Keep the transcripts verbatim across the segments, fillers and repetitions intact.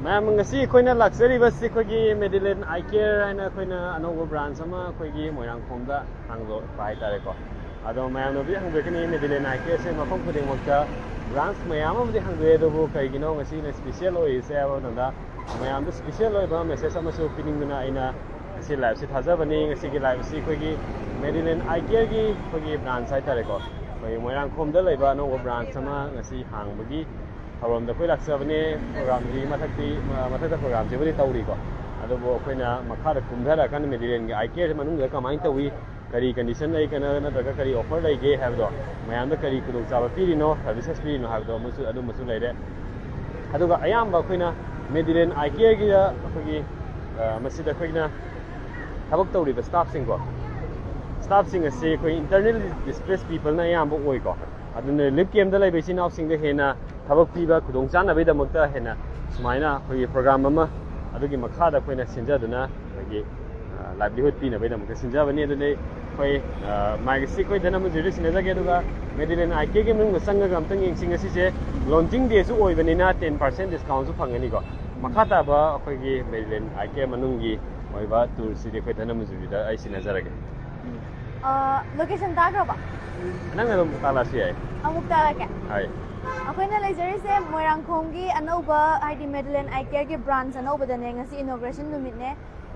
ꯃꯌꯥꯝ, ꯉꯁꯤ ꯑꯩꯈꯣꯏꯅ ꯂꯥꯛꯆꯔꯤꯕꯁꯤ ꯑꯩꯈꯣꯏꯒꯤ ꯃꯦꯗꯤꯂꯦꯟ ꯑꯥꯏ ꯀꯦꯌꯔ ꯍꯥꯏꯅ ꯑꯩꯈꯣꯏꯅ ꯑꯅꯧꯕ ꯕ꯭ꯔꯥꯟꯁ ꯑꯃ ꯑꯩꯈꯣꯏꯒꯤ ꯃꯣꯏꯔꯥꯡꯈꯣꯝꯗ ꯍꯥꯡꯗꯣꯛꯄ ꯍꯥꯏꯇꯥꯔꯦꯀꯣ꯫ ꯑꯗꯣ ꯃꯌꯥꯝꯅꯕꯨꯗꯤ ꯍꯪꯕꯤꯔꯛꯀꯅꯤ, ꯃꯦꯗꯤꯂꯦꯟ ꯑꯥꯏ ꯀꯦꯌꯔꯁꯦ ꯃꯐꯝ ꯈꯨꯗꯤꯡꯃꯛꯇ ꯕ꯭ꯔꯥꯟꯁ ꯃꯌꯥꯝ ꯑꯃꯗꯤ ꯍꯥꯡꯗꯣꯛꯑꯦ, ꯑꯗꯨꯕꯨ ꯀꯩꯒꯤꯅꯣ ꯉꯁꯤꯅ ꯏꯁꯄꯤꯁꯦꯜ ꯑꯣꯏꯔꯤꯁꯦ ꯍꯥꯏꯕ ꯃꯇꯝꯗ, ꯃꯌꯥꯝꯗ ꯏꯁꯄꯤꯁꯦꯜ ꯑꯣꯏꯕ ꯃꯦꯁꯦꯖ ꯑꯃꯁꯨ ꯄꯤꯅꯤꯡꯗꯨꯅ ꯑꯩꯅ ꯉꯁꯤ ꯂꯥꯏꯞꯁꯤ ꯊꯥꯖꯕꯅꯤ꯫ ꯉꯁꯤꯒꯤ ꯂꯥꯏꯞ ꯑꯁꯤ ꯑꯩꯈꯣꯏꯒꯤ ꯃꯦꯗꯤꯂꯦꯟ ꯑꯥꯏ ꯀꯦꯌꯔꯒꯤ ꯑꯩꯈꯣꯏꯒꯤ ꯕ꯭ꯔꯥꯟꯁ ꯍꯥꯏꯇꯥꯔꯦꯀꯣ, ꯑꯩꯈꯣꯏ ꯃꯣꯏꯔꯥꯡꯈꯣꯝꯗ ꯂꯩꯕ ꯑꯅꯧꯕ ꯕ꯭ꯔꯥꯟꯁ ꯑꯃ ꯉꯁꯤ ꯍꯥꯡꯕꯒꯤ ꯊꯧꯔꯝꯗ ꯑꯩꯈꯣꯏ ꯂꯥꯛꯆꯕꯅꯦ꯫ ꯄ꯭ꯔꯣꯒ꯭ꯔꯥꯝꯁꯤ ꯃꯊꯛꯇꯤ, ꯃ-, ꯃꯊꯛꯇ ꯄ꯭ꯔꯣꯒ꯭ꯔꯥꯝꯁꯤꯕꯨꯗꯤ ꯇꯧꯔꯤꯀꯣ, ꯑꯗꯨꯕꯨ ꯑꯩꯈꯣꯏꯅ ꯃꯈꯥꯗ ꯀꯨꯝꯊꯔꯛꯑꯀꯥꯟꯗ ꯃꯦꯗꯤꯂꯦꯟꯒꯤ ꯑꯥꯏ ꯀꯦꯌꯔꯁꯤ ꯃꯅꯨꯡꯗ ꯀꯃꯥꯏꯅ ꯇꯧꯏ, ꯀꯔꯤ ꯀꯟꯗꯤꯁꯟ ꯂꯩ, ꯀꯩꯅꯣ ꯅꯠꯇ꯭ꯔꯒ ꯀꯔꯤ ꯑꯣꯐꯔ ꯂꯩꯒꯦ ꯍꯥꯏꯕꯗꯣ, ꯃꯌꯥꯝꯗ ꯀꯔꯤ ꯈꯨꯗꯣꯡꯆꯥꯕ ꯄꯤꯔꯤꯅꯣ, ꯁꯔꯚꯤꯁꯦꯁ ꯄꯤꯔꯤꯅꯣ ꯍꯥꯏꯕꯗꯣ ꯑꯃꯁꯨ, ꯑꯗꯨꯝꯕꯁꯨ ꯂꯩꯔꯦ꯫ ꯑꯗꯨꯒ ꯑꯌꯥꯝꯕ ꯑꯩꯈꯣꯏꯅ ꯃꯦꯗꯤꯂꯦꯟ ꯑꯥꯏ ꯀꯦꯌꯔꯒꯤꯗ ꯑꯩꯈꯣꯏꯒꯤ, ꯑ, ꯃꯁꯤꯗ ꯑꯩꯈꯣꯏꯅ ꯊꯕꯛ ꯇꯧꯔꯤꯕ ꯁ꯭ꯇꯥꯐꯁꯤꯡꯀꯣ, ꯁ꯭ꯇꯥꯐꯁꯤꯡ ꯑꯁꯤ ꯑꯩꯈꯣꯏ ꯏꯟꯇꯔꯅꯦꯜ ꯗꯤꯁꯄ꯭ꯂꯦꯁ ꯄꯤꯄꯜꯅ ꯑꯌꯥꯝꯕ ꯑꯣꯏꯀꯣ꯫ ꯑꯗꯨꯅ ꯔꯤꯂꯤꯐ ꯀꯦꯝꯞꯇ ꯂꯩꯕ ꯏꯆꯤꯟ ꯏꯅꯥꯎꯁꯤꯡꯗ ꯍꯦꯟꯅ ꯊꯕꯛ ꯄꯤꯕ ꯈꯨꯗꯣꯡꯆꯥꯅꯕꯒꯤꯗꯃꯛꯇ ꯍꯦꯟꯅ ꯁꯨꯃꯥꯏꯅ ꯑꯩꯈꯣꯏꯒꯤ ꯄ꯭ꯔꯣꯒ꯭ꯔꯥꯝ ꯑꯃ ꯑꯗꯨꯒꯤ ꯃꯈꯥꯗ ꯑꯩꯈꯣꯏꯅ ꯁꯤꯟꯖꯗꯨꯅ ꯑꯩꯈꯣꯏꯒꯤ, ꯑ, ꯂꯥꯏꯚꯂꯤꯍꯨꯗ ꯄꯤꯅꯕꯒꯤꯗꯃꯛꯇ ꯁꯤꯟꯖꯕꯅꯤ꯫ ꯑꯗꯨꯅ ꯑꯩꯈꯣꯏ, ꯑ, ꯃꯥꯏꯒꯤꯁꯤ ꯑꯩꯈꯣꯏ ꯙꯅꯃꯟꯖꯨꯔꯤꯗ ꯁꯤꯟꯅꯖꯒꯦ, ꯑꯗꯨꯒ ꯃꯦꯗꯤꯂꯦꯟ ꯑꯥꯏ ꯀꯦꯌꯔꯒꯤ ꯃꯅꯨꯡꯗ ꯆꯪꯉꯒ ꯑꯝꯇꯪ ꯌꯦꯡꯁꯤ꯫ ꯉꯁꯤꯁꯦ ꯂꯣꯟꯆꯤꯡ ꯗꯦꯁꯨ ꯑꯣꯏꯕꯅꯤꯅ ꯇꯦꯟ ꯄꯥꯔꯁꯦꯟ ꯗꯤꯁꯀꯥꯎꯟꯁꯨ ꯐꯪꯒꯅꯤꯀꯣ꯫ ꯃꯈꯥ ꯇꯥꯕ ꯑꯩꯈꯣꯏꯒꯤ ꯃꯦꯗꯤꯂꯦꯟ ꯑꯥꯏ ꯀꯦꯌꯔ ꯃꯅꯨꯡꯒꯤ ꯑꯣꯏꯕ ꯇꯨꯔꯁꯤꯗꯤ ꯑꯩꯈꯣꯏ ꯙꯅꯃꯟꯖꯨꯔꯤꯗ ꯑꯩ ꯁꯤꯟꯅꯖꯔꯒꯦ꯫ ꯂꯣꯀꯦꯁꯟ ꯇꯥꯈ꯭ꯔꯕ? ꯅꯪꯅ ꯑꯗꯨꯝ ꯇꯥꯛꯂꯛꯑꯁꯨ ꯌꯥꯏ꯫ ꯑꯃꯨꯛ ꯇꯥꯔꯛꯀꯦ꯫ ꯍꯣꯏ꯫ ꯑꯩꯈꯣꯏꯅ ꯂꯩꯖꯔꯤꯁꯦ ꯃꯣꯏꯔꯥꯡꯈꯣꯝꯒꯤ ꯑꯅꯧꯕ, ꯍꯥꯏꯗꯤ ꯃꯦꯗꯤꯂꯦꯟ ꯑꯥꯏ ꯀꯦꯌꯔꯒꯤ ꯕ꯭ꯔꯥꯟꯁ ꯑꯅꯧꯕꯗꯅꯦ꯫ ꯉꯁꯤ ꯏꯅꯣꯒ꯭ꯔꯦꯁꯟ ꯅꯨꯃꯤꯠꯅꯦ꯫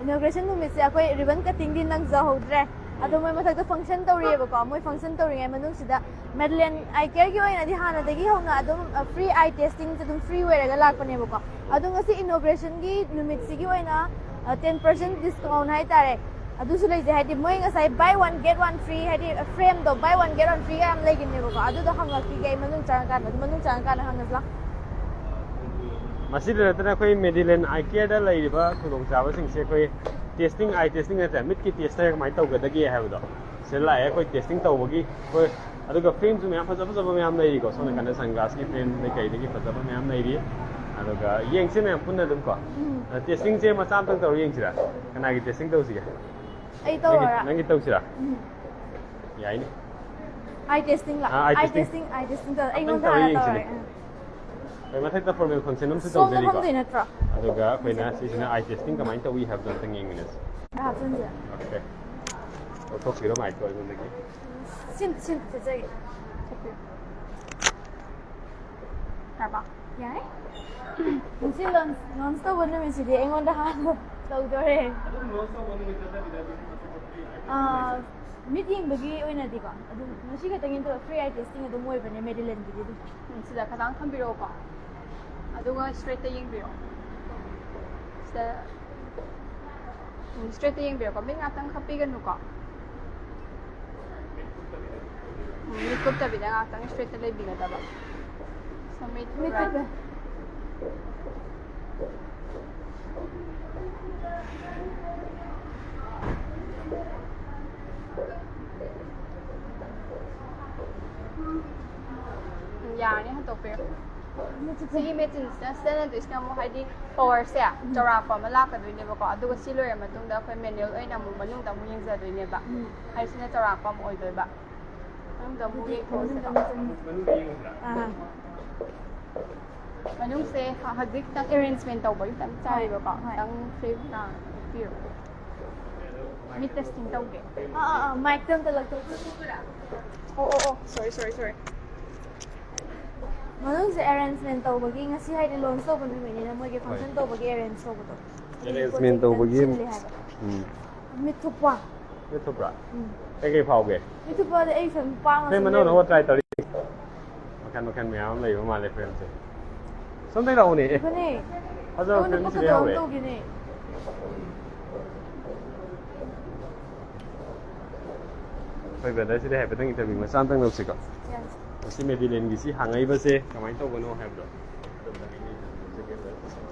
ꯏꯅꯣꯒ꯭ꯔꯦꯁꯟ ꯅꯨꯃꯤꯠꯁꯦ ꯑꯩꯈꯣꯏ ꯔꯤꯕꯟ ꯀꯠꯇꯤꯡꯗꯤ ꯅꯪꯖꯍꯧꯗ꯭ꯔꯦ, ꯑꯗꯣ ꯃꯣꯏ ꯃꯊꯛꯇ ꯐꯪꯁꯟ ꯇꯧꯔꯤꯑꯕꯀꯣ꯫ ꯃꯣꯏ ꯐꯪꯁꯟ ꯇꯧꯔꯤꯉꯩ ꯃꯅꯨꯡꯁꯤꯗ ꯃꯦꯗꯤꯂꯦꯟ ꯑꯥꯏ ꯀꯦꯌꯔꯒꯤ ꯑꯣꯏꯅꯗꯤ ꯍꯥꯟꯅꯗꯒꯤ ꯍꯧꯅ ꯑꯗꯨꯝ ꯐ꯭ꯔꯤ ꯑꯥꯏ ꯇꯦꯁꯇꯤꯡꯁꯦ ꯑꯗꯨꯝ ꯐ꯭ꯔꯤ ꯑꯣꯏꯔꯒ ꯂꯥꯛꯄꯅꯦꯕꯀꯣ꯫ ꯑꯗꯣ ꯉꯁꯤ ꯏꯅꯣꯒ꯭ꯔꯦꯁꯟꯒꯤ ꯅꯨꯃꯤꯠꯁꯤꯒꯤ ꯑꯣꯏꯅ ꯇꯦꯟ ꯄꯥꯔꯁꯦꯟ ꯗꯤꯁꯀꯥꯎꯟ ꯍꯥꯏꯇꯥꯔꯦ, ꯑꯗꯨꯁꯨ ꯂꯩꯖꯩ꯫ ꯍꯥꯏꯗꯤ ꯃꯣꯏ ꯉꯁꯥꯏ buy one get one free, ꯍꯥꯏꯗꯤ ꯐ꯭ꯔꯦꯝꯗꯣ buy one get one free ꯌꯥꯝ ꯂꯩꯈꯤꯕꯅꯦꯕꯀꯣ꯫ ꯑꯗꯨꯗꯣ ꯍꯪꯉꯛꯈꯤꯒꯦ ꯑꯩ ꯃꯅꯨꯡ ꯆꯪꯉꯀꯥꯟꯗ, ꯑꯗꯨ ꯃꯅꯨꯡ ꯆꯪꯉꯀꯥꯟꯗ ꯍꯪꯉꯁꯤ ꯂꯥꯎ꯫ ꯃꯁꯤꯗ ꯅꯠꯇꯅ ꯑꯩꯈꯣꯏ ꯃꯦꯗꯤꯂꯦꯟ ꯑꯥꯏ ꯀꯦꯌꯔꯗ ꯂꯩꯔꯤꯕ ꯈꯨꯗꯣꯡꯆꯥꯕꯁꯤꯡꯁꯦ ꯑꯩꯈꯣꯏ ꯇꯦꯁꯇꯤꯡ, ꯑꯥꯏ ꯇꯦꯁꯇꯤꯡ ꯍꯥꯏꯇꯥꯔꯦ, ꯃꯤꯠꯀꯤ ꯇꯦꯁꯇ ꯀꯃꯥꯏꯅ ꯇꯧꯒꯗꯒꯦ ꯍꯥꯏꯕꯗꯣ ꯁꯤꯗ ꯂꯥꯛꯑꯦ꯫ ꯑꯩꯈꯣꯏ ꯇꯦꯁꯇꯤꯡ ꯇꯧꯕꯒꯤ ꯑꯩꯈꯣꯏ, ꯑꯗꯨꯒ ꯐ꯭ꯔꯦꯝꯁꯨ ꯃꯌꯥꯝ ꯐꯖ ꯐꯖꯕ ꯃꯌꯥꯝ ꯂꯩꯔꯤꯀꯣ꯫ ꯁꯣꯝ ꯅꯥꯀꯟꯗ ꯁꯟꯒ꯭ꯂꯥꯁꯀꯤ ꯐ꯭ꯔꯦꯝꯗꯩ ꯀꯩꯗꯒꯤ ꯐꯖꯕ ꯃꯌꯥꯝ ꯂꯩꯔꯤ꯫ ꯑꯗꯨꯒ ꯌꯦꯡꯁꯤ ꯃꯌꯥꯝ ꯄꯨꯟꯅ ꯑꯗꯨꯝ ꯀꯣ꯫ ꯎꯝ꯫ ꯇꯦꯁꯇꯤꯡꯁꯦ ꯃꯆꯥ ꯑꯝꯇꯪ ꯇꯧꯔ ꯌꯦꯡꯁꯤꯔꯥ? ꯀꯅꯥꯒꯤ ꯇꯦꯁꯇꯤꯡ ꯇꯧꯁꯤꯒꯦ? ꯑꯩ ꯅꯪꯒꯤ, ꯇꯧꯔꯣꯔꯥ? ꯅꯪꯒꯤ ꯇꯧꯁꯤꯔꯥ? ꯎꯝ꯫ ꯌꯥꯏꯅꯦ꯫ ꯑꯥꯏ ꯇꯦꯁꯇꯤꯡ ꯂꯥ? ꯑꯥ, ꯑꯥꯏ ꯑꯥꯏ ꯇꯦꯁꯇꯤꯡ꯫ ꯇꯦꯁꯇꯤꯡ, ꯑꯥꯏ ꯇꯦꯁꯇꯤꯡ ꯇꯧꯔ ꯑꯝꯇꯪ ꯑꯩꯉꯣꯟꯗ ꯇꯧꯔ ꯍꯥꯟꯅ ꯌꯦꯡꯁꯤꯅꯦ꯫ ꯇꯧꯔꯦ꯫ ꯎꯝ꯫ ꯃꯊꯛꯇ ꯐꯣꯔꯃꯦꯜ ꯐꯪꯁꯟ ꯑꯃꯁꯨ ꯁꯣꯝꯗ ꯇꯧꯖꯔꯤꯀꯣ꯫ ꯐꯝꯗꯣꯏ ꯅꯠꯇ꯭ꯔꯣ? ꯑꯗꯨꯒ ꯑꯩꯈꯣꯏꯅ ꯁꯤꯁꯤꯅ ꯑꯥꯏ ꯇꯦꯁꯇꯤꯡ ꯀꯃꯥꯏꯅ ꯇꯧꯏ ꯍꯥꯏꯕꯗꯣ ꯑꯝꯇꯪ ꯌꯦꯡꯃꯤꯟꯅꯁꯤ꯫ ꯑꯥ, ꯍꯥꯞꯆꯤꯟꯁꯦ꯫ ꯑꯣꯀꯦ꯫ ꯂꯧꯊꯣꯛꯄꯤꯔꯣ ꯃꯥꯏꯛꯇꯣ ꯑꯩꯉꯣꯟꯗꯒꯤ꯫ ꯁꯤꯝ-, ꯁꯤꯝꯇ ꯊꯤꯠꯆꯒꯦ꯫ ꯊꯤꯠꯄꯤꯌꯨ꯫ ꯌꯥꯔꯕ? ꯌꯥꯔꯦ꯫ ꯉꯁꯤ ꯂꯣꯟꯁ, ꯂꯣꯟꯁ ꯇꯧꯕ ꯅꯨꯃꯤꯠꯁꯤꯗꯤ ꯑꯩꯉꯣꯟꯗ ꯍꯥꯟꯅ ꯇꯧꯗꯣꯔꯦ꯫ ꯑꯗꯨꯝ ꯂꯣꯟꯁ ꯇꯧꯕ ꯅꯨꯃꯤꯠ ꯅꯠꯇꯕꯤꯗ ꯑꯗꯨꯝ ꯑꯇꯣꯞꯄ ꯐ꯭ꯔꯤ ꯑꯥꯏꯇꯦꯝ ꯑꯥ, ꯃꯤꯠ ꯌꯦꯡꯕꯒꯤ ꯑꯣꯏꯅꯗꯤꯀꯣ, ꯑꯗꯨꯝ ꯉꯁꯤ ꯈꯛꯇꯪꯒꯤ ꯅꯠꯇꯕ ꯐ꯭ꯔꯤ ꯑꯥꯏ ꯇꯦꯁꯇꯤꯡ ꯑꯗꯨꯝ ꯑꯣꯏꯕꯅꯦ ꯃꯦꯗꯤꯂꯦꯟꯒꯤꯗꯤ ꯑꯗꯨꯝ꯫ ꯎꯝ, ꯁꯤꯗ ꯈꯇꯪ ꯊꯝꯕꯤꯔꯛꯑꯣꯀꯣ꯫ ꯑꯗꯨꯒ ꯏꯁꯇ꯭ꯔꯦꯠꯇ ꯌꯦꯡꯕꯤꯔꯛꯑꯣ꯫ ꯁꯤꯗ, ꯎꯝ, ꯏꯁꯇ꯭ꯔꯦꯠꯇ ꯌꯦꯡꯕꯤꯔꯛꯑꯣꯀꯣ꯫ ꯃꯤꯠ ꯉꯥꯛꯇꯪ ꯈꯞꯄꯤꯒꯅꯨꯀꯣ꯫ ꯎꯝ, ꯃꯤꯠ ꯀꯨꯞꯇꯕꯤꯗ ꯉꯥꯛꯇꯪ ꯏꯁꯇ꯭ꯔꯦꯠꯇ ꯂꯩꯕꯤꯒꯗꯕ꯫ So, ꯃꯤꯠ ꯃꯤꯠ right꯫ ꯀꯨꯞꯄꯦ꯫ ꯎꯝ, ꯌꯥꯔꯅꯤ, ꯍꯟꯗꯣꯛꯄꯤꯔꯣ꯫ ꯁꯤꯒꯤ ꯃꯦꯆꯤꯟꯁꯤꯅ ꯁꯤꯖꯤꯟꯅꯗꯣꯏꯁꯤꯅ ꯑꯃꯨꯛ, ꯍꯥꯏꯗꯤ, ꯄꯋꯥꯔꯁꯦ ꯆꯥꯎꯔꯥꯛꯄ ꯑꯃ ꯂꯥꯛꯀꯗꯣꯏꯅꯦꯕꯀꯣ, ꯑꯗꯨꯒ ꯁꯤ ꯂꯣꯏꯔ ꯃꯇꯨꯡꯗ ꯑꯩꯈꯣꯏ ꯃꯦꯅꯨꯑꯦꯜ ꯑꯣꯏꯅ ꯑꯃꯨꯛ ꯃꯅꯨꯡꯗ ꯑꯃꯨꯛ ꯌꯦꯡꯖꯗꯣꯏꯅꯦꯕ꯫ ꯎꯝ꯫ ꯍꯥꯏꯁꯤꯅ ꯆꯥꯎꯔꯥꯛꯄ ꯑꯃ ꯑꯣꯏꯗꯣꯏꯕ꯫ ꯃꯅꯨꯡꯗ ꯑꯃꯨꯛ ꯑꯗꯨꯗꯤ ꯌꯦꯡꯊꯣꯛꯑꯁꯤꯀꯣ꯫ ꯃꯅꯨꯡꯗ ꯑꯃꯨꯛ ꯆꯪꯉꯨ꯫ ꯑꯥ꯫ ꯃꯅꯨꯡꯁꯦ ꯍꯧꯖꯤꯛ ꯈꯤꯇꯪ ꯑꯦꯔꯦꯟꯖꯃꯦꯟ ꯇꯧꯕꯒꯤ ꯈꯤꯇꯪ ꯆꯥꯏꯕꯀꯣ, ꯍꯣꯏ꯫ ꯈꯤꯇꯪ ꯐ꯭ꯔꯤꯞ ꯄꯤꯌꯨ꯫ ꯃꯤꯠ ꯇꯦꯁꯇꯤꯡ ꯇꯧꯒꯦ꯫ ꯑꯥ, ꯑꯥ, ꯑꯥ, ꯃꯥꯏꯛꯇ ꯑꯝꯇ ꯂꯧꯊꯣꯛ꯫ ꯑꯣ, ꯑꯣ, ꯑꯣ, ꯁꯣꯔꯤ, ꯁꯣꯔꯤ, ꯁꯣꯔꯤ꯫ ꯃꯅꯨꯡꯁꯦ ꯑꯦꯔꯦꯟꯖꯃꯦꯟ ꯇꯧꯕꯒꯤ, ꯉꯁꯤ ꯍꯥꯏꯗꯤ ꯂꯣꯟꯁ ꯇꯧꯕ ꯅꯨꯃꯤꯠꯅꯤꯅ ꯃꯣꯏꯒꯤ ꯍꯣꯏ꯫ ꯐꯪꯁꯟ ꯇꯧꯕꯒꯤ ꯑꯦꯔꯦꯟꯖ ꯇꯧꯕꯗꯣ꯫ ꯑꯦꯔꯦꯟꯖꯃꯦꯟ ꯇꯧꯕꯒꯤ ꯁꯤꯜꯂꯤ ꯍꯥꯏꯕ꯫ ꯎꯝ꯫ ꯃꯤꯠ ꯊꯨꯞꯄ꯫ ꯃꯤꯠ ꯊꯨꯞꯄ꯭ꯔꯥ? ꯎꯝ꯫ ꯀꯩꯀꯩ ꯐꯥꯎꯒꯦ? ꯃꯤꯠ ꯊꯨꯞꯄꯗꯤ ꯑꯩ ꯁꯨꯝ ꯄꯥꯡꯉ ꯐ꯭ꯔꯦꯝ ꯁꯨꯝ ꯑꯅꯧ ꯑꯅꯧꯕ ꯂꯩꯔꯦ꯫ ꯇ꯭ꯔꯥꯏ ꯇꯧꯔꯤ꯫ ꯃꯈꯟ ꯃꯈꯟ ꯃꯌꯥꯝ ꯑꯃ ꯂꯩꯕ ꯃꯥꯜꯂꯦ ꯐ꯭ꯔꯦꯝꯁꯦ꯫ ꯁꯣꯝꯗꯩ ꯂꯥꯛꯑꯣꯅꯦ꯫ ꯑꯦ꯫ ꯑꯗꯨꯅꯦ꯫ ꯐꯖꯕ ꯑꯩꯉꯣꯟꯗ ꯐ꯭ꯔꯦꯝ ꯁꯤꯗꯩ ꯄꯛꯀꯗꯕ ꯑꯃ ꯍꯧꯔꯦ꯫ ꯇꯧꯒꯦꯅꯦ꯫ ꯑꯩꯈꯣꯏ ꯕ꯭ꯔꯗꯔꯁꯤꯗ ꯍꯥꯏꯐꯦꯠꯇꯪ ꯏꯟꯇꯔꯚ꯭ꯌꯨ ꯃꯆꯥ ꯑꯝꯇꯪ ꯂꯧꯁꯤꯀꯣ꯫ ꯌꯥꯏ꯫ ꯃꯁꯤ ꯃꯦꯗꯤꯂꯦꯟꯒꯤ ꯁꯤ ꯍꯥꯡꯉꯛꯏꯕꯁꯦ ꯀꯃꯥꯏꯅ ꯇꯧꯕꯅꯣ ꯍꯥꯏꯕꯗꯣ꯫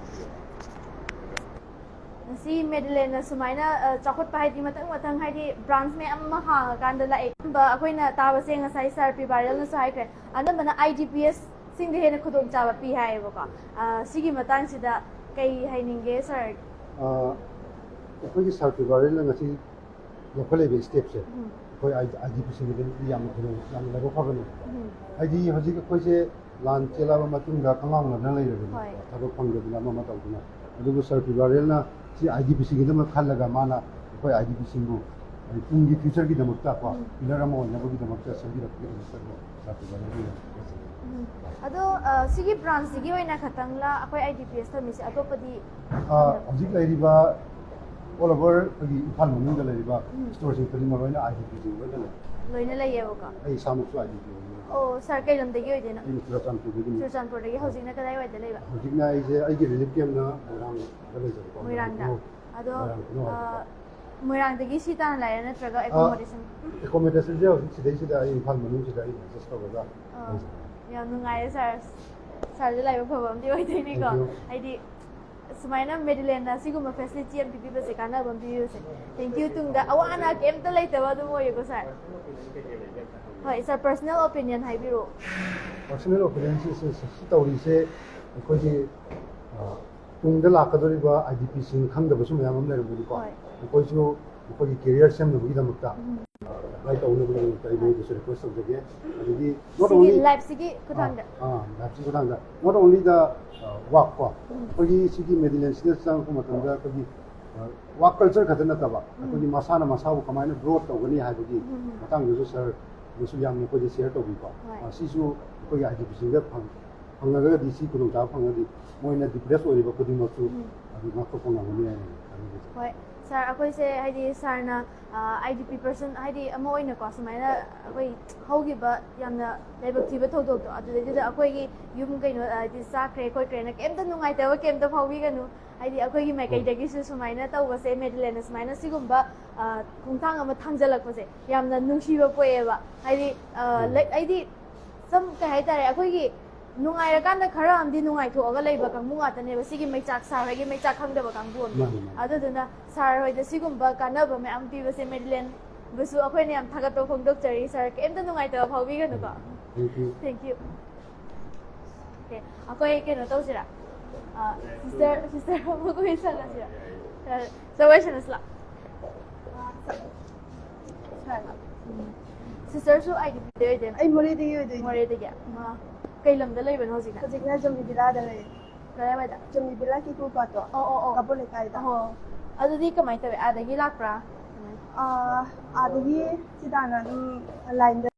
ꯉꯁꯤ ꯃꯦꯗꯤꯂꯦꯟꯅ ꯁꯨꯃꯥꯏꯅ, ꯑ, ꯆꯥꯎꯈꯠꯄ ꯍꯥꯏꯗꯤ ꯃꯊꯪ ꯃꯊꯪ ꯍꯥꯏꯗꯤ ꯕ꯭ꯔꯥꯟꯁ ꯃꯌꯥꯝ ꯑꯃ ꯍꯥꯡꯉꯀꯥꯟꯗ ꯂꯥꯛꯑꯦ꯫ ꯑꯗꯨꯝꯕ ꯑꯩꯈꯣꯏꯅ ꯇꯥꯕꯁꯦ ꯉꯁꯥꯏ ꯁꯥꯔ ꯄꯤ ꯕꯥꯏꯔꯦꯜꯅꯁꯨ ꯍꯥꯏꯈ꯭ꯔꯦ, ꯑꯅꯝꯕꯅ ꯑꯥꯏ ꯗꯤ ꯄꯤ ꯑꯦꯁ ꯁꯤꯡꯗ ꯍꯦꯟꯅ ꯈꯨꯗꯣꯡꯆꯥꯕ ꯄꯤ ꯍꯥꯏꯌꯦꯕꯀꯣ꯫ ꯑ, ꯁꯤꯒꯤ ꯃꯇꯥꯡꯁꯤꯗ ꯀꯩ ꯍꯥꯏꯅꯤꯡꯒꯦ ꯁꯥꯔ? ꯑ, ꯑꯩꯈꯣꯏꯒꯤ ꯁꯥꯔ ꯄꯤ ꯕꯥꯏꯔꯦꯜꯅ ꯉꯁꯤ ꯂꯧꯈꯠꯂꯛꯏꯕ ꯁ꯭ꯇꯦꯞꯁꯦ ꯎꯝ꯫ ꯑꯩꯈꯣꯏ ꯑꯥꯏ ꯗꯤ ꯄꯤ ꯁꯤꯡꯒꯤꯗꯤ ꯌꯥꯝꯅ ꯈꯨꯗꯣꯡ-, ꯌꯥꯝꯅ ꯂꯥꯏꯕꯛ ꯐꯕꯅꯦꯕꯀꯣ꯫ ꯎꯝ꯫ ꯍꯥꯏꯗꯤ ꯍꯧꯖꯤꯛ ꯑꯩꯈꯣꯏꯁꯦ ꯂꯥꯟ ꯆꯦꯜꯂꯛꯑꯕ ꯃꯇꯨꯡꯗ ꯀꯪꯉꯥꯎꯅꯗꯅ ꯂꯩꯔꯕꯅꯤ, ꯍꯣꯏ꯫ ꯊꯕꯛ ꯐꯪꯗꯗꯅ ꯑꯃ ꯑꯃ ꯇꯧꯗꯅ꯫ ꯑꯗꯨꯕꯨ ꯁꯥꯔ ꯄꯤꯕꯥꯔꯦꯜꯅ ꯁꯤ ꯑꯥꯏ ꯗꯤ ꯄꯤ ꯁꯤꯒꯤꯗꯃꯛ ꯈꯜꯂꯒ ꯃꯥꯅ ꯑꯩꯈꯣꯏ ꯑꯥꯏ ꯗꯤ ꯄꯤ ꯁꯤꯕꯨ ꯇꯨꯡꯒꯤ ꯐ꯭ꯌꯨꯆꯔꯒꯤꯗꯃꯛꯇ ꯀꯣ ꯎꯝ꯫ ꯄꯤꯂꯔ ꯑꯃ ꯑꯣꯏꯅꯕꯒꯤꯗꯃꯛꯇ ꯁꯦꯝꯕꯤꯔꯛꯄꯒꯤꯗꯃꯛꯇ ꯁꯥꯔ ꯄꯤꯕꯥꯔꯦꯜꯕꯨ ꯌꯥꯝ ꯊꯥꯒꯠꯆꯔꯤ꯫ ꯎꯝ꯫ ꯑꯗꯣ ꯑ, ꯁꯤꯒꯤ ꯕ꯭ꯔꯥꯟꯁꯁꯤꯒꯤ ꯑꯣꯏꯅ ꯈꯛꯇꯪꯂ ꯑꯩꯈꯣꯏ ꯑꯥꯏ ꯗꯤ ꯄꯤ ꯑꯦꯁ ꯊꯝꯃꯤꯁꯦ? ꯑꯇꯣꯞꯄꯗꯤ ꯑ, ꯍꯧꯖꯤꯛ ꯂꯩꯔꯤꯕ ꯑꯣꯜ ꯑꯣꯚꯔ ꯑꯩꯈꯣꯏꯒꯤ ꯏꯝꯐꯥꯜ ꯃꯅꯨꯡꯗ ꯂꯩꯔꯤꯕ ꯎꯝ꯫ ꯁ꯭ꯇꯣꯔꯁꯤꯡ ꯈꯨꯗꯤꯡꯃꯛ ꯂꯣꯏꯅ ꯑꯥꯏ ꯗꯤ ꯄꯤ ꯁꯤꯡ ꯂꯣꯏꯅ ꯂꯩ꯫ ꯂꯣꯏꯅ ꯂꯩꯌꯦꯕꯀꯣ꯫ ꯑꯩ ꯏꯁꯥꯃꯛꯁꯨ ꯑꯥꯏ ꯗꯤ ꯄꯤ ꯑꯣꯏꯅ ꯑꯣ, ꯁꯥꯔ ꯀꯩ ꯂꯝꯗꯒꯤ ꯑꯣꯏꯗꯣꯏꯅꯣ? ꯑꯩꯅ ꯆꯨꯔꯆꯥꯟꯄꯨꯔꯗꯒꯤꯅꯤ꯫ ꯆꯨꯔꯆꯥꯟꯄꯨꯔꯗꯒꯤ꯫ ꯍꯧꯖꯤꯛꯅ ꯀꯗꯥꯏꯋꯥꯏꯗ ꯂꯩꯕ? ꯍꯧꯖꯤꯛꯅ ꯑꯩꯁꯦ ꯑꯩꯒꯤ ꯔꯤꯂꯤꯐ ꯀꯦꯝꯅ ꯃꯣꯏꯔꯥꯡꯗ ꯂꯩꯖꯕꯀꯣ꯫ ꯃꯣꯏꯔꯥꯡꯗ꯫ ꯑꯣ, ꯑꯗꯣ ꯃꯣꯏꯔꯥꯡꯗ ꯑ, ꯃꯣꯏꯔꯥꯡꯗꯒꯤ ꯁꯤ ꯇꯥꯟꯅ ꯂꯥꯛꯑꯦ ꯅꯠꯇ꯭ꯔꯒ ꯑꯦꯀꯣꯃꯣꯗꯦꯁꯟ? ꯑꯦꯀꯣꯃꯣꯗꯦꯁꯟꯁꯦ ꯍꯧꯖꯤꯛ ꯁꯤꯗꯩꯁꯤꯗ ꯑꯩ ꯏꯝꯐꯥꯜ ꯃꯅꯨꯡꯁꯤꯗ ꯑꯩ ꯑꯦꯗꯖꯁ ꯇꯧꯔꯒ ꯑ, ꯂꯩꯖꯕꯅꯤ꯫ ꯌꯥꯝ ꯅꯨꯡꯉꯥꯏꯔꯦ ꯁꯥꯔ꯫ ꯁꯥꯔꯁꯦ ꯂꯥꯏꯕꯛ ꯐꯕ ꯑꯃꯗꯤ ꯑꯣꯏꯗꯣꯏꯅꯤꯀꯣ꯫ Thank you. ꯍꯥꯏꯗꯤ ꯁꯨꯃꯥꯏꯅ ꯃꯦꯗꯤꯂꯦꯟꯅ ꯁꯤꯒꯨꯝꯕ ꯐꯦꯁꯤꯂꯤꯇꯤ ꯑꯃ ꯄꯤꯕꯤꯕꯁꯦ, ꯀꯥꯟꯅꯕ ꯑꯃ ꯄꯤꯕꯤꯕꯁꯦ, ꯊꯦꯡꯀ꯭ꯌꯨ꯫ ꯇꯨꯡꯗ ꯑꯋꯥ ꯑꯅꯥ ꯀꯩꯝꯇ ꯂꯩꯇꯕ ꯑꯗꯨꯝ ꯑꯣꯏꯌꯨꯀꯣ ꯁꯥꯔ꯫ ꯍꯣꯏ ꯁꯥꯔ, ꯄꯔꯁꯅꯦꯜ ꯑꯣꯄꯤꯅꯤꯌꯟ ꯍꯥꯏꯕꯤꯔꯛꯑꯣ꯫ ꯄꯔꯁꯅꯦꯜ ꯑꯣꯄꯤꯅꯤꯌꯟꯁꯦ ꯁꯤ ꯇꯧꯔꯤꯁꯦ ꯑꯩꯈꯣꯏꯒꯤ ꯑ, ꯇꯨꯡꯗ ꯂꯥꯛꯀꯗꯧꯔꯤꯕ ꯑꯥꯏ ꯗꯤ ꯄꯤꯁꯤꯡ ꯈꯪꯗꯕꯁꯨ ꯃꯌꯥꯝ ꯑꯃ ꯂꯩꯔꯝꯒꯅꯤꯀꯣ꯫ ꯍꯣꯏ꯫ ꯑꯩꯈꯣꯏꯁꯨ ꯑꯩꯈꯣꯏꯒꯤ ꯀꯦꯔꯤꯌꯔ ꯁꯦꯝꯅꯕꯒꯤꯗꯃꯛꯇ ꯎꯝ꯫ ꯑꯦꯄ꯭ꯂꯥꯏ ꯇꯧꯅꯕꯒꯤꯗꯃꯛꯇ ꯑꯩ ꯃꯣꯏꯗꯁꯨ ꯔꯤꯀ꯭ꯋꯦꯁ ꯇꯧꯖꯒꯦ꯫ ꯑꯗꯒꯤ not ꯁꯤꯒꯤ only ꯂꯥꯏꯐꯁꯤꯒꯤ ꯈꯨꯊꯥꯡꯗ꯫ ꯑꯥ, ꯂꯥꯏꯐꯁꯤ ꯈꯨꯊꯥꯡꯗ not only the work ꯀꯣ, ꯎꯝ꯫ ꯑꯩꯈꯣꯏꯒꯤ ꯁꯤꯒꯤ ꯃꯦꯗꯤꯂꯦꯟꯁꯤꯗ ꯆꯪꯉꯛꯄ ꯃꯇꯝꯗ ꯑꯩꯈꯣꯏꯒꯤ ꯋꯥꯔꯛ ꯀꯜꯆꯔ ꯈꯛꯇ ꯅꯠꯇꯕ ꯎꯝ꯫ ꯑꯩꯈꯣꯏꯒꯤ ꯃꯁꯥꯅ ꯃꯁꯥꯕꯨ ꯀꯃꯥꯏꯅ ꯒ꯭ꯔꯣꯠ ꯇꯧꯒꯅꯤ ꯍꯥꯏꯕꯒꯤ ꯎꯝ꯫ ꯃꯇꯥꯡꯗꯁꯨ ꯁꯥꯔꯅꯁꯨ ꯌꯥꯝꯅ ꯑꯩꯈꯣꯏꯗ ꯁꯤꯌꯔ ꯇꯧꯕꯤꯀꯣ꯫ ꯍꯣꯏ꯫ ꯑ, ꯁꯤꯁꯨ ꯑꯩꯈꯣꯏꯒꯤ ꯑꯥꯏ ꯗꯤ ꯄꯤꯁꯤꯡꯗ ꯐꯪꯉꯒꯗꯤ, ꯁꯤ ꯈꯨꯗꯣꯡꯆꯥꯕ ꯐꯪꯉꯒꯗꯤ ꯃꯣꯏꯅ ꯗꯤꯄ꯭ꯔꯦꯁ ꯑꯣꯏꯔꯤꯕ ꯈꯨꯗꯤꯡꯃꯛꯁꯨ ꯎꯝ꯫ ꯑꯗꯨ ꯉꯥꯛꯊꯣꯛꯄ ꯉꯝꯒꯅꯤ ꯍꯥꯏꯅ ꯈꯜꯂꯤ꯫ ꯍꯣꯏ ꯁꯥꯔ, ꯑꯩꯈꯣꯏꯁꯦ ꯍꯥꯏꯗꯤ ꯁꯥꯔꯅ ꯑꯥꯏ ꯗꯤ ꯄꯤ ꯄꯔꯁꯟ ꯍꯥꯏꯗꯤ ꯑꯃ ꯑꯣꯏꯅꯀꯣ, ꯁꯨꯃꯥꯏꯅ ꯑꯩꯈꯣꯏ ꯍꯧꯈꯤꯕ ꯌꯥꯝꯅ ꯂꯥꯏꯕꯛ ꯊꯤꯕ ꯊꯧꯗꯣꯛꯇꯣ, ꯑꯗꯨꯗꯩꯗꯨꯗ ꯑꯩꯈꯣꯏꯒꯤ ꯌꯨꯝ ꯀꯩꯅꯣ ꯍꯥꯏꯗꯤ ꯆꯥꯈ꯭ꯔꯦ ꯈꯣꯠꯈ꯭ꯔꯦꯅ ꯀꯩꯝꯇ ꯅꯨꯡꯉꯥꯏꯇꯕ ꯀꯩꯝꯇ ꯐꯥꯎꯕꯤꯒꯅꯨ꯫ ꯍꯥꯏꯗꯤ ꯑꯩꯈꯣꯏꯒꯤ ꯃꯥꯏꯀꯩꯗꯒꯤꯁꯨ ꯁꯨꯃꯥꯏꯅ ꯇꯧꯕꯁꯦ, ꯃꯦꯗꯤꯂꯦꯟꯅ ꯁꯨꯃꯥꯏꯅ ꯁꯤꯒꯨꯝꯕ ꯑ, ꯈꯣꯡꯊꯥꯡ ꯑꯃ ꯊꯥꯡꯖꯜꯂꯛꯄꯁꯦ ꯌꯥꯝꯅ ꯅꯨꯡꯁꯤꯕ ꯄꯣꯛꯑꯦꯕ꯫ ꯍꯥꯏꯗꯤ ꯑ, ꯎꯝ꯫ ꯂꯥꯏꯛ ꯍꯥꯏꯗꯤ ꯁꯝ ꯀꯩ ꯍꯥꯏꯇꯥꯔꯦ, ꯑꯩꯈꯣꯏꯒꯤ ꯅꯨꯡꯉꯥꯏꯔꯀꯥꯟꯗ ꯈꯔ ꯑꯃꯗꯤ ꯅꯨꯡꯉꯥꯏꯊꯣꯛꯑꯒ ꯂꯩꯕ ꯀꯥꯡꯕꯨ ꯉꯥꯛꯇꯅꯦꯕ ꯁꯤꯒꯤ ꯃꯩꯆꯥꯛ, ꯁꯥꯔ ꯍꯣꯏꯒꯤ ꯃꯩꯆꯥꯛ ꯈꯪꯗꯕ ꯀꯥꯡꯕꯨ ꯑꯃꯗꯤ꯫ ꯃꯥꯅꯤ, ꯃꯥꯅꯤ꯫ ꯑꯗꯨꯗꯨꯅ ꯁꯥꯔ ꯍꯣꯏꯗ ꯁꯤꯒꯨꯝꯕ ꯀꯥꯟꯅꯕ ꯃꯌꯥꯝ ꯄꯤꯕꯁꯦ ꯃꯦꯗꯤꯂꯦꯟꯕꯨꯁꯨ ꯑꯩꯈꯣꯏꯅ ꯌꯥꯝ ꯊꯥꯒꯠꯄ ꯐꯣꯡꯗꯣꯛꯆꯔꯤ꯫ ꯁꯥꯔ ꯀꯩꯝꯇ ꯅꯨꯡꯉꯥꯏꯇꯕ ꯐꯥꯎꯕꯤꯒꯅꯨꯀꯣ꯫ Thank you. Thank you. Okay, ꯑꯩꯈꯣꯏ ꯀꯩꯅꯣ ꯇꯧꯁꯤꯔꯥ? ꯑ, ꯁꯤꯁꯇꯔ, ꯁꯤꯁꯇꯔ ꯑꯃꯨꯛ ꯋꯥꯔꯤ ꯁꯥꯟꯅꯁꯤꯔꯥ? ꯑ, ꯁꯤꯁꯇꯔ ꯋꯥꯔꯤ ꯁꯥꯟꯅꯁꯤꯂꯥ? ꯁꯥꯔ, ꯎꯝ, ꯁꯤꯁꯇꯔꯁꯨ ꯑꯥꯏ ꯗꯤ ꯄꯤꯗ ꯑꯣꯏꯗꯣꯏꯅꯦ? ꯑꯩ ꯃꯣꯔꯦꯗꯒꯤ ꯑꯣꯏꯗꯣꯏꯅꯦ꯫ ꯃꯣꯔꯦꯗꯒꯤ? ꯑ, ꯀꯩ ꯂꯝꯗ ꯂꯩꯕꯅꯣ ꯍꯧꯖꯤꯛꯅ? ꯍꯧꯖꯤꯛꯅ ꯖꯨꯝꯕꯤ ꯚꯤꯂꯥꯗ ꯂꯩ꯫ ꯀꯗꯥꯏꯋꯥꯏꯗ? ꯖꯨꯝꯕꯤ ꯚꯤꯂꯥ ꯀꯤꯀꯨ ꯀ꯭ꯋꯥꯇꯣ꯫ ꯑꯣ ꯑꯣ ꯑꯣ꯫ ꯀꯕꯣ ꯂꯩꯀꯥꯏꯗ꯫ ꯑꯣ꯫ ꯑꯗꯨꯗꯤ ꯀꯃꯥꯏꯅ ꯇꯧꯋꯦ? ꯑꯥꯗꯒꯤ ꯂꯥꯛꯄ꯭ꯔꯥ? ꯑꯥ, ꯑꯥꯗꯒꯤ ꯁꯤꯗꯥꯅ ꯑꯗꯨꯝ ꯂꯥꯏꯟꯗ꯫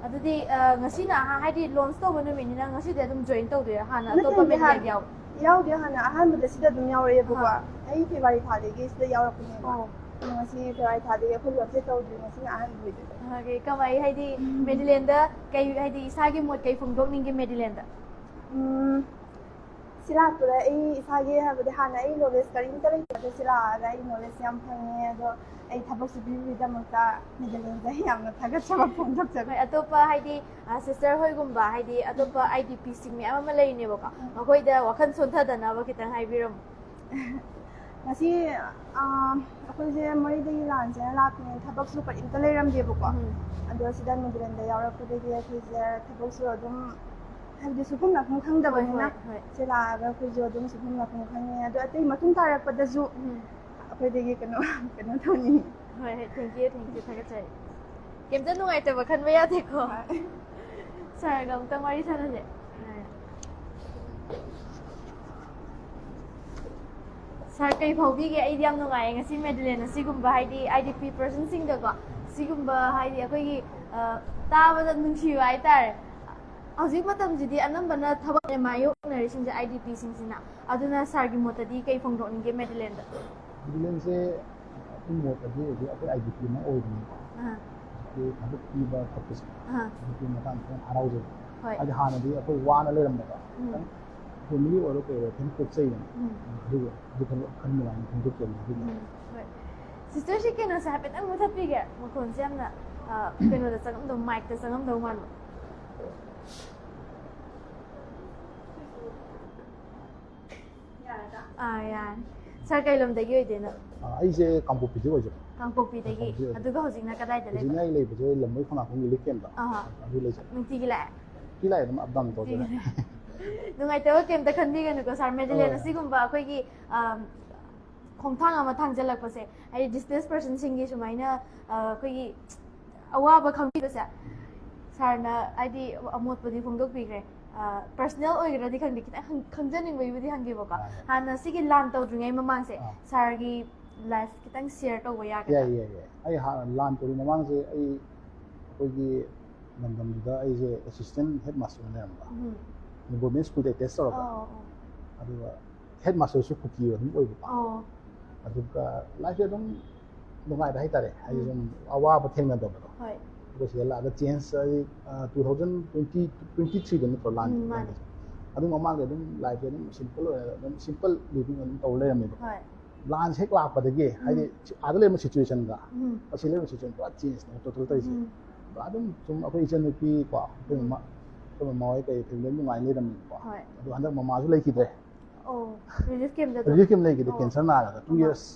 ꯑꯗꯨꯗꯤ ꯑ, ꯉꯁꯤꯅ ꯑꯍꯥ- ꯍꯥꯏꯗꯤ ꯂꯣꯟꯁ ꯇꯧꯕ ꯅꯨꯃꯤꯠꯅꯤꯅ ꯉꯁꯤꯗꯤ ꯑꯗꯨꯝ ꯖꯣꯏꯟ ꯇꯧꯗꯣꯏꯔꯥ? ꯍꯥꯟꯅ ꯅꯠꯇꯦ, ꯑꯇꯣꯞꯄ ꯅꯠꯇꯦ, ꯃꯦꯗꯤꯌꯥ ꯍꯥꯟꯅ ꯌꯥꯎꯗꯦ꯫ ꯍꯥꯟꯅ ꯑꯍꯥꯟꯕꯗ ꯁꯤꯗ ꯑꯗꯨꯝ ꯌꯥꯎꯔꯛꯑꯦꯕꯀꯣ꯫ ꯑꯥ꯫ ꯑꯩ ꯐꯦꯕ꯭ꯔꯨꯋꯥꯔꯤ ꯊꯥꯗꯒꯤ ꯁꯤꯗ ꯌꯥꯎꯔꯛꯄꯅꯦꯕ꯫ ꯑꯣ꯫ ꯑꯗꯣ ꯉꯁꯤ ꯐꯦꯕ꯭ꯔꯨꯋꯥꯔꯤ ꯊꯥꯗꯒꯤ ꯑꯩꯈꯣꯏ ꯂꯣꯟꯁꯦ ꯇꯧꯗ꯭ꯔꯤ, ꯉꯁꯤꯅ ꯑꯍꯥꯟꯕ ꯑꯣꯏꯗꯣꯏꯕ꯫ ꯑꯣꯀꯦ, ꯀꯃꯥꯏ ꯍꯥꯏꯗꯤ ꯃꯦꯗꯤꯂꯦꯟꯗ ꯀꯩ ꯍꯥꯏꯗꯤ ꯏꯁꯥꯒꯤ ꯃꯣꯠ ꯀꯩ ꯐꯣꯡꯗꯣꯛꯅꯤꯡꯒꯦ ꯃꯦꯗꯤꯂꯦꯟꯗ? ꯎꯝ, ꯁꯤ ꯂꯥꯛꯄꯗ ꯑꯩ ꯏꯁꯥꯒꯤ ꯍꯥꯏꯕꯗꯤ ꯍꯥꯟꯅ ꯑꯩ ꯅꯣꯂꯦꯖ ꯀꯔꯤꯝꯇ ꯂꯩꯇꯦ, ꯑꯗꯣ ꯁꯤ ꯂꯥꯛꯑꯒ ꯑꯩ ꯅꯣꯂꯦꯖ ꯌꯥꯝ ꯐꯪꯉꯦ꯫ ꯑꯗꯣ ꯑꯩ ꯊꯕꯛꯁꯨ ꯄꯤꯕꯒꯤꯗꯃꯛꯇ ꯃꯦꯗꯤꯂꯦꯟꯗ ꯑꯩ ꯌꯥꯝꯅ ꯊꯥꯒꯠꯆꯕ ꯐꯣꯡꯗꯣꯛꯆꯔꯤ꯫ ꯍꯣꯏ, ꯑꯇꯣꯞꯄ ꯍꯥꯏꯗꯤ ꯁꯤꯁꯇꯔ ꯍꯣꯏꯒꯨꯝꯕ ꯍꯥꯏꯗꯤ ꯑꯇꯣꯞꯄ ꯑꯥꯏ ꯗꯤ ꯄꯤꯁꯤꯡ ꯃꯌꯥꯝ ꯑꯃ ꯂꯩꯔꯤꯅꯦꯕꯀꯣ, ꯃꯈꯣꯏꯗ ꯋꯥꯈꯜ ꯁꯣꯟꯊꯗꯅꯕ ꯈꯤꯇꯪ ꯍꯥꯏꯕꯤꯔꯝꯃꯨ꯫ ꯉꯁꯤ ꯑꯥ, ꯑꯩꯈꯣꯏꯁꯦ ꯃꯣꯔꯦꯗꯒꯤ ꯂꯥꯟꯁꯦꯅ ꯂꯥꯛꯄꯅꯦ, ꯊꯕꯛꯁꯨ ꯀꯔꯤꯝꯇ ꯂꯩꯔꯝꯗꯦꯕꯀꯣ꯫ ꯎꯝ꯫ ꯑꯗꯣ ꯁꯤꯗ ꯃꯦꯗꯤꯂꯦꯟꯗ ꯌꯥꯎꯔꯛꯄꯗꯒꯤ ꯑꯩꯈꯣꯏꯁꯦ ꯊꯕꯛꯁꯨ ꯑꯗꯨꯝ ꯍꯥꯏꯕꯗꯤ ꯁꯨꯐꯝ ꯂꯥꯛꯐꯝ ꯈꯪꯗꯕꯅꯤꯅ ꯍꯣꯏ, ꯍꯣꯏ, ꯍꯣꯏ꯫ ꯁꯤ ꯂꯥꯛꯑꯒ ꯑꯩꯈꯣꯏꯁꯨ ꯑꯗꯨꯝ ꯁꯨꯐꯝ ꯂꯥꯛꯐꯝ ꯈꯪꯉꯦ꯫ ꯑꯗꯣ ꯑꯇꯩ ꯃꯇꯨꯡ ꯇꯥꯔꯛꯄꯗꯁꯨ ꯎꯝ꯫ ꯑꯩꯈꯣꯏꯗꯒꯤ ꯀꯩꯅꯣ ꯀꯩꯅꯣ ꯇꯧꯅꯤꯡꯉꯤ꯫ ꯍꯣꯏ ꯍꯣꯏ, thank you, thank you, ꯊꯥꯒꯠꯆꯔꯤ꯫ ꯀꯩꯝꯇ ꯅꯨꯡꯉꯥꯏꯇꯕ ꯈꯟꯕ ꯌꯥꯗꯦꯀꯣ꯫ ꯍꯣꯏ꯫ ꯁꯥꯔꯒ ꯑꯃꯨꯛꯇꯪ ꯋꯥꯔꯤ ꯁꯥꯟꯅꯁꯦ꯫ ꯁꯥꯔ, ꯀꯩ ꯐꯥꯎꯕꯤꯒꯦ? ꯑꯩꯗꯤ ꯌꯥꯝ ꯅꯨꯡꯉꯥꯏꯌꯦ ꯉꯁꯤ ꯃꯦꯗꯤꯂꯦꯟ ꯑꯁꯤꯒꯨꯝꯕ ꯍꯥꯏꯗꯤ ꯑꯥꯏ ꯗꯤ ꯄꯤ ꯄꯔꯁꯟꯁꯤꯡꯗꯀꯣ, ꯁꯤꯒꯨꯝꯕ ꯍꯥꯏꯗꯤ ꯑꯩꯈꯣꯏꯒꯤ ꯑ, ꯇꯥꯕꯗ ꯅꯨꯡꯁꯤꯕ ꯍꯥꯏꯇꯥꯔꯦ꯫ ꯍꯧꯖꯤꯛ ꯃꯇꯝꯁꯤꯗꯤ ꯑꯅꯝꯕꯅ ꯊꯕꯛ ꯃꯥꯌꯣꯛꯅꯔꯤꯁꯤꯡꯁꯦ ꯑꯥꯏ ꯗꯤ ꯄꯤꯁꯤꯡꯁꯤꯅ꯫ ꯑꯗꯨꯅ ꯁꯥꯔꯒꯤ ꯃꯣꯠꯇꯗꯤ ꯀꯩ ꯐꯣꯡꯗꯣꯛꯅꯤꯡꯒꯦ ꯃꯦꯗꯤꯂꯦꯟꯗ? ꯃꯦꯗꯤꯂꯦꯟꯁꯦ ꯑꯩꯈꯣꯏ ꯃꯣꯠꯇꯗꯤ ꯍꯧꯖꯤꯛ ꯑꯩꯈꯣꯏ ꯑꯥꯏ ꯗꯤ ꯄꯤ ꯑꯃ ꯑꯣꯏꯕꯅꯤꯀꯣ꯫ ꯑꯥ, ꯍꯧꯖꯤꯛꯀꯤ ꯊꯕꯛ ꯄꯤꯕ ꯈꯣꯠꯄꯁꯦ ꯑꯥ, ꯍꯧꯖꯤꯛꯀꯤ ꯃꯇꯥꯡꯗ ꯈꯤꯇꯪ ꯍꯔꯥꯎꯖꯩ꯫ ꯍꯣꯏ꯫ ꯍꯥꯏꯗꯤ ꯍꯥꯟꯅꯗꯤ ꯑꯩꯈꯣꯏ ꯋꯥꯅ ꯂꯩꯔꯝꯕꯗꯣ ꯎꯝ꯫ ꯈꯤꯇꯪ ꯐꯦꯃꯤꯂꯤ ꯑꯣꯏꯔꯣ ꯀꯩ ꯑꯣꯏꯔꯣ ꯈꯤꯇꯪ ꯀꯣꯛꯆꯩꯗꯅ꯫ ꯎꯝ꯫ ꯑꯗꯨꯒ ꯑꯗꯨ ꯈꯟꯕ ꯈꯟꯕ ꯑꯗꯨꯃꯥꯏꯅ ꯐꯣꯡꯗꯣꯛꯆꯕꯅꯤ ꯑꯗꯨꯒꯤ꯫ ꯎꯝ, ꯍꯣꯏ꯫ ꯁꯤꯁꯇꯔꯁꯤ ꯀꯩꯅꯣꯁꯦ ꯍꯥꯏꯐꯦꯠꯇꯪ ꯃꯨꯊꯠꯄꯤꯒꯦ, ꯃꯈꯣꯟꯁꯦ ꯌꯥꯝꯅ ꯑ, ꯀꯩꯅꯣꯗ ꯆꯪꯉꯝꯗꯧ, ꯃꯥꯏꯛꯇ ꯆꯪꯉꯝꯗꯧ ꯃꯥꯟꯕ꯫ ꯑꯥ, ꯌꯥꯔꯦ꯫ ꯁꯥꯔ, ꯀꯩ ꯂꯝꯗꯒꯤ ꯑꯣꯏꯗꯣꯏꯅꯣ? ꯑꯥ, ꯑꯩꯁꯦ ꯀꯥꯡꯄꯣꯛꯄꯤꯗꯒꯤ ꯑꯣꯏꯖꯕ꯫ ꯀꯥꯡꯄꯣꯛꯄꯤꯗꯒꯤ꯫ ꯀꯥꯡꯄꯣꯛꯄꯤꯗꯒꯤ ꯑꯣꯏꯖꯕ꯫ ꯑꯗꯨꯒ ꯍꯧꯖꯤꯛꯅ ꯀꯗꯥꯏꯗ ꯂꯩꯕ? ꯍꯧꯖꯤꯛꯅ ꯑꯩ ꯂꯩꯕꯁꯦ ꯂꯝꯕꯣꯏ ꯈꯣꯡꯅꯥꯡꯈꯣꯡ ꯔꯤꯂꯤꯐ ꯀꯦꯝꯞꯇ꯫ ꯑꯍꯥ꯫ ꯑꯗꯨ ꯂꯩꯖꯩ꯫ ꯅꯨꯡꯇꯤꯒꯤ ꯂꯥꯛꯑꯦ? ꯅꯨꯡꯇꯤ ꯂꯥꯛꯑꯦ ꯑꯗꯨꯝ ꯑꯞ ꯗꯥꯎꯟ ꯇꯧꯖꯩ꯫ ꯅꯨꯡꯉꯥꯏꯇꯕ ꯀꯩꯝꯇ ꯈꯟꯕꯤꯒꯅꯨꯀꯣ ꯁꯥꯔ, ꯃꯦꯗꯤꯂꯦꯟ ꯍꯣꯏ꯫ ꯑꯁꯤꯒꯨꯝꯕ ꯑꯩꯈꯣꯏꯒꯤ, ꯑꯝ, ꯈꯣꯡꯊꯥꯡ ꯑꯃ ꯊꯥꯡꯖꯜꯂꯛꯄꯁꯦ, ꯍꯥꯏꯗꯤ ꯗꯤꯁꯄ꯭ꯂꯦꯁ ꯄꯔꯁꯟꯁꯤꯡꯒꯤ ꯁꯨꯃꯥꯏꯅ, ꯑ, ꯑꯩꯈꯣꯏꯒꯤ ꯑꯋꯥꯕ ꯈꯪꯕꯤꯕꯁꯦ, ꯁꯥꯔꯅ ꯍꯥꯏꯗꯤ ꯑꯃꯣꯠꯄꯗꯤ ꯐꯣꯡꯗꯣꯛꯄꯤꯈ꯭ꯔꯦ꯫ ꯄꯔꯁꯅꯦꯜ ꯑꯣꯏꯒꯦꯔꯗꯤ ꯈꯪꯗꯦ, ꯈꯤꯇꯪ ꯍꯪ- ꯈꯪꯖꯅꯤꯡꯕꯒꯤꯕꯨꯗꯤ ꯍꯪꯒꯦꯕꯀꯣ꯫ ꯑꯥ, ꯌꯥꯏ꯫ ꯍꯥꯟꯅ ꯁꯤꯒꯤ ꯂꯥꯟ ꯇꯧꯗ꯭ꯔꯤꯉꯩ ꯃꯃꯥꯡꯁꯦ ꯑꯥ꯫ ꯁꯥꯔꯒꯤ ꯂꯥꯏꯐ ꯈꯤꯇꯪ ꯁꯤꯌꯔ ꯇꯧꯕ ꯌꯥꯒꯗ꯭ꯔꯥ? ꯌꯥꯏ ꯌꯥꯏ ꯌꯥꯏ ꯑꯩ ꯍꯥꯟꯅ ꯂꯥꯟ ꯇꯧꯔꯤ ꯃꯃꯥꯡꯁꯦ ꯑꯩ ꯑꯩꯈꯣꯏꯒꯤ ꯂꯝꯗꯝꯗꯨꯗ ꯑꯩꯁꯦ ꯑꯦꯁꯤꯁꯇꯦꯟ ꯍꯦꯗ ꯃꯥꯁꯇꯔ ꯂꯩꯔꯝꯕ꯫ ꯎꯝ꯫ ꯒꯣꯔꯃꯦꯟ ꯁ꯭ꯀꯨꯜꯗ ꯑꯦꯇꯦꯁ ꯇꯧꯔꯒ꯫ ꯑꯣ, ꯑꯣ꯫ ꯑꯗꯨꯒ ꯍꯦꯗ ꯃꯥꯁꯇꯔꯁꯨ ꯀꯨꯀꯤ ꯑꯗꯨꯝ ꯑꯣꯏꯕꯀꯣ꯫ ꯑꯣ꯫ ꯑꯗꯨꯒ ꯂꯥꯏꯐꯁꯦ ꯑꯗꯨꯝ ꯅꯨꯡꯉꯥꯏꯕ ꯍꯥꯏꯇꯥꯔꯦ, ꯍꯥꯏꯗꯤ ꯎꯝ꯫ ꯁꯨꯝ ꯑꯋꯥꯕ ꯊꯦꯡꯅꯗꯕꯗꯣ꯫ ꯍꯣꯏ꯫ ꯑꯩꯈꯣꯏ ꯁꯤꯗ ꯂꯥꯛꯑꯒ change two thousand twenty twenty ꯊ꯭ꯔꯤꯗ ꯅꯠꯇ꯭ꯔꯣ ꯂꯥꯟ ꯎꯝ, ꯃꯥꯅꯦ꯫ ꯂꯥꯟꯁꯦ? ꯑꯗꯨ ꯃꯃꯥꯡꯗ ꯑꯗꯨꯝ ꯂꯥꯏꯐꯁꯦ ꯑꯗꯨꯝ ꯁꯤꯝꯄꯜ ꯑꯣꯏꯅ ꯑꯗꯨꯝ ꯁꯤꯝꯄꯜ ꯂꯤꯚꯤꯡ ꯑꯗꯨꯝ ꯇꯧ ꯂꯩꯔꯝꯃꯦꯕ꯫ ꯍꯣꯏ꯫ ꯂꯥꯟꯁꯦ ꯍꯦꯛ ꯂꯥꯛꯄꯗꯒꯤ ꯎꯝ꯫ ꯍꯥꯏꯗꯤ ꯑꯥꯗ ꯂꯩꯔꯝꯕ ꯁꯤꯆꯨꯋꯦꯁꯟꯒ ꯎꯝ꯫ ꯑꯁꯤ ꯂꯩꯔꯝꯕ ꯁꯤꯆꯨꯋꯦꯁꯟ ꯄꯨꯔꯥ ꯆꯦꯟꯖꯅꯦ ꯇꯣꯇꯦꯜ ꯇꯧꯔꯤꯁꯦ꯫ ꯎꯝ꯫ ꯑꯗꯨꯝ ꯁꯨꯝ ꯑꯩꯈꯣꯏ ꯏꯆꯟꯅꯨꯄꯤ ꯀꯣ ꯑꯩꯈꯣꯏ ꯎꯝ꯫ ꯃꯃꯥ ꯑꯩꯈꯣꯏ ꯃꯃꯥ ꯍꯣꯏ ꯀꯩ ꯐꯦꯃꯤꯂꯤ ꯅꯨꯡꯉꯥꯏꯅ ꯂꯩꯔꯝꯃꯦꯕꯀꯣ꯫ ꯍꯣꯏ꯫ ꯑꯗꯣ ꯍꯟꯗꯛ ꯃꯃꯥꯁꯨ ꯂꯩꯈꯤꯗ꯭ꯔꯦ꯫ ꯑꯣ꯫ ꯔꯤꯂꯤꯐ ꯀꯦꯝꯗ ꯑꯗꯨꯝ꯫ ꯔꯤꯂꯤꯐ ꯀꯦꯝ ꯂꯩꯈꯤꯗꯦ, ꯑꯣ꯫ ꯀꯦꯟꯁꯔ ꯅꯥꯔꯒ ꯇꯨ ꯑꯃ꯫ ꯌꯔꯁ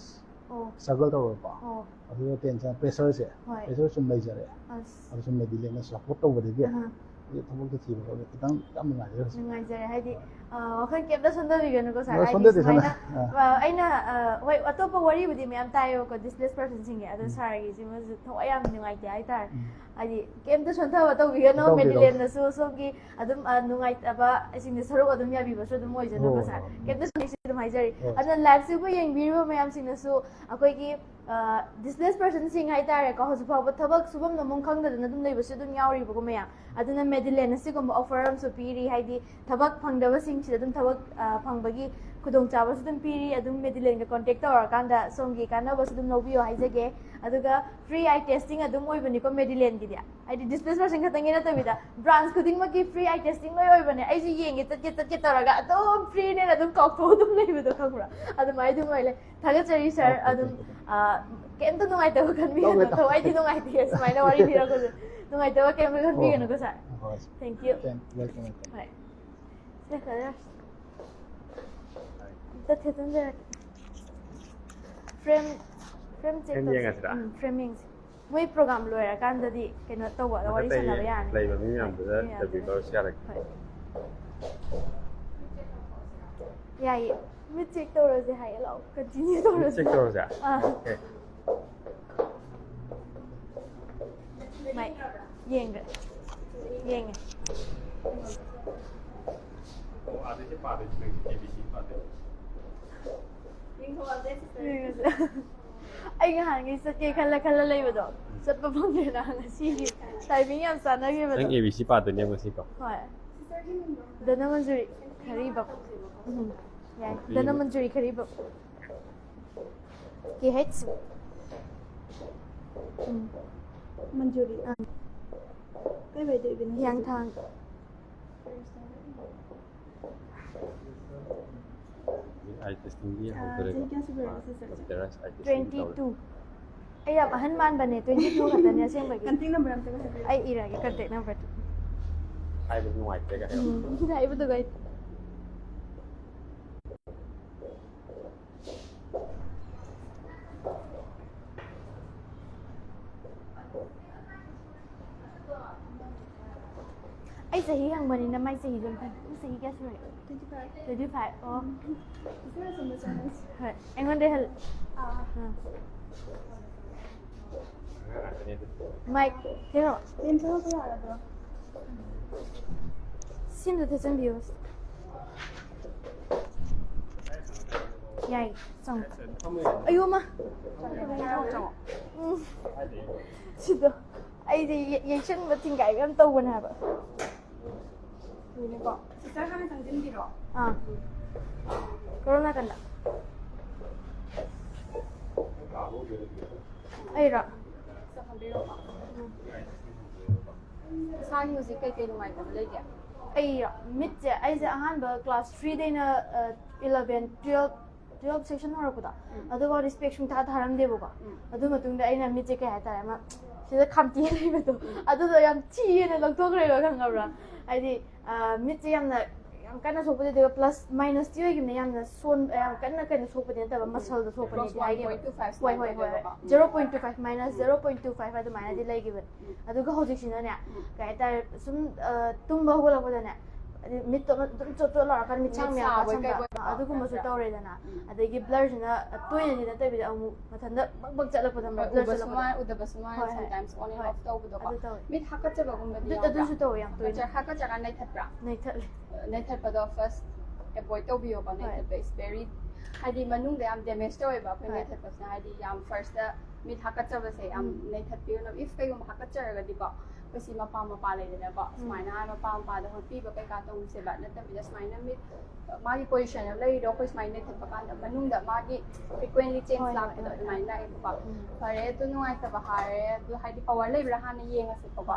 ꯑꯣ꯫ ꯁ꯭ꯇ꯭ꯔꯒꯜ ꯇꯧꯔꯒꯀꯣ꯫ ꯑꯣ꯫ ꯑꯗꯨꯒ ꯇꯦꯟꯁꯟ ꯄ꯭ꯔꯦꯁꯔꯁꯦ ꯍꯣꯏ꯫ ꯄ꯭ꯔꯦꯁꯔ ꯁꯨꯝ ꯂꯩꯖꯔꯦ꯫ ꯑꯁ꯫ ꯑꯗꯨ ꯁꯨꯝ ꯃꯦꯗꯤꯂꯦꯟꯅ ꯁꯞꯄꯣꯔꯠ ꯇꯧꯕꯗꯒꯤ ꯑꯍꯥ꯫ ꯑꯩꯁꯦ ꯊꯕꯛꯇ ꯊꯤꯕ ꯈꯣꯠꯄ ꯈꯤꯇꯪ ꯌꯥꯝ ꯅꯨꯡꯉꯥꯏꯖꯔꯦ ꯍꯧꯖꯤꯛ꯫ ꯅꯨꯡꯉꯥꯏꯖꯔꯦ ꯍꯥꯏꯗꯤ ꯑ, ꯋꯥꯈꯜ ꯀꯩꯝꯇ ꯁꯣꯟꯊꯕꯤꯒꯅꯨꯀꯣ ꯁꯥꯔ꯫ ꯍꯣꯏ, ꯍꯥꯏꯗꯤ ꯁꯣꯟꯊꯗꯦ, ꯁꯨꯃꯥꯏꯅ ꯁꯣꯟꯊꯗꯦ꯫ ꯑꯥ꯫ ꯑ, ꯑꯩꯅ ꯑ, ꯍꯣꯏ ꯑꯇꯣꯞꯄ ꯋꯥꯔꯤꯕꯨꯗꯤ ꯃꯌꯥꯝ ꯇꯥꯏꯌꯦꯕꯀꯣ, ꯗꯤꯁꯄ꯭ꯂꯦꯁ ꯄꯔꯁꯟꯁꯤꯡꯒꯤ, ꯑꯗꯣ ꯎꯝ꯫ ꯁꯥꯔꯒꯤꯁꯤꯃꯁꯨ ꯊꯋꯥꯏ ꯌꯥꯝ ꯅꯨꯡꯉꯥꯏꯇꯦ ꯍꯥꯏꯇꯥꯔꯦ꯫ ꯎꯝ꯫ ꯍꯥꯏꯗꯤ ꯀꯩꯝꯇ ꯁꯣꯟꯊꯕ ꯇꯧꯕꯤꯒꯅꯣ, ꯇꯧꯗꯦ, ꯇꯧꯗꯦ꯫ ꯃꯦꯗꯤꯂꯦꯟꯅꯁꯨ ꯁꯣꯝꯒꯤ ꯑꯗꯨꯝ ꯑ, ꯅꯨꯡꯉꯥꯏꯇꯕ ꯁꯤꯡꯗ ꯁꯔꯨꯛ ꯑꯗꯨꯝ ꯌꯥꯕꯤꯕꯁꯨ ꯑꯗꯨꯝ ꯑꯣꯏꯖꯅꯨꯀꯣ ꯍꯣꯏ, ꯁꯥꯔ꯫ ꯍꯣꯏ, ꯍꯣꯏ꯫ ꯀꯩꯝꯇ ꯁꯣꯟꯊꯕꯤꯁꯤ ꯑꯗꯨꯝ ꯍꯥꯏꯖꯔꯤ꯫ ꯍꯣꯏ꯫ ꯑꯗꯨꯅ ꯂꯥꯏꯐꯁꯤꯕꯨ ꯌꯦꯡꯕꯤꯔꯤꯕ ꯃꯌꯥꯝꯁꯤꯡꯅꯁꯨ ꯑꯩꯈꯣꯏꯒꯤ ꯗꯤꯁꯄ꯭ꯂꯦꯁ ꯄꯔꯁꯟꯁꯤꯡ ꯍꯥꯏꯇꯥꯔꯦꯀꯣ, ꯍꯧꯖꯤꯛ ꯐꯥꯎꯕ ꯊꯕꯛ ꯁꯨꯐꯝ ꯅꯣꯝꯐꯝ ꯈꯪꯗꯗꯅ ꯑꯗꯨꯝ ꯂꯩꯕꯁꯨ ꯑꯗꯨꯝ ꯌꯥꯎꯔꯤꯕꯀꯣ ꯃꯌꯥꯝ꯫ ꯑꯗꯨꯅ ꯃꯦꯗꯤꯂꯦꯟꯅ ꯁꯤꯒꯨꯝꯕ ꯑꯣꯐꯔ ꯑꯃꯁꯨ ꯄꯤꯔꯤ, ꯍꯥꯏꯗꯤ ꯊꯕꯛ ꯐꯪꯗꯕꯁꯤꯡꯁꯤꯗ ꯑꯗꯨꯝ ꯊꯕꯛ ꯑ, ꯐꯪꯕꯒꯤ ꯈꯨꯗꯣꯡꯆꯥꯕꯁꯨ ꯑꯗꯨꯝ ꯄꯤꯔꯤ꯫ ꯑꯗꯨꯝ ꯃꯦꯗꯤꯂꯦꯟꯒ ꯀꯣꯟꯇꯦꯛ ꯇꯧꯔꯀꯥꯟꯗ ꯁꯣꯝꯒꯤ ꯀꯥꯟꯅꯕꯁꯨ ꯑꯗꯨꯝ ꯂꯧꯕꯤꯌꯣ ꯍꯥꯏꯖꯒꯦ꯫ ꯑꯗꯨꯒ ꯐ꯭ꯔꯤ ꯑꯥꯏ ꯇꯦꯁꯇꯤꯡ ꯑꯗꯨꯝ ꯑꯣꯏꯕꯅꯤꯀꯣ ꯃꯦꯗꯤꯂꯦꯟꯒꯤꯗꯤ, ꯍꯥꯏꯗꯤ ꯗꯤꯁꯄ꯭ꯂꯦꯁ ꯄꯔꯁꯟ ꯈꯛꯇꯪꯒꯤ ꯅꯠꯇꯕꯤꯗ ꯕ꯭ꯔꯥꯟꯁ ꯈꯨꯗꯤꯡꯃꯛꯀꯤ ꯐ꯭ꯔꯤ ꯑꯥꯏ ꯇꯦꯁꯇꯤꯡ ꯂꯣꯏ ꯑꯣꯏꯕꯅꯦ꯫ ꯑꯩꯁꯨ ꯌꯦꯡꯒꯦ ꯆꯠꯀꯦ ꯆꯠꯀꯦ ꯇꯧꯔꯒ ꯑꯗꯨꯝ ꯐ꯭ꯔꯤꯅꯦꯅ ꯑꯗꯨꯝ ꯀꯥꯎꯊꯣꯛꯑ ꯑꯗꯨꯝ ꯂꯩꯕꯗꯣ ꯈꯪꯕ꯭ꯔꯥ? ꯑꯗꯨꯃꯥꯏꯅ ꯑꯗꯨꯝ ꯑꯣꯏ ꯂꯩ꯫ ꯊꯥꯒꯠꯆꯔꯤ ꯁꯥꯔ꯫ Okay, ꯑꯗꯨꯝ thank you. ꯑ, ꯀꯩꯝꯇ ꯅꯨꯡꯉꯥꯏꯇꯕ ꯈꯟꯕꯤꯒꯅꯨ꯫ ꯇꯧꯗꯦ, ꯇꯧꯗꯦ꯫ ꯊꯋꯥꯏꯗꯤ ꯅꯨꯡꯉꯥꯏꯇꯦ ꯁꯨꯃꯥꯏꯅ ꯋꯥꯔꯤ ꯂꯤꯔꯛꯄꯁꯦ꯫ ꯅꯨꯡꯉꯥꯏꯇꯕ ꯀꯩꯝꯇ ꯈꯟꯕꯤꯒꯅꯨꯀꯣ ꯁꯥꯔ꯫ ꯍꯣꯏ꯫ Thank you. Thank you, welcome, welcome. ꯍꯣꯏ꯫ ꯁꯦ, ꯐꯔꯦ꯫ ꯑꯝꯇ ꯊꯦꯠꯆꯟꯖꯔꯛꯀꯦ꯫ ꯐ꯭ꯔꯦꯝ ꯐ꯭ꯔꯦꯝ ꯆꯦꯛ ꯐ꯭ꯔꯦꯝ ꯇꯧꯁꯦ꯫ ꯌꯦꯡꯉꯁꯤꯔꯥ? ꯎꯝ, ꯐ꯭ꯔꯦꯝ ꯌꯦꯡꯁꯦ꯫ ꯃꯣꯏ ꯄ꯭ꯔꯣꯒꯥꯝ ꯂꯣꯏꯔꯀꯥꯟꯗꯗꯤ ꯀꯩꯅꯣ ꯇꯧꯕ ꯋꯥꯔꯤ ꯃꯊꯛꯇ ꯁꯥꯟꯅꯕ ꯌꯥꯔꯅꯤ꯫ ꯂꯩꯕ ꯃꯤ ꯃꯌꯥꯝꯗꯨꯗ ꯃꯤ ꯃꯌꯥꯝꯗꯨꯗ꯫ ꯏꯟꯇꯔꯚꯤꯌꯨ ꯇꯧꯔꯁꯨ ꯌꯥꯔꯦ꯫ ꯍꯣꯏ꯫ ꯌꯥꯏꯌꯦ꯫ ꯃꯤꯠ ꯆꯦꯛ ꯇꯧꯔꯁꯦ ꯍꯥꯏꯌꯦ꯫ ꯂꯥꯛꯑꯣ꯫ ꯀꯟꯇꯤꯅ꯭ꯌꯨ ꯃꯤꯠ ꯇꯧꯔꯁꯦ꯫ ꯆꯦꯛ ꯇꯧꯔꯁꯦ? ꯑꯥ꯫ ꯑꯣꯀꯦ꯫ ꯃꯥꯏ ꯌꯦꯡꯈ꯭ꯔꯦ꯫ ꯌꯦꯡꯉꯦ꯫ ꯄꯥꯗꯣꯏꯁꯦ ꯅꯪ ꯑꯦ ꯕꯤ ꯁꯤ ꯄꯥꯗꯣꯏꯁꯦ꯫ ꯑꯩ ꯉꯍꯥꯟꯒꯤ ꯆꯠꯀꯦ ꯈꯜꯂ ꯈꯜꯂ ꯂꯩꯕꯗꯣ ꯆꯠꯄ ꯐꯪꯗꯦꯅ ꯉꯁꯤꯒꯤ ꯇꯥꯏꯃꯤꯡ ꯌꯥꯝ ꯆꯥꯟꯅꯈꯤꯕꯗꯣ꯫ ꯅꯪ ꯑꯦ ꯕꯤ ꯁꯤ ꯄꯥꯗꯣꯏꯅꯦꯕ ꯉꯁꯤꯀꯣ꯫ ꯍꯣꯏ꯫ ꯙꯅꯃꯟꯖꯨꯔꯤ ꯈꯔꯤꯕꯝ꯫ ꯎꯝ, ꯌꯥꯏ꯫ ꯙꯅꯃꯟꯖꯨꯔꯤ ꯈꯔꯤꯕꯝ꯫ ꯀꯦ ꯍꯩꯆ꯫ ꯎꯝ꯫ ꯃꯟꯖꯨꯔꯤ꯫ ꯑꯥ꯫ ꯀꯩ ꯋꯥꯏꯗ ꯏꯕꯤꯅꯣ? ꯍꯤꯌꯥꯡꯊꯥꯡ꯫ ꯑꯥꯏ ꯇꯦꯁꯇꯤꯡꯒꯤ ꯑꯥ, ꯍꯧꯗꯣꯔꯦꯀꯣ꯫ ꯆꯍꯤ ꯀꯌꯥ ꯁꯨꯕꯤꯔꯒꯦ, sister? ꯀꯝꯄ꯭ꯌꯨꯇꯔ ꯑꯥꯏ ꯇꯦꯁꯇꯤꯡ ꯇ꯭ꯋꯦꯟꯇꯤ ꯇꯧꯔꯦ꯫ ꯇꯨ꯫ ꯑꯩ ꯌꯥꯝ ꯑꯍꯟ ꯃꯥꯟꯕꯅꯦ, ꯇ꯭ꯋꯦꯟꯇꯤ ꯇꯨ ꯈꯛꯇꯅꯦ ꯑꯁꯦꯡꯕꯒꯤ꯫ Contact number ꯑꯝꯇꯒ ꯍꯥꯏꯕꯤꯔꯛꯑꯣ꯫ ꯑꯩ ꯏꯔꯒꯦ contact number ꯗꯨ꯫ ꯍꯥꯏꯕ ꯅꯨꯡꯉꯥꯏꯇ꯭ꯔꯦꯒ ꯍꯥꯏꯔꯣ꯫ ꯎꯝ, ꯍꯥꯏꯕꯗꯨꯒ ꯑꯩ ꯑꯩ ꯆꯍꯤ ꯍꯪꯕꯅꯤꯅ ꯃꯥꯏ ꯆꯍꯤꯗꯣ ꯑꯝꯇ ꯍꯪꯉꯨ꯫ ꯅꯪ ꯆꯍꯤ ꯀꯌꯥ ꯁꯨꯔꯒꯦ? Twenty five꯫ Twenty five꯫ ꯑꯣ꯫ Sister ꯑꯁꯣꯝꯗ ꯆꯪꯉꯁꯤ꯫ ꯍꯣꯏ, ꯑꯩꯉꯣꯟꯗꯩ ꯍꯜ꯫ ꯑꯥ꯫ ꯑꯥ꯫ ꯃꯥꯏꯛ ꯀꯩꯅꯣ꯫ ꯇꯦꯟ ꯊꯣꯛꯂꯛꯄ ꯌꯥꯒꯗ꯭ꯔꯣ? ꯁꯤꯝꯗ ꯊꯦꯠꯆꯟꯕꯤꯌꯣ꯫ ꯌꯥꯏ, ꯆꯪꯉꯣ꯫ ꯑꯌꯣꯃ꯫ ꯎꯝ꯫ ꯁꯤꯗꯣ ꯑꯩꯁꯦ ꯌꯦ- ꯌꯩꯁꯟꯕ ꯊꯤꯡꯒꯥꯏꯕ ꯌꯥꯝ ꯇꯧꯕꯅꯦ ꯍꯥꯏꯕ꯫ ꯁꯤꯅꯦꯀꯣ꯫ Sister ꯍꯥꯟꯅ ꯆꯪꯁꯤꯟꯕꯤꯔꯣ꯫ ꯑꯥ꯫ ꯀꯔꯣꯝ ꯅꯥꯀꯟꯗ? ꯑꯩꯔꯣ? ꯏꯁꯥꯒꯤ ꯍꯧꯖꯤꯛ ꯀꯩꯀꯩ ꯅꯨꯡꯉꯥꯏꯇꯕ ꯂꯩꯒꯦ? ꯑꯩꯔꯣ? ꯃꯤꯠꯁꯦ ꯑꯩꯁꯦ ꯑꯍꯥꯟꯕ class three ꯗꯩꯅ eleven, twelve, twelve section ꯍꯧꯔꯛꯄꯗꯣ, ꯎꯝ꯫ ꯑꯗꯨꯐꯥꯎꯗꯤ specs ꯁꯨꯡꯊꯥ ꯊꯥꯔꯝꯗꯦꯕꯀꯣ꯫ ꯎꯝ꯫ ꯑꯗꯨ ꯃꯇꯨꯡꯗ ꯑꯩꯅ ꯃꯤꯠꯁꯦ ꯀꯩ ꯍꯥꯏꯇꯥꯔꯦ, ꯑꯃ ꯁꯤꯗ ꯈꯥꯝꯇꯤ ꯂꯩꯕꯗꯣ, ꯑꯗꯨꯗꯣ ꯌꯥꯝ ꯊꯤꯌꯦꯅ ꯂꯧꯊꯣꯛꯈ꯭ꯔꯦꯕ, ꯈꯪꯉꯕ꯭ꯔꯥ? ꯍꯥꯏꯗꯤ, ꯑ, ꯃꯤꯠꯁꯦ ꯌꯥꯝꯅ, ꯌꯥꯝ ꯀꯟꯅ ꯁꯣꯛꯄꯗꯤ ꯅꯠꯇꯦꯕ, plus minus ꯇꯤ ꯑꯣꯏꯈꯤꯕꯅꯦ, ꯌꯥꯝꯅ ꯁꯣꯟ-, ꯌꯥꯝ ꯀꯟꯅ ꯀꯟꯅ ꯁꯣꯛꯄꯗꯤ ꯅꯠꯇꯕ, muscle ꯗ ꯁꯣꯛꯄꯅꯦꯗꯤ ꯍꯥꯏꯒꯦꯕ꯫ One point two five ꯍꯣꯏ, ꯍꯣꯏ, ꯍꯣꯏ, ꯍꯣꯏ꯫ ꯁꯨꯃꯥꯏꯅ Zero point two five minus zero point two five ꯑꯗꯨꯃꯥꯏꯅꯗꯤ ꯂꯩꯈꯤꯕꯅꯦ꯫ ꯑꯗꯨꯒ ꯍꯧꯖꯤꯛꯁꯤꯅꯅꯦ, ꯎꯝ꯫ ꯀꯩ ꯍꯥꯏꯇꯥꯔꯦ, ꯁꯨꯝ, ꯑ, ꯇꯨꯝꯕ ꯍꯧꯒꯠꯂꯛꯄꯗꯅꯦ, ꯍꯥꯏꯗꯤ ꯃꯤꯠꯇꯣ ꯑꯗꯨꯝ ꯆꯣꯠ ꯆꯣꯠ ꯂꯥꯎꯔꯀꯥꯟꯗ ꯃꯤꯠꯁꯥꯡ ꯃꯤꯠ ꯃꯌꯥꯝ ꯁꯥꯕꯣꯏ ꯄꯥꯁꯟꯕ, ꯀꯩꯕꯣꯏ ꯑ, ꯑꯗꯨꯒꯨꯝꯕꯁꯨ ꯅꯠꯇ꯭ꯔꯥ? ꯇꯧꯔꯦꯗꯅ꯫ ꯎꯝ꯫ ꯑꯗꯒꯤ blur ꯁꯤꯅ ꯇꯣꯏꯅꯗꯤ ꯅꯠꯇꯕꯤꯗ ꯑꯃꯨꯛ ꯃꯊꯟꯇ ꯕꯛ ꯕꯛ ꯆꯠꯂꯛꯄꯗ ꯍꯣꯏ, blur ꯎꯕꯁꯨ ꯆꯠꯂꯛꯄꯗ꯫ ꯃꯥꯏ, ꯎꯗꯕꯁꯨ ꯃꯥꯏ, ꯍꯣꯏ, ꯍꯣꯏ꯫ Sometimes on and ꯍꯣꯏ꯫ Off ꯇꯧꯕꯗꯣꯀꯣ꯫ ꯑꯗꯨ ꯇꯧꯋꯦ꯫ ꯃꯤꯠ ꯍꯥꯀꯠꯆꯕꯒꯨꯝꯕꯗꯤ ꯑꯗꯨ-, ꯌꯥꯎꯕ꯭ꯔꯥ? ꯑꯗꯨꯁꯨ ꯇꯧꯋꯦ ꯌꯥꯝ ꯇꯣꯏꯅ꯫ ꯍꯥꯀꯠꯆ-, ꯍꯥꯀꯠꯆꯔꯀꯥꯟ ꯅꯩꯊꯠꯄ꯭ꯔꯥ? ꯅꯩꯊꯠꯂꯦ꯫ ꯅꯩꯊꯠꯄꯗꯣ first, ꯑꯦꯚꯣꯏꯗ ꯇꯧꯕꯤꯌꯣꯀꯣ꯫ ꯅꯩꯊꯠꯄ is very, ꯍꯥꯏꯗꯤ ꯃꯅꯨꯡꯗ ꯌꯥꯝ ꯗꯦꯃꯦꯖ ꯇꯧꯋꯦꯕ ꯑꯩꯈꯣꯏ ꯅꯩꯊꯠꯄꯁꯤꯅ꯫ ꯍꯥꯏꯗꯤ ꯌꯥꯝ ꯐꯥꯔꯁꯇ ꯃꯤꯠ ꯍꯥꯀꯠꯆꯕꯁꯦ ꯌꯥꯝ ꯅꯩꯊꯠꯄꯤꯌꯨꯅꯣ꯫ If ꯀꯩꯒꯨꯝꯕ ꯍꯥꯀꯠꯆꯔꯒꯗꯤꯀꯣ, ꯑꯩꯈꯣꯏ ꯁꯤ ꯃꯄꯥ ꯃꯄꯥ ꯂꯩꯗꯅꯀꯣ, ꯁꯨꯃꯥꯏꯅ ꯃꯄꯥ ꯃꯄꯥꯗ ꯍꯣꯠꯄꯤꯕ ꯀꯩꯀꯥ ꯇꯧꯁꯦꯕ꯫ ꯅꯠꯇꯕꯤꯗ ꯁꯨꯃꯥꯏꯅ ꯃꯤꯠ ꯃꯥꯒꯤ ꯄꯣꯖꯤꯁꯟ ꯑꯃ ꯂꯩꯔꯤꯗꯣ, ꯑꯩꯈꯣꯏ ꯁꯨꯃꯥꯏꯅ ꯅꯩꯊꯠꯄ ꯀꯥꯟꯗ ꯃꯅꯨꯡꯗ ꯃꯥꯒꯤ ꯐ꯭ꯔꯤꯀ꯭ꯋꯦꯟꯂꯤ ꯆꯦꯟꯖ ꯂꯥꯛꯄꯗꯣ ꯑꯗꯨꯃꯥꯏꯅ ꯂꯥꯛꯑꯦꯕꯀꯣ꯫ ꯐꯔꯦ, ꯑꯗꯨ ꯅꯨꯡꯉꯥꯏꯇꯕ ꯍꯥꯏꯔꯦ꯫ ꯑꯗꯨ ꯍꯥꯏꯗꯤ ꯄꯋꯥꯔ ꯂꯩꯕ꯭ꯔꯥ ꯍꯥꯟꯅ ꯌꯦꯡꯉꯁꯦꯕꯀꯣ꯫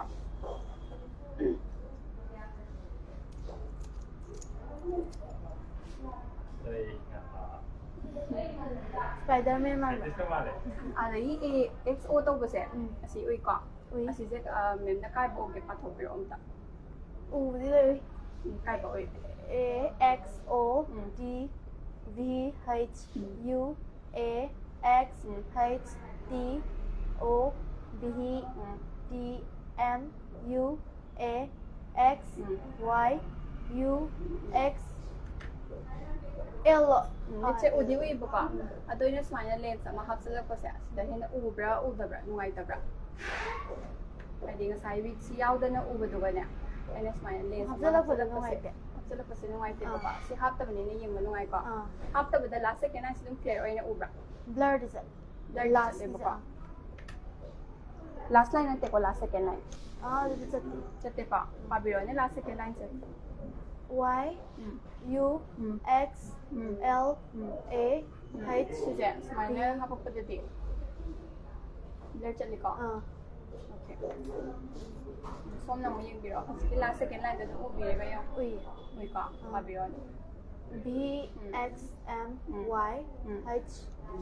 ꯁ꯭ꯄꯥꯏꯗꯔꯃꯦꯟ ꯃꯥꯟꯕ꯫ ꯑꯗꯒꯤ ꯑꯦ ꯑꯦꯛꯁ ꯑꯣ ꯇꯧꯕꯁꯦ ꯑꯁꯤ ꯎꯏꯀꯣ꯫ ꯑꯁꯤꯁꯦ ꯃꯦꯝꯅ ꯀꯥꯏꯕ ꯎꯒꯦ ꯄꯥꯊꯣꯛꯄꯤꯔꯛꯑꯣ ꯑꯝꯇ꯫ ꯎꯕꯨꯗꯤ ꯂꯩ꯫ ꯀꯥꯏꯕ ꯎꯏ꯫ A X O T V H U A X H T O B T M U A X Y U X L. ꯃꯤꯠꯁꯦ ꯎꯗꯤ ꯎꯏꯕꯀꯣ꯫ ꯑꯗꯣ ꯑꯩꯅ ꯁꯨꯃꯥꯏꯅ ꯂꯦꯟꯁ ꯑꯃ ꯍꯥꯞꯆꯤꯜꯂꯛꯄꯁꯦ, ꯑꯁꯤꯗ ꯍꯦꯟꯅ ꯎꯕ꯭ꯔꯥ ꯎꯗꯕ꯭ꯔꯥ, ꯅꯨꯡꯉꯥꯏꯇꯕ꯭ꯔꯥ? ꯍꯥꯏꯗꯤ ꯉꯁꯥꯏ ꯋꯤꯛꯁꯤ ꯌꯥꯎꯗꯅ ꯎꯕꯗꯨꯒꯅꯦ, ꯑꯩꯅ ꯁꯨꯃꯥꯏꯅ ꯂꯦꯟꯁ ꯑꯃ ꯍꯥꯞꯆꯤꯜꯂꯛꯄꯗ ꯍꯥꯞꯆꯤꯜꯂꯛꯄꯁꯦ, ꯅꯨꯡꯉꯥꯏꯇꯦ꯫ ꯍꯥꯞꯆꯤꯜꯂꯛꯄꯁꯦ ꯅꯨꯡꯉꯥꯏꯇꯦꯕꯀꯣ꯫ ꯁꯤ ꯍꯥꯞꯇꯕꯅꯤꯅ ꯌꯦꯡꯕ ꯅꯨꯡꯉꯥꯏꯀꯣ꯫ ꯑꯥ꯫ ꯍꯥꯞꯇꯕꯗ ꯂꯥꯁ ꯁꯦꯀꯦꯟ ꯍꯥꯏꯁꯤ ꯑꯗꯨꯝ ꯀ꯭ꯂꯤꯌꯥꯔ ꯑꯣꯏꯅ ꯎꯕ꯭ꯔꯥ? ꯕ꯭ꯂꯔꯗꯤ ꯆꯠꯂꯦ꯫ ꯕ꯭ꯂꯔꯗꯤ ꯂꯥꯁ ꯆꯠꯂꯦꯕꯀꯣ꯫ ꯂꯥꯁ ꯂꯥꯏꯟ ꯅꯠꯇꯦꯀꯣ, ꯂꯥꯁ ꯁꯦꯀꯦꯟ ꯂꯥꯏꯟ꯫ ꯑꯥ, ꯑꯗꯨꯗꯤ ꯆꯠꯇꯦ꯫ ꯆꯠꯇꯦꯀꯣ꯫ ꯄꯥꯕꯤꯔꯣꯅꯦ, ꯂꯥꯁ ꯁꯦꯀꯦꯟ ꯂꯥꯏꯟꯁꯦ꯫ Y um. U um. X um. L um. A H ꯁꯤꯁꯦ ꯁꯨꯃꯥꯏꯅ ꯍꯥꯄꯛꯄꯗꯗꯤ ꯕ꯭ꯂꯔ ꯆꯠꯂꯤꯀꯣ꯫ ꯑꯥ꯫ ꯑꯣꯀꯦ꯫ ꯁꯣꯝꯅ ꯑꯃꯨꯛ ꯌꯦꯡꯕꯤꯔꯣ꯫ ꯍꯧꯖꯤꯛꯀꯤ ꯂꯥꯁ ꯁꯦꯀꯦꯟ ꯂꯥꯏꯟꯗ ꯑꯗꯨꯝ ꯎꯕꯤꯔꯦꯕ, ꯌꯦꯡꯉꯣ꯫ ꯎꯏ꯫ ꯎꯏꯀꯣ꯫ ꯄꯥꯕꯤꯔꯣꯅꯦ꯫ B X M Y ꯎꯝ꯫ H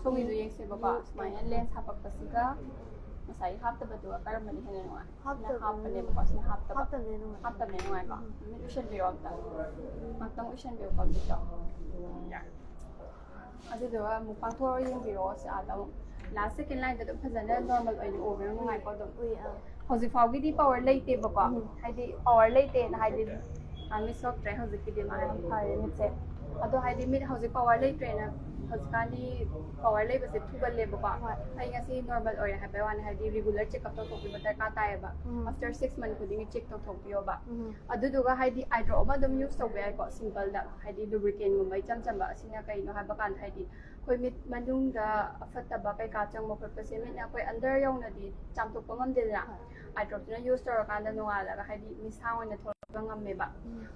ꯁꯣꯝꯒꯤꯁꯨ T ꯌꯦꯡꯁꯦꯕꯀꯣ꯫ U ꯁꯨꯃꯥꯏꯅ ꯂꯦꯟꯁ ꯍꯥꯄꯛꯄꯁꯤꯒ ꯉꯁꯥꯏꯒꯤ ꯍꯥꯞꯇꯕꯗꯨꯒ ꯀꯔꯝꯕꯅ ꯍꯦꯟꯅ ꯅꯨꯡꯉꯥꯏ? ꯁꯤꯅ ꯍꯥꯞꯇꯕꯅ ꯍꯥꯞꯄꯅꯦꯕꯀꯣ꯫ ꯁꯤꯅ ꯍꯥꯞꯇꯕ꯫ ꯍꯥꯞꯇꯕꯅ ꯅꯨꯡꯉꯥꯏ꯫ ꯍꯥꯞꯇꯕꯅ ꯅꯨꯡꯉꯥꯏꯀꯣ꯫ ꯃꯤꯠ ꯎꯏꯁꯟꯕꯤꯔꯣ ꯑꯝꯇ꯫ ꯉꯥꯛꯇꯪ ꯎꯏꯁꯟꯕꯤꯌꯣꯀꯣ ꯃꯤꯠꯇꯣ꯫ ꯑꯗꯨꯗꯨꯒ ꯑꯃꯨꯛ ꯄꯥꯡꯊꯣꯛꯑ ꯌꯦꯡꯕꯤꯔꯛꯑꯣ꯫ ꯁꯤ ꯑꯥꯗ ꯑꯃꯨꯛ ꯂꯥꯁ ꯁꯦꯀꯦꯟ ꯂꯥꯏꯟꯗ ꯑꯗꯨꯝ ꯐꯖꯅ ꯅꯣꯔꯃꯦꯜ ꯑꯣꯏꯅ ꯎꯕ꯭ꯔꯥ? ꯅꯨꯡꯉꯥꯏꯀꯣ ꯑꯗꯨꯝ? ꯎꯏ, ꯑꯥ꯫ ꯍꯧꯖꯤꯛ ꯐꯥꯎꯒꯤꯗꯤ ꯄꯋꯥꯔ ꯂꯩꯇꯦꯕꯀꯣ꯫ ꯍꯥꯏꯗꯤ ꯄꯋꯥꯔ ꯂꯩꯇꯦꯅ ꯍꯥꯏꯗꯤ ꯃꯤꯠ ꯁꯣꯛꯇ꯭ꯔꯦ ꯍꯧꯖꯤꯛꯀꯤꯗꯤ꯫ ꯃꯥ ꯌꯥꯝ ꯐꯔꯦ ꯃꯤꯠꯁꯦ꯫ ꯑꯗꯣ ꯍꯥꯏꯗꯤ ꯃꯤꯠ ꯍꯧꯖꯤꯛ ꯄꯋꯥꯔ ꯂꯩꯇ꯭ꯔꯦꯅ, ꯍꯧꯖꯤꯛꯀꯥꯟꯗꯤ ꯄꯋꯥꯔ ꯂꯩꯕꯁꯦ ꯊꯨꯒꯜꯂꯦꯕꯀꯣ꯫ ꯑꯩ ꯉꯁꯤ ꯅꯣꯔꯃꯦꯜ ꯑꯣꯏꯔꯦ ꯍꯥꯏꯕꯩ ꯋꯥꯅꯤ, ꯍꯥꯏꯗꯤ ꯔꯤꯒꯨꯂꯔ ꯆꯦꯛꯑꯞ ꯇꯧꯊꯣꯛꯄꯤꯕ ꯗꯔꯀꯥꯔ ꯇꯥꯏꯌꯦꯕ꯫ ꯑꯥꯐꯇꯔ ꯁꯤꯛꯁ ꯃꯟꯠ ꯈꯨꯗꯤꯡꯒꯤ ꯆꯦꯛ ꯇꯧꯊꯣꯛꯄꯤꯌꯣꯕ꯫ ꯑꯗꯨꯗꯨꯒ ꯍꯥꯏꯗꯤ ꯑꯥꯏ ꯗ꯭ꯔꯣꯞ ꯑꯃ ꯑꯗꯨꯝ ꯌꯨꯁ ꯇꯧꯕ ꯌꯥꯏꯀꯣ, ꯁꯤꯝꯄꯜꯗ, ꯍꯥꯏꯗꯤ ꯂꯨꯕ꯭ꯔꯤꯀꯦꯟꯒꯨꯝꯕ ꯏꯆꯝ ꯆꯝꯕ꯫ ꯑꯁꯤꯅ ꯀꯩꯅꯣ ꯍꯥꯏꯕ ꯀꯥꯟꯗ ꯍꯥꯏꯗꯤ ꯑꯩꯈꯣꯏ ꯃꯤꯠ ꯃꯅꯨꯡꯗ ꯑꯐꯠꯇꯕ ꯀꯩꯀꯥ ꯆꯪꯕ ꯈꯣꯠꯄꯁꯦ ꯃꯤꯠꯅ ꯑꯩꯈꯣꯏ ꯑꯟꯗꯔ ꯌꯧꯅꯗꯤ ꯆꯥꯝꯊꯣꯛꯄ ꯉꯝꯗꯦꯗꯅ꯫ ꯑꯥꯏ ꯗ꯭ꯔꯣꯞꯁꯤꯅ ꯌꯨꯁ ꯇꯧꯔꯀꯥꯟꯗ ꯅꯣꯡꯉꯥꯜꯂꯒ ꯍꯥꯏꯗꯤ ꯃꯤꯁꯥꯡ ꯑꯣꯏꯅ ꯊꯣꯛꯂꯛꯄ ꯉꯝꯃꯦꯕ꯫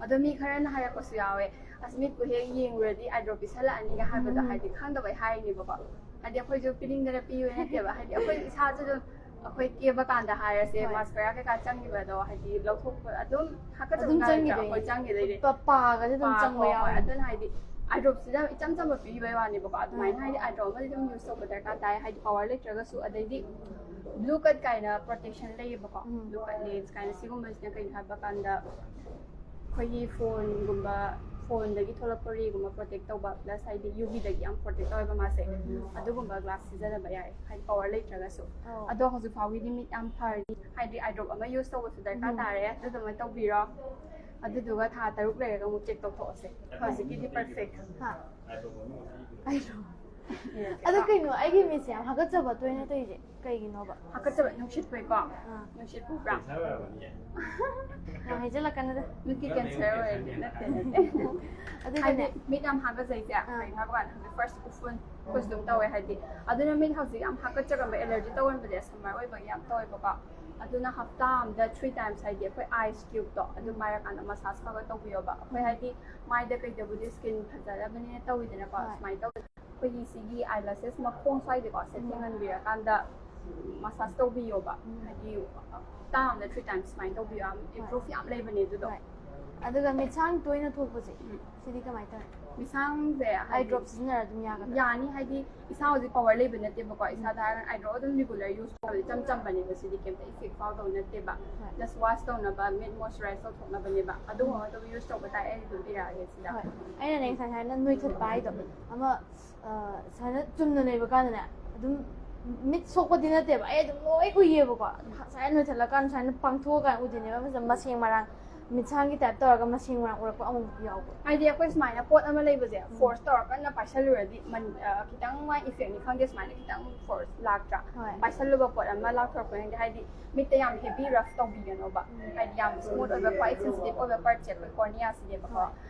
ꯑꯗꯣ ꯃꯤ ꯈꯔꯅ ꯍꯥꯏꯔꯛꯄꯁꯨ ꯌꯥꯎꯋꯦ, "ꯑꯁ, ꯃꯤꯠꯄꯨ ꯍꯦꯛ ꯌꯦꯡꯉꯨꯔꯗꯤ ꯑꯥꯏ ꯗ꯭ꯔꯣꯞ ꯄꯤꯁꯜꯂꯛꯑꯅꯤꯒ" ꯍꯥꯏꯕꯗꯣ꯫ ꯍꯥꯏꯗꯤ ꯈꯪꯗꯕꯩ ꯍꯥꯏꯔꯤꯅꯦꯕꯀꯣ꯫ ꯍꯥꯏꯗꯤ ꯑꯩꯈꯣꯏꯁꯨ ꯄꯤꯅꯤꯡꯗꯅ ꯄꯤꯕ ꯅꯠꯇꯦꯕ꯫ ꯍꯥꯏꯗꯤ ꯑꯩꯈꯣꯏ ꯏꯁꯥꯁꯨ ꯑꯗꯨꯝ, ꯑꯩꯈꯣꯏ ꯀꯦꯕ ꯀꯥꯟꯗ ꯍꯥꯏꯔꯁꯦ, ꯃꯥꯁꯀꯔꯥ ꯀꯩꯀꯥ ꯆꯪꯈꯤꯕꯗꯣ ꯍꯥꯏꯗꯤ ꯂꯧꯊꯣꯛꯄ ꯑꯗꯨꯝ ꯍꯥꯀꯠꯆꯕ ꯑꯗꯨꯝ ꯅꯥꯏꯗ꯭ꯔꯥ? ꯆꯪꯈꯤꯗꯣꯏꯅꯦ꯫ ꯑꯩꯈꯣꯏ ꯆꯪꯈꯤꯗꯣꯏꯅꯦ꯫ ꯄ-, ꯄꯥꯒꯁꯦ ꯑꯗꯨꯝ ꯄꯥ-, ꯆꯪꯕ ꯍꯣꯏ, ꯍꯣꯏ꯫ ꯌꯥꯎꯕꯅꯦ꯫ ꯑꯗꯨꯅ ꯍꯥꯏꯗꯤ ꯑꯥꯏ ꯗ꯭ꯔꯣꯞꯁꯤꯗ ꯏꯆꯝ ꯆꯝꯕ ꯄꯤꯕꯩ ꯋꯥꯅꯦꯕꯀꯣ꯫ ꯑꯗꯨꯃꯥꯏꯅ ꯍꯥꯏꯗꯤ ꯑꯥꯏ ꯗ꯭ꯔꯣꯞ ꯑꯃꯗꯤ ꯑꯗꯨꯝ ꯌꯨꯁ ꯇꯧꯕ ꯗꯔꯀꯥꯔ ꯇꯥꯏ꯫ ꯍꯥꯏꯗꯤ ꯄꯋꯥꯔ ꯂꯩꯇ꯭ꯔꯒꯁꯨ꯫ ꯑꯗꯩꯗꯤ ꯕ꯭ꯂꯨ ꯀꯠ ꯀꯥꯏꯅ ꯄ꯭ꯔꯣꯇꯦꯛꯁꯟ ꯂꯩꯌꯦꯕꯀꯣ꯫ ꯕ꯭ꯂꯨ ꯀꯠ ꯂꯦꯟꯁ ꯀꯥꯏꯅ꯫ ꯁꯤꯒꯨꯝꯕꯁꯤꯅ ꯀꯩꯅꯣ ꯍꯥꯏꯕ ꯀꯥꯟꯗ ꯑꯩꯈꯣꯏꯒꯤ ꯐꯣꯟꯒꯨꯝꯕ, ꯐꯣꯟꯗꯒꯤ ꯊꯣꯛꯂꯛꯄ ꯔꯦꯒꯨꯝꯕ ꯄ꯭ꯔꯣꯇꯦꯛ ꯇꯧꯕ, ꯄ꯭ꯂꯁ ꯍꯥꯏꯗꯤ ꯌꯨ ꯚꯤꯗꯒꯤ ꯌꯥꯝ ꯄ꯭ꯔꯣꯇꯦꯛ ꯇꯧꯋꯦꯕ ꯃꯥꯁꯦ꯫ ꯑꯗꯨꯒꯨꯝꯕ ꯒ꯭ꯂꯥꯁ ꯁꯤꯖꯤꯟꯅꯕ ꯌꯥꯏ, ꯍꯥꯏꯗꯤ ꯄꯋꯥꯔ ꯂꯩꯇ꯭ꯔꯒꯁꯨ꯫ ꯑꯗꯣ ꯍꯧꯖꯤꯛ ꯐꯥꯎꯒꯤꯗꯤ ꯃꯤꯠ ꯌꯥꯝ ꯐꯔꯤ꯫ ꯍꯥꯏꯗꯤ ꯑꯥꯏ ꯗ꯭ꯔꯣꯞ ꯑꯃ ꯌꯨꯁ ꯇꯧꯕꯁꯨ ꯗꯔꯀꯥꯔ ꯇꯥꯔꯦ꯫ ꯑꯗꯨꯗꯨꯃ ꯇꯧꯕꯤꯔꯣ꯫ ꯑꯗꯨꯗꯨꯒ ꯊꯥ ꯇꯔꯨꯛ ꯂꯩꯔꯒ ꯑꯃꯨꯛ ꯆꯦꯛ ꯇꯧꯊꯣꯛꯑꯁꯦ꯫ ꯍꯣꯏ꯫ ꯍꯧꯖꯤꯛꯀꯤꯗꯤ ꯄꯔꯐꯦꯛ꯫ ꯍꯥ꯫ ꯑꯗꯣ ꯀꯩꯅꯣ, ꯑꯩꯒꯤ ꯃꯤꯠꯁꯦ ꯌꯥꯝ ꯍꯥꯒꯠꯆꯕ ꯇꯣꯏꯅ ꯇꯧꯔꯤꯁꯦ ꯀꯩꯒꯤꯅꯣꯕ? ꯍꯥꯀꯠꯆꯕ, ꯅꯨꯡꯁꯤꯠ ꯐꯨꯏꯀꯣ? ꯑꯥ꯫ ꯅꯨꯡꯁꯤꯠ ꯐꯨꯕ꯭ꯔꯥ? ꯀꯦꯟꯁꯔ ꯑꯣꯏꯔꯝꯃꯅꯤꯌꯦ꯫ ꯌꯥꯝ ꯍꯥꯏꯖꯤꯜꯂꯛꯀꯅꯨꯗ꯫ ꯃꯤꯠꯀꯤ ꯀꯦꯟꯁꯔ ꯑꯣꯏꯔꯗꯤ ꯅꯠꯇꯦ, ꯅꯠꯇꯦ꯫ ꯑꯗꯨꯒꯅꯦ꯫ ꯍꯥꯏꯗꯤ ꯃꯤꯠ ꯌꯥꯝ ꯍꯥꯒꯠꯆꯩꯁꯦ, ꯑꯥ꯫ ꯀꯩꯅꯣ ꯍꯥꯏꯕ ꯀꯥꯟꯗ ꯍꯧꯖꯤꯛ ꯐꯥꯔꯁ ꯎꯐꯨꯟ, ꯎꯐꯨꯟꯁꯨ ꯑꯗꯨꯝ ꯇꯧꯋꯦ꯫ ꯍꯥꯏꯗꯤ ꯑꯗꯨꯅ ꯃꯤꯠ ꯍꯧꯖꯤꯛ ꯌꯥꯝ ꯍꯥꯀꯠꯆꯒꯟꯕ, ꯑꯦꯂꯔꯖꯤ ꯇꯧꯒꯟꯕꯁꯦ ꯁꯝꯃꯔ ꯑꯣꯏꯕꯒꯤ ꯌꯥꯝ ꯇꯧꯋꯦꯕꯀꯣ꯫ ꯑꯗꯨꯅ ꯍꯞꯇꯥ ꯑꯝꯗ ꯊ꯭ꯔꯤ ꯇꯥꯏꯝꯁ, ꯍꯥꯏꯗꯤ ꯑꯩꯈꯣꯏ ꯑꯥꯏꯁ ꯀ꯭ꯌꯨꯕꯇꯣ ꯑꯗꯨ ꯎꯝ꯫ ꯄꯥꯏꯔꯀꯥꯟꯗ ꯃꯁꯥꯖ ꯈꯔ ꯈꯔ ꯇꯧꯕꯤꯌꯣꯕ꯫ ꯑꯩꯈꯣꯏ ꯎꯝ꯫ ꯍꯥꯏꯗꯤ ꯃꯥꯏꯗ ꯀꯩꯗꯕꯨꯗꯤ ꯁ꯭ꯀꯤꯟ ꯐꯖꯗꯕꯅꯤꯅ ꯇꯧꯋꯤꯗꯅꯀꯣ꯫ ꯍꯣꯏ꯫ ꯁꯨꯃꯥꯏꯅ ꯇꯧꯕ ꯑꯩꯈꯣꯏꯒꯤ ꯁꯤꯒꯤ ꯑꯥꯏ ꯂꯦꯁꯦꯁ ꯃꯈꯣꯡ ꯁ꯭ꯋꯥꯏꯗꯀꯣ, ꯁꯦ ꯎꯝ꯫ ꯊꯦꯡꯍꯟꯕꯤꯔꯀꯥꯟꯗ ꯃꯁꯥꯖ ꯇꯧꯕꯤꯌꯣꯕ꯫ ꯎꯝ꯫ ꯍꯥꯏꯗꯤ ꯍꯞꯇꯥ ꯑꯃꯗ ꯊ꯭ꯔꯤ ꯇꯥꯏꯝꯁ ꯁꯨꯃꯥꯏꯅ ꯇꯧꯕꯤꯌꯣ, ꯌꯥꯝ ꯍꯣꯏ꯫ ꯏꯝꯄ꯭ꯔꯨꯐ ꯌꯥꯝ ꯂꯩꯕꯅꯦ ꯑꯗꯨꯗꯣ꯫ ꯍꯣꯏ꯫ ꯑꯗꯨꯒ ꯃꯤꯠꯁꯥꯡ ꯇꯣꯏꯅ ꯊꯣꯛꯄꯁꯦ, ꯎꯝ꯫ ꯁꯤꯗꯤ ꯀꯃꯥꯏꯅ ꯇꯧꯔꯦ? ꯃꯤꯠꯁꯥꯡꯁꯦ ꯑꯥꯏ ꯍꯥꯏꯗꯤ ꯗ꯭ꯔꯣꯞ ꯁꯤꯖꯤꯟꯅꯔ ꯑꯗꯨꯝ ꯌꯥꯒꯗ꯭ꯔꯥ? ꯌꯥꯅꯤ, ꯍꯥꯏꯗꯤ ꯏꯁꯥ ꯍꯧꯖꯤꯛ ꯄꯋꯥꯔ ꯂꯩꯕ ꯅꯠꯇꯦꯕꯀꯣ꯫ ꯎꯝ꯫ ꯏꯁꯥꯗ ꯍꯥꯏꯔꯒ ꯑꯥꯏ ꯗ꯭ꯔꯣꯞ ꯑꯗꯨꯝ ꯔꯤꯒꯨꯂꯔ ꯌꯨꯁ ꯇꯧꯕ ꯏꯆꯝ ꯆꯝꯕꯅꯦꯕ, ꯁꯤꯗꯤ ꯀꯩꯝꯇ ꯏꯐꯦꯛ ꯐꯥꯎꯗꯧ ꯅꯠꯇꯦꯕ꯫ ꯍꯣꯏ꯫ ꯖꯁ ꯋꯥꯁ ꯇꯧꯅꯕ, ꯃꯤꯠ ꯃꯣꯏꯁꯆꯔꯥꯏꯁ ꯇꯧꯊꯣꯛꯅꯕꯅꯦꯕ꯫ ꯑꯗꯨꯒꯨꯝꯕ ꯑꯗꯨꯝ ꯌꯨꯁ ꯇꯧꯕ ꯇꯥꯏ, ꯑꯩ ꯑꯗꯨꯝ ꯏꯔꯛꯑꯒꯦ ꯁꯤꯗ꯫ ꯍꯣꯏ꯫ ꯑꯩꯅꯅꯦ ꯉꯁꯥꯏ ꯍꯥꯏꯅ ꯅꯣꯏꯊꯠꯄ ꯍꯥꯏꯗꯣ, ꯑꯃ, ꯑ, ꯁꯨꯃꯥꯏꯅ ꯆꯨꯝꯅ ꯂꯩꯕ ꯀꯥꯟꯗꯅꯦ, ꯑꯗꯨꯝ ꯃꯤꯠ ꯁꯣꯛꯄꯗꯤ ꯅꯠꯇꯦꯕ, ꯑꯩ ꯑꯗꯨꯝ ꯂꯣꯏ ꯎꯏꯌꯦꯕꯀꯣ꯫ ꯑꯗꯨꯝ ꯉꯁꯥꯏ ꯅꯣꯏꯊꯠꯂꯀꯥꯟꯗ ꯁꯨꯃꯥꯏꯅ ꯄꯥꯡꯊꯣꯛꯑꯀꯥꯟꯗ ꯎꯗꯣꯏꯅꯦꯕ, ꯐꯖꯅ ꯃꯁꯦꯡ ꯃꯔꯥꯡ꯫ ꯃꯤꯠꯁꯥꯡꯒꯤ ꯇꯥꯏꯞ ꯇꯧꯔꯒ ꯃꯁꯤꯡ ꯃꯔꯛ ꯎꯔꯛꯄ ꯑꯃꯨꯛ ꯌꯥꯎꯕ꯭ꯔꯥ? ꯍꯥꯏꯗꯤ ꯑꯩꯈꯣꯏ ꯁꯨꯃꯥꯏꯅ ꯄꯣꯠ ꯑꯃ ꯂꯩꯕꯁꯦ ꯐꯣꯔꯁ ꯇꯧꯔ ꯀꯟꯅ ꯄꯥꯏꯁꯜꯂꯨꯔꯗꯤ ꯃꯟ- ꯑ, ꯈꯤꯇꯪ ꯃꯥꯏ ꯏꯐꯦꯛꯅꯤ ꯈꯪꯗꯦ, ꯁꯨꯃꯥꯏꯅ ꯈꯤꯇꯪ ꯐꯣꯔꯁ ꯂꯥꯛꯇ꯭ꯔꯥ? ꯍꯣꯏ. ꯄꯥꯏꯁꯜꯂꯨꯕ ꯄꯣꯠ ꯑꯃ ꯂꯥꯛꯊꯣꯔꯛꯄꯅꯤ ꯈꯪꯗꯦ, ꯍꯥꯏꯗꯤ ꯃꯤꯠꯇ ꯌꯥꯝ ꯍꯦꯚꯤ ꯔꯐ ꯇꯧꯕꯤꯒꯅꯣꯕ. ꯍꯥꯏꯗꯤ ꯌꯥꯝ ꯁ꯭ꯃꯨꯠ ꯑꯣꯏꯕ, ꯈ꯭ꯋꯥꯏ ꯁꯦꯟꯁꯤꯇꯤꯚ ꯑꯣꯏꯕ ꯄꯥꯔꯠꯁꯦ ꯑꯩꯈꯣꯏ ꯀꯣꯔꯅꯤꯌꯥꯁꯤꯅꯦꯕꯀꯣ.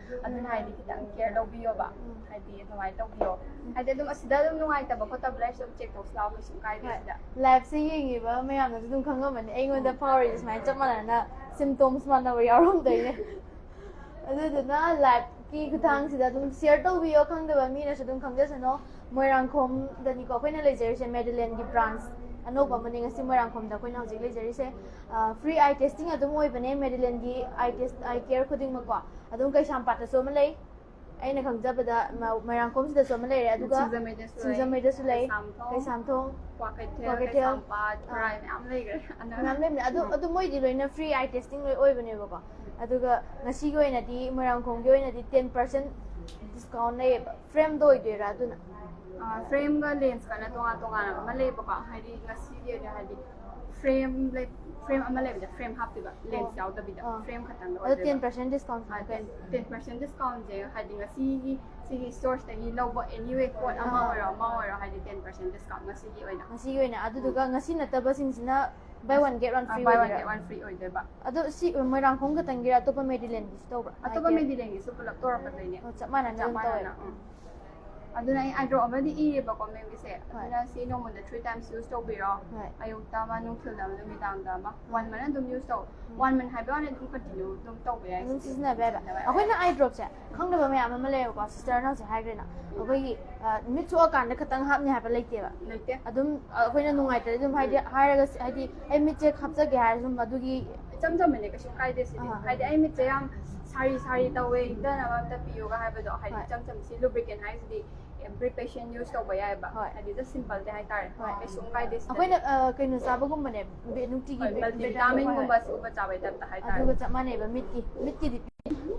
ꯑꯗꯨꯅ ꯍꯥꯏꯗꯤ ꯈꯤꯇꯪ ꯀꯦꯌꯔ ꯂꯧꯕꯤꯌꯣꯕ. ꯍꯥꯏꯗꯤ ꯑꯗꯨꯃꯥꯏꯅ ꯇꯧꯕꯤꯌꯣ. ꯍꯥꯏꯗꯤ ꯑꯗꯨꯝ ꯑꯁꯤꯗ ꯑꯗꯨꯝ ꯅꯨꯡꯉꯥꯏꯇꯕ ꯈꯣꯠꯇꯕ ꯂꯩꯔꯁꯨ ꯑꯗꯨꯝ ꯆꯦꯛ ꯇꯧꯁꯤ ꯂꯥꯛꯑꯣ, ꯀꯩꯁꯨ ꯀꯥꯏꯗꯦ ꯁꯤꯗ. ꯂꯥꯏꯐꯁꯦ ꯌꯦꯡꯉꯤꯕ ꯃꯌꯥꯝꯅꯁꯨ ꯑꯗꯨꯝ ꯈꯪꯉꯝꯃꯅꯤ, ꯑꯩꯉꯣꯟꯗ ꯐꯥꯎꯔꯤꯁꯦ ꯁꯨꯃꯥꯏꯅ ꯆꯞ ꯃꯥꯟꯅꯅ ꯁꯤꯝꯇꯣꯝꯁ ꯃꯥꯟꯅꯕ ꯌꯥꯎꯔꯝꯗꯣꯏꯅꯦ. ꯑꯗꯨꯗꯨꯅ ꯂꯥꯏꯐꯀꯤ ꯈꯨꯊꯥꯡꯁꯤꯗ ꯑꯗꯨꯝ ꯁꯤꯌꯔ ꯇꯧꯕꯤꯌꯣ, ꯈꯪꯗꯕ ꯃꯤꯅꯁꯨ ꯑꯗꯨꯝ ꯈꯪꯖꯁꯅꯣ. ꯃꯣꯏꯔꯥꯡꯈꯣꯝꯗꯅꯤꯀꯣ ꯑꯩꯈꯣꯏꯅ ꯂꯩꯖꯔꯤꯁꯦ, ꯃꯦꯗꯤꯂꯦꯟꯒꯤ ꯕ꯭ꯔꯥꯟꯁ ꯑꯅꯧꯕ ꯑꯃꯅꯤ ꯉꯁꯤ ꯃꯣꯏꯔꯥꯡꯈꯣꯝꯗ ꯑꯩꯈꯣꯏꯅ ꯍꯧꯖꯤꯛ ꯂꯩꯖꯔꯤꯁꯦ. ꯐ꯭ꯔꯤ ꯑꯥꯏ ꯇꯦꯁꯇꯤꯡ ꯑꯗꯨꯝ ꯑꯣꯏꯕꯅꯦ ꯃꯦꯗꯤꯂꯦꯟꯒꯤ ꯑꯥꯏ ꯇꯦꯁ, ꯑꯥꯏ ꯀꯦꯌꯔ ꯈꯨꯗꯤꯡꯃꯛꯀꯣ. ꯑꯗꯨꯝ ꯀꯩꯁꯥꯝꯄꯥꯠꯇꯁꯨ ꯑꯃ ꯂꯩ, ꯑꯩꯅ ꯈꯪꯖꯕꯗ ꯃ- ꯃꯣꯏꯔꯥꯡꯈꯣꯝꯁꯤꯗꯁꯨ ꯑꯃ ꯂꯩꯔꯦ, ꯑꯗꯨꯒ ꯁꯤꯡꯖꯃꯩꯗꯁꯨ ꯂꯩ. ꯁꯤꯡꯖꯃꯩꯗꯁꯨ ꯂꯩ, ꯀꯩꯁꯥꯝꯊꯣꯡ, ꯀꯩꯁꯥꯝꯊꯣꯡ, ꯀ꯭ꯋꯥꯀꯩꯊꯦꯜ, ꯀ꯭ꯋꯥꯀꯩꯊꯦꯜ, ꯀꯩꯁꯥꯝꯄꯥꯠ, ꯑꯥ. ꯈꯨꯔꯥꯏ ꯃꯌꯥꯝ ꯂꯩꯈ꯭ꯔꯦ. ꯑꯅ- ꯃꯌꯥꯝ ꯂꯩꯕꯅꯦ. ꯑꯗꯨ ꯑꯗꯨ ꯃꯣꯏꯗꯤ ꯂꯣꯏꯅ ꯐ꯭ꯔꯤ ꯑꯥꯏ ꯇꯦꯁꯇꯤꯡ ꯂꯣꯏ ꯑꯣꯏꯕꯅꯦꯕꯀꯣ. ꯑꯗꯨꯒ ꯉꯁꯤꯒꯤ ꯑꯣꯏꯅꯗꯤ ꯃꯣꯏꯔꯥꯡꯈꯣꯝꯒꯤ ꯑꯣꯏꯅꯗꯤ ꯇꯦꯟ ꯄꯥꯔꯁꯦꯟ ꯗꯤꯁꯀꯥꯎꯟ ꯂꯩꯌꯦꯕ. ꯐ꯭ꯔꯦꯝꯗꯣ ꯑꯣꯏꯗꯣꯏꯔꯥ ꯑꯗꯨꯅ? ꯐ꯭ꯔꯦꯝꯒ ꯂꯦꯟꯁꯀꯅ ꯇꯣꯉꯥꯟ ꯇꯣꯉꯥꯟꯅ ꯑꯃ ꯂꯩꯌꯦꯕꯀꯣ. ꯍꯥꯏꯗꯤ ꯉꯁꯤꯒꯤ ꯑꯣꯏꯅ ꯍꯥꯏꯗꯤ ꯐ꯭ꯔꯦꯝ ꯐ꯭ꯔꯦꯝ ꯑꯃ ꯂꯩꯕꯗ ꯐ꯭ꯔꯦꯝ ꯍꯥꯞꯇꯣꯏꯕ, ꯂꯦꯟꯁ ꯌꯥꯎꯗꯕꯤꯗ. ꯑꯥ. ꯐ꯭ꯔꯦꯝ ꯈꯛꯇꯪꯗ ꯑꯗꯣ ꯇꯦꯟ ꯑꯣꯏꯗꯣꯏꯕ. ꯄꯥꯔꯁꯦꯟ ꯗꯤꯁꯀꯥꯎꯟ ꯇꯦꯟ ꯄꯥꯔꯁꯦꯟ ꯗꯤꯁꯀꯥꯎꯟꯁꯦ ꯍꯥꯏꯗꯤ ꯉꯁꯤꯒꯤ ꯁꯤꯒꯤ ꯁ꯭ꯇꯣꯔꯁꯇꯒꯤ ꯂꯧꯕ ꯑꯦꯅꯤꯋꯦ ꯄꯣꯠ ꯑꯃ ꯑꯥ. ꯑꯣꯏꯔꯣ ꯑꯃ ꯑꯣꯏꯔꯣ, ꯍꯥꯏꯗꯤ ꯇꯦꯟ ꯄꯥꯔꯁꯦꯟ ꯗꯤꯁꯀꯥꯎꯟ ꯉꯁꯤꯒꯤ ꯑꯣꯏꯅ. ꯉꯁꯤꯒꯤ ꯑꯣꯏꯅ. ꯑꯗꯨꯗꯨꯒ ꯉꯁꯤ ꯅꯠꯇꯕꯁꯤꯡꯁꯤꯅ buy one get one free buy one ꯑꯣꯏꯗꯣꯏꯔꯥ? ꯒꯦꯠ ꯋꯥꯟ ꯐ꯭ꯔꯤ ꯑꯣꯏꯗꯣꯏꯕ. ꯑꯗꯣ ꯁꯤ ꯃꯣꯏꯔꯥꯡꯈꯣꯝ ꯈꯛꯇꯪꯒꯤꯔꯥ, ꯑꯇꯣꯞꯄ ꯃꯦꯗꯤꯂꯦꯟꯒꯤꯁꯨ ꯇꯧꯕ꯭ꯔꯥ? ꯑꯇꯣꯞꯄ ꯍꯥꯏꯗꯤ ꯃꯦꯗꯤꯂꯦꯟꯒꯤꯁꯨ ꯄꯨꯂꯞ ꯇꯧꯔꯛꯀꯗꯣꯏꯅꯦ. ꯑꯣ, ꯆꯞ ꯃꯥꯟꯅꯅ ꯆꯞ ꯑꯗꯨꯝ ꯇꯧꯋꯦ. ꯃꯥꯟꯅꯅ. ꯎꯝ. ꯑꯗꯨꯅ ꯑꯩ ꯑꯥꯏ ꯗ꯭ꯔꯣꯞ ꯑꯃꯗꯤ ꯏꯔꯦꯕꯀꯣ ꯃꯦꯝꯒꯤꯁꯦ. ꯍꯣꯏ. ꯑꯗꯨꯅ ꯁꯤ ꯅꯣꯡꯃꯗ ꯊ꯭ꯔꯤ ꯇꯥꯏꯝꯁ ꯌꯨꯁ ꯇꯧꯕꯤꯔꯣ. ꯍꯣꯏ. ꯑꯌꯨꯛꯇ ꯑꯃ, ꯅꯨꯡꯊꯤꯜꯗ ꯑꯃ, ꯅꯨꯃꯤꯗꯥꯡꯗ ꯑꯃ. ꯋꯥꯟ ꯃꯟ ꯑꯗꯨꯝ ꯌꯨꯁ ꯇꯧ. ꯋꯥꯟ ꯃꯟ ꯍꯥꯏꯕ ꯋꯥꯅꯤ, ꯑꯗꯨꯝ ꯀꯟꯇꯤꯅ꯭ꯌꯨ ꯑꯗꯨꯝ ꯇꯧꯕ ꯌꯥꯏ. ꯑꯗꯨꯝ ꯁꯤꯖꯤꯟꯅꯕ ꯌꯥꯏꯕ. ꯑꯩꯈꯣꯏꯅ ꯑꯥꯏ ꯗ꯭ꯔꯣꯞꯁꯦ ꯈꯪꯗꯕ ꯃꯌꯥꯝ ꯑꯃ ꯂꯩꯌꯦꯕꯀꯣ, ꯁꯤꯁꯇꯔꯅ ꯍꯧꯖꯤꯛ ꯍꯥꯏꯈ꯭ꯔꯦꯅ. ꯑꯩꯈꯣꯏꯒꯤ ꯑ, ꯃꯤꯠ ꯁꯣꯛꯑꯀꯥꯟꯗ ꯈꯛꯇꯪ ꯍꯥꯞꯅꯤ ꯍꯥꯏꯕ ꯂꯩꯇꯦꯕ. ꯂꯩꯇꯦ. ꯑꯗꯨꯝ ꯑ, ꯑꯩꯈꯣꯏꯅ ꯅꯨꯡꯉꯥꯏꯇ꯭ꯔꯗꯤ ꯑꯗꯨꯝ ꯍꯥꯏꯗꯤ ꯍꯥꯏꯔꯒ ꯁꯤ- ꯍꯥꯏꯗꯤ ꯑꯩ ꯃꯤꯠꯁꯦ ꯍꯥꯞꯆꯒꯦ ꯍꯥꯏꯔꯁꯨ ꯑꯗꯨꯝ ꯑꯗꯨꯒꯤ ꯏꯆꯝ ꯆꯝꯕꯅꯦ, ꯀꯩꯁꯨ ꯀꯥꯏꯗꯦ ꯁꯤꯗꯤ. ꯑꯍꯣꯏ. ꯍꯥꯏꯗꯤ ꯑꯩ ꯃꯤꯠꯁꯦ ꯌꯥꯝ ꯁꯥꯔꯤ ꯁꯥꯔꯤ ꯇꯧꯋꯦ, ꯏꯪꯊꯅꯕ ꯑꯝꯇ ꯄꯤꯌꯣꯒ ꯍꯥꯏꯕꯗꯣ, ꯍꯥꯏꯗꯤ ꯍꯣꯏ. ꯏꯆꯝ ꯆꯝꯕ ꯁꯤ ꯂꯨꯕ꯭ꯔꯤꯀꯦꯟ ꯍꯥꯏꯁꯤꯗꯤ ꯑꯦꯕ꯭ꯔꯤ ꯄꯦꯁꯦꯟ ꯌꯨꯁ ꯇꯧꯕ ꯌꯥꯏꯑꯕ. ꯍꯣꯏ. ꯍꯥꯏꯗꯤ ꯖꯁ ꯁꯤꯝꯄꯜꯗꯤ ꯍꯥꯏꯇꯥꯔꯦ. ꯍꯣꯏ. ꯀꯩꯁꯨꯝ ꯀꯥꯏꯗꯦ ꯁꯤꯗꯗꯤ. ꯑꯩꯈꯣꯏꯅ ꯑ, ꯀꯩꯅꯣ ꯆꯥꯕꯒꯨꯝꯕꯅꯦ, ꯕꯦ- ꯅꯨꯡꯇꯤꯒꯤ ꯍꯣꯏ, ꯕꯦ- ꯃꯜꯇꯤꯚꯤꯇꯥꯃꯤꯟꯒꯨꯝꯕ ꯁꯤꯒꯨꯝꯕ ꯆꯥꯕꯩ ꯇꯥꯏꯞꯇ ꯍꯥꯏꯇꯥꯔꯦ. ꯑꯗꯨꯒ ꯆꯞ ꯃꯥꯟꯅꯩꯕ ꯃꯤꯠꯀꯤ ꯃꯤꯠꯀꯤꯗꯤ.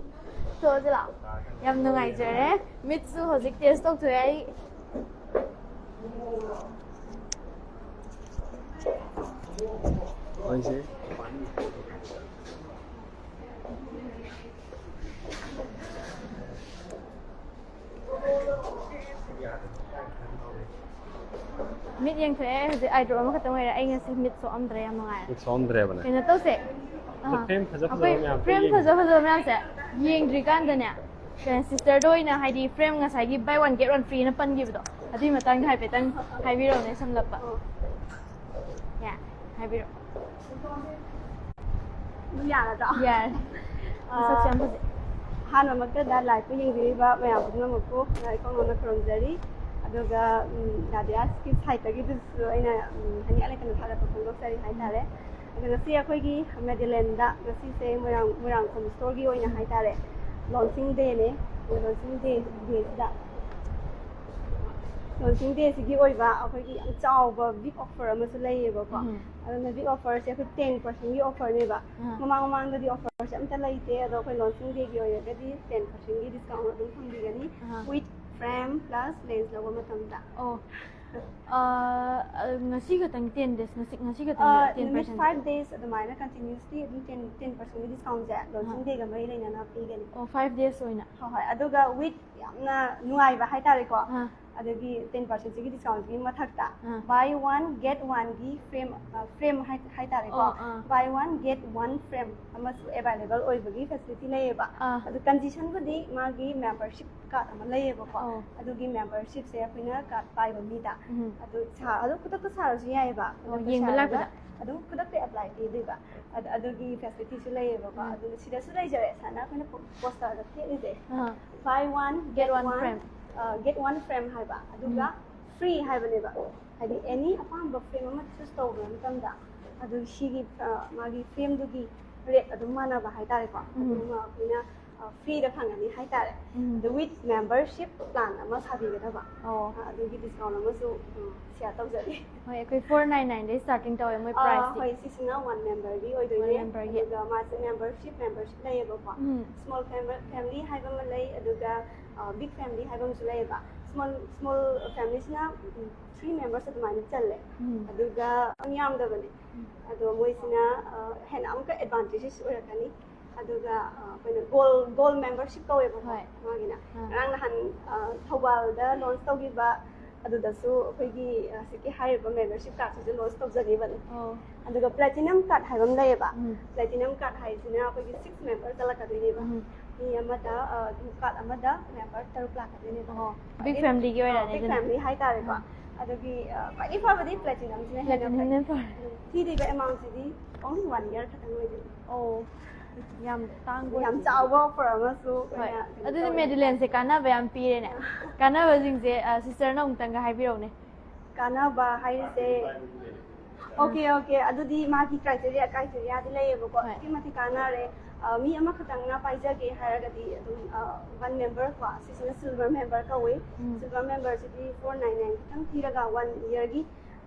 ꯊꯣꯛꯑꯁꯤ ꯂꯥꯛꯑꯣ. ꯌꯥꯝ ꯅꯨꯡꯉꯥꯏꯖꯔꯦ. ꯃꯤꯠꯁꯨ ꯍꯧꯖꯤꯛ ꯇꯦꯁ ꯇꯧꯊꯣꯛꯑꯦ ꯑꯩ. ꯑꯩꯁꯦ ꯃꯤꯠ ꯌꯦꯡꯊꯣꯛꯑꯦ꯫ ꯍꯧꯖꯤꯛ ꯑꯥꯏꯗ꯭ꯔꯣꯞ ꯑꯃꯈꯛꯇꯪ ꯑꯣꯏꯔꯦ꯫ ꯑꯩ ꯉꯁꯤ ꯃꯤꯠ ꯁꯣꯛꯑꯝꯗ꯭ꯔꯦ꯫ ꯌꯥꯝ ꯅꯨꯡꯉꯥꯏꯔꯦ꯫ ꯃꯤꯠ ꯁꯣꯛꯑꯝꯗ꯭ꯔꯦꯕꯅꯦ꯫ ꯀꯩꯅꯣ ꯇꯧꯁꯦ꯫ ꯑꯗꯣ ꯐ꯭ꯔꯦꯝ ꯐꯖ ꯐꯖꯕ ꯑꯩꯈꯣꯏ ꯃꯌꯥꯝ ꯐ꯭ꯔꯦꯝ ꯌꯦꯡꯉꯦ꯫ ꯐꯖ ꯐꯖꯕ ꯃꯌꯥꯝꯁꯦ ꯌꯦꯡꯗ꯭ꯔꯤꯀꯥꯟꯗꯅꯦ, ꯀꯩꯅꯣ, ꯁꯤꯁꯇꯔꯗ ꯑꯣꯏꯅ, ꯍꯥꯏꯗꯤ, ꯐ꯭ꯔꯦꯝ ꯉꯁꯥꯏꯒꯤ buy one get one free ꯅ ꯄꯟꯈꯤꯕꯗꯣ, ꯑꯗꯨꯒꯤ ꯃꯇꯥꯡꯗ ꯍꯥꯏꯐꯦꯠꯇꯪ ꯍꯥꯏꯕꯤꯔꯛꯑꯣꯅꯦ, ꯁꯝꯂꯞꯄ꯫ ꯌꯥ, ꯍꯥꯏꯕꯤꯔꯛꯑꯣ꯫ ꯑꯗꯨꯝ ꯌꯥꯔꯗ꯭ꯔꯣ? ꯌꯥꯔꯦ꯫ ꯃꯁꯛꯁꯨ ꯌꯥꯝ ꯐꯖꯩ꯫ ꯑꯍꯥꯟꯕꯃꯛꯇꯗ live ꯇ ꯌꯦꯡꯕꯤꯔꯤꯕ ꯃꯌꯥꯝ ꯄꯨꯝꯅꯃꯛꯄꯨ ꯏꯀꯣꯡ ꯅꯧꯅ ꯈꯨꯔꯨꯝꯖꯔꯤ꯫ ꯑꯗꯨꯒ ꯎꯝ, ꯅꯥꯗꯤꯌꯥ ꯁ꯭ꯀꯤꯠ ꯁꯥꯏꯠꯇꯒꯤꯗꯨꯁꯨ ꯑꯩꯅ ꯎꯝ, ꯍꯥꯏꯅꯤꯡꯉꯥꯏ ꯂꯩꯇꯅ ꯊꯥꯒꯠꯄ ꯐꯣꯡꯗꯣꯛꯆꯔꯤ ꯍꯥꯏꯇꯥꯔꯦ꯫ ꯑꯗꯣ ꯉꯁꯤ ꯑꯩꯈꯣꯏꯒꯤ ꯃꯦꯗꯤꯂꯦꯟꯗ, ꯉꯁꯤꯁꯦ ꯃꯣꯏꯔꯥꯡ ꯃꯣꯏꯔꯥꯡꯈꯣꯝ store ꯒꯤ ꯑꯣꯏꯅ ꯍꯥꯏꯇꯥꯔꯦ, launching day ꯅꯦ꯫ ꯑꯗꯣ launching day, day ꯁꯤꯗ launching day ꯁꯤꯒꯤ ꯑꯣꯏꯕ ꯑꯩꯈꯣꯏꯒꯤ ꯌꯥꯝ ꯆꯥꯎꯕ big offer ꯑꯃꯁꯨ ꯂꯩꯌꯦꯕꯀꯣ꯫ ꯎꯝ꯫ ꯑꯗꯨꯅ big offer ꯁꯦ ꯑꯩꯈꯣꯏ ten percent ꯒꯤ offer ꯅꯦꯕ꯫ ꯑꯥ꯫ ꯃꯃꯥꯡ ꯃꯃꯥꯡꯗꯗꯤ offer ꯁꯦ ꯑꯝꯇ ꯂꯩꯇꯦ, ꯑꯗꯣ ꯑꯩꯈꯣꯏ launching day ꯒꯤ ꯑꯣꯏꯔꯒꯗꯤ ten percent ꯒꯤ discount ꯑꯗꯨꯝ ꯐꯪꯕꯤꯒꯅꯤ꯫ ꯑꯥ꯫ With frame plus lens ꯂꯧꯕ ꯃꯇꯝꯗ꯫ ꯑꯣ꯫ ꯑꯥ, ꯑ, ꯉꯁꯤ ꯈꯛꯇꯪ ten days, ꯉꯁꯤ, ꯉꯁꯤ ꯈꯛꯇꯪ ꯑꯥ, ten ꯅꯨꯃꯤꯠ percent? Five days ꯑꯗꯨꯃꯥꯏꯅ continuously ꯑꯗꯨꯝ ten, ten percent ꯒꯤ discount ꯁꯦ launching ꯑꯥ꯫ day ꯒ ꯃꯔꯤ ꯂꯩꯅꯅ ꯄꯤꯒꯅꯤ꯫ ꯑꯣ, five days ꯑꯣꯏꯅ? ꯍꯣꯏ, ꯍꯣꯏ꯫ ꯑꯗꯨꯒ with ꯌꯥꯝꯅ ꯅꯨꯡꯉꯥꯏꯕ ꯍꯥꯏꯇꯥꯔꯦꯀꯣ꯫ ꯑꯥ꯫ ꯑꯗꯒꯤ ten percent ꯁꯤꯒꯤ discount ꯁꯤꯒꯤ ꯃꯊꯛꯇ ꯑꯥ꯫ Buy one get one ꯒꯤ frame, ꯑ, frame ꯍꯥꯏ-, ꯍꯥꯏꯇꯥꯔꯦꯀꯣ꯫ ꯑꯣ, ꯑꯥ꯫ Buy one get one frame ꯑꯃꯁꯨ available ꯑꯣꯏꯕꯒꯤ facility ꯂꯩꯌꯦꯕ꯫ ꯑꯥ꯫ ꯑꯗꯨ condition ꯕꯨꯗꯤ ꯃꯥꯒꯤ membership card ꯑꯃ ꯂꯩꯌꯦꯕꯀꯣ꯫ ꯑꯣ꯫ ꯑꯗꯨꯒꯤ membership ꯁꯦ ꯑꯩꯈꯣꯏꯅ card ꯄꯥꯏꯕ ꯃꯤꯗ ꯎꯝ꯫ ꯑꯗꯨ ꯁꯥ-, ꯑꯗꯨꯝ ꯈꯨꯗꯛꯇ ꯁꯥꯔꯁꯨ ꯌꯥꯏꯌꯦꯕ꯫ ꯑꯣ, ꯈꯨꯗꯛꯇ ꯌꯦꯡꯕ ꯁꯥꯔꯒ ꯂꯥꯛꯄꯗ? ꯑꯗꯨꯝ ꯈꯨꯗꯛꯇ apply ꯄꯤꯗꯣꯏꯕ꯫ ꯑꯗ-, ꯑꯗꯨꯒꯤ facility ꯁꯨ ꯂꯩꯌꯦꯕꯀꯣ꯫ ꯎꯝ꯫ ꯑꯗꯨꯅ ꯁꯤꯗꯁꯨ ꯂꯩꯖꯔꯦ꯫ ꯁꯨꯃꯥꯏꯅ ꯑꯩꯈꯣꯏꯅ ꯄꯣ-, poster ꯗ ꯊꯦꯠꯂꯤꯁꯦ꯫ ꯑꯥ꯫ Buy one Get get one one, frame. ꯑ, get one frame ꯍꯥꯏꯕ꯫ ꯑꯗꯨꯒ ꯎꯝ꯫ Free ꯍꯥꯏꯕꯅꯦꯕ꯫ ꯍꯥꯏꯗꯤ any ꯑꯄꯥꯝꯕ frame ꯑꯃ choose ꯇꯧꯕ ꯃꯇꯝꯗ ꯑꯗꯨ ꯁꯤꯒꯤ, ꯑ, ꯃꯥꯒꯤ frame ꯗꯨꯒꯤ rate ꯑꯗꯨꯝ ꯃꯥꯟꯅꯕ ꯍꯥꯏꯇꯥꯔꯦꯀꯣ꯫ ꯎꯝ꯫ ꯑꯗꯨꯃ ꯑꯩꯈꯣꯏꯅ, ꯑ, free ꯗ ꯐꯪꯒꯅꯤ ꯍꯥꯏꯇꯥꯔꯦ꯫ ꯎꯝ꯫ ꯑꯗꯨ with membership plan ꯑꯃ ꯁꯥꯕꯤꯒꯗꯕ꯫ ꯑꯣ꯫ ꯑ, ꯑꯗꯨꯒꯤ discount ꯑꯃꯁꯨ, ꯎꯝ, share ꯇꯧꯖꯔꯤ꯫ ꯍꯣꯏ, ꯑꯩꯈꯣꯏ four nine nine ꯗꯩ starting ꯇꯧꯋꯦ ꯃꯣꯏ ꯑ, price ꯁꯦ꯫ ꯍꯣꯏ, ꯁꯤꯁꯤꯅ one member ꯒꯤ ꯑꯣꯏꯗꯣꯏꯅꯦ꯫ One member ꯒꯤ꯫ ꯑꯗꯨꯒ ꯃꯥꯁꯦ membership, membership ꯂꯩꯌꯦꯕꯀꯣ꯫ ꯎꯝ꯫ Small fam-, family ꯍꯥꯏꯕ ꯑꯃ ꯂꯩ, ꯑꯗꯨꯒ, ꯑ, big family ꯍꯥꯏꯕ ꯑꯃꯁꯨ ꯂꯩꯌꯦꯕ꯫ Small, small family ꯁꯤꯅ, ꯎꯝ, three members ꯑꯗꯨꯃꯥꯏꯅ ꯆꯜꯂꯦ꯫ ꯎꯝ꯫ ꯑꯗꯨꯒ ꯌꯥꯝ ꯌꯥꯝꯗꯕꯅꯦ꯫ ꯑꯗꯣ ꯃꯣꯏꯁꯤꯅ, ꯑ, ꯍꯦꯟꯅ ꯑꯃꯨꯛꯀ advantages ꯑꯣꯏꯔꯛꯀꯅꯤ꯫ ꯑꯗꯨꯒ ꯑ, ꯑꯩꯈꯣꯏꯅ ꯒꯣꯜ ꯒꯣꯜ ꯃꯦꯝꯕꯔꯁꯤꯞ ꯀꯧꯋꯦꯕꯀꯣ꯫ ꯍꯣꯏ꯫ ꯃꯥꯒꯤꯅ ꯑꯥ꯫ ꯉꯔꯥꯡ ꯅꯍꯥꯟ ꯑ, ꯊꯧꯕꯥꯜꯗ ꯂꯣꯟꯁ ꯇꯧꯈꯤꯕ ꯑꯗꯨꯗꯁꯨ ꯑꯩꯈꯣꯏꯒꯤ ꯑ, ꯍꯧꯖꯤꯛꯀꯤ ꯍꯥꯏꯔꯤꯕ ꯃꯦꯝꯕꯔꯁꯤꯞ ꯀꯥꯔꯗꯁꯤꯁꯨ ꯂꯣꯟꯁ ꯇꯧꯖꯈꯤꯕꯅꯦ꯫ ꯑꯣ꯫ ꯑꯗꯨꯒ ꯄ꯭ꯂꯦꯇꯤꯅꯝ ꯀꯥꯔꯗ ꯍꯥꯏꯕ ꯑꯃ ꯂꯩꯌꯦꯕ꯫ ꯎꯝ꯫ ꯄ꯭ꯂꯦꯇꯤꯅꯝ ꯀꯥꯔꯗ ꯍꯥꯏꯁꯤꯅ ꯑꯩꯈꯣꯏꯒꯤ ꯁꯤꯛꯁ ꯃꯦꯝꯕꯔ ꯆꯠꯂꯛꯀꯗꯣꯏꯅꯦꯕ꯫ ꯎꯝ꯫ ꯃꯤ ꯑꯃꯗ ꯀꯥꯔꯗ ꯑꯃꯗ ꯃꯦꯝꯕꯔ ꯇꯔꯨꯛ ꯂꯥꯛꯀꯗꯣꯏꯅꯦꯕ꯫ ꯑꯣ꯫ ꯕꯤꯛ ꯐꯦꯃꯤꯂꯤꯒꯤ ꯑꯣꯏꯔꯅꯤ ꯕꯤꯛ ꯑꯗꯨꯅ꯫ ꯐꯦꯃꯤꯂꯤ ꯍꯥꯏꯇꯥꯔꯦꯀꯣ꯫ ꯑꯥ꯫ ꯑꯗꯨꯒꯤ ꯑ, ꯈ꯭ꯋꯥꯏꯗꯒꯤ ꯐꯕꯗꯤ ꯄ꯭ꯂꯦꯇꯤꯅꯝꯁꯤꯅ ꯍꯦꯟꯅ ꯐꯩ꯫ ꯄ꯭ꯂꯦꯇꯤꯅꯝꯅ ꯐꯔꯦ꯫ ꯎꯝ, ꯊꯤꯗꯣꯏꯕ ꯑꯦꯃꯥꯎꯟꯁꯤꯗꯤ only one year ꯈꯛꯇꯪ ꯑꯣꯏꯗꯣꯏꯅꯤ꯫ ꯑꯣ꯫ ꯌꯥꯝ ꯇꯥꯡꯕ ꯌꯥꯝ ꯑꯣꯏꯗꯦ꯫ ꯆꯥꯎꯕ ꯑꯣꯐꯔ ꯑꯃꯁꯨ ꯍꯣꯏ꯫ ꯑꯩꯈꯣꯏꯅ ꯀꯩꯅꯣ ꯑꯗꯨꯗꯤ ꯇꯧꯋꯦ꯫ ꯃꯦꯗꯤꯂꯦꯟꯁꯦ ꯀꯥꯟꯅꯕ ꯌꯥꯝ ꯄꯤꯔꯦꯅꯦ꯫ ꯀꯥꯟꯅꯕꯁꯤꯡꯁꯦ ꯑ, ꯁꯤꯁꯇꯔꯅ ꯑꯃꯨꯛꯇꯪꯒ ꯍꯥꯏꯕꯤꯔꯛꯎꯅꯦ꯫ ꯀꯥꯟꯅꯕ ꯍꯥꯏꯔꯤꯁꯦ, ꯑꯣꯀꯦ, ꯑꯣꯀꯦ, ꯑꯗꯨꯗꯤ ꯃꯥꯒꯤ ꯀ꯭ꯔꯥꯏꯇꯦꯔꯤꯌꯥ ꯀ꯭ꯔꯥꯏꯇꯦꯔꯤꯌꯥꯗꯤ ꯂꯩꯌꯦꯕꯀꯣ꯫ ꯍꯣꯏ꯫ ꯑꯗꯨꯛꯀꯤ ꯃꯇꯤꯛ ꯀꯥꯟꯅꯔꯦ꯫ ꯑ, ꯃꯤ ꯑꯃꯈꯛꯇꯪꯅ ꯄꯥꯏꯖꯒꯦ ꯍꯥꯏꯔꯒꯗꯤ ꯑꯗꯨꯝ ꯋꯥꯟ ꯃꯦꯝꯕꯔ ꯀꯣ, ꯁꯤꯁꯤꯅ ꯁꯤꯜꯚꯔ ꯃꯦꯝꯕꯔ ꯀꯧꯋꯤ꯫ ꯎꯝ꯫ ꯁꯤꯜꯚꯔ ꯃꯦꯝꯕꯔꯁꯤꯗꯤ ꯐꯣꯔ ꯅꯥꯏꯟ ꯅꯥꯏꯟ ꯈꯛꯇꯪ ꯊꯤꯔꯒ ꯋꯥꯟ ꯏꯌꯔꯒꯤ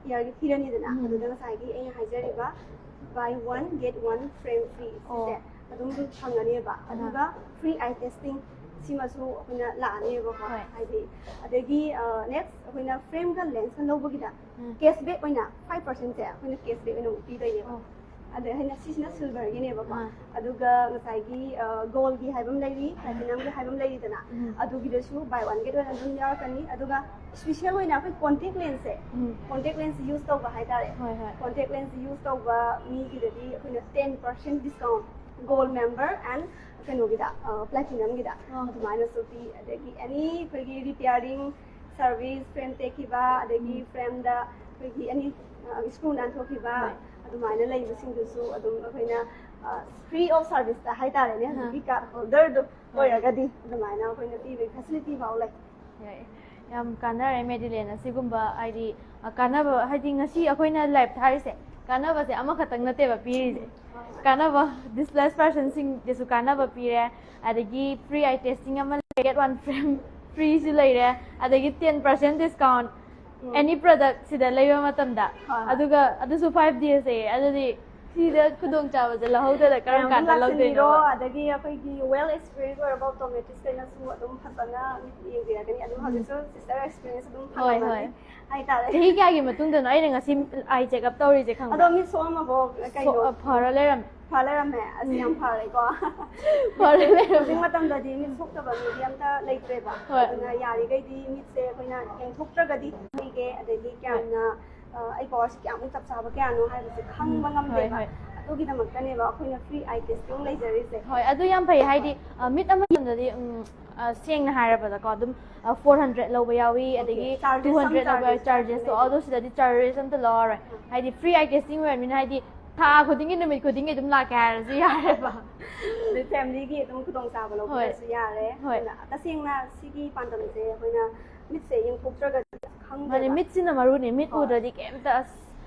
ꯏꯌꯔꯒꯤ ꯊꯤꯔꯅꯤꯗꯅ꯫ ꯎꯝ꯫ ꯑꯗꯨꯗ ꯉꯁꯥꯏꯒꯤ ꯑꯩꯅ ꯍꯥꯏꯖꯔꯤꯕ buy one get one frame free ꯁꯤꯁꯦ ꯑꯣ꯫ ꯑꯗꯨꯝ ꯐꯪꯒꯅꯦꯕ꯫ ꯑꯥ꯫ ꯑꯗꯨꯒ ꯐ꯭ꯔꯤ ꯑꯥꯏ ꯇꯦꯁꯇꯤꯡ ꯁꯤꯃꯁꯨ ꯑꯩꯈꯣꯏꯅ ꯂꯥꯛꯑꯅꯦꯕꯀꯣ꯫ ꯍꯣꯏ꯫ ꯍꯥꯏꯗꯤ ꯑꯗꯒꯤ ꯅꯦꯛꯁ ꯑꯩꯈꯣꯏꯅ ꯐ꯭ꯔꯦꯝꯒ ꯂꯦꯟꯁꯀ ꯂꯧꯕꯒꯤꯗ ꯎꯝ꯫ ꯀꯦꯁꯕꯦꯛ ꯑꯣꯏꯅ ꯐꯥꯏꯚ ꯄꯥꯔꯁꯦꯟꯁꯦ ꯑꯩꯈꯣꯏꯅ ꯀꯦꯁꯕꯦꯛ ꯑꯣꯏꯅ ꯑꯃꯨꯛ ꯄꯤꯗꯣꯏꯅꯦꯕ꯫ ꯑꯣ꯫ ꯑꯗ ꯑꯩꯅ ꯁꯤꯁꯤꯅ ꯁꯤꯜꯚꯔꯒꯤꯅꯦꯕꯀꯣ꯫ ꯑꯥ꯫ ꯑꯗꯨꯒ ꯉꯁꯥꯏꯒꯤ ꯒꯣꯜꯒꯤ ꯍꯥꯏꯕ ꯑꯃ ꯂꯩꯔꯤ, ꯄ꯭ꯂꯦꯇꯤꯅꯝꯒꯤ ꯍꯥꯏꯕ ꯑꯃ ꯂꯩꯔꯤꯗꯅ꯫ ꯎꯝ꯫ ꯑꯗꯨꯒꯤꯗꯁꯨ ꯕꯥꯏ ꯋꯥꯟ ꯒꯦꯠ ꯋꯥꯟ ꯑꯗꯨꯝ ꯌꯥꯎꯔꯛꯀꯅꯤ꯫ ꯑꯗꯨꯒ ꯏꯁꯄꯤꯁꯦꯜ ꯑꯣꯏꯅ ꯑꯩꯈꯣꯏ ꯀꯣꯟꯇꯦꯛ ꯂꯦꯟꯁꯁꯦ, ꯎꯝ꯫ ꯀꯣꯟꯇꯦꯛ ꯂꯦꯟꯁ ꯌꯨꯁ ꯇꯧꯕ ꯍꯥꯏꯇꯥꯔꯦ꯫ ꯍꯣꯏ, ꯍꯣꯏ꯫ ꯀꯣꯟꯇꯦꯛ ꯂꯦꯟꯁ ꯌꯨꯁ ꯇꯧꯕ ꯃꯤꯒꯤꯗꯗꯤ ꯑꯩꯈꯣꯏꯅ ten percent discount, gold member and ꯀꯩꯅꯣꯒꯤꯗ, ꯄ꯭ꯂꯦꯇꯤꯅꯝꯒꯤꯗ ꯑꯥ꯫ ꯑꯗꯨꯃꯥꯏꯅꯁꯨ ꯄꯤ꯫ ꯑꯗꯒꯤ ꯑꯦꯅꯤ ꯑꯩꯈꯣꯏꯒꯤ ꯔꯤꯄꯤꯌꯥꯔꯤꯡ ꯁꯥꯔꯚꯤꯁ, ꯐ꯭ꯔꯦꯝ ꯇꯦꯛꯈꯤꯕ, ꯑꯗꯒꯤ ꯎꯝ꯫ ꯐ꯭ꯔꯦꯝꯗ ꯑꯩꯈꯣꯏꯒꯤ ꯑꯦꯅꯤ ꯁ꯭ꯀ꯭ꯔꯨ ꯅꯥꯟꯊꯣꯛꯈꯤꯕ, ꯍꯣꯏ꯫ ꯑꯗꯨꯃꯥꯏꯅ ꯂꯩꯕꯁꯤꯡꯗꯨꯁꯨ ꯑꯗꯨꯝ ꯑꯩꯈꯣꯏꯅ ꯐ꯭ꯔꯤ ꯑꯣꯐ ꯁꯥꯔꯚꯤꯁꯇ ꯍꯥꯏꯇꯥꯔꯦꯅꯦ, ꯑꯥ꯫ ꯍꯧꯖꯤꯛꯀꯤ ꯀꯥꯔꯗ ꯍꯣꯜꯗꯔꯗꯣ ꯍꯣꯏ꯫ ꯑꯣꯏꯔꯒꯗꯤ ꯑꯗꯨꯃꯥꯏꯅ ꯑꯩꯈꯣꯏꯅ ꯄꯤꯕꯒꯤ ꯐꯦꯁꯤꯂꯤꯇꯤ ꯐꯥꯎ ꯂꯩ꯫ ꯌꯥꯏ꯫ ꯌꯥꯝ ꯀꯥꯟꯅꯔꯦ ꯃꯦꯗꯤꯂꯦꯟ ꯑꯁꯤꯒꯨꯝꯕ, ꯍꯥꯏꯗꯤ, ꯑ, ꯀꯥꯟꯅꯕ, ꯍꯥꯏꯗꯤ ꯉꯁꯤ ꯑꯩꯈꯣꯏꯅ ꯂꯥꯏꯐ ꯊꯥꯔꯤꯁꯦ, ꯀꯥꯟꯅꯕꯁꯦ ꯑꯃꯈꯛꯇꯪ ꯅꯠꯇꯦꯕ ꯄꯤꯔꯤꯁꯦ꯫ ꯀꯥꯟꯅꯕ, ꯗꯤꯁꯄ꯭ꯂꯦꯁ ꯄꯥꯔꯁꯟꯁꯤꯡꯗꯁꯨ ꯀꯥꯟꯅꯕ ꯄꯤꯔꯦ, ꯑꯗꯒꯤ ꯐ꯭ꯔꯤ ꯑꯥꯏ ꯇꯦꯁꯇꯤꯡ ꯑꯃ ꯂꯩꯔꯦ, ꯒꯦꯠ ꯋꯥꯟ ꯐ꯭ꯔꯦꯝ ꯐ꯭ꯔꯤꯁꯨ ꯂꯩꯔꯦ, ꯑꯗꯒꯤ ꯇꯦꯟ ꯄꯥꯔꯁꯦꯟ ꯗꯤꯁꯀꯥꯎꯟ ꯎꯝ꯫ ꯑꯦꯅꯤ ꯄ꯭ꯔꯗꯛ ꯁꯤꯗ ꯂꯩꯕ ꯃꯇꯝꯗ꯫ ꯍꯣꯏ, ꯍꯣꯏ꯫ ꯑꯗꯨꯒ ꯑꯗꯨꯁꯨ ꯐꯥꯏꯚ ꯗꯦꯁ ꯑꯦ, ꯑꯗꯨꯗꯤ ꯁꯤꯗ ꯈꯨꯗꯣꯡꯆꯥꯕꯁꯦ ꯂꯧꯍꯧꯗꯅ ꯀꯔꯝ ꯃꯌꯥꯝ ꯀꯥꯟꯗ ꯂꯥꯛꯁꯤꯟꯕꯤꯔꯣ꯫ ꯂꯧꯗꯣꯏꯅꯣ? ꯑꯗꯒꯤ ꯑꯩꯈꯣꯏꯒꯤ well experienced ꯑꯣꯏꯔꯕ optometrist ꯀꯩꯅꯁꯨ ꯑꯗꯨꯝ ꯐꯖꯅ ꯌꯦꯡꯕꯤꯔꯛꯀꯅꯤ꯫ ꯑꯗꯨꯝ ꯍꯧꯖꯤꯛꯁꯨ sister experience ꯑꯗꯨꯝ ꯍꯣꯏ, ꯐꯪꯉꯝꯃꯅꯤ ꯍꯣꯏ꯫ ꯍꯥꯏꯇꯥꯔꯦ꯫ ꯆꯍꯤ ꯀꯌꯥꯒꯤ ꯃꯇꯨꯡꯗꯅꯣ ꯑꯩꯅ ꯉꯁꯤ eye check up ꯇꯧꯔꯤꯁꯦ ꯑꯗꯣ ꯈꯪꯕ꯭ꯔꯥ? ꯃꯤꯠ ꯁꯣꯛꯑꯝꯃꯕꯣ? ꯀꯩꯅꯣ ꯁꯣ- ꯐꯔ ꯂꯩꯔꯝꯃꯦ꯫ ꯐ ꯂꯩꯔꯝꯃꯦ꯫ ꯑꯁ, ꯌꯥꯝ ꯐꯔꯦꯀꯣ꯫ ꯐꯔ ꯂꯩꯔꯝꯃꯦ꯫ ꯍꯧꯖꯤꯛ ꯃꯇꯝꯗꯗꯤ ꯃꯤꯠ ꯁꯣꯛꯇꯕ ꯃꯤꯗꯤ ꯑꯝꯇ ꯂꯩꯇ꯭ꯔꯦꯕ꯫ ꯍꯣꯏ꯫ ꯑꯗꯨꯅ ꯌꯥꯔꯤꯈꯩꯗꯤ ꯃꯤꯠꯁꯦ ꯑꯩꯈꯣꯏꯅ ꯌꯦꯡꯊꯣꯛꯇ꯭ꯔꯒꯗꯤ ꯂꯩꯒꯦ, ꯑꯗꯩꯗꯤ ꯀꯌꯥꯝꯅ ꯑ, ꯑꯩ powerꯁꯦ ꯀꯌꯥꯃꯨꯛ ꯆꯞ ꯆꯥꯕ ꯀꯌꯥꯅꯣ ꯍꯥꯏꯕꯁꯦ ꯈꯪꯕ ꯉꯝꯗꯦꯕ꯫ ꯍꯣꯏ꯫ ꯑꯗꯨꯒꯤꯗꯃꯛꯇꯅꯦꯕ ꯑꯩꯈꯣꯏꯅ free eye testing ꯂꯩꯖꯔꯤꯁꯦ꯫ ꯍꯣꯏ, ꯑꯗꯨ ꯌꯥꯝ ꯐꯩ꯫ ꯍꯥꯏꯗꯤ ꯑ, ꯃꯤꯠ ꯑꯃ ꯌꯦꯡꯕꯗꯗꯤ, ꯎꯝ, ꯑ, ꯁꯦꯡꯅ ꯍꯥꯏꯔꯕꯗꯀꯣ, ꯑꯗꯨꯝ ꯑ, four hundred ꯂꯧꯕ ꯌꯥꯎꯏ, ꯑꯗꯒꯤ Okay, charges, two hundred some ꯂꯧꯕ ꯌꯥꯎꯏ, charges, chargesꯇꯣ꯫ charges. ꯑꯗꯣ ꯁꯤꯗꯗꯤ charges ꯑꯝꯇ ꯂꯧꯔꯔꯣꯏ꯫ ꯍꯥꯏꯗꯤ free eye testing ꯑꯣꯏꯔꯕꯅꯤꯅ, ꯍꯥꯏꯗꯤ ꯊꯥ ꯈꯨꯗꯤꯡꯒꯤ, ꯅꯨꯃꯤꯠ ꯈꯨꯗꯤꯡꯒꯤ ꯑꯗꯨꯝ ꯂꯥꯛꯀꯦ ꯍꯥꯏꯔꯁꯨ ꯌꯥꯔꯦꯕ꯫ ꯑꯗꯩ familyꯒꯤ ꯑꯗꯨꯝ ꯈꯨꯗꯣꯡꯆꯥꯕ ꯍꯣꯏ꯫ ꯂꯧꯕꯤꯔꯁꯨ ꯌꯥꯔꯦ꯫ ꯍꯣꯏ꯫ ꯑꯗꯨꯅ ꯇꯁꯦꯡꯅ ꯁꯤꯒꯤ ꯄꯥꯟꯗꯝꯁꯦ ꯑꯩꯈꯣꯏꯅ ꯃꯤꯠꯁꯦ ꯌꯦꯡꯊꯣꯛꯇ꯭ꯔꯒꯗꯤ ꯃꯥꯅꯦ, ꯈꯪꯗꯦꯕ꯫ ꯃꯤꯠꯁꯤꯅ ꯃꯔꯨꯅꯦ꯫ ꯃꯤꯠ ꯍꯣꯏ꯫ ꯎꯗ꯭ꯔꯗꯤ ꯀꯩꯝꯇ, ꯑꯁ,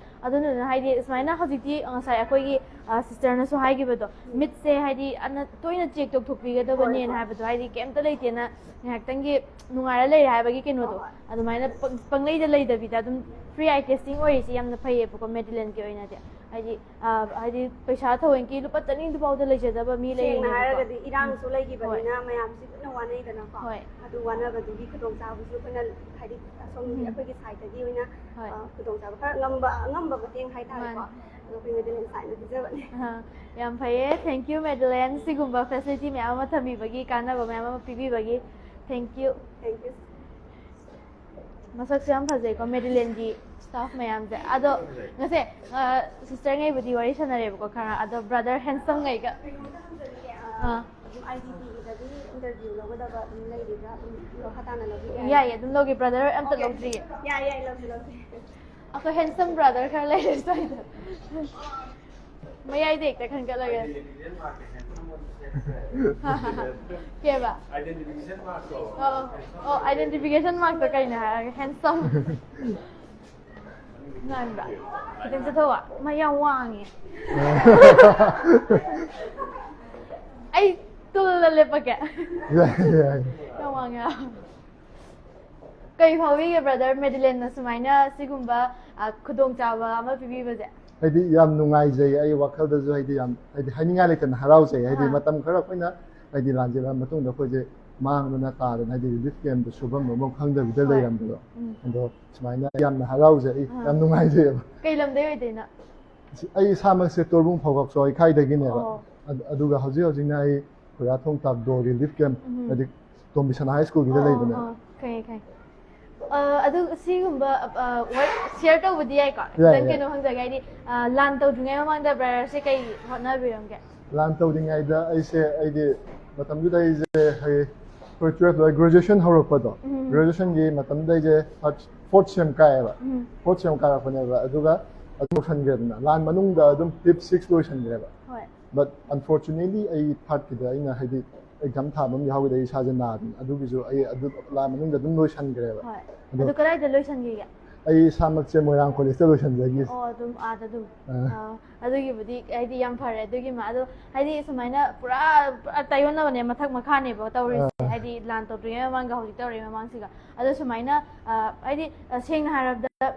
ꯑꯗꯨꯅ ꯍꯥꯏꯗꯤ ꯁꯨꯃꯥꯏꯅ ꯍꯧꯖꯤꯛꯇꯤ ꯉꯁꯥꯏ ꯑꯩꯈꯣꯏꯒꯤ ꯑ, sisterꯅꯁꯨ ꯍꯥꯏꯈꯤꯕꯗꯣ, ꯃꯤꯠꯁꯦ ꯍꯥꯏꯗꯤ ꯑꯅ ꯇꯣꯏꯅ check ꯇꯧꯊꯣꯛꯄꯤꯒꯗꯕꯅꯦꯅ ꯍꯣꯏ, ꯍꯣꯏ꯫ ꯍꯥꯏꯕꯗꯣ, ꯍꯥꯏꯗꯤ ꯀꯩꯝꯇ ꯂꯩꯇꯦꯅ ꯉꯥꯏꯍꯥꯛꯇꯪꯒꯤ ꯅꯨꯡꯉꯥꯏꯔ ꯂꯩꯔꯦ ꯍꯥꯏꯕꯒꯤ ꯀꯩꯅꯣꯗꯣ, ꯍꯣꯏ, ꯍꯣꯏ꯫ ꯑꯗꯨꯃꯥꯏꯅ ꯄꯪ- ꯄꯪꯂꯩꯗ ꯂꯩꯗꯕꯤꯗ ꯑꯗꯨꯝ free eye testing ꯑꯣꯏꯔꯤꯁꯦ ꯌꯥꯝꯅ ꯐꯩꯌꯦꯕꯀꯣ, Medillandꯒꯤ ꯑꯣꯏꯅꯗꯤ꯫ ꯍꯥꯏꯗꯤ ꯑ, ꯍꯥꯏꯗꯤ ꯄꯩꯁꯥ ꯊꯑꯣꯏꯀꯤ ꯂꯨꯄꯥ ꯆꯅꯤꯗꯨꯐꯥꯎꯗ ꯂꯩꯖꯗꯕ ꯃꯤ ꯁꯦꯡꯅ ꯂꯩꯔꯤꯅꯦꯕꯀꯣ꯫ ꯍꯥꯏꯔꯒꯗꯤ ꯏꯔꯥꯡꯁꯨ ꯂꯩꯈꯤꯕꯅꯤꯅ ꯃꯌꯥꯝꯁꯤ ꯂꯣꯏꯅ ꯋꯥꯅꯩꯗꯅꯀꯣ꯫ ꯍꯣꯏ꯫ ꯑꯗꯨ ꯋꯥꯅꯕꯗꯨꯒꯤ ꯈꯨꯗꯣꯡꯆꯥꯕꯁꯨ ꯑꯩꯈꯣꯏꯅ, ꯍꯥꯏꯗꯤ ꯑꯁꯣꯝꯒꯤ ꯎꯝ꯫ ꯑꯩꯈꯣꯏꯒꯤ sideꯇꯒꯤ ꯑꯣꯏꯅ ꯍꯣꯏ꯫ ꯑ, ꯈꯨꯗꯣꯡꯆꯥꯕ ꯈꯔ ꯉꯝꯕ ꯑꯉꯝꯕ ꯃꯇꯦꯡ ꯍꯥꯏꯇꯥꯔꯦꯀꯣ꯫ ꯃꯥꯅꯦ꯫ ꯑꯗꯣ ꯑꯩꯈꯣꯏ Medilland sideꯅ ꯄꯤꯖꯕꯅꯦ꯫ ꯑ, ꯌꯥꯝ ꯐꯩꯌꯦ꯫ Thank you, Medilland, ꯁꯤꯒꯨꯝꯕ facility ꯃꯌꯥꯝ ꯑꯃ ꯊꯝꯕꯤꯕꯒꯤ, ꯀꯥꯟꯅꯕ ꯃꯌꯥꯝ ꯑꯃ ꯄꯤꯕꯤꯕꯒꯤ꯫ Thank you꯫ Thank you꯫ ꯃꯁꯛꯁꯨ ꯌꯥꯝ ꯐꯖꯩꯀꯣ, Medillandꯒꯤ staff ꯃꯌꯥꯝꯁꯦ꯫ ꯑꯗꯣ ꯉꯁꯤ ꯑ, sisterꯉꯩꯕꯨꯗꯤ ꯋꯥꯔꯤ ꯁꯥꯟꯅꯔꯦꯕꯀꯣ ꯈꯔ, ꯑꯗꯣ brother handsomeꯉꯩꯒ꯫ ꯑꯥ꯫ ꯑꯗꯨꯝ IDBꯒꯤꯗꯗꯤ interview ꯂꯧꯒꯗꯕ ꯑꯗꯨꯝ ꯂꯩꯔꯤꯕ꯭ꯔꯥ? ꯑꯗꯨꯝ ꯃꯈꯥ ꯇꯥꯅ ꯂꯧꯕꯤꯒꯦ ꯍꯥꯏꯕ꯭ꯔꯥ? ꯌꯥꯏꯌꯦ, ꯑꯗꯨꯝ ꯂꯧꯒꯦ꯫ Brother ꯑꯝꯇ Okay. ꯂꯧꯗ꯭ꯔꯤꯌꯦ꯫ ꯌꯥꯏ, ꯌꯥꯏ, ꯂꯧꯁꯤ, ꯂꯧꯁꯤ꯫ ꯑꯩꯈꯣꯏ handsome brother ꯈꯔ ꯂꯩꯔꯦ ꯁ꯭ꯋꯥꯏꯗ꯫ ꯃꯌꯥꯏꯗ ꯍꯦꯛꯇ ꯈꯟꯒꯠꯂꯒꯦ꯫ ꯀꯦꯕ? Identification markꯇꯣ꯫ ꯑꯣ, ꯑꯣ, identification markꯇꯣ ꯀꯩꯅꯣ ꯍꯥꯏꯔꯒ handsome꯫ ꯉꯥꯟꯕ꯭ꯔꯥ? ꯈꯤꯇꯪ ꯆꯠꯊꯣꯛꯑꯣ꯫ ꯃꯥ ꯌꯥꯝ ꯋꯥꯡꯉꯦ꯫ ꯑꯩ ꯇꯨꯜꯗ ꯂꯦꯞꯄꯛꯀꯦ꯫ ꯌꯥꯏ, ꯌꯥꯏ꯫ ꯌꯥꯝ ꯋꯥꯡꯉꯦ꯫ ꯀꯩ ꯐꯥꯎꯕꯤꯒꯦ brother, Medillandꯅ ꯁꯨꯃꯥꯏꯅ ꯁꯤꯒꯨꯝꯕ, ꯑ, ꯈꯨꯗꯣꯡꯆꯥꯕ ꯑꯃ ꯄꯤꯕꯤꯕꯁꯦ? ꯍꯥꯏꯗꯤ ꯌꯥꯝ ꯅꯨꯡꯉꯥꯏꯖꯩ, ꯑꯩ ꯋꯥꯈꯜꯗꯁꯨ ꯍꯥꯏꯗꯤ ꯌꯥꯝ ꯍꯥꯏꯗꯤ ꯍꯥꯏꯅꯤꯡꯉꯥꯏ ꯂꯩꯇꯅ ꯍꯔꯥꯎꯖꯩ꯫ ꯍꯥꯏꯗꯤ ꯑꯥ꯫ ꯃꯇꯝ ꯈꯔ ꯑꯩꯈꯣꯏꯅ ꯍꯥꯏꯗꯤ ꯂꯥꯟ ꯆꯦꯜꯂꯕ ꯃꯇꯨꯡꯗ ꯑꯩꯈꯣꯏꯁꯦ ꯃꯥꯡꯗꯅ ꯇꯥꯗꯅ ꯍꯥꯏꯗꯤ ꯔꯤꯂꯤꯐ ꯀꯦꯝꯞꯇ ꯁꯨꯐꯝ ꯅꯣꯝꯐꯝ ꯈꯪꯗꯕꯤꯗ ꯍꯣꯏ꯫ ꯂꯩꯔꯝꯕꯗꯣ꯫ ꯎꯝ꯫ ꯑꯗꯣ ꯁꯨꯃꯥꯏꯅ ꯌꯥꯝꯅ ꯍꯔꯥꯎꯖꯩ, ꯑꯩ ꯑꯥ꯫ ꯌꯥꯝ ꯅꯨꯡꯉꯥꯏꯖꯩꯑꯕ꯫ ꯀꯩ ꯂꯝꯗꯩ ꯑꯣꯏꯗꯣꯏꯅꯣ? ꯑꯩ ꯏꯁꯥꯃꯛꯁꯦ ꯇꯣꯔꯕꯨꯡ ꯐꯥꯎꯕ ꯁꯣꯏꯈꯥꯏꯗꯒꯤꯅꯦꯕ꯫ ꯑꯣ꯫ ꯑꯗ- ꯑꯗꯨꯒ ꯍꯧꯖꯤꯛ ꯍꯧꯖꯤꯛꯅ ꯑꯩ ꯈꯨꯔꯥꯊꯣꯡ ꯇꯥꯛꯗꯣ ꯔꯤꯂꯤꯐ ꯀꯦꯝꯞ, ꯎꯝ꯫ ꯍꯥꯏꯗꯤ ꯇꯣꯝꯕꯤꯁꯅꯥ ꯍꯥꯏ ꯁ꯭ꯀꯨꯜꯒꯤꯗ ꯑꯣ, ꯂꯩꯕꯅꯦ꯫ ꯑꯣ, ꯈꯪꯉꯦ, ꯈꯪꯉꯦ꯫ ꯑ, ꯑꯗꯨ ꯁꯤꯒꯨꯝꯕ, ꯑ, ꯋꯥꯔꯤ ꯁꯤꯌꯔ ꯇꯧꯕꯗꯤ ꯌꯥꯏꯀꯣ? ꯌꯥꯏ, ꯈꯤꯇꯪ ꯌꯥꯏ꯫ ꯀꯩꯅꯣ ꯍꯪꯖꯒꯦ, ꯍꯥꯏꯗꯤ, ꯑ, ꯂꯥꯟ ꯇꯧꯗ꯭ꯔꯤꯉꯩ ꯃꯃꯥꯡꯗ ꯕ꯭ꯔꯗꯔꯁꯦ ꯀꯩ ꯍꯣꯠꯅꯕꯤꯔꯝꯒꯦ? ꯂꯥꯟ ꯇꯧꯗ꯭ꯔꯤꯉꯩꯗ ꯑꯩꯁꯦ, ꯑꯩꯗꯤ ꯃꯇꯝꯗꯨꯗ ꯑꯩꯁꯦ ꯍꯥꯏꯗꯤ ꯑꯩꯈꯣꯏ ꯇꯨꯋꯦꯜꯐ ꯂꯣꯏ, ꯒ꯭ꯔꯦꯖꯨꯑꯦꯁꯟ ꯍꯧꯔꯛꯄꯗꯣ, ꯎꯝ꯫ ꯒ꯭ꯔꯦꯖꯨꯑꯦꯁꯟꯒꯤ ꯃꯇꯝꯗ ꯑꯩꯁꯦ ꯊꯥꯔꯠ, ꯐꯣꯔꯠ ꯁꯦꯝ ꯀꯥꯏꯌꯦꯕ꯫ ꯎꯝ꯫ ꯐꯣꯔꯠ ꯁꯦꯝ ꯀꯥꯔꯛꯄꯅꯦꯕ꯫ ꯑꯗꯨꯒ ꯑꯗꯨ ꯂꯣꯏꯁꯟꯈ꯭ꯔꯦꯗꯅ, ꯂꯥꯟ ꯃꯅꯨꯡꯗ ꯑꯗꯨꯝ ꯐꯤꯐ, ꯁꯤꯛꯁ ꯂꯣꯏꯁꯟꯈ꯭ꯔꯦꯕ꯫ ꯍꯣꯏ꯫ But unfortunately ꯑꯩ ꯊꯥꯔꯠꯀꯤꯗ ꯑꯩꯅ ꯍꯥꯏꯗꯤ ꯑꯦꯛꯖꯥꯝ ꯊꯥꯕ ꯑꯃ ꯌꯥꯎꯈꯤꯗ ꯑꯩ ꯏꯁꯥꯁꯦ ꯅꯥꯗꯅ, ꯑꯗꯨꯒꯤꯁꯨ ꯑꯩ ꯑꯗꯨ ꯂꯥꯟ ꯃꯅꯨꯡꯗ ꯑꯗꯨꯝ ꯂꯣꯏꯁꯟꯈ꯭ꯔꯦꯕ꯫ ꯍꯣꯏ꯫ ꯑꯗꯣ ꯑꯗꯨ ꯀꯗꯥꯏꯗ ꯂꯣꯏꯁꯟꯈꯤꯒꯦ? ꯑꯩ ꯏꯁꯥꯃꯛꯁꯦ ꯃꯣꯏꯔꯥꯡ ꯀꯣꯂꯦꯖꯇ ꯂꯣꯏꯁꯟꯖꯈꯤ꯫ ꯑꯣ, ꯑꯗꯨꯝ ꯑꯥꯗ ꯑꯗꯨꯝ꯫ ꯑꯥ꯫ ꯑꯥ, ꯑꯗꯨꯒꯤꯕꯨꯗꯤ ꯍꯥꯏꯗꯤ ꯌꯥꯝ ꯐꯔꯦ꯫ ꯑꯗꯨꯒꯤ ꯃ-, ꯑꯗꯣ ꯍꯥꯏꯗꯤ ꯁꯨꯃꯥꯏꯅ ꯄꯨꯔꯥ, ꯄꯨꯔꯥ ꯇꯥꯏꯌꯣꯟꯅꯕꯅꯦ, ꯃꯊꯛ ꯃꯈꯥꯅꯦꯕ ꯇꯧꯔꯤꯁꯦ꯫ ꯑꯥ꯫ ꯍꯥꯏꯗꯤ ꯂꯥꯟ ꯇꯧꯗ꯭ꯔꯤꯉꯩ ꯃꯃꯥꯡꯒ ꯍꯧꯖꯤꯛ ꯇꯧꯔꯤꯉꯩ ꯃꯃꯥꯡꯁꯤꯒ꯫ ꯑꯗꯣ ꯁꯨꯃꯥꯏꯅ, ꯑꯥ, ꯍꯥꯏꯗꯤ, ꯑ, ꯁꯦꯡꯅ ꯍꯥꯏꯔꯕꯗ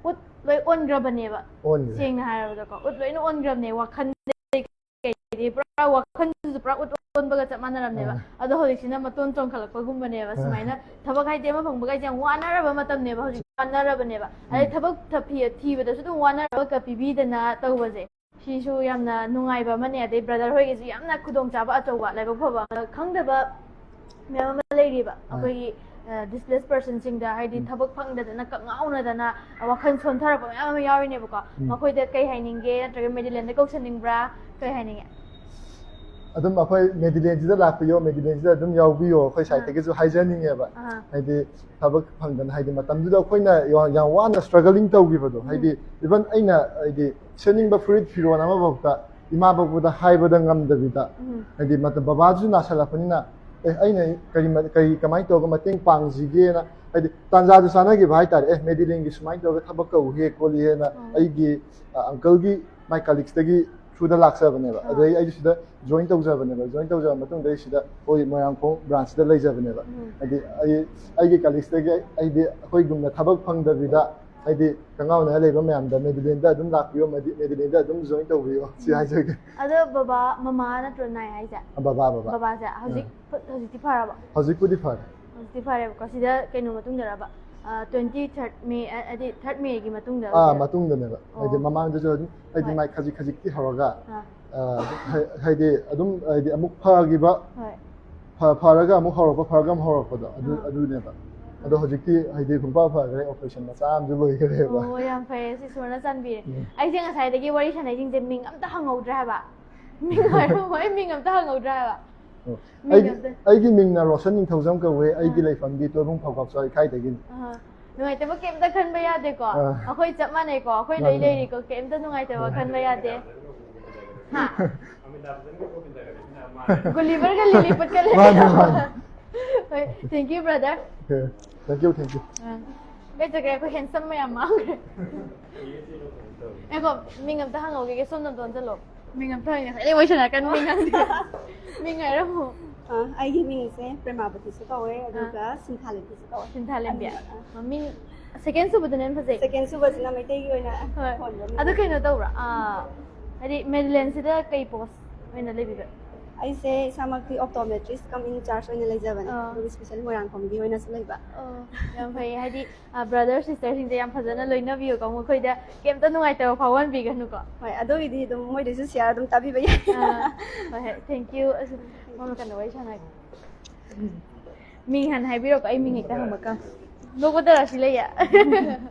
ꯎꯠ ꯂꯣꯏ ꯑꯣꯟꯈ꯭ꯔꯕꯅꯦꯕ꯫ ꯑꯣꯟꯈ꯭ꯔꯦ꯫ ꯁꯦꯡꯅ ꯍꯥꯏꯔꯕꯗꯀꯣ, ꯎꯠ ꯂꯣꯏꯅ ꯑꯣꯟꯈ꯭ꯔꯕꯅꯦ, ꯋꯥꯈꯜꯗꯩ ꯀꯩꯗꯩ ꯄꯨꯔꯥ ꯋꯥꯈꯜꯁꯤꯁꯨ ꯄꯨꯔꯥ ꯎꯠ ꯑꯣꯟꯕꯒ ꯆꯞ ꯃꯥꯟꯅꯔꯕꯅꯦꯕ꯫ ꯑꯥ꯫ ꯑꯗꯣ ꯍꯧꯖꯤꯛꯁꯤꯅ ꯃꯇꯣꯟ ꯆꯣꯡꯈꯠꯂꯛꯄꯒꯨꯝꯕꯅꯦꯕ꯫ ꯑꯥ꯫ ꯁꯨꯃꯥꯏꯅ ꯊꯕꯛ ꯍꯥꯏꯗꯤ ꯑꯃ ꯐꯪꯕꯒ ꯍꯥꯏꯁꯦ ꯌꯥꯝ ꯋꯥꯅꯔꯕ ꯃꯇꯝꯅꯦꯕ, ꯍꯧꯖꯤꯛ ꯋꯥꯅꯔꯕꯅꯦꯕ꯫ ꯑꯗꯩ ꯎꯝ꯫ ꯊꯕꯛ ꯊ-, ꯊꯤ-, ꯊꯤꯕꯗꯁꯨ ꯑꯗꯨꯝ ꯋꯥꯅꯔꯕ ꯄꯤꯕꯤꯗꯅ ꯇꯧꯕꯁꯦ꯫ ꯁꯤꯁꯨ ꯌꯥꯝꯅ ꯅꯨꯡꯉꯥꯏꯕ ꯑꯃꯅꯦ꯫ ꯑꯗꯩ ꯕ꯭ꯔꯗꯔ ꯍꯣꯏꯒꯤꯁꯨ ꯌꯥꯝꯅ ꯈꯨꯗꯣꯡꯆꯥꯕ ꯑꯆꯧꯕ, ꯂꯥꯏꯕꯛ ꯐꯕ ꯑꯃ꯫ ꯈꯪꯗꯕ ꯃꯌꯥꯝ ꯑꯃ ꯂꯩꯔꯤꯕ, ꯑꯥ꯫ ꯑꯩꯈꯣꯏꯒꯤ, ꯑ, ꯗꯤꯁꯄ꯭ꯂꯦꯁ ꯄꯔꯁꯟꯁꯤꯡꯗ, ꯍꯥꯏꯗꯤ ꯎꯝ꯫ ꯊꯕꯛ ꯐꯪꯗꯗꯅ ꯀꯛꯉꯥꯎꯅꯗꯅ ꯋꯥꯈꯜ ꯁꯣꯟꯊꯔꯛꯄ ꯃꯌꯥꯝ ꯑꯃ ꯌꯥꯎꯔꯤꯅꯦꯕꯀꯣ꯫ ꯎꯝ꯫ ꯃꯈꯣꯏꯗ ꯀꯩ ꯍꯥꯏꯅꯤꯡꯒꯦ, ꯅꯠꯇ꯭ꯔꯒ ꯃꯦꯗꯤꯂꯦꯟꯗ ꯀꯧꯁꯟꯅꯤꯡꯕ꯭ꯔꯥ, ꯀꯩ ꯍꯥꯏꯅꯤꯡꯉꯦ? ꯑꯗꯨꯝ ꯑꯩꯈꯣꯏ ꯃꯦꯗꯤꯂꯦꯟꯁꯤꯗ ꯂꯥꯛꯄꯤꯌꯣ, ꯃꯦꯗꯤꯂꯦꯟꯁꯤꯗ ꯑꯗꯨꯝ ꯌꯥꯎꯕꯤꯌꯣ, ꯑꯩꯈꯣꯏ ꯑꯥ꯫ ꯁꯥꯏꯠꯇꯒꯤꯁꯨ ꯍꯥꯏꯖꯅꯤꯡꯉꯦꯕ꯫ ꯑꯥ꯫ ꯍꯥꯏꯗꯤ ꯊꯕꯛ ꯐꯪꯗꯅ, ꯍꯥꯏꯗꯤ ꯃꯇꯝꯗꯨꯗ ꯑꯩꯈꯣꯏꯅ ꯌꯥꯝ, ꯌꯥꯝ ꯋꯥꯅ ꯁ꯭ꯇ꯭ꯔꯒꯂꯤꯡ ꯇꯧꯈꯤꯕꯗꯣ, ꯎꯝ꯫ ꯍꯥꯏꯗꯤ ꯏꯚꯟ ꯑꯩꯅ ꯍꯥꯏꯗꯤ ꯁꯦꯠꯅꯤꯡꯕ ꯐꯨꯔꯤꯠ ꯐꯤꯔꯣꯜ ꯑꯃꯐꯥꯎꯗ ꯏꯃꯥ ꯕꯕꯥꯗ ꯍꯥꯏꯕꯗ ꯉꯝꯗꯕꯤꯗ, ꯎꯝ꯫ ꯍꯥꯏꯗꯤ ꯃꯇꯝ ꯕꯕꯥꯁꯨ ꯅꯥꯁꯜꯂꯛꯄꯅꯤꯅ, "ꯑꯦ, ꯑꯩꯅ ꯀꯔꯤ ꯃ-, ꯀꯔꯤ, ꯀꯃꯥꯏꯅ ꯇꯧꯔꯒ ꯃꯇꯦꯡ ꯄꯥꯡꯁꯤꯒꯦꯅ", ꯍꯥꯏꯗꯤ ꯇꯥꯟꯖꯥꯗꯨ ꯆꯥꯅꯈꯤꯕ ꯍꯥꯏꯇꯥꯔꯦ꯫ "ꯑꯦ, ꯃꯦꯗꯤꯂꯦꯟꯒꯤ ꯁꯨꯃꯥꯏꯅ ꯇꯧꯔꯒ ꯊꯕꯛ ꯀꯧꯏꯍꯦ ꯈꯣꯠꯂꯤꯍꯦꯅ", ꯎꯝ꯫ ꯑꯩꯒꯤ, ꯑ, ꯑꯪꯀꯜꯒꯤ ꯃꯥꯏ ꯀꯂꯤꯛꯁꯇꯒꯤ ꯊ꯭ꯔꯨꯗ ꯂꯥꯛꯆꯕꯅꯦꯕ꯫ ꯑꯥ꯫ ꯑꯗꯩ ꯑꯩꯁꯨ ꯁꯤꯗ ꯖꯣꯏꯟ ꯇꯧꯖꯕꯅꯦꯕ꯫ ꯖꯣꯏꯟ ꯇꯧꯖꯔꯕ ꯃꯇꯨꯡꯗ ꯑꯩ ꯁꯤꯗ ꯑꯩꯈꯣꯏ ꯃꯣꯏꯔꯥꯡꯈꯣꯡ ꯕ꯭ꯔꯥꯟꯁꯁꯤꯗ ꯂꯩꯖꯕꯅꯦꯕ꯫ ꯎꯝ꯫ ꯍꯥꯏꯗꯤ ꯑꯩ, ꯑꯩꯒꯤ ꯀꯂꯤꯛꯁꯇꯒꯤ ꯑꯩꯗꯤ ꯑꯩꯈꯣꯏꯒꯨꯝꯅ ꯊꯕꯛ ꯐꯪꯗꯕꯤꯗ ꯍꯥꯏꯗꯤ ꯀꯪꯉꯥꯎꯅ ꯂꯩꯕ ꯃꯌꯥꯝꯗ ꯃꯦꯗꯤꯂꯦꯟꯗ ꯑꯗꯨꯝ ꯂꯥꯛꯄꯤꯌꯣ, ꯃꯦꯗꯤ- ꯃꯦꯗꯤꯂꯦꯟꯗ ꯑꯗꯨꯝ ꯖꯣꯏꯟ ꯇꯧꯕꯤꯌꯣ, ꯁꯤ ꯍꯥꯏꯖꯒꯦ꯫ ꯑꯗꯣ ꯕꯕꯥ ꯃꯃꯥ ꯅꯠꯇ꯭ꯔꯣ ꯅꯥꯏ ꯍꯥꯏꯁꯦ? ꯑ, ꯕꯕꯥ, ꯕꯕꯥ꯫ ꯕꯕꯥꯁꯦ ꯍꯧꯖꯤꯛ ꯍꯧꯖꯤꯛꯇꯤ ꯐꯔꯕ? ꯍꯧꯖꯤꯛꯄꯨꯗꯤ ꯐꯔꯦ꯫ ꯍꯧꯖꯤꯛꯇꯤ ꯐꯔꯦꯕꯀꯣ꯫ ꯁꯤꯗ ꯀꯩꯅꯣ ꯃꯇꯨꯡꯗꯔꯕ? ꯇ꯭ꯋꯦꯟꯇꯤ ꯊꯥꯔꯠ ꯃꯦ, ꯍꯥꯏꯗꯤ ꯊꯥꯔꯠ ꯃꯦꯒꯤ ꯃꯇꯨꯡꯗ ꯑꯥ, ꯑꯣꯏꯗꯣꯏꯔꯥ? ꯃꯇꯨꯡꯗꯅꯦꯕ꯫ ꯍꯥꯏꯗꯤ ꯑꯣ꯫ ꯃꯃꯥꯡꯗꯁꯨ ꯑꯗꯨꯝ ꯍꯥꯏꯗꯤ ꯍꯣꯏ꯫ ꯃꯥꯏ ꯈꯖꯤꯛ ꯈꯖꯤꯛꯇꯤ ꯍꯧꯔꯒ ꯑꯥ, ꯑ, ꯍꯥꯏ- ꯍꯥꯏꯗꯤ ꯑꯗꯨꯝ ꯍꯥꯏꯗꯤ ꯑꯃꯨꯛ ꯐꯈꯤꯕ, ꯍꯣꯏ꯫ ꯐ- ꯐꯔꯒ ꯑꯃꯨꯛ ꯍꯧꯔꯛꯄ, ꯐꯔꯒ ꯑꯃꯨꯛ ꯍꯧꯔꯛꯄꯗꯣ ꯑꯗꯨ ꯑꯥ꯫ ꯑꯗꯨꯅꯦꯕ꯫ ꯑꯗꯣ ꯍꯧꯖꯤꯛꯇꯤ ꯍꯥꯏꯗꯤ ꯄꯨꯡꯐ ꯐꯈ꯭ꯔꯦ, ꯑꯣꯄꯔꯦꯁꯟ ꯃꯆꯥ ꯑꯃꯁꯨ ꯂꯣꯏꯈ꯭ꯔꯦꯕ꯫ ꯑꯣ, ꯌꯥꯝ ꯐꯩꯌꯦ, ꯁꯤ ꯁꯣꯔꯅ ꯆꯥꯟꯕꯤꯔꯦ꯫ ꯎꯝ꯫ ꯑꯩꯁꯦ ꯉꯁꯥꯏꯗꯒꯤ ꯋꯥꯔꯤ ꯁꯥꯟꯅꯩꯁꯤꯡꯁꯦ ꯃꯤꯡ ꯑꯝꯇ ꯍꯪꯍꯧꯗ꯭ꯔꯦ ꯍꯥꯏꯕ꯫ ꯃꯤꯡ ꯍꯥꯏꯔꯝꯃꯣ, ꯑꯩ ꯃꯤꯡ ꯑꯝꯇ ꯍꯪꯍꯧꯗ꯭ꯔꯦ ꯍꯥꯏꯕ꯫ ꯑꯣ꯫ ꯃꯤꯡ ꯑꯩꯒꯤ ꯑꯝꯇ ꯑꯩꯒꯤ ꯃꯤꯡꯅ ꯔꯣꯁꯟ ꯅꯤꯡꯊꯧꯖꯝ ꯀꯧꯋꯦ꯫ ꯑꯩꯒꯤ ꯑꯥ꯫ ꯂꯩꯐꯝꯗꯤ ꯇꯣꯏꯕꯨꯡ ꯐꯧꯀꯥꯞꯆꯥꯏ ꯏꯀꯥꯏꯗꯒꯤꯅꯤ꯫ ꯑꯥ, ꯅꯨꯡꯉꯥꯏꯇꯕ ꯀꯩꯝꯇ ꯈꯟꯕ ꯌꯥꯗꯦꯀꯣ꯫ ꯑꯥ꯫ ꯑꯩꯈꯣꯏ ꯆꯞ ꯃꯥꯟꯅꯩꯀꯣ, ꯑꯩꯈꯣꯏ ꯂꯣꯏ ꯃꯥꯅꯦ꯫ ꯂꯩꯔꯤꯀꯣ, ꯀꯩꯝꯇ ꯅꯨꯡꯉꯥꯏꯇꯕ ꯈꯟꯕ ꯌꯥꯗꯦ꯫ ꯍꯥ? ꯒꯨꯂꯤꯚꯔꯒ ꯂꯤꯂꯤꯄꯨꯠꯀ ꯃꯥꯅꯦ, ꯂꯩꯔꯦꯀꯣ꯫ ꯃꯥꯅꯦ꯫ ꯍꯣꯏ, thank you brother꯫ Okay, thank you, thank you꯫ ꯑꯥ꯫ ꯀꯩ ꯆꯠꯈ꯭ꯔꯦ? ꯑꯩꯈꯣꯏ ꯍꯦꯟꯁꯝ ꯃꯌꯥꯝ ꯃꯥꯡꯈ꯭ꯔꯦ꯫ ꯑꯦꯀꯣ, ꯃꯤꯡ ꯑꯝꯇ ꯍꯪꯍꯧꯈꯤꯒꯦ, ꯁꯣꯝꯗ ꯑꯝꯇ ꯑꯣꯟꯁꯤꯜꯂꯣ꯫ ꯃꯤꯡ ꯑꯝꯇ ꯍꯪꯉꯦ, ꯉꯁꯥꯏꯗꯩ ꯋꯥꯔꯤ ꯁꯥꯟꯅꯔꯀꯥꯟꯗ ꯃꯤꯡ ꯍꯪꯗꯦ꯫ ꯃꯤꯡ ꯍꯥꯏꯔꯝꯃꯣ꯫ ꯑ, ꯑꯩꯒꯤ ꯃꯤꯡꯁꯦ ꯄ꯭ꯔꯦꯃꯥꯕꯇꯤꯁꯨ ꯀꯧꯋꯦ, ꯑꯗꯨꯒ ꯁꯤꯟꯊꯥꯂꯦꯝꯕꯤꯁꯨ ꯀꯧꯋꯦ꯫ ꯁꯤꯟꯊꯥꯂꯦꯝꯕꯤ꯫ ꯑꯅꯤꯃꯛ, ꯑ꯫ ꯃꯃꯤꯡ ꯁꯦꯀꯦꯟ ꯁꯨꯕꯗꯨꯅ ꯍꯦꯟꯅ ꯐꯖꯩ꯫ ꯁꯦꯀꯦꯟ ꯁꯨꯕꯁꯤꯅ ꯃꯩꯇꯩꯒꯤ ꯑꯣꯏꯅ ꯍꯣꯏ꯫ ꯊꯣꯟꯕ ꯑꯗꯨ ꯃꯤꯡ꯫ ꯀꯩꯅꯣ ꯇꯧꯕ꯭ꯔꯥ? ꯑꯥ, ꯍꯥꯏꯗꯤ ꯃꯦꯗꯤꯂꯦꯟꯁꯤꯗ ꯀꯩ ꯄꯣꯁ ꯑꯣꯏꯅ ꯂꯩꯕꯤꯕ? ꯑꯩꯁꯦ ꯏꯁꯥꯃꯛꯇꯤ ꯑꯣꯞꯇꯣꯃꯦꯇ꯭ꯔꯤꯁ ꯀꯝ ꯏꯟ ꯆꯥꯔꯖ ꯑꯣꯏꯅ ꯂꯩꯖꯕꯅꯦ, ꯑꯥ꯫ ꯑꯗꯨꯒ ꯏꯁꯄꯤꯁꯦꯜ ꯃꯣꯏꯔꯥꯡꯈꯣꯝꯒꯤ ꯑꯣꯏꯅꯁꯨ ꯂꯩꯕ꯫ ꯑꯣ, ꯌꯥꯝ ꯐꯩ꯫ ꯍꯥꯏꯗꯤ ꯕ꯭ꯔꯗꯔ ꯁꯤꯁꯇꯔꯁꯤꯡꯁꯦ ꯌꯥꯝ ꯐꯖꯅ ꯂꯣꯏꯅꯕꯤꯌꯨꯀꯣ, ꯃꯈꯣꯏꯗ ꯀꯩꯝꯇ ꯅꯨꯡꯉꯥꯏꯇꯕ ꯐꯥꯎꯍꯟꯕꯤꯒꯅꯨꯀꯣ꯫ ꯍꯣꯏ, ꯑꯗꯨꯒꯤꯗꯤ ꯑꯗꯨꯝ ꯃꯣꯏꯗꯁꯨ ꯁꯤꯌꯥꯔ ꯑꯗꯨꯝ ꯇꯥꯕꯤꯕ ꯌꯥꯏ꯫ ꯑꯥ, ꯍꯣꯏ ꯍꯣꯏ, ꯊꯦꯡꯀ꯭ꯌꯨ꯫ ꯑꯁ, ꯃꯃꯥ ꯀꯟꯅ ꯋꯥꯔꯤ ꯁꯥꯟꯅꯒꯦ꯫ ꯃꯤꯡ ꯍꯥꯟꯅ ꯍꯥꯏꯕꯤꯔꯣꯀꯣ, ꯑꯩ ꯃꯤꯡ ꯍꯦꯛꯇ ꯍꯪꯕ ꯀꯥꯎ꯫ ꯅꯣꯛꯄꯗ ꯔꯥꯁꯤ ꯂꯩꯌꯦ꯫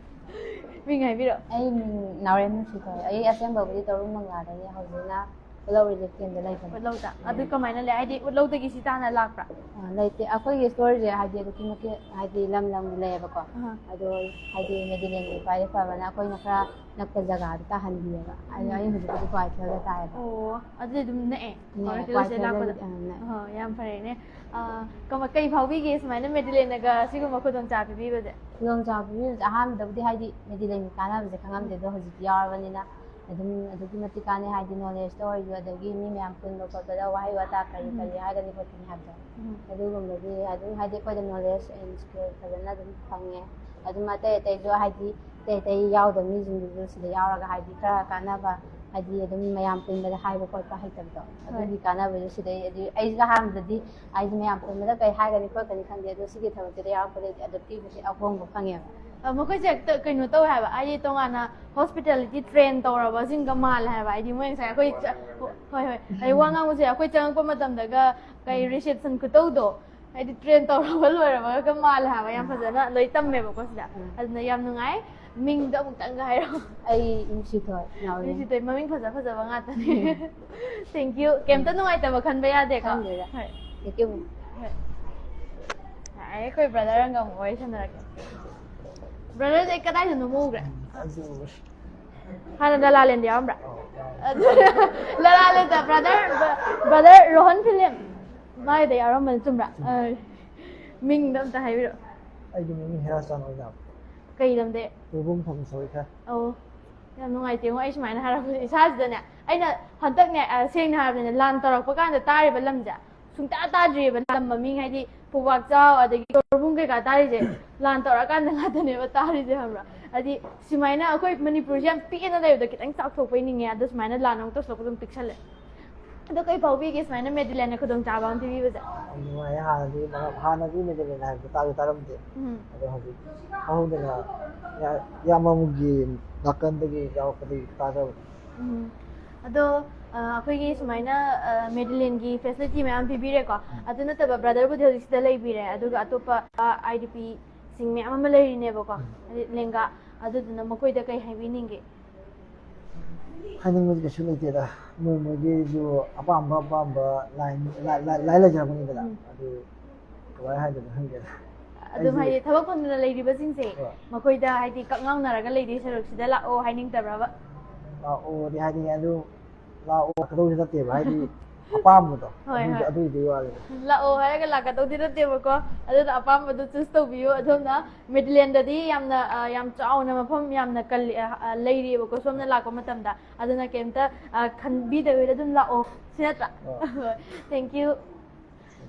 ꯃꯤꯡ ꯍꯥꯏꯕꯤꯔꯣ꯫ ꯑꯩ ꯃꯤꯡ ꯅꯥꯎꯔꯦꯝ ꯅꯨꯡꯁꯤꯊꯣꯏ꯫ ꯑꯩ ꯑꯁꯦꯡꯕꯕꯨꯗꯤ ꯇꯧꯔꯨꯡ ꯃꯪꯂꯥꯗꯒꯤ, ꯍꯧꯖꯤꯛꯅ ꯎꯠꯂꯧ ꯔꯤꯂꯤꯐ ꯀꯦꯝꯗ ꯂꯩꯕꯅꯦ꯫ ꯎꯠꯂꯧꯗ꯫ ꯑꯗꯨ ꯀꯃꯥꯏꯅ ꯂꯩ? ꯍꯥꯏꯗꯤ ꯎꯠꯂꯧꯗꯒꯤ ꯁꯤ ꯇꯥꯅ ꯂꯥꯛꯄ꯭ꯔꯥ? ꯑ, ꯂꯩꯇꯦ, ꯑꯩꯈꯣꯏꯒꯤ ꯁ꯭ꯇꯣꯔꯁꯦ ꯍꯥꯏꯗꯤ ꯑꯗꯨꯛꯀꯤ ꯃꯇꯤꯛ ꯍꯥꯏꯗꯤ ꯂꯝ ꯂꯝꯒꯤ ꯂꯩꯌꯦꯕꯀꯣ꯫ ꯑꯍ꯫ ꯑꯗꯣ ꯍꯥꯏꯗꯤ ꯃꯦꯗꯤꯂꯦꯟꯒꯤ ꯈ꯭ꯋꯥꯏꯗꯒꯤ ꯐꯕꯅ ꯑꯩꯈꯣꯏꯅ ꯈꯔ ꯅꯛꯄ ꯖꯒꯥꯗ ꯇꯥꯍꯟꯕꯤꯌꯦꯕ꯫ ꯑꯗꯣ ꯑꯩ ꯍꯧꯖꯤꯛꯄꯨꯗꯤ ꯀ꯭ꯋꯥꯀꯩꯊꯦꯜꯗ ꯇꯥꯏꯌꯦꯕ꯫ ꯑꯣ, ꯑꯗꯨꯗꯤ ꯑꯗꯨꯝ ꯅꯛꯑꯦ꯫ ꯅꯛꯑꯦ, ꯀ꯭ꯋꯥꯀꯩꯊꯦꯜꯁꯦ ꯀ꯭ꯋꯥꯀꯩꯊꯦꯜꯗꯒꯤ, ꯂꯥꯛꯄꯗ꯫ ꯑ, ꯅꯛꯑꯦ꯫ ꯑꯍ, ꯌꯥꯝ ꯐꯔꯦꯅꯦ꯫ ꯑ, ꯀꯃ-, ꯀꯩ ꯐꯥꯎꯕꯤꯒꯦ ꯁꯨꯃꯥꯏꯅ ꯃꯦꯗꯤꯂꯦꯟꯅꯒ ꯁꯤꯒꯨꯝꯕ ꯈꯨꯗꯣꯡꯆꯥꯕ ꯄꯤꯕꯤꯕꯁꯦ? ꯈꯨꯗꯣꯡꯆꯥꯕ ꯄꯤꯕꯤꯕꯁꯦ ꯑꯍꯥꯟꯕꯗꯕꯨꯗꯤ ꯍꯥꯏꯗꯤ ꯃꯦꯗꯤꯂꯦꯟꯒꯤ ꯀꯥꯟꯅꯕꯁꯦ ꯈꯪꯉꯝꯗꯦ, ꯑꯗꯣ ꯍꯧꯖꯤꯛꯇꯤ ꯌꯥꯎꯔꯕꯅꯤꯅ ꯑꯗꯨꯝ ꯑꯗꯨꯛꯀꯤ ꯃꯇꯤꯛ ꯀꯥꯟꯅꯩ꯫ ꯍꯥꯏꯗꯤ ꯅꯣꯂꯦꯖꯇ ꯑꯣꯏꯔꯁꯨ, ꯑꯗꯒꯤ ꯃꯤ ꯃꯌꯥꯝ ꯄꯨꯟꯕ ꯈꯣꯠꯄꯗ ꯋꯥꯍꯩ ꯋꯥꯇꯥ ꯀꯔꯤ ꯎꯝ꯫ ꯀꯔꯤ ꯍꯥꯏꯒꯅꯤ ꯈꯣꯠꯀꯅꯤ ꯍꯥꯏꯕꯗꯣ, ꯎꯝ꯫ ꯑꯗꯨꯒꯨꯝꯕꯒꯤ ꯑꯗꯨꯝ ꯍꯥꯏꯗꯤ ꯑꯩꯈꯣꯏꯗ ꯅꯣꯂꯦꯖ ꯑꯦꯟ ꯁ꯭ꯀꯤꯜ ꯐꯖꯅ ꯑꯗꯨꯝ ꯐꯪꯉꯦ꯫ ꯑꯗꯨꯝ ꯑꯇꯩ ꯑꯇꯩꯁꯨ, ꯍꯥꯏꯗꯤ ꯑꯇꯩ ꯑꯇꯩ ꯌꯥꯎꯗꯕ ꯃꯤꯁꯤꯡꯗꯨꯁꯨ ꯁꯤꯗ ꯌꯥꯎꯔꯒ, ꯍꯥꯏꯗꯤ ꯈꯔ ꯀꯥꯟꯅꯕ, ꯍꯥꯏꯗꯤ ꯑꯗꯨꯝ ꯃꯌꯥꯝ ꯄꯨꯟꯕꯗ ꯍꯥꯏꯕ ꯈꯣꯠꯄ ꯍꯩꯇꯕꯗꯣ, ꯑꯗꯨꯒꯤ ꯀꯥꯟꯅꯕꯁꯨ ꯁꯤꯗꯩ꯫ ꯑꯗꯨ ꯑꯩꯁꯨ ꯑꯍꯥꯟꯕꯗꯗꯤ ꯑꯩꯁꯨ ꯃꯌꯥꯝ ꯄꯨꯟꯕꯗ ꯀꯩ ꯍꯥꯏꯒꯅꯤ ꯈꯣꯠꯀꯅꯤ ꯈꯪꯗꯦ, ꯑꯗꯣ ꯁꯤꯒꯤ ꯊꯕꯛꯁꯤꯗ ꯌꯥꯎꯔꯛꯄꯗꯒꯤꯗꯤ ꯑꯗꯨꯛꯀꯤ ꯃꯇꯤꯛ ꯑꯍꯣꯡꯕ ꯈꯪꯉꯦꯕ꯫ ꯑ, ꯃꯈꯣꯏꯁꯦ ꯍꯦꯛꯇ ꯀꯩꯅꯣ ꯇꯧꯋꯦ ꯍꯥꯏꯕ, ꯍꯥꯏꯗꯤ ꯇꯣꯉꯥꯟꯅ hospitality train ꯇꯧꯔꯕꯁꯤꯡꯒ ꯃꯥꯜꯂꯦ ꯍꯥꯏꯕ꯫ ꯍꯥꯏꯗꯤ ꯃꯣꯏ ꯉꯁꯥꯏ ꯑꯩꯈꯣꯏ ꯆ-, ꯍꯣꯏ, ꯍꯣꯏ, ꯍꯥꯏꯗꯤ ꯋꯥ ꯉꯥꯡꯕꯁꯦ ꯑꯩꯈꯣꯏ ꯆꯪꯉꯛꯄ ꯃꯇꯝꯗꯒ ꯀꯩ reception ꯈꯨꯇꯧꯗꯣ, ꯍꯥꯏꯗꯤ train ꯇꯧꯔꯕ ꯂꯣꯏꯔꯕꯒ ꯃꯥꯜꯂꯦ ꯍꯥꯏꯕ꯫ ꯌꯥꯝ ꯐꯖꯅ ꯂꯣꯏ ꯇꯝꯃꯦꯕꯀꯣ ꯁꯤꯗ꯫ ꯎꯝ꯫ ꯑꯗꯨꯅ ꯌꯥꯝ ꯅꯨꯡꯉꯥꯏ꯫ ꯃꯤꯡꯗꯣ ꯑꯃꯨꯛꯇꯪꯒ ꯍꯥꯏꯔꯛꯑꯣ꯫ ꯑꯩ ꯅꯨꯡꯁꯤꯊꯣꯏ ꯅꯥꯎꯔꯦꯝ꯫ ꯅꯨꯡꯁꯤꯊꯣꯏ, ꯃꯃꯤꯡ ꯐꯖ ꯐꯖꯕ ꯉꯥꯛꯇꯅꯦ꯫ Thank you꯫ ꯀꯩꯝꯇ ꯅꯨꯡꯉꯥꯏꯇꯕ ꯈꯟꯕ ꯌꯥꯗꯦꯀꯣ? ꯈꯟꯗꯦꯗ꯫ ꯍꯣꯏ꯫ Thank you꯫ ꯍꯣꯏ꯫ ꯌꯥꯔꯦ, ꯑꯩꯈꯣꯏ brother ꯑꯃꯒ ꯑꯃꯨꯛ ꯋꯥꯔꯤ ꯁꯥꯟꯅꯔꯛꯀꯦ꯫ Brotherꯁꯦ ꯑꯩ ꯀꯗꯥꯏꯗꯅꯣ ꯎꯈ꯭ꯔꯦ? ꯑꯩꯁꯨ ꯎꯈ꯭ꯔꯦ꯫ ꯍꯥꯟꯅ ꯂꯂꯥꯂꯦꯟꯗ ꯌꯥꯎꯔꯝꯕ꯭ꯔꯥ? ꯑꯧ, ꯌꯥꯎꯔꯝꯃꯦ꯫ ꯑꯗꯨ ꯂꯂꯥꯂꯦꯟꯗ brother, brother ꯔꯣꯍꯟ ꯐꯤꯂꯝ ꯃꯥꯏꯗ ꯌꯥꯎꯔꯝꯕꯅꯤ, ꯆꯨꯝꯕ꯭ꯔꯥ? ꯆꯨꯝꯃꯦ꯫ ꯑ, ꯃꯤꯡꯗꯣ ꯑꯝꯇ ꯍꯥꯏꯕꯤꯔꯛꯑꯣ꯫ ꯑꯩꯒꯤ ꯃꯤꯡ ꯍꯦꯔꯥꯆꯥꯟ ꯑꯣꯏꯅꯥꯝ꯫ ꯀꯩ ꯂꯝꯗꯩ? ꯇꯣꯏꯕꯨꯝꯐꯝ ꯁꯣꯏꯈ꯫ ꯑꯣ, ꯌꯥꯝ ꯅꯨꯡꯉꯥꯏꯇꯦꯉꯣ, ꯑꯩ ꯁꯨꯃꯥꯏꯅ ꯍꯥꯏꯔꯛꯄꯁꯦ ꯏꯁꯥꯁꯤꯗꯅꯦ꯫ ꯑꯩꯅ ꯍꯟꯗꯛꯅꯦ, ꯑ, ꯁꯦꯡꯅ ꯍꯥꯏꯔꯕꯗꯅꯦ, ꯂꯥꯟ ꯇꯧꯔꯛꯄ ꯀꯥꯟꯗ ꯇꯥꯔꯤꯕ ꯂꯝꯁꯦ ꯁꯨꯡꯇꯥ ꯇꯥꯗ꯭ꯔꯤꯑꯕ꯫ ꯂꯝ ꯃꯃꯤꯡ ꯍꯥꯏꯗꯤ ꯄꯨꯕꯥꯛꯆꯥꯎ ꯑꯗꯒꯤ ꯇꯣꯔꯕꯨꯡ ꯀꯩꯀꯥ ꯇꯥꯔꯤꯁꯦ ꯂꯥꯟ ꯇꯧꯔꯛꯑꯀꯥꯟꯗ ꯉꯥꯛꯇꯅꯦꯕ ꯇꯥꯔꯤꯁꯦ, ꯈꯪꯕ꯭ꯔꯥ? ꯍꯥꯏꯗꯤ ꯁꯨꯃꯥꯏꯅ ꯑꯩꯈꯣꯏ ꯃꯅꯤꯄꯨꯔꯁꯦ ꯌꯥꯝ ꯄꯤꯛꯅ ꯂꯩꯕꯗꯣ ꯈꯤꯇꯪ ꯆꯥꯎꯊꯣꯛꯄꯩ ꯅꯤꯡꯉꯦ, ꯑꯗꯣ ꯁꯨꯃꯥꯏꯅ ꯂꯥꯟ ꯑꯃꯨꯛ ꯇꯧꯁꯤꯜꯂꯛꯄꯗꯣ ꯑꯗꯨꯝ ꯄꯤꯛꯁꯜꯂꯦ꯫ ꯑꯗꯣ ꯀꯩ ꯐꯥꯎꯕꯤꯒꯦ ꯁꯨꯃꯥꯏꯅ ꯃꯦꯗꯤꯂꯦꯟꯅ ꯈꯨꯗꯣꯡꯆꯥꯕ ꯑꯃ ꯄꯤꯕꯤꯕꯁꯦ? ꯌꯥꯝ ꯅꯨꯡꯉꯥꯏꯌꯦ꯫ ꯍꯥꯟꯅꯗꯤ ꯃꯔꯛ-, ꯍꯥꯟꯅꯗꯤ ꯃꯦꯗꯤꯂꯦꯟ ꯍꯥꯏꯕꯗꯣ ꯇꯥꯁꯨ ꯇꯥꯔꯝꯗꯦ꯫ ꯎꯝ꯫ ꯑꯗꯣ ꯍꯧꯖꯤꯛ ꯈꯪꯍꯧꯗꯅ ꯏꯌꯥꯝꯕ ꯑꯃꯒꯤ ꯅꯥꯀꯟꯗꯒꯤ ꯌꯥꯎꯔꯛꯄꯗꯒꯤ ꯇꯥꯖꯕꯅꯦ꯫ ꯎꯝ꯫ ꯑꯗꯣ, ꯑ, ꯑꯩꯈꯣꯏꯒꯤ ꯁꯨꯃꯥꯏꯅ, ꯑ, ꯃꯦꯗꯤꯂꯦꯟꯒꯤ facility ꯃꯌꯥꯝ ꯄꯤꯕꯤꯔꯦꯀꯣ꯫ ꯎꯝ꯫ ꯑꯗꯨ ꯅꯠꯇꯕ brotherꯕꯨꯗꯤ ꯍꯧꯖꯤꯛ ꯁꯤꯗ ꯂꯩꯕꯤꯔꯦ, ꯑꯗꯨꯒ ꯑꯇꯣꯞꯄ, ꯑ, IDPꯁꯤꯡ ꯃꯌꯥꯝ ꯑꯃ ꯂꯩꯔꯤꯅꯦꯕꯀꯣ, ꯎꯝ꯫ ꯍꯥꯏꯗꯤ ꯂꯦꯡꯒꯥ, ꯑꯗꯨꯗꯨꯅ ꯃꯈꯣꯏꯗ ꯀꯩ ꯍꯥꯏꯕꯤꯅꯤꯡꯒꯦ? ꯍꯥꯏꯅꯤꯡꯕꯗꯤ ꯀꯩꯁꯨ ꯂꯩꯇꯦꯗ, ꯃꯣꯏ ꯃꯣꯏꯒꯤꯁꯨ ꯑꯄꯥꯝꯕ ꯑꯄꯥꯝꯕ line, line, line, line ꯂꯩꯖꯔꯛꯄꯅꯤꯗꯅ꯫ ꯎꯝ꯫ ꯑꯗꯨ ꯀꯃꯥꯏꯅ ꯍꯥꯏꯗꯣꯏꯅꯣ ꯈꯪꯗꯦꯗ꯫ ꯑꯗꯨꯝ ꯑꯩꯁꯨ ꯍꯥꯏꯗꯤ ꯊꯕꯛ ꯐꯪꯗꯅ ꯂꯩꯔꯤꯕꯁꯤꯡꯁꯦ, ꯍꯣꯏ꯫ ꯃꯈꯣꯏꯗ ꯍꯥꯏꯗꯤ ꯀꯛꯉꯥꯎꯅꯔꯒ ꯂꯩꯗꯣꯏ ꯁꯔꯨꯛ ꯁꯤꯗ ꯂꯥꯛꯑꯣ ꯍꯥꯏꯅꯤꯡꯗꯕ꯭ꯔꯕ? ꯂꯥꯛꯑꯣꯗꯤ ꯍꯥꯏꯅꯤꯡꯉꯦ, ꯑꯗꯨ ꯂꯥꯛꯑꯣ ꯂꯥꯛꯀꯗꯧꯁꯨ ꯅꯠꯇꯦꯕ, ꯍꯥꯏꯗꯤ ꯑꯄꯥꯝꯕꯗꯣ꯫ ꯍꯣꯏ, ꯑꯗꯨꯒꯤ-, ꯍꯣꯏ꯫ ꯑꯗꯨꯒꯤꯗꯨꯒꯤ ꯋꯥꯅꯤꯗ꯫ ꯂꯥꯛꯑꯣ ꯍꯥꯏꯔꯒ ꯂꯥꯛꯀꯗꯧꯗꯤ ꯅꯠꯇꯦꯕꯀꯣ, ꯑꯗꯨꯅ ꯑꯄꯥꯝꯕꯗꯣ choose ꯇꯧꯕꯤꯌꯨ꯫ ꯑꯗꯣꯝꯅ ꯃꯦꯗꯤꯂꯦꯟꯗꯗꯤ ꯌꯥꯝꯅ, ꯑ, ꯌꯥꯝ ꯆꯥꯎꯅ ꯃꯐꯝ ꯌꯥꯝꯅ ꯀꯜꯂꯤ, ꯑ, ꯑ, ꯂꯩꯔꯤꯑꯕꯀꯣ, ꯁꯣꯝꯅ ꯂꯥꯛꯄ ꯃꯇꯝꯗ꯫ ꯑꯗꯨꯅ ꯀꯩꯝꯇ, ꯑ, ꯈꯟꯕꯤꯗꯕꯤꯗ ꯑꯗꯨꯝ ꯂꯥꯛꯑꯣ, ꯁꯤ ꯅꯠꯇ꯭ꯔꯥ? ꯑꯣ꯫ Thank you꯫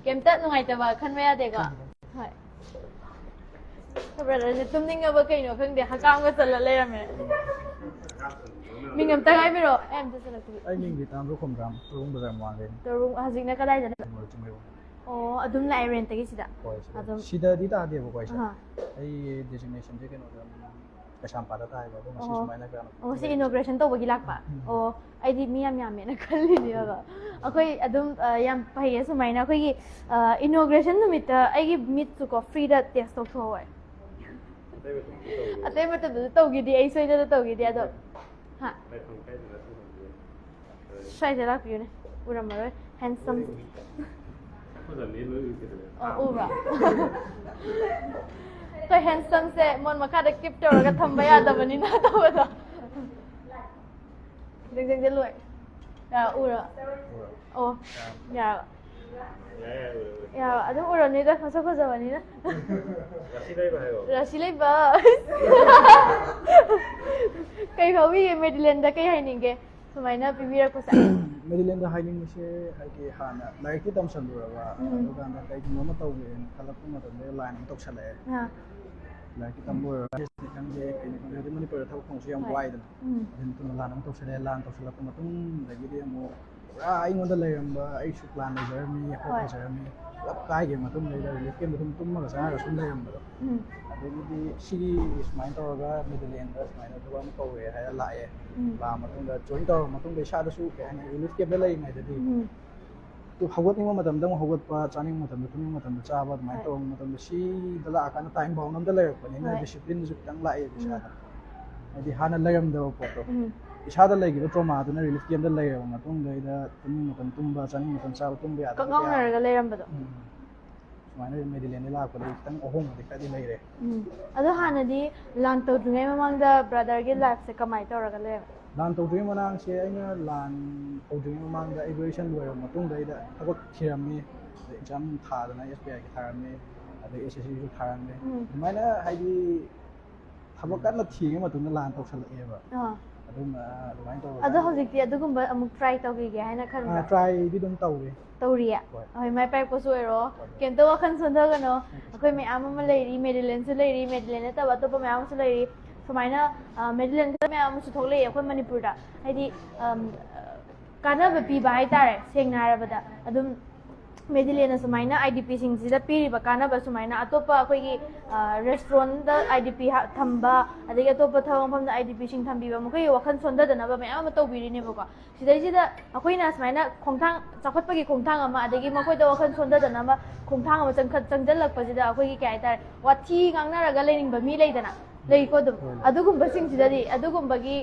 ꯀꯩꯝꯇ ꯅꯨꯡꯉꯥꯏꯇꯕ ꯈꯟꯕ ꯌꯥꯗꯦꯀꯣ? ꯈꯟꯗꯦ꯫ ꯍꯣꯏ꯫ ꯕ꯭ꯔꯗꯔꯁꯦ ꯇꯨꯝꯅꯤꯡꯉꯕ ꯀꯩꯅꯣ ꯈꯪꯗꯦ, ꯍꯀꯥꯝꯒ ꯆꯜꯂ ꯂꯩꯔꯝꯃꯦ꯫ ꯃꯤꯡ ꯑꯝꯇ ꯍꯥꯏꯕꯤꯔꯣ, ꯑꯩ ꯑꯝꯇ ꯆꯠꯂꯛꯈꯤꯒꯦ꯫ ꯑꯩ ꯃꯤꯡꯗꯤ ꯇꯥꯝꯕ ꯈꯣꯝꯗ꯭ꯔꯥꯝ, ꯇꯔꯨꯡ ꯕꯖꯥꯔ ꯃꯃꯥꯡꯗꯩꯅꯤ꯫ ꯇꯔꯨꯡ, ꯍꯧꯖꯤꯛꯅ ꯀꯗꯥꯏꯗ ꯂꯩ? ꯃꯣꯏ ꯆꯤꯡꯃꯩꯔꯣꯡ꯫ ꯑꯣ, ꯑꯗꯨꯝ ꯂꯥꯛꯑꯦ ꯔꯦꯟꯇꯒꯤ ꯁꯤꯗ? ꯍꯣꯏ, ꯁꯤꯗ꯫ ꯑꯗꯨꯝ꯫ ꯁꯤꯗꯗꯤ ꯇꯥꯗꯦꯕꯀꯣ ꯑꯩꯁꯦ꯫ ꯑꯍꯥ꯫ ꯑꯩ ꯗꯦꯖꯤꯒꯅꯦꯁꯟꯁꯦ ꯀꯩꯅꯣꯗ, ꯀꯩꯁꯥꯝꯄꯥꯠꯇ ꯇꯥꯏꯕ, ꯑꯗꯣ ꯉꯁꯤ ꯑꯣ꯫ ꯁꯨꯃꯥꯏꯅ ꯀꯩꯅꯣ ꯑꯣ, ꯉꯁꯤ ꯏꯅꯣꯒ꯭ꯔꯦꯁꯟ ꯇꯧꯕꯒꯤ ꯂꯥꯛꯄ? ꯎꯝ꯫ ꯑꯣ, ꯑꯩꯗꯤ ꯃꯤ ꯌꯥꯝ ꯌꯥꯝꯃꯦꯅ ꯈꯜꯂꯤꯅꯦꯕ꯫ ꯑꯩꯈꯣꯏ ꯑꯗꯨꯝ, ꯑ, ꯌꯥꯝ ꯐꯩꯌꯦ ꯁꯨꯃꯥꯏꯅ꯫ ꯑꯩꯈꯣꯏꯒꯤ, ꯑ, ꯏꯅꯣꯒ꯭ꯔꯦꯁꯟ ꯅꯨꯃꯤꯠꯇ ꯑꯩꯒꯤ ꯃꯤꯠꯁꯨꯀꯣ ꯐ꯭ꯔꯤꯗ ꯇꯦꯁ ꯇꯧꯊꯣꯛꯍꯧꯋꯦ꯫ ꯑꯇꯩ ꯃꯇꯝꯗꯁꯨ ꯇꯧꯈꯤꯗꯦ, ꯑꯩ ꯁꯣꯏꯗꯅ ꯇꯧꯈꯤꯗꯦ, ꯑꯗꯣ꯫ ꯍꯥ? ꯁ꯭ꯋꯥꯏꯗ ꯂꯥꯛꯄꯤꯌꯨꯅꯦ, ꯎꯔꯝꯃꯔꯣꯏ꯫ ꯍꯦꯟꯁꯝ꯫ ꯑꯣ, ꯎꯕ꯭ꯔꯥ? ꯑꯩꯈꯣꯏ ꯍꯦꯟꯁꯝꯁꯦ ꯃꯣꯟ ꯃꯈꯥꯗ ꯀꯤꯞ ꯇꯧꯔꯒ ꯊꯝꯕ ꯌꯥꯗꯕꯅꯤꯅ ꯇꯧꯕꯗꯣ꯫ ꯖꯤꯡ ꯖꯤꯡ ꯖꯤꯡ ꯂꯣꯏ꯫ ꯌꯥ, ꯎꯔꯣ? ꯑꯣ, ꯌꯥꯔꯕ? ꯌꯥ, ꯑꯗꯨꯝ ꯎꯔꯝꯅꯤꯗ, ꯃꯁꯛ ꯐꯖꯕꯅꯤꯅ꯫ ꯔꯥꯁꯤ ꯂꯩꯕ ꯍꯥꯏꯌꯣ꯫ ꯔꯥꯁꯤ ꯂꯩꯕ꯫ ꯀꯩ ꯐꯥꯎꯕꯤꯒꯦ ꯃꯦꯗꯤꯂꯦꯟꯗ, ꯀꯩ ꯍꯥꯏꯅꯤꯡꯒꯦ ꯁꯨꯃꯥꯏꯅ ꯄꯤꯕꯤꯔꯛꯄꯁꯦ? ꯃꯦꯗꯤꯂꯦꯟꯗ ꯍꯥꯏꯅꯤꯡꯕꯁꯦ, ꯍꯥꯏꯗꯤ, ꯍꯥꯟꯅ ꯂꯥꯏꯔꯤꯛꯇꯤ ꯇꯝꯁꯜꯂꯨꯔꯕ, ꯎꯝ꯫ ꯑꯗꯨꯀꯥꯟꯗ ꯀꯩꯒꯨꯝꯕ ꯑꯃ ꯇꯧꯒꯦꯅ ꯈꯜꯂꯛꯄ ꯃꯇꯝꯗ ꯂꯥꯏꯟ ꯑꯃ ꯇꯧꯁꯜꯂꯛꯑꯦ꯫ ꯑꯥ꯫ ꯂꯥꯏꯔꯤꯛꯇꯤ ꯇꯝꯕ ꯑꯣꯏꯔꯒ ꯈꯪꯗꯦ, ꯀꯩꯅꯣ ꯈꯪꯗꯦ, ꯍꯥꯏꯗꯤ ꯃꯅꯤꯄꯨꯔꯗ ꯊꯕꯛ ꯐꯪꯕꯁꯨ ꯌꯥꯝ ꯍꯣꯏ꯫ ꯋꯥꯏꯗꯅ꯫ ꯎꯝ꯫ ꯑꯗꯨ ꯃꯇꯨꯡꯗ ꯂꯥꯟ ꯑꯃꯨꯛ ꯇꯧꯁꯜꯂꯛꯑꯦ, ꯂꯥꯟ ꯇꯧꯁꯜꯂꯛꯄ ꯃꯇꯨꯡꯗꯒꯤꯗꯤ ꯑꯃꯨꯛ ꯄꯨꯔꯥ ꯑꯩꯉꯣꯟꯗ ꯂꯩꯔꯝꯕ, ꯑꯩꯁꯨ ꯄ꯭ꯂꯥꯟ ꯂꯩꯖꯔꯝꯃꯤ, ꯍꯣꯞ ꯍꯣꯏ꯫ ꯂꯩꯖꯔꯝꯃꯤ, ꯄꯨꯂꯞ ꯀꯥꯏꯈꯤꯕ ꯃꯇꯨꯡꯗꯩꯗ ꯔꯤꯂꯤꯐ ꯀꯦꯝꯗ ꯑꯗꯨꯝ ꯇꯨꯝꯃꯒ ꯆꯥꯔꯒ ꯁꯨꯝ ꯂꯩꯔꯝꯕꯗꯣ꯫ ꯎꯝ꯫ ꯑꯗꯒꯤꯗꯤ ꯁꯤꯒꯤ ꯁꯨꯃꯥꯏꯅ ꯇꯧꯔꯒ ꯃꯦꯗꯤꯂꯦꯟꯗ ꯁꯨꯃꯥꯏꯅ ꯊꯕꯛ ꯑꯃ ꯀꯧꯔꯦ ꯍꯥꯏꯔ ꯂꯥꯛꯑꯦ꯫ ꯎꯝ꯫ ꯂꯥꯛꯑ ꯃꯇꯨꯡꯗ ꯖꯣꯏꯟ ꯇꯧꯔ ꯃꯇꯨꯡꯗ ꯏꯁꯥꯗꯁꯨ ꯀꯩ ꯍꯥꯏꯅꯤ, ꯔꯤꯂꯤꯐ ꯀꯦꯝꯗ ꯂꯩꯔꯤꯉꯩꯗꯗꯤ ꯎꯝ꯫ ꯑꯗꯨ ꯍꯧꯒꯠꯅꯤꯡꯕ ꯃꯇꯝꯗ ꯑꯃꯨꯛ ꯍꯧꯒꯠꯄ, ꯆꯥꯅꯤꯡꯕ ꯃꯇꯝꯗ ꯇꯨꯝꯅꯤꯡꯕ ꯃꯇꯝꯗ ꯆꯥꯕ, ꯑꯗꯨꯃꯥꯏꯅ ꯍꯣꯏ꯫ ꯇꯧꯕ ꯃꯇꯝꯗ ꯁꯤꯗ ꯂꯥꯛꯑꯀꯥꯟꯗ ꯇꯥꯏꯝ ꯕꯥꯎꯟ ꯑꯝꯗ ꯂꯩꯔꯛꯄꯅꯤꯅ ꯍꯣꯏ꯫ ꯗꯤꯁꯤꯄ꯭ꯂꯤꯟꯁꯨ ꯈꯤꯇꯪ ꯂꯥꯛꯑꯦꯕ ꯎꯝ꯫ ꯏꯁꯥꯗ꯫ ꯍꯥꯏꯗꯤ ꯍꯥꯟꯅ ꯂꯩꯔꯝꯗꯕ ꯄꯣꯠꯇꯣ꯫ ꯎꯝ꯫ ꯏꯁꯥꯗ ꯂꯩꯈꯤꯕ ꯇ꯭ꯔꯣꯃꯥꯗꯨꯅ ꯔꯤꯂꯤꯐ ꯀꯦꯝꯗ ꯂꯩꯔꯕ ꯃꯇꯨꯡꯗꯩꯗ ꯇꯨꯝꯅꯤꯡ ꯃꯇꯝ ꯇꯨꯝꯕ, ꯆꯥꯅꯤꯡ ꯃꯇꯝ ꯆꯥꯕ, ꯇꯨꯝꯕ ꯌꯥꯗꯕ ꯀꯛ ꯀꯌꯥ꯫ ꯉꯥꯎꯅꯔꯒ ꯂꯩꯔꯝꯕꯗꯣ꯫ ꯎꯝ꯫ ꯁꯨꯃꯥꯏꯅ ꯃꯦꯗꯤꯂꯦꯟꯗ ꯂꯥꯛꯄꯗꯒꯤ ꯈꯤꯇꯪ ꯑꯍꯣꯡꯕꯗꯤ ꯈꯔꯗꯤ ꯂꯩꯔꯦ꯫ ꯎꯝ꯫ ꯑꯗꯣ ꯍꯥꯟꯅꯗꯤ ꯂꯥꯟ ꯇꯧꯗ꯭ꯔꯤꯉꯩ ꯃꯃꯥꯡꯗ ꯕ꯭ꯔꯗꯔꯒꯤ ꯂꯥꯏꯐꯁꯦ ꯀꯃꯥꯏꯅ ꯇꯧꯔꯒ ꯂꯩꯔꯝꯃꯤ? ꯂꯥꯟ ꯇꯧꯗ꯭ꯔꯤꯉꯩ ꯃꯃꯥꯡꯁꯦ ꯑꯩꯅ ꯂꯥꯟ ꯍꯧꯗ꯭ꯔꯤꯉꯩ ꯃꯃꯥꯡꯗ ꯑꯩ ꯒ꯭ꯔꯦꯖꯨꯑꯦꯁꯟ ꯂꯣꯏꯔꯕ ꯃꯇꯨꯡꯗ ꯑꯩꯗ ꯊꯕꯛ ꯊꯤꯔꯝꯃꯤ꯫ ꯑꯗꯩ ꯑꯦꯛꯖꯥꯝ ꯊꯥꯗꯅ ꯑꯦꯁ ꯕꯤ ꯑꯥꯏꯒꯤ ꯊꯥꯔꯝꯃꯤ, ꯑꯗꯩ ꯑꯦꯁ ꯑꯦꯁ ꯁꯤꯁꯨ ꯊꯥꯔꯝꯃꯤ꯫ ꯎꯝ꯫ ꯑꯗꯨꯃꯥꯏꯅ ꯍꯥꯏꯗꯤ ꯊꯕꯛ ꯀꯟꯅ ꯊꯤꯔꯤꯉꯩ ꯃꯇꯝꯗ ꯂꯥꯟ ꯇꯧꯁꯜꯂꯛꯑꯦꯕ꯫ ꯑꯥ꯫ ꯑꯗꯨꯝ ꯑꯗꯨꯃꯥꯏꯅ ꯇꯧꯔꯒ ꯑꯗꯣ ꯍꯧꯖꯤꯛꯇꯤ ꯑꯗꯨꯒꯨꯝꯕ ꯑꯃꯨꯛ ꯇ꯭ꯔꯥꯏ ꯇꯧꯈꯤꯒꯦ ꯍꯥꯏꯅ ꯈꯟꯕ꯭ꯔꯥ? ꯇ꯭ꯔꯥꯏꯗꯤ ꯑꯗꯨꯝ ꯇꯧꯔꯤ꯫ ꯇꯧꯔꯤꯌꯦ? ꯍꯣꯏ꯫ ꯍꯣꯏ, ꯃꯥꯏ ꯄꯥꯛꯄꯁꯨ ꯑꯣꯏꯔꯣ꯫ ꯀꯩꯝꯇ ꯋꯥꯈꯜ ꯁꯣꯟꯊꯒꯅꯣ꯫ ꯑꯩꯈꯣꯏ ꯃꯌꯥꯝ ꯑꯃ ꯂꯩꯔꯤ, ꯃꯦꯗꯤꯂꯦꯟꯁꯨ ꯂꯩꯔꯤ, ꯃꯦꯗꯤꯂꯦꯟ ꯅꯠꯇꯕ ꯑꯇꯣꯞꯄ ꯃꯌꯥꯝ ꯑꯃꯁꯨ ꯂꯩꯔꯤ꯫ ꯁꯨꯃꯥꯏꯅ ꯃꯦꯗꯤꯂꯦꯟ ꯃꯌꯥꯝ ꯑꯃꯁꯨ ꯊꯣꯛꯂꯛꯑꯦ ꯑꯩꯈꯣꯏ ꯃꯅꯤꯄꯨꯔꯗ꯫ ꯍꯥꯏꯗꯤ ꯀꯥꯟꯅꯕ ꯄꯤꯕ ꯍꯥꯏꯇꯥꯔꯦ꯫ ꯁꯦꯡꯅ ꯍꯥꯏꯔꯕꯗ ꯑꯗꯨꯝ ꯃꯦꯗꯤꯂꯦꯟꯅ ꯁꯨꯃꯥꯏꯅ ꯑꯥꯏ ꯗꯤ ꯄꯤꯁꯤꯡꯁꯤꯗ ꯄꯤꯔꯤꯕ ꯀꯥꯟꯅꯕ ꯁꯨꯃꯥꯏꯅ ꯑꯇꯣꯞꯄ ꯑꯩꯈꯣꯏꯒꯤ ꯔꯦꯁꯇꯨꯔꯦꯟꯗ ꯑꯥꯏ ꯗꯤ ꯄꯤ ꯊꯝꯕ, ꯑꯗꯒꯤ ꯑꯇꯣꯞꯄ ꯊꯕꯛ ꯃꯐꯝꯗ ꯑꯥꯏ ꯗꯤ ꯄꯤꯁꯤꯡ ꯊꯝꯕꯤꯕ ꯃꯈꯣꯏꯒꯤ ꯋꯥꯈꯜ ꯁꯣꯟꯊꯗꯅꯕ ꯃꯌꯥꯝ ꯑꯃ ꯇꯧꯕꯤꯔꯤꯅꯦꯕꯀꯣ꯫ ꯁꯤꯗꯩꯁꯤꯗ ꯑꯩꯈꯣꯏꯅ ꯁꯨꯃꯥꯏꯅ ꯈꯣꯡꯊꯥꯡ, ꯆꯥꯎꯈꯠꯄꯒꯤ ꯈꯣꯡꯊꯥꯡ ꯑꯃ, ꯑꯗꯒꯤ ꯃꯈꯣꯏꯗ ꯋꯥꯈꯜ ꯁꯣꯟꯊꯗꯅꯕ ꯈꯣꯡꯊꯥꯡ ꯑꯃ ꯆꯪꯈꯠ ꯆꯪꯁꯤꯜꯂꯛꯄꯁꯤꯗ ꯑꯩꯈꯣꯏꯒꯤ ꯀꯩ ꯍꯥꯏꯇꯥꯔꯦ, ꯋꯥꯊꯤ ꯉꯥꯡꯅꯔꯒ ꯂꯩꯅꯤꯡꯕ ꯃꯤ ꯂꯩꯗꯅ, ꯂꯩꯀꯣ꯫ ꯑꯗꯨꯝ ꯑꯗꯨꯒꯨꯝꯕꯁꯤꯡꯁꯤꯗꯗꯤ, ꯑꯗꯨꯒꯨꯝꯕꯒꯤ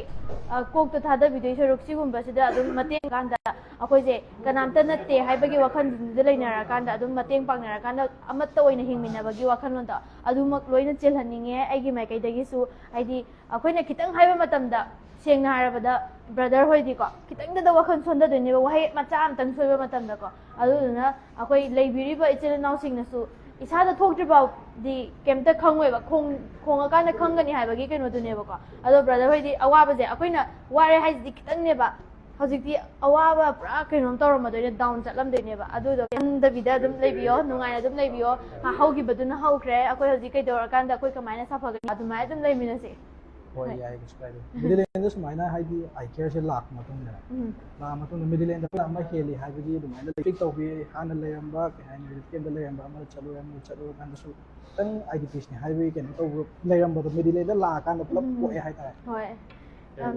ꯀꯣꯛꯇ ꯊꯥꯗꯕꯤꯗꯣꯏ ꯁꯔꯨꯛ, ꯁꯤꯒꯨꯝꯕꯁꯤꯗ ꯑꯗꯨꯝ ꯃꯇꯦꯡ ꯀꯥꯟꯗ ꯑꯩꯈꯣꯏꯁꯦ ꯀꯅꯥꯝꯇ ꯅꯠꯇꯦ ꯍꯥꯏꯕꯒꯤ ꯋꯥꯈꯜꯗꯨꯗ ꯂꯩꯅꯔꯀꯥꯟꯗ ꯑꯗꯨꯝ ꯃꯇꯦꯡ ꯄꯥꯡꯅꯔꯀꯥꯟꯗ ꯑꯃꯠꯇ ꯑꯣꯏꯅ ꯍꯤꯡꯃꯤꯟꯅꯕꯒꯤ ꯋꯥꯈꯜꯂꯣꯟꯗꯣ ꯑꯗꯨꯃꯛ ꯂꯣꯏꯅ ꯆꯦꯜꯍꯟꯅꯤꯡꯉꯦ ꯑꯩꯒꯤ ꯃꯥꯏꯀꯩꯗꯒꯤꯁꯨ꯫ ꯍꯥꯏꯗꯤ ꯑꯩꯈꯣꯏꯅ ꯈꯤꯇꯪ ꯍꯥꯏꯕ ꯃꯇꯝꯗ, ꯁꯦꯡꯅ ꯍꯥꯏꯔꯕꯗ ꯕ꯭ꯔꯗꯔ ꯍꯣꯏꯗꯤꯀꯣ, ꯈꯤꯇꯪꯗꯗ ꯋꯥꯈꯜ ꯁꯣꯟꯊꯗꯣꯏꯅꯦꯕ, ꯋꯥꯍꯩ ꯃꯆꯥ ꯑꯃꯇꯪ ꯁꯣꯏꯕ ꯃꯇꯝꯗꯀꯣ꯫ ꯑꯗꯨꯗꯨꯅ ꯑꯩꯈꯣꯏ ꯂꯩꯕꯤꯔꯤꯕ ꯏꯆꯤꯜ ꯏꯅꯥꯎꯁꯤꯡꯅꯁꯨ ꯏꯁꯥꯗ ꯊꯣꯛꯇ꯭ꯔꯤ ꯐꯥꯎꯗꯤ ꯀꯩꯝꯇ ꯈꯪꯉꯣꯏꯕ, ꯈꯣꯡ ꯈꯣꯡꯉꯀꯥꯟꯗ ꯈꯪꯒꯅꯤ ꯍꯥꯏꯕꯒꯤ ꯀꯩꯅꯣꯗꯨꯅꯦꯕꯀꯣ꯫ ꯑꯗꯣ ꯕ꯭ꯔꯗꯔ ꯍꯣꯏꯗꯤ ꯑꯋꯥꯕꯁꯦ ꯑꯩꯈꯣꯏꯅ ꯋꯥꯔꯦ ꯍꯥꯏꯁꯤꯗꯤ ꯈꯤꯇꯪꯅꯦꯕ, ꯍꯧꯖꯤꯛꯇꯤ ꯑꯋꯥꯕ ꯄꯨꯔꯥ ꯀꯩꯅꯣꯝ ꯇꯧꯔꯝꯃꯗꯣꯏꯅꯦ, ꯗꯥꯎꯟ ꯆꯠꯂꯝꯗꯣꯏꯅꯦꯕ꯫ ꯑꯗꯨꯗꯣ ꯈꯟꯗꯕꯤꯗ ꯑꯗꯨꯝ ꯂꯩꯕꯤꯌꯣ, ꯅꯨꯡꯉꯥꯏꯅ ꯑꯗꯨꯝ ꯂꯩꯕꯤꯌꯣ꯫ ꯍꯧꯈꯤꯕꯗꯨꯅ ꯍꯧꯈ꯭ꯔꯦ, ꯑꯩꯈꯣꯏ ꯍꯧꯖꯤꯛ ꯀꯩꯗꯧꯔꯀꯥꯟꯗ ꯑꯩꯈꯣꯏ ꯀꯃꯥꯏꯅ ꯁꯥꯐꯒꯅꯤ, ꯑꯗꯨꯃꯥꯏꯅ ꯑꯗꯨꯝ ꯂꯩꯃꯤꯟꯅꯁꯦ꯫ ꯍꯣꯏ, ꯌꯥꯏ, ꯀꯩꯁꯨ ꯀꯥꯏꯗꯦ꯫ ꯃꯦꯗꯤꯂꯦꯟꯗ ꯁꯨꯃꯥꯏꯅ ꯍꯥꯏꯗꯤ ꯑꯥꯏ ꯀꯦꯌꯔꯁꯦ ꯂꯥꯛꯄ ꯃꯇꯨꯡꯗ, ꯎꯝ꯫ ꯂꯥꯛꯑ ꯃꯇꯨꯡꯗ ꯃꯦꯗꯤꯂꯦꯟꯗ ꯑꯃ ꯍꯦꯜꯂꯤ ꯍꯥꯏꯕꯒꯤ ꯑꯗꯨꯃꯥꯏꯅ ꯇ꯭ꯔꯤꯠ ꯇꯧꯕꯤ, ꯍꯥꯟꯅ ꯂꯩꯔꯝꯕ ꯀꯩ ꯍꯥꯏꯅꯤ, ꯔꯤꯂꯤꯐ ꯀꯦꯝꯞꯇ ꯂꯩꯔꯝꯕ, ꯑꯃꯗ ꯆꯠꯂꯨꯔꯦ, ꯑꯃꯗ ꯆꯠꯂꯨꯔꯀꯥꯟꯗꯁꯨ ꯈꯤꯇꯪ ꯑꯥꯏ ꯗꯤ ꯄꯤꯁꯅꯦ ꯍꯥꯏꯕꯒꯤ ꯀꯩꯅꯣ ꯇꯧꯕ ꯂꯩꯔꯝꯕꯗꯣ ꯃꯦꯗꯤꯂꯦꯟꯗ ꯂꯥꯛꯑꯀꯥꯟꯗ ꯄꯨꯂꯞ ꯎꯝ꯫ ꯄꯣꯛꯑꯦ ꯍꯥꯏꯇꯥꯔꯦ꯫ ꯍꯣꯏ꯫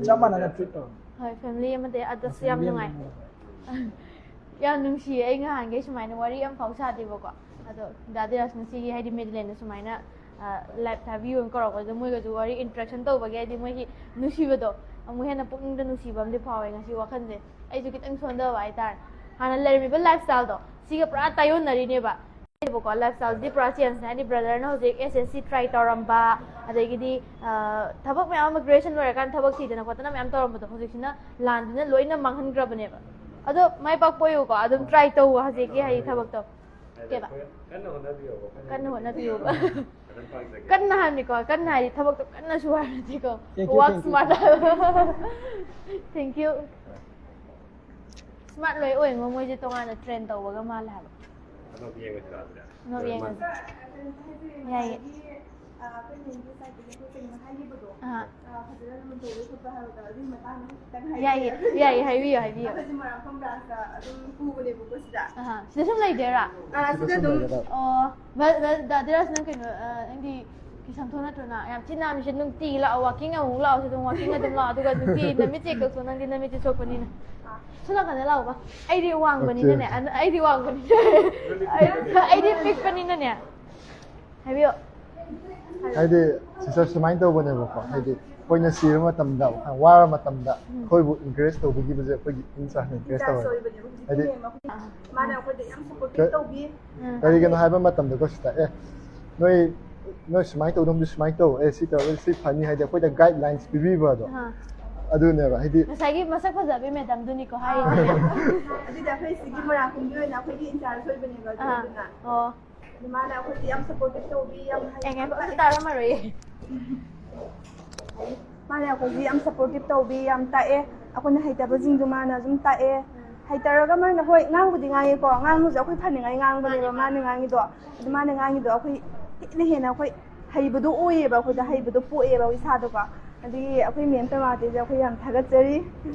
ꯆꯞ ꯃꯥꯟꯅꯅ ꯇ꯭ꯔꯤꯠ ꯇꯧꯔꯝꯃꯤ꯫ ꯍꯣꯏ, ꯐꯦꯃꯤꯂꯤ ꯑꯃꯗꯤ ꯑꯗꯁꯨ ꯌꯥꯝ ꯐꯦꯃꯤꯂꯤ ꯅꯨꯡꯉꯥꯏ꯫ ꯑꯃ ꯌꯥꯝ ꯅꯨꯡꯁꯤꯌꯦ꯫ ꯑꯩ ꯉꯍꯥꯟꯈꯩ ꯁꯨꯃꯥꯏꯅ ꯋꯥꯔꯤ ꯑꯝꯐꯥꯎ ꯁꯥꯗꯦꯕꯀꯣ꯫ ꯑꯗꯣ ꯗꯥ ꯙꯤꯔꯥꯖ ꯉꯁꯤꯒꯤ ꯍꯥꯏꯗꯤ ꯃꯦꯗꯤꯂꯦꯟꯗ ꯁꯨꯃꯥꯏꯅ ꯂꯥꯏꯚ ꯊꯥꯕꯤꯌꯨꯅ ꯀꯧꯔꯛꯄꯁꯤꯗ ꯃꯣꯏꯒꯁꯨ ꯋꯥꯔꯤ ꯏꯟꯇꯔꯦꯛꯁꯟ ꯇꯧꯕꯒꯤ ꯍꯥꯏꯗꯤ ꯃꯣꯏꯒꯤ ꯅꯨꯡꯁꯤꯕꯗꯣ ꯑꯃꯨꯛ ꯍꯦꯟꯅ ꯄꯨꯛꯅꯤꯡꯗ ꯅꯨꯡꯁꯤꯕ ꯑꯃꯗꯤ ꯐꯥꯎꯋꯦ ꯉꯁꯤ ꯋꯥꯈꯜꯁꯦ꯫ ꯑꯩꯁꯨ ꯈꯤꯇꯪ ꯁꯣꯟꯊꯕ ꯍꯥꯏꯇꯥꯔꯦ꯫ ꯍꯥꯟꯅ ꯂꯩꯔꯝꯃꯤꯕ ꯂꯥꯏꯐ ꯁ꯭ꯇꯥꯏꯜꯗꯣ ꯁꯤꯒ ꯄꯨꯔꯥ ꯇꯥꯏꯌꯣꯟꯅꯔꯤꯅꯦꯕ꯫ ꯀꯣ ꯂꯥꯏꯐ ꯁ꯭ꯇꯥꯏꯜꯗꯤ ꯄꯨꯔꯥ ꯆꯦꯟꯖꯅꯦ꯫ ꯍꯥꯏꯗꯤ ꯕ꯭ꯔꯗꯔꯅ ꯍꯧꯖꯤꯛ ꯑꯦꯁ ꯑꯦꯁ ꯁꯤ ꯇ꯭ꯔꯥꯏ ꯇꯧꯔꯝꯕ, ꯑꯗꯒꯤꯗꯤ ꯊꯕꯛ ꯃꯌꯥꯝ ꯑꯃ, ꯒ꯭ꯔꯦꯖꯨꯑꯦꯁꯟ ꯂꯣꯏꯔꯀꯥꯟꯗ ꯊꯕꯛ ꯊꯤꯗꯅ ꯈꯣꯠꯇꯅ ꯃꯌꯥꯝ ꯇꯧꯔꯝꯕꯗꯣ ꯍꯧꯖꯤꯛꯁꯤꯅ ꯂꯥꯟꯗꯨꯅ ꯂꯣꯏꯅ ꯃꯥꯡꯍꯟꯈ꯭ꯔꯕꯅꯦꯕ꯫ ꯑꯗꯣ ꯃꯥꯏ ꯄꯥꯛꯄ ꯑꯣꯏꯌꯨꯀꯣ, ꯑꯗꯨꯝ ꯇ꯭ꯔꯥꯏ ꯇꯧꯋꯣ ꯍꯧꯖꯤꯛꯀꯤ ꯍꯥꯏꯗꯤ ꯊꯕꯛꯇꯣ꯫ ꯀꯩꯕ? ꯀꯟꯅ ꯍꯣꯠꯅꯕꯤꯌꯣꯕ꯫ ꯀꯟꯅ ꯍꯣꯠꯅꯕꯤꯌꯣꯕ꯫ ꯑꯗꯨꯝ ꯄꯥꯡꯖꯒꯦ꯫ ꯀꯟꯅ ꯍꯥꯏꯕꯅꯤꯀꯣ, ꯀꯟꯅ ꯍꯥꯏꯗꯤ ꯊꯕꯛꯇꯣ ꯀꯟꯅ ꯁꯨ ꯍꯥꯏꯕ ꯅꯠꯇꯦꯀꯣ. Thank you, Work thank you. smart ꯍꯥꯏꯕ. Thank you. Smart ꯂꯣꯏ ꯑꯣꯏꯉꯣ, ꯃꯣꯏꯁꯦ ꯇꯣꯉꯥꯟꯅ train ꯇꯧꯕꯒ ꯃꯥꯜꯂꯦ ꯍꯥꯏꯕ. ꯑꯗꯣ ꯌꯦꯡꯉꯁꯤꯔꯣ ꯑꯗꯨꯗꯤ? ꯑꯗꯣ ꯌꯦꯡꯉꯁꯤ. ꯌꯥꯏꯌꯦ. ꯑꯍꯥ. ꯌꯥꯏꯌꯦ, ꯌꯥꯏꯌꯦ, ꯍꯥꯏꯕꯤꯌꯨ, ꯍꯥꯏꯕꯤꯌꯨ. ꯑꯩꯈꯣꯏꯁꯦ ꯃꯣꯏꯔꯥꯡꯈꯣꯝ ꯕ꯭ꯔꯥꯟꯁꯇ ꯑꯗꯨꯝ ꯄꯨꯕꯅꯦꯕꯀꯣ ꯁꯤꯗ. ꯑꯍꯥ. ꯁꯤꯗ ꯁꯨꯝ ꯂꯩꯗꯣꯏꯔꯥ? ꯑꯥ, ꯁꯤꯗ ꯑꯗꯨꯝ ꯑꯣ, ꯕ- ꯕ- ꯗꯥ ꯙꯤꯔꯥꯖ, ꯅꯪ ꯀꯩꯅꯣ, ꯑ, ꯅꯪꯗꯤ ꯀꯤꯁꯥꯝꯊꯣꯡ ꯅꯠꯇ꯭ꯔꯣ ꯅꯪ? ꯌꯥꯝ ꯊꯤ ꯅꯥꯟꯕꯁꯦ, ꯅꯨꯡꯇꯤꯒꯤ ꯂꯥꯛꯑꯣ, walking ꯑꯃꯨꯛ ꯂꯥꯛꯑꯣꯁꯦ ꯑꯗꯨꯝ, walking ꯑꯗꯨꯝ ꯂꯥꯛꯑꯣ, ꯑꯗꯨꯒ ꯅꯨꯡꯇꯤ ꯅꯃꯤꯠꯁꯦ ꯀꯛꯊꯣꯛ, ꯅꯪꯗꯤ ꯅꯃꯤꯠꯁꯦ ꯁꯣꯛꯄꯅꯤꯅ. ꯁꯣꯝ ꯅꯥꯀꯟꯗ ꯂꯥꯛꯑꯣꯕ. ꯑꯩꯗꯤ ꯋꯥꯡꯕꯅꯤꯅꯅꯦ, ꯑ- ꯑꯩꯗꯤ ꯋꯥꯡꯕꯅꯤꯅ. ꯑꯩ- ꯑꯩꯗꯤ ꯄꯤꯛꯄꯅꯤꯅꯅꯦ. ꯍꯥꯏꯕꯤꯌꯣ. ꯍꯥꯏꯗꯤ ꯁꯤꯁꯇꯔ, ꯁꯨꯃꯥꯏꯅ ꯇꯧꯕꯅꯦꯕꯀꯣ, ꯍꯥꯏꯗꯤ ꯑꯩꯈꯣꯏꯅ ꯁꯤꯕ ꯃꯇꯝꯗ, ꯋꯥꯔ ꯃꯇꯝꯗ ꯑꯩꯈꯣꯏꯕꯨ encourage ꯇꯧꯕꯤꯈꯤꯕꯁꯦ ꯑꯩꯈꯣꯏꯒꯤ ꯏꯟꯆꯥꯔꯖꯅ encourage ꯇꯧꯋꯦ. ꯍꯧꯖꯤꯛꯀꯤ ꯍꯥꯏꯗꯤ ma'am ꯑꯩꯈꯣꯏ ꯃꯥꯅ ꯑꯩꯈꯣꯏꯗ ꯌꯥꯝ supportive ꯇꯧꯕꯤ. ꯀꯔꯤꯒꯤꯅꯣ ꯍꯥꯏꯕ ꯃꯇꯝꯗꯀꯣ ꯁꯤꯁꯇꯔ, ꯑꯦ, ꯅꯣꯏ ꯅꯣꯏ ꯁꯨꯃꯥꯏꯅ ꯇꯧꯗꯣꯝꯗꯤ ꯁꯨꯃꯥꯏꯅ ꯇꯧ, ꯑꯦ, ꯁꯤ ꯇꯧꯔꯒꯗꯤ ꯁꯤ ꯐꯅꯤ ꯍꯥꯏꯗꯤ ꯑꯩꯈꯣꯏꯗ guidelines ꯄꯤꯕꯤꯕ ꯑꯗꯣ, ꯑꯥ. ꯑꯗꯨꯅꯦꯕ. ꯍꯥꯏꯗꯤ ꯉꯁꯥꯏꯒꯤ ꯃꯁꯛ ꯐꯖꯕꯤ madamꯗꯨꯅꯤꯀꯣ ꯍꯥꯏꯔꯤꯁꯦ. ꯑꯗꯨꯗꯤ ꯑꯩꯈꯣꯏ ꯁꯤꯒꯤ ꯃꯣꯏꯔꯥꯡꯈꯣꯝꯒꯤ ꯑꯣꯏꯅ ꯑꯩꯈꯣꯏꯒꯤ ꯏꯟꯆꯥꯔꯖ ꯑꯣꯏꯕꯅꯤꯕ ꯑꯥ. ꯑꯗꯨꯅ. ꯑꯣ. ꯑꯗꯨ ꯃꯥꯅ ꯑꯩꯈꯣꯏꯗꯤ ꯌꯥꯝ supportive ꯇꯧꯕꯤ, ꯌꯥꯝ ꯑꯦ, ꯉꯥꯏꯈꯣ, ꯑꯝꯇ ꯇꯥꯔꯝꯃꯔꯣꯏꯌꯦ. ꯃꯥꯅ ꯑꯩꯈꯣꯏꯁꯤ ꯌꯥꯝ supportive ꯇꯧꯕꯤ, ꯌꯥꯝ ꯇꯥꯛꯑꯦ꯫ ꯑꯩꯈꯣꯏꯅ ꯍꯩꯇꯕꯁꯤꯡꯗꯣ ꯃꯥꯅ ꯑꯗꯨꯝ ꯇꯥꯛꯑꯦ. ꯍꯩꯇꯔꯒ ꯃꯥꯅ, ꯍꯣꯏ, ꯉꯥꯡꯕꯨꯗꯤ ꯉꯥꯡꯉꯦꯀꯣ, ꯉꯥꯡꯕꯁꯦ ꯑꯩꯈꯣꯏ ꯐꯅꯤꯡꯉꯥꯏ ꯉꯥꯡꯕꯅꯦꯕ ꯃꯥꯅ ꯉꯥꯡꯉꯤꯗꯣ. ꯑꯗꯨ ꯃꯥꯅ ꯉꯥꯡꯉꯤꯗꯣ ꯑꯩꯈꯣꯏ ꯍꯦꯟꯅ ꯍꯦꯟꯅ ꯑꯩꯈꯣꯏ ꯍꯩꯕꯗꯣ ꯑꯣꯏꯌꯦꯕ, ꯑꯩꯈꯣꯏꯗ ꯍꯩꯕꯗꯣ ꯄꯣꯛꯑꯦꯕ ꯏꯁꯥꯗꯀꯣ. ꯑꯗꯨꯒꯤ ꯑꯩꯈꯣꯏ ma'am ꯇꯃꯥꯇꯤꯁꯦ ꯑꯩꯈꯣꯏ ꯌꯥꯝ ꯊꯥꯒꯠꯆꯔꯤ.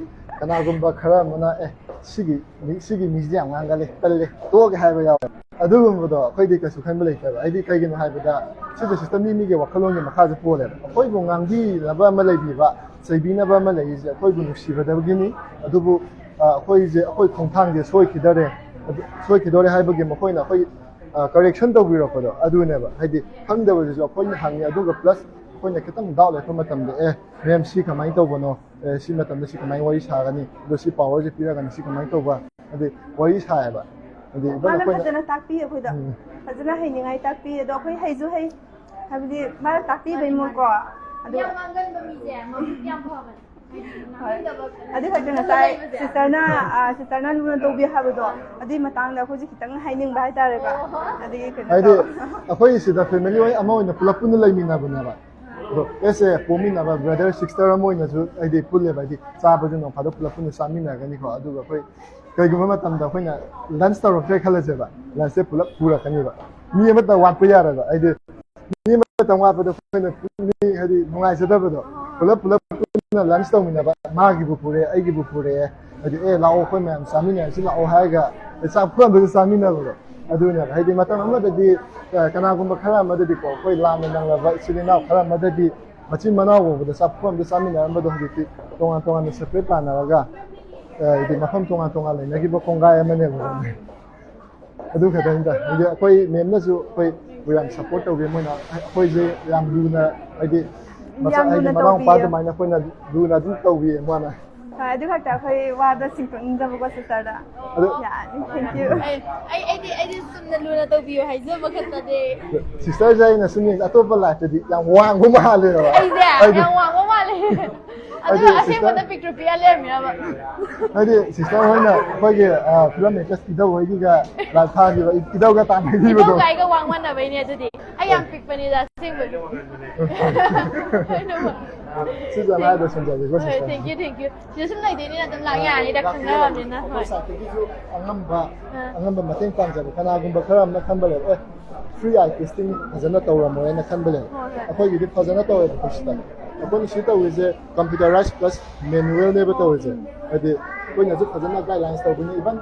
ꯀꯅꯥꯒꯨꯝꯕ ꯈꯔ ꯑꯃꯅ, ꯑꯦ, ꯁꯤꯒꯤ ꯃꯤ- ꯁꯤꯒꯤ ꯃꯤꯁꯤꯗꯤ ꯌꯥꯝ ꯉꯥꯡꯒꯜꯂꯦ, ꯇꯜꯂꯦ, ꯇꯣꯛꯑꯒꯦ ꯍꯥꯏꯕ ꯌꯥꯎꯋꯦ꯫ ꯑꯗꯨꯒꯨꯝꯕꯗꯣ ꯑꯩꯈꯣꯏꯗꯤ ꯀꯩꯁꯨ ꯈꯟꯕ ꯂꯩꯇꯦꯕ꯫ ꯍꯥꯏꯗꯤ ꯀꯩꯒꯤꯅꯣ ꯍꯥꯏꯕꯗ ꯁꯤꯗ ꯁꯤꯁꯇꯔ ꯃꯤ ꯃꯤꯒꯤ ꯋꯥꯈꯜꯂꯣꯟꯒꯤ ꯃꯈꯥꯁꯨ ꯄꯣꯜꯂꯦꯕ꯫ ꯑꯩꯈꯣꯏꯕꯨ ꯉꯥꯡꯕꯤꯅꯕ ꯑꯃ ꯂꯩꯕꯤꯕ, ꯆꯩꯕꯤꯅꯕ ꯑꯃ ꯂꯩꯔꯤꯁꯦ ꯑꯩꯈꯣꯏꯕꯨ ꯅꯨꯡꯁꯤꯕꯗꯕꯒꯤꯅꯤ꯫ ꯑꯗꯨꯕꯨ ꯑ, ꯑꯩꯈꯣꯏꯁꯦ, ꯑꯩꯈꯣꯏ ꯈꯣꯡꯊꯥꯡꯁꯦ ꯁꯣꯏꯈꯤꯗꯔꯦ, ꯑꯗꯨ ꯁꯣꯏꯈꯤꯗꯣꯔꯦ ꯍꯥꯏꯕꯒꯤ ꯃꯈꯣꯏꯅ ꯑꯩꯈꯣꯏ correction ꯇꯧꯕꯤꯔꯛꯄꯗꯣ ꯑꯗꯨꯅꯦꯕ꯫ ꯍꯥꯏꯗꯤ ꯈꯪꯗꯕꯁꯤꯁꯨ ꯑꯩꯈꯣꯏꯅ ꯍꯪꯉꯤ, ꯑꯗꯨꯒ plus ꯑꯩꯈꯣꯏꯅ ꯈꯤꯇꯪ doubt ꯂꯩꯔꯛꯄ ꯃꯇꯝꯗ, ꯑꯦ, ma'am, ꯁꯤ ꯀꯃꯥꯏꯅ ꯇꯧꯕꯅꯣ, ꯑꯦ, ꯁꯤ ꯃꯇꯝꯗ ꯁꯤ ꯀꯃꯥꯏꯅ ꯋꯥꯔꯤ ꯁꯥꯒꯅꯤ, ꯑꯗꯣ ꯁꯤ powerꯁꯦ ꯄꯤꯔꯒꯅꯤ, ꯁꯤ ꯀꯃꯥꯏꯅ ꯇꯧꯕ, ꯍꯥꯏꯗꯤ ꯋꯥꯔꯤ ꯁꯥꯏꯌꯦꯕ꯫ ꯍꯥꯏꯗꯤ even ꯃꯥꯅ ꯑꯩꯈꯣꯏꯅ ꯐꯖꯅ ꯇꯥꯛꯄꯤ ꯑꯩꯈꯣꯏꯗ. ꯎꯝ. ꯐꯖꯅ ꯍꯩꯅꯤꯡꯉꯥꯏ ꯇꯥꯛꯄꯤ, ꯑꯗꯣ ꯑꯩꯈꯣꯏ ꯍꯩꯁꯨ ꯍꯩ, ꯍꯥꯏꯕꯗꯤ ꯃꯥꯅ ꯇꯥꯛꯄꯤꯕꯩ ꯃꯑꯣꯡꯀꯣ. ꯑꯗꯣ ꯌꯥꯝ ꯉꯥꯡꯒꯟꯕ ꯃꯤꯁꯦ ꯃꯕꯨꯛ ꯌꯥꯝ ꯐꯕꯅꯦ. ꯍꯣꯏ꯫ ꯑꯗꯨ ꯈꯛꯇ ꯉꯁꯥꯏ ꯁꯤꯁꯇꯔꯅ, ꯑ, ꯁꯤꯁꯇꯔꯅ ꯂꯨꯅ ꯇꯧꯕꯤ ꯍꯥꯏꯕꯗꯣ, ꯑꯗꯨꯒꯤ ꯃꯇꯥꯡꯗ ꯑꯩꯈꯣꯏꯁꯨ ꯈꯤꯇꯪ ꯍꯥꯏꯅꯤꯡꯕ ꯍꯥꯏꯇꯥꯔꯦꯀꯣ꯫ ꯑꯗꯨꯒꯤ ꯀꯩꯅꯣ ꯍꯥꯏꯗꯤ ꯇꯧ- ꯑꯩꯈꯣꯏ ꯁꯤꯗ ꯐꯦꯃꯤꯂꯤ ꯑꯃ ꯑꯣꯏꯅ ꯄꯨꯂꯞ ꯄꯨꯟꯅ ꯂꯩꯃꯤꯟꯅꯕꯅꯦꯕ꯫ ꯑꯗꯣ ꯑꯦꯁ ꯑꯦ ꯄꯣꯛꯃꯤꯟꯅꯕ ꯕ꯭ꯔꯗꯔ ꯁꯤꯁꯇꯔ ꯑꯃ ꯑꯣꯏꯅꯁꯨ ꯍꯥꯏꯗꯤ ꯄꯨꯜꯂꯦꯕ, ꯍꯥꯏꯗꯤ ꯆꯥꯕꯁꯨ ꯅꯣꯡ ꯐꯥꯗꯣꯛ ꯄꯨꯂꯞ ꯄꯨꯟꯅ ꯆꯥꯃꯤꯟꯅꯒꯅꯤꯀꯣ꯫ ꯑꯗꯨꯒ ꯑꯩꯈꯣꯏ ꯀꯩꯒꯨꯝꯕ ꯃꯇꯝꯗ ꯑꯩꯈꯣꯏꯅ ꯂꯟꯁ ꯇꯧꯔꯛꯇ꯭ꯔꯦ ꯈꯜꯂꯁꯦꯕ, ꯂꯟꯁꯁꯦ ꯄꯨꯂꯞ ꯄꯨꯔꯛꯀꯅꯤꯕ꯫ ꯃꯤ ꯑꯃꯇ ꯋꯥꯠꯄ ꯌꯥꯔꯣꯏꯕ꯫ ꯍꯥꯏꯗꯤ ꯃꯤ ꯑꯃꯇꯪ ꯋꯥꯠꯄꯗꯣ ꯑꯩꯈꯣꯏꯅ ꯄꯨꯛꯅꯤꯡ ꯍꯥꯏꯗꯤ ꯅꯨꯡꯉꯥꯏꯖꯗꯕꯗꯣ, ꯄꯨꯂꯞ ꯄꯨꯂꯞ ꯄꯨꯟꯅ ꯂꯟꯁ ꯇꯧꯃꯤꯟꯅꯕ, ꯃꯥꯒꯤꯕꯨ ꯄꯨꯔꯦ, ꯑꯩꯒꯤꯕꯨ ꯄꯨꯔꯛꯑꯦ, ꯍꯥꯏꯗꯤ "ꯑꯦ ꯂꯥꯛꯑꯣ ꯑꯩꯈꯣꯏ ꯃꯌꯥꯝ ꯆꯥꯃꯤꯟꯅꯔꯁꯤ ꯂꯥꯛꯑꯣ" ꯍꯥꯏꯔꯒ ꯆꯥꯛ ꯄꯨꯈꯝꯗꯨꯗ ꯆꯥꯃꯤꯟꯅꯕꯗꯣ꯫ ꯑꯗꯨꯅꯦꯕ ꯍꯥꯏꯗꯤ ꯃꯇꯝ ꯑꯃꯗꯗꯤ, ꯑ, ꯀꯅꯥꯒꯨꯝꯕ ꯈꯔ ꯑꯃꯗꯗꯤꯀꯣ, ꯑꯩꯈꯣꯏ ꯂꯥꯟꯅ ꯅꯪꯂꯕ ꯏꯆꯤꯜ ꯏꯅꯥꯎ ꯈꯔ ꯑꯃꯗꯗꯤ ꯃꯆꯤꯟ ꯃꯅꯥꯎ ꯐꯥꯎꯕꯗ ꯆꯥꯛ ꯄꯨꯈꯝꯗ ꯆꯥꯃꯤꯟꯅꯔꯝꯕꯗꯣ ꯍꯧꯖꯤꯛꯇꯤ ꯇꯣꯉꯥꯟ ꯇꯣꯉꯥꯟꯅ ꯁꯦꯄꯔꯦꯠ ꯇꯥꯅꯔꯒ, ꯑ, ꯍꯥꯏꯗꯤ ꯃꯐꯝ ꯇꯣꯉꯥꯟ ꯇꯣꯉꯥꯟ ꯂꯩꯅꯈꯤꯕ ꯀꯣꯡꯒꯥꯏ ꯑꯃꯅꯦꯕ꯫ ꯑꯗꯨ ꯈꯛꯇꯅꯤꯗ꯫ ꯍꯥꯏꯗꯤ ꯑꯩꯈꯣꯏ ꯃꯦꯝꯅꯁꯨ ꯑꯩꯈꯣꯏꯕꯨ ꯌꯥꯝ ꯁꯞꯄꯣꯔꯠ ꯇꯧꯕꯤ꯫ ꯃꯣꯏꯅ ꯑꯩꯈꯣꯏꯁꯦ ꯌꯥꯝ ꯂꯨꯅ, ꯍꯥꯏꯗꯤ ꯃꯆꯥ, ꯌꯥꯝ ꯍꯥꯏꯗꯤ ꯂꯨꯅ ꯃꯅꯥꯎ ꯃꯄꯥ ꯇꯧꯕꯤꯌꯦ꯫ ꯑꯗꯨꯃꯥꯏꯅ ꯑꯩꯈꯣꯏꯅ ꯂꯨꯅ ꯑꯗꯨꯝ ꯇꯧꯕꯤꯌꯦ ꯃꯥꯅ꯫ ꯍꯣꯏ, ꯑꯗꯨ ꯈꯛꯇ ꯑꯩꯈꯣꯏ ꯋꯥꯗꯣ ꯁꯤꯟꯇꯣꯛꯅꯤꯡꯗꯕꯀꯣ ꯁꯤꯁꯇꯔꯗ꯫ ꯑꯗꯣ ꯌꯥꯅꯤ, thank you꯫ ꯑꯩ, ꯑꯩ, ꯑꯩꯗꯤ, ꯑꯩꯗꯤ ꯆꯨꯝꯅ ꯂꯨꯅ ꯇꯧꯕꯤꯌꯨ ꯍꯥꯏꯖꯕ ꯈꯛꯇꯅꯦ꯫ ꯁꯤꯁꯇꯔꯁꯦ ꯑꯩꯅ ꯁꯨꯝ ꯌꯦꯡ ꯑꯇꯣꯞꯄ ꯂꯥꯏꯐꯇꯗꯤ ꯌꯥꯝ ꯋꯥꯡꯕ ꯃꯥꯜꯂꯦꯕ꯫ ꯑꯩꯁꯦ ꯍꯥꯏꯗꯤ ꯌꯥꯝ ꯋꯥꯡꯕ ꯃꯥꯜꯂꯦ꯫ ꯑꯗꯨꯒ ꯍꯥꯏꯗꯤ ꯑꯁꯦꯡꯕꯗ ꯁꯤꯁꯇꯔ ꯄꯤꯛꯇ꯭ꯔꯨ ꯄꯤꯛꯑ ꯂꯩꯔꯝꯃꯤꯔꯕ? ꯍꯥꯏꯗꯤ ꯁꯤꯁꯇꯔ ꯍꯣꯏꯅ ꯑꯩꯈꯣꯏꯒꯤ, ꯑ, ꯐꯤꯂꯝ ꯑꯦꯛꯇ꯭ꯔꯦꯁ ꯏꯙꯧ ꯍꯣꯏꯒꯤꯒ ꯂꯥꯏꯞ ꯊꯥꯈꯤꯕ ꯏ-, ꯏꯙꯧꯒ ꯇꯥꯟꯅꯈꯤꯕꯗꯣ꯫ ꯏꯙꯧꯒ ꯑꯩꯒ ꯋꯥꯡ ꯃꯥꯟꯅꯕꯩꯅꯦ ꯑꯗꯨꯗꯤ꯫ ꯑꯩ ꯌꯥꯝ ꯄꯤꯛꯄꯅꯤꯗ ꯑꯁꯦꯡꯕꯗꯤ꯫ ꯁꯤꯁꯦ ꯍꯥꯏꯕ ꯁꯤꯟꯖꯔꯒꯦꯀꯣ ꯍꯣꯏ, sister. Thank you, thank you꯫ ꯁꯤꯗ ꯁꯨꯝ ꯂꯩꯗꯣꯏꯅꯤꯅ ꯑꯗꯨꯝ ꯂꯥꯛ ꯌꯥꯔꯅꯤꯗ, ꯑꯗꯣ ꯈꯪꯅꯔꯕꯅꯤꯅ꯫ ꯑꯩꯈꯣꯏ ꯍꯣꯏ꯫ ꯁꯥꯏꯠꯇꯒꯤꯁꯨ ꯑꯉꯝꯕ, ꯑꯥ꯫ ꯑꯉꯝꯕ ꯃꯇꯦꯡ ꯄꯥꯡꯖꯕ꯫ ꯀꯅꯥꯒꯨꯝꯕ ꯈꯔ ꯑꯃꯅ ꯈꯟꯕ ꯂꯩ, "ꯑꯦ, free eye testing ꯐꯖꯅ ꯇꯧꯔꯝꯃꯣꯏꯅ" ꯈꯟꯕ ꯂꯩ꯫ ꯍꯣꯏ, ꯍꯣꯏ꯫ ꯑꯩꯈꯣꯏꯒꯤꯗꯤ ꯐꯖꯅ ꯇꯧꯋꯦꯕ, ꯑꯩꯈꯣꯏ ꯁꯤꯗ꯫ ꯑꯩꯈꯣꯏꯅ ꯁꯤ ꯇꯧꯔꯤꯁꯦ computerized plus manual ꯅꯦꯕ ꯇꯧꯔꯤꯁꯦ꯫ ꯎꯝ꯫ ꯍꯥꯏꯗꯤ ꯑꯩꯈꯣꯏꯅꯁꯨ ꯐꯖꯅ guidelines ꯇꯧꯕꯅꯤ꯫ Even,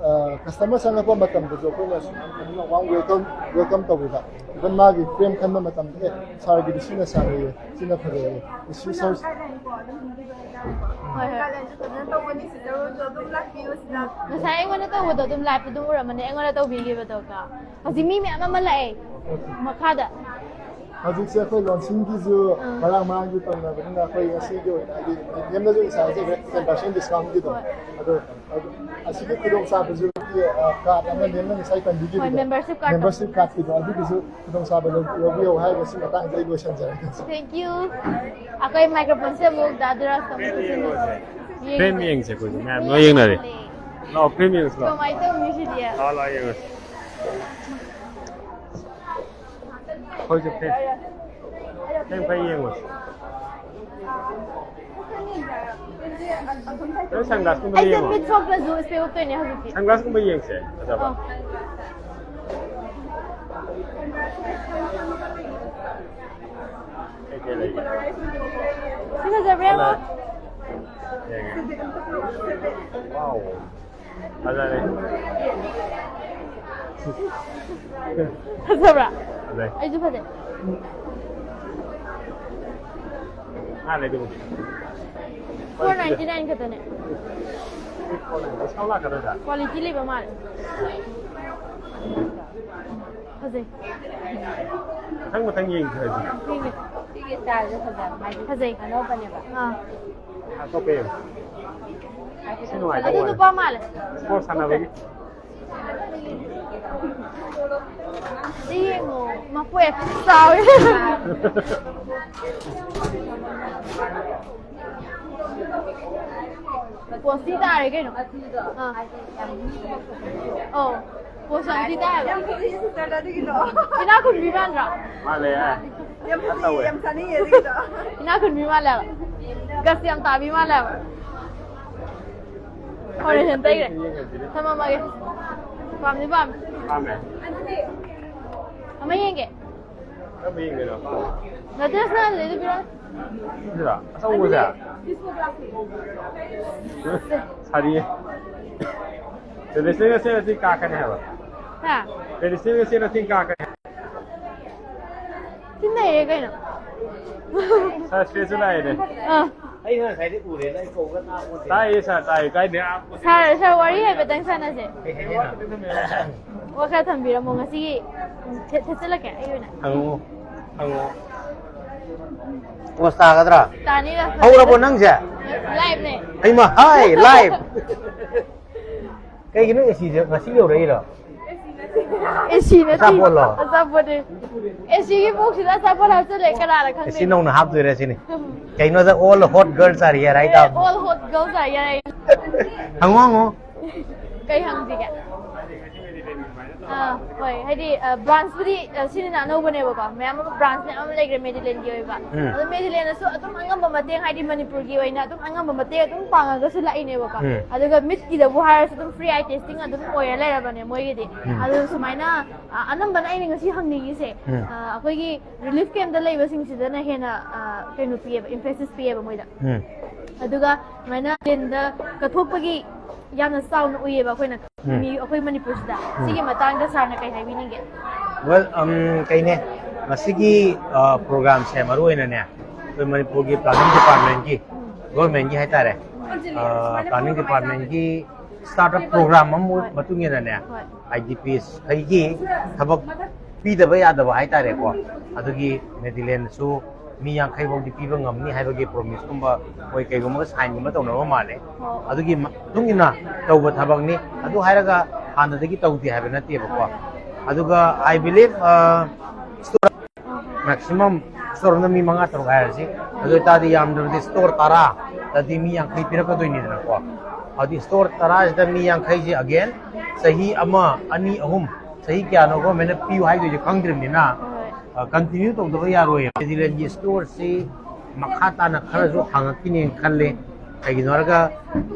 ꯑ, customer ꯆꯪꯉꯛꯄ ꯃꯇꯝꯗꯁꯨ ꯑꯩꯈꯣꯏꯅ ꯁꯨꯃꯥꯏꯅ ꯐꯖꯅ warm welcome, welcome ꯇꯧꯕꯤꯕ꯫ Even ꯃꯥꯒꯤ frame ꯈꯟꯕ ꯃꯇꯝꯗ, "ꯑꯦ, ꯁꯥꯔꯒꯤꯗꯤ ꯁꯤꯅ ꯆꯥꯟꯅꯩꯌꯦ, ꯁꯤꯅ ꯐꯖꯩꯌꯦ, ꯁꯤ ꯁꯥꯔ"꯫ ꯍꯣꯏ, ꯍꯣꯏ꯫ ꯉꯁꯥꯏ ꯑꯩꯉꯣꯟꯗ ꯇꯧꯕꯗꯣ ꯑꯗꯨꯝ live ꯇ ꯑꯗꯨꯝ ꯎꯔꯝꯃꯅꯤ, ꯑꯩꯉꯣꯟꯗ ꯇꯧꯕꯤꯈꯤꯕꯗꯣ ꯀꯣ꯫ ꯍꯧꯖꯤꯛ ꯃꯤ ꯃꯌꯥꯝ ꯑꯃ ꯂꯥꯛꯑꯦ ꯃꯈꯥꯗ꯫ ꯍꯧꯖꯤꯛꯁꯦ ꯑꯩꯈꯣꯏ launching ꯒꯤꯁꯨ ꯑꯥ꯫ ꯃꯔꯥꯡ ꯃꯔꯥꯡꯁꯨ ꯇꯧꯅꯕꯅꯤꯅ ꯑꯩꯈꯣꯏ ꯉꯁꯤꯒꯤ ꯑꯣꯏꯅ ꯍꯥꯏꯗꯤ ꯃꯦꯝꯅꯁꯨ ꯉꯁꯥꯏ ꯍꯥꯏꯖꯈ꯭ꯔꯦ ten percent discount ꯀꯤꯗꯣ꯫ ꯍꯣꯏ꯫ ꯑꯗꯣ, ꯑꯗꯣ ꯑꯁꯤꯒꯤ ꯈꯨꯗꯣꯡꯆꯥꯕꯁꯨ ꯀꯥꯔꯗ ꯑꯃ ꯂꯦꯝꯅ ꯉꯁꯥꯏ ꯄꯟꯕꯤꯈꯤꯕꯗꯣ, ꯍꯣꯏ, ꯃꯦꯝꯕꯔꯁꯤꯞ ꯀꯥꯔꯗ ꯃꯦꯝꯕꯔꯁꯤꯞ ꯀꯥꯔꯗꯀꯤꯗꯣ, ꯑꯗꯨꯒꯤꯁꯨ ꯈꯨꯗꯣꯡꯆꯥꯕ ꯂꯧ-, ꯂꯧꯕꯤꯌꯨ ꯍꯥꯏꯔꯒ ꯁꯤ ꯃꯇꯥꯡꯁꯤꯗ ꯑꯩ ꯂꯣꯏꯁꯤꯟꯖꯔꯒꯦ꯫ Thank you. ꯑꯩꯈꯣꯏ ꯃꯥꯏꯀ꯭ꯔꯣꯐꯣꯟꯁꯦ ꯑꯃꯨꯛ ꯗꯥ ꯗꯨꯔꯥꯖꯇ ꯑꯃꯨꯛ ꯄꯤꯁꯤꯟꯕꯤꯔꯣ꯫ ꯐꯤꯂꯝ ꯌꯦꯡꯁꯦ ꯑꯩꯈꯣꯏꯁꯨ, ꯃꯌꯥꯝ ꯂꯣꯏ ꯌꯦꯡꯅꯔꯦ꯫ ꯂꯥꯛꯑꯣ, ꯐꯤꯂꯝ ꯌꯦꯡꯉꯨꯁꯤ ꯂꯥꯛꯑꯣ꯫ ꯀꯃꯥꯏꯅ ꯇꯧꯅꯤ ꯁꯤꯗꯤ? ꯂꯥꯛꯑꯣ, ꯂꯥꯛꯑꯣ, ꯌꯦꯡꯉꯨꯁꯤ꯫ ꯑꯩꯈꯣꯏꯁꯨ ꯐꯤꯂꯝ, ꯐꯤꯂꯝ ꯈꯔ ꯌꯦꯡꯉꯨꯁꯤ꯫ ꯅꯪ ꯁꯟꯒ꯭ꯂꯥꯁꯀꯨꯝꯕ ꯑꯩꯁꯦ ꯌꯦꯡꯉꯣ꯫ ꯃꯤꯠ ꯁꯣꯛꯇꯅꯁꯨ ꯏꯁꯄꯦꯛ ꯎꯞꯇꯣꯏꯅꯦ ꯍꯧꯖꯤꯛꯇꯤ꯫ ꯁꯟꯒ꯭ꯂꯥꯁꯀꯨꯝꯕ ꯌꯦꯡꯁꯦ, ꯐꯖꯕ꯫ ꯑꯥ꯫ ꯀꯩ ꯀꯩ ꯂꯩꯒꯦ? ꯁꯤ ꯐꯖꯕ꯭ꯔꯥ ꯌꯦꯡꯉꯣ꯫ ꯌꯦꯡꯉꯦ꯫ ꯋꯥꯎ꯫ ꯐꯖꯔꯦ꯫ ꯐꯖꯕ꯭ꯔꯥ? ꯐꯖꯩ꯫ ꯑꯩꯁꯨ ꯐꯖꯩ꯫ ꯃꯥꯅꯦ ꯑꯗꯨꯕꯨꯗꯤ꯫ Four ninety nine ꯈꯛꯇꯅꯦ꯫ Discount ꯂꯥꯛꯀꯗꯣꯏꯗ꯫ Quality ꯂꯩꯕ ꯃꯥꯜꯂꯦ꯫ ꯐꯖꯩ꯫ ꯃꯊꯪ ꯃꯊꯪ ꯌꯦꯡꯁꯦ ꯍꯥꯏꯁꯦ꯫ ꯌꯦꯡꯒꯦ꯫ ꯁꯤꯒꯤ styleꯁꯦ ꯐꯖꯕ, ꯃꯥꯒꯤ ꯐꯖꯩ꯫ ꯑꯅꯧꯕꯅꯦꯕ꯫ ꯑꯥ꯫ ꯑꯇꯣꯞꯄ ꯌꯦꯡꯉꯣ꯫ ꯁꯤ ꯅꯨꯡꯉꯥꯏꯗꯧ ꯑꯗꯨ ꯃꯥꯜꯂꯦ꯫ ꯅꯨꯄꯥ ꯃꯥꯜꯂꯦ꯫ Sports ꯁꯥꯟꯅꯕꯒꯤ꯫ ꯁꯤ ꯌꯦꯡꯉꯣ, ꯃꯀꯣꯛ ꯌꯥꯝ ꯆꯥꯎꯋꯦ꯫ Post ꯁꯤ ꯇꯥꯔꯦ ꯀꯩꯅꯣ꯫ ꯑꯥ꯫ ꯑꯧ꯫ Post ꯌꯥꯝ ꯊꯤ ꯇꯥꯏꯌꯦꯕ꯫ ꯌꯥꯝ ꯐꯖꯩꯌꯦ sister, ꯑꯗꯨꯒꯤꯗꯣ꯫ ꯏꯅꯥꯛ ꯈꯨꯟꯕꯤ ꯃꯥꯟꯗ꯭ꯔꯣ? ꯃꯥꯜꯂꯦ, ꯑꯦ꯫ ꯌꯥꯝ ꯐꯖꯩꯌꯦ, ꯇꯧꯋꯦ꯫ ꯌꯥꯝ ꯆꯥꯅꯤꯡꯉꯦ ꯑꯗꯨꯒꯤꯗꯣ꯫ ꯏꯅꯥꯛ ꯈꯨꯟꯕꯤ ꯃꯥꯜꯂꯦꯕ꯫ Guts ꯌꯥꯝ ꯇꯥꯕꯤ ꯃꯥꯜꯂꯦꯕ꯫ Foundation ꯇꯩꯈ꯭ꯔꯦ꯫ ꯊꯝꯃꯝꯃꯒꯦ꯫ ꯄꯥꯝꯗꯤ ꯄꯥꯝꯃꯦ꯫ ꯄꯥꯝꯃꯦ꯫ ꯑꯃ ꯌꯦꯡꯒꯦ꯫ ꯀꯔꯝꯕ ꯌꯦꯡꯗꯣꯏꯅꯣ? ꯅꯠꯇꯦ, ꯁꯅꯥ ꯂꯩꯗꯨ ꯄꯤꯔꯛꯑꯣ꯫ ꯁꯤꯔꯣ? ꯑꯆꯧꯕꯁꯦ? ꯁꯥꯔꯤꯌꯦ꯫ Traditional ꯁꯦꯠꯂꯗꯤ ꯀꯥꯛꯀꯅꯤ ꯍꯥꯏꯕ꯫ ꯍꯥ? Traditional ꯁꯦꯠꯂꯗꯤ ꯀꯥꯛꯀꯅꯤ ꯍꯥꯏꯕ꯫ ꯁꯤ ꯅꯩꯔꯦ ꯀꯩꯅꯣ꯫ Sir, ꯁꯤꯗꯁꯨ ꯂꯥꯛꯑꯦꯅꯦ꯫ ꯑꯥ꯫ ꯑꯩ ꯉꯁꯥꯏꯗꯤ ꯎꯔꯦꯅ ꯑꯩ ꯀꯧꯕ ꯇꯥꯕ ꯅꯠꯇꯦ꯫ ꯇꯥꯏꯌꯦ sir, ꯇꯥꯏꯌꯦ, ꯀꯥꯏꯗꯦ꯫ Sir, sir, ꯋꯥꯔꯤ ꯍꯥꯏꯐꯦꯠꯇꯪ ꯁꯥꯟꯅꯁꯦ꯫ ꯀꯩ ꯍꯥꯏꯅꯤꯡꯉꯤꯅꯣ? ꯋꯥ ꯈꯔ ꯊꯝꯕꯤꯔꯝꯃꯣ, ꯉꯁꯤꯒꯤ ꯊꯦ-, ꯊꯦꯠꯆꯜꯂꯛꯀꯦ ꯑꯩ ꯑꯣꯏꯅ꯫ ꯍꯪꯉꯣ, ꯍꯪꯉꯣ꯫ Post ꯇꯥꯒꯗ꯭ꯔꯥ? ꯇꯥꯅꯤꯗ꯫ ꯍꯧꯔꯕꯣ ꯅꯪꯁꯦ? Live ꯅꯦ꯫ ꯑꯩꯃ, ꯍꯥꯏ, live꯫ ꯀꯩꯒꯤꯅꯣ ꯑꯦꯁꯤꯁꯦ ꯉꯁꯤ ꯌꯧꯔꯛꯏꯔꯣ? ꯑꯦꯁꯤ ꯅꯠꯇꯦ꯫ ꯑꯆꯥꯄꯣꯠꯂꯣ? ꯑꯆꯥꯄꯣꯠꯅꯦ꯫ ꯑꯦꯁꯤꯒꯤ ꯕꯣꯛꯁꯁꯤꯗ ꯑꯆꯥꯄꯣꯠ ꯍꯥꯞꯆꯜꯂꯦ, ꯀꯅꯥꯅ ꯈꯪꯗꯣꯏꯅꯣ? ꯑꯦꯁꯤ ꯅꯧꯅ ꯍꯥꯞꯇꯣꯏꯔꯦ ꯁꯤꯅꯤ꯫ ꯀꯩꯅꯣꯗ all hot girls are here ꯍꯥꯏ ꯇꯥꯕꯅꯤ꯫ All hot girls are here꯫ ꯍꯪꯉꯣ ꯍꯪꯉꯣ꯫ ꯀꯩ ꯍꯪꯁꯤꯒꯦ? ꯑꯥ, ꯍꯣꯏ, ꯍꯥꯏꯗꯤ ꯕ꯭ꯔꯥꯟꯁꯄꯨꯗꯤ ꯁꯤꯅꯤꯅ ꯑꯅꯧꯕꯅꯦꯕꯀꯣ, ꯃꯌꯥꯝ ꯑꯃ ꯕ꯭ꯔꯥꯟꯁ ꯃꯌꯥꯝ ꯑꯃ ꯂꯩꯈ꯭ꯔꯦ ꯃꯦꯗꯤꯂꯦꯟꯒꯤ ꯑꯣꯏꯕ꯫ ꯎꯝ꯫ ꯑꯗꯣ ꯃꯦꯗꯤꯂꯦꯟꯅꯁꯨ ꯑꯗꯨꯝ ꯑꯉꯝꯕ ꯃꯇꯦꯡ, ꯍꯥꯏꯗꯤ ꯃꯅꯤꯄꯨꯔꯒꯤ ꯑꯣꯏꯅ ꯑꯗꯨꯝ ꯑꯉꯝꯕ ꯃꯇꯦꯡ ꯑꯗꯨꯝ ꯄꯥꯡꯉꯒꯁꯨ ꯂꯥꯛꯏꯅꯦꯕꯀꯣ꯫ ꯎꯝ꯫ ꯑꯗꯨꯒ ꯃꯤꯠꯀꯤꯗꯕꯨ ꯍꯥꯏꯔꯁꯨ ꯑꯗꯨꯝ ꯐ꯭ꯔꯤ ꯑꯥꯏ ꯇꯦꯁꯇꯤꯡ ꯑꯗꯨꯝ ꯑꯣꯏꯔ ꯂꯩꯔꯕꯅꯦ ꯃꯣꯏꯒꯤꯗꯤ꯫ ꯎꯝ꯫ ꯑꯗꯨ ꯁꯨꯃꯥꯏꯅ, ꯑ, ꯑꯅꯝꯕꯅ ꯑꯩꯅ ꯉꯁꯤ ꯍꯪꯅꯤꯡꯉꯤꯁꯦ, ꯎꯝ꯫ ꯑ, ꯑꯩꯈꯣꯏꯒꯤ ꯔꯤꯂꯤꯐ ꯀꯦꯝꯞꯇ ꯂꯩꯕꯁꯤꯡꯁꯤꯗꯅ ꯍꯦꯟꯅ, ꯑ, ꯀꯩꯅꯣ ꯄꯤꯌꯦꯕ, emphasis ꯄꯤꯌꯦꯕ ꯃꯣꯏꯗ꯫ ꯎꯝ꯫ ꯑꯗꯨꯒ ꯁꯨꯃꯥꯏꯅ ꯂꯦꯟꯗ ꯀꯠꯊꯣꯛꯄꯒꯤ ꯌꯥꯝꯅ ꯆꯥꯎꯅ ꯎꯏꯌꯦꯕ ꯑꯩꯈꯣꯏꯅ꯫ ꯎꯝ꯫ ꯃꯤ ꯑꯩꯈꯣꯏ ꯃꯅꯤꯄꯨꯔꯁꯤꯗ꯫ ꯎꯝ꯫ ꯁꯤꯒꯤ ꯃꯇꯥꯡꯗ ꯁꯥꯔꯅ ꯀꯩ ꯍꯥꯏꯕꯤꯅꯤꯡꯒꯦ? Well, um, ꯀꯩꯅꯦ, ꯉꯁꯤꯒꯤ, ꯑ, ꯄ꯭ꯔꯣꯒ꯭ꯔꯥꯝꯁꯦ ꯃꯔꯨ ꯑꯣꯏꯅꯅꯦ, ꯑꯩꯈꯣꯏ ꯃꯅꯤꯄꯨꯔꯒꯤ ꯄ꯭ꯂꯥꯅꯤꯡ ꯗꯤꯄꯥꯔꯠꯃꯦꯟꯒꯤ, ꯒꯣꯔꯃꯦꯟꯒꯤ ꯍꯥꯏꯇꯥꯔꯦ, ꯑ, ꯄ꯭ꯂꯥꯅꯤꯡ ꯗꯤꯄꯥꯔꯠꯃꯦꯟꯒꯤ ꯁ꯭ꯇꯥꯔꯠ ꯑꯞ ꯄ꯭ꯔꯣꯒ꯭ꯔꯥꯝ ꯑꯃ ꯍꯣꯏ꯫ ꯃꯇꯨꯡ ꯏꯟꯅꯅꯦ, ꯍꯣꯏ꯫ ꯑꯥꯏ ꯗꯤ ꯄꯤꯁ ꯈꯩꯒꯤ ꯊꯕꯛ ꯄꯤꯗꯕ ꯌꯥꯗꯕ ꯍꯥꯏꯇꯥꯔꯦꯀꯣ, ꯑꯗꯨꯒꯤ ꯃꯦꯗꯤꯂꯦꯟꯗꯁꯨ ꯃꯤ ꯌꯥꯡꯈꯩ ꯐꯥꯎꯗꯤ ꯄꯤꯕ ꯉꯝꯅꯤ ꯍꯥꯏꯕꯒꯤ ꯄ꯭ꯔꯣꯃꯤꯁꯀꯨꯝꯕ ꯃꯣꯏ ꯀꯩꯒꯨꯝꯕ ꯁꯥꯏꯟꯒꯨꯝꯕ ꯇꯧꯅꯕ ꯃꯥꯜꯂꯦ꯫ ꯑꯣ꯫ ꯑꯗꯨꯒꯤ ꯃꯇꯨꯡ ꯏꯟꯅ ꯇꯧꯕ ꯊꯕꯛꯅꯤ꯫ ꯑꯗꯨ ꯍꯥꯏꯔꯒ ꯍꯥꯟꯅꯗꯒꯤ ꯇꯧꯗꯦ ꯍꯥꯏꯕ ꯅꯠꯇꯦꯕꯀꯣ꯫ ꯑꯗꯨꯒ I believe, ꯑ, ꯁ꯭ꯇꯣꯔ maximum ꯁ꯭ꯇꯣꯔ ꯑꯃꯗ ꯃꯤ ꯃꯉꯥ ꯇꯔꯨꯛ ꯍꯥꯏꯔꯁꯤ꯫ ꯑꯗꯨ ꯑꯣꯏꯇꯥꯔꯗꯤ ꯌꯥꯝꯗ꯭ꯔꯕꯗꯤ ꯁ꯭ꯇꯣꯔ ꯇꯔꯥꯗꯗꯤ ꯃꯤ ꯌꯥꯡꯈꯩ ꯄꯤꯔꯛꯀꯗꯣꯏꯅꯤꯗꯅꯀꯣ꯫ ꯑꯗꯨꯗꯤ ꯁ꯭ꯇꯣꯔ ꯇꯔꯥꯁꯤꯗ ꯃꯤ ꯌꯥꯡꯈꯩꯁꯤ again ꯆꯍꯤ ꯑꯃ, ꯑꯅꯤ, ꯑꯍꯨꯝ, ꯆꯍꯤ ꯀꯌꯥꯅꯣ ꯒꯣꯔꯃꯦꯟꯅ ꯄꯤꯌꯨ ꯍꯥꯏꯗꯣꯏꯁꯦ ꯈꯪꯗ꯭ꯔꯤꯕꯅꯤꯅ, ꯍꯣꯏ꯫ ꯑ, continue ꯇꯧꯗꯕ ꯌꯥꯔꯣꯏ꯫ ꯃꯦꯗꯤꯂꯦꯟꯒꯤ ꯁ꯭ꯇꯣꯔꯁꯤ ꯃꯈꯥ ꯇꯥꯅ ꯈꯔꯁꯨ ꯍꯥꯡꯉꯛꯈꯤꯅꯦꯅ ꯈꯜꯂꯦ꯫ ꯀꯩꯒꯤꯅꯣ ꯍꯥꯏꯔꯒ,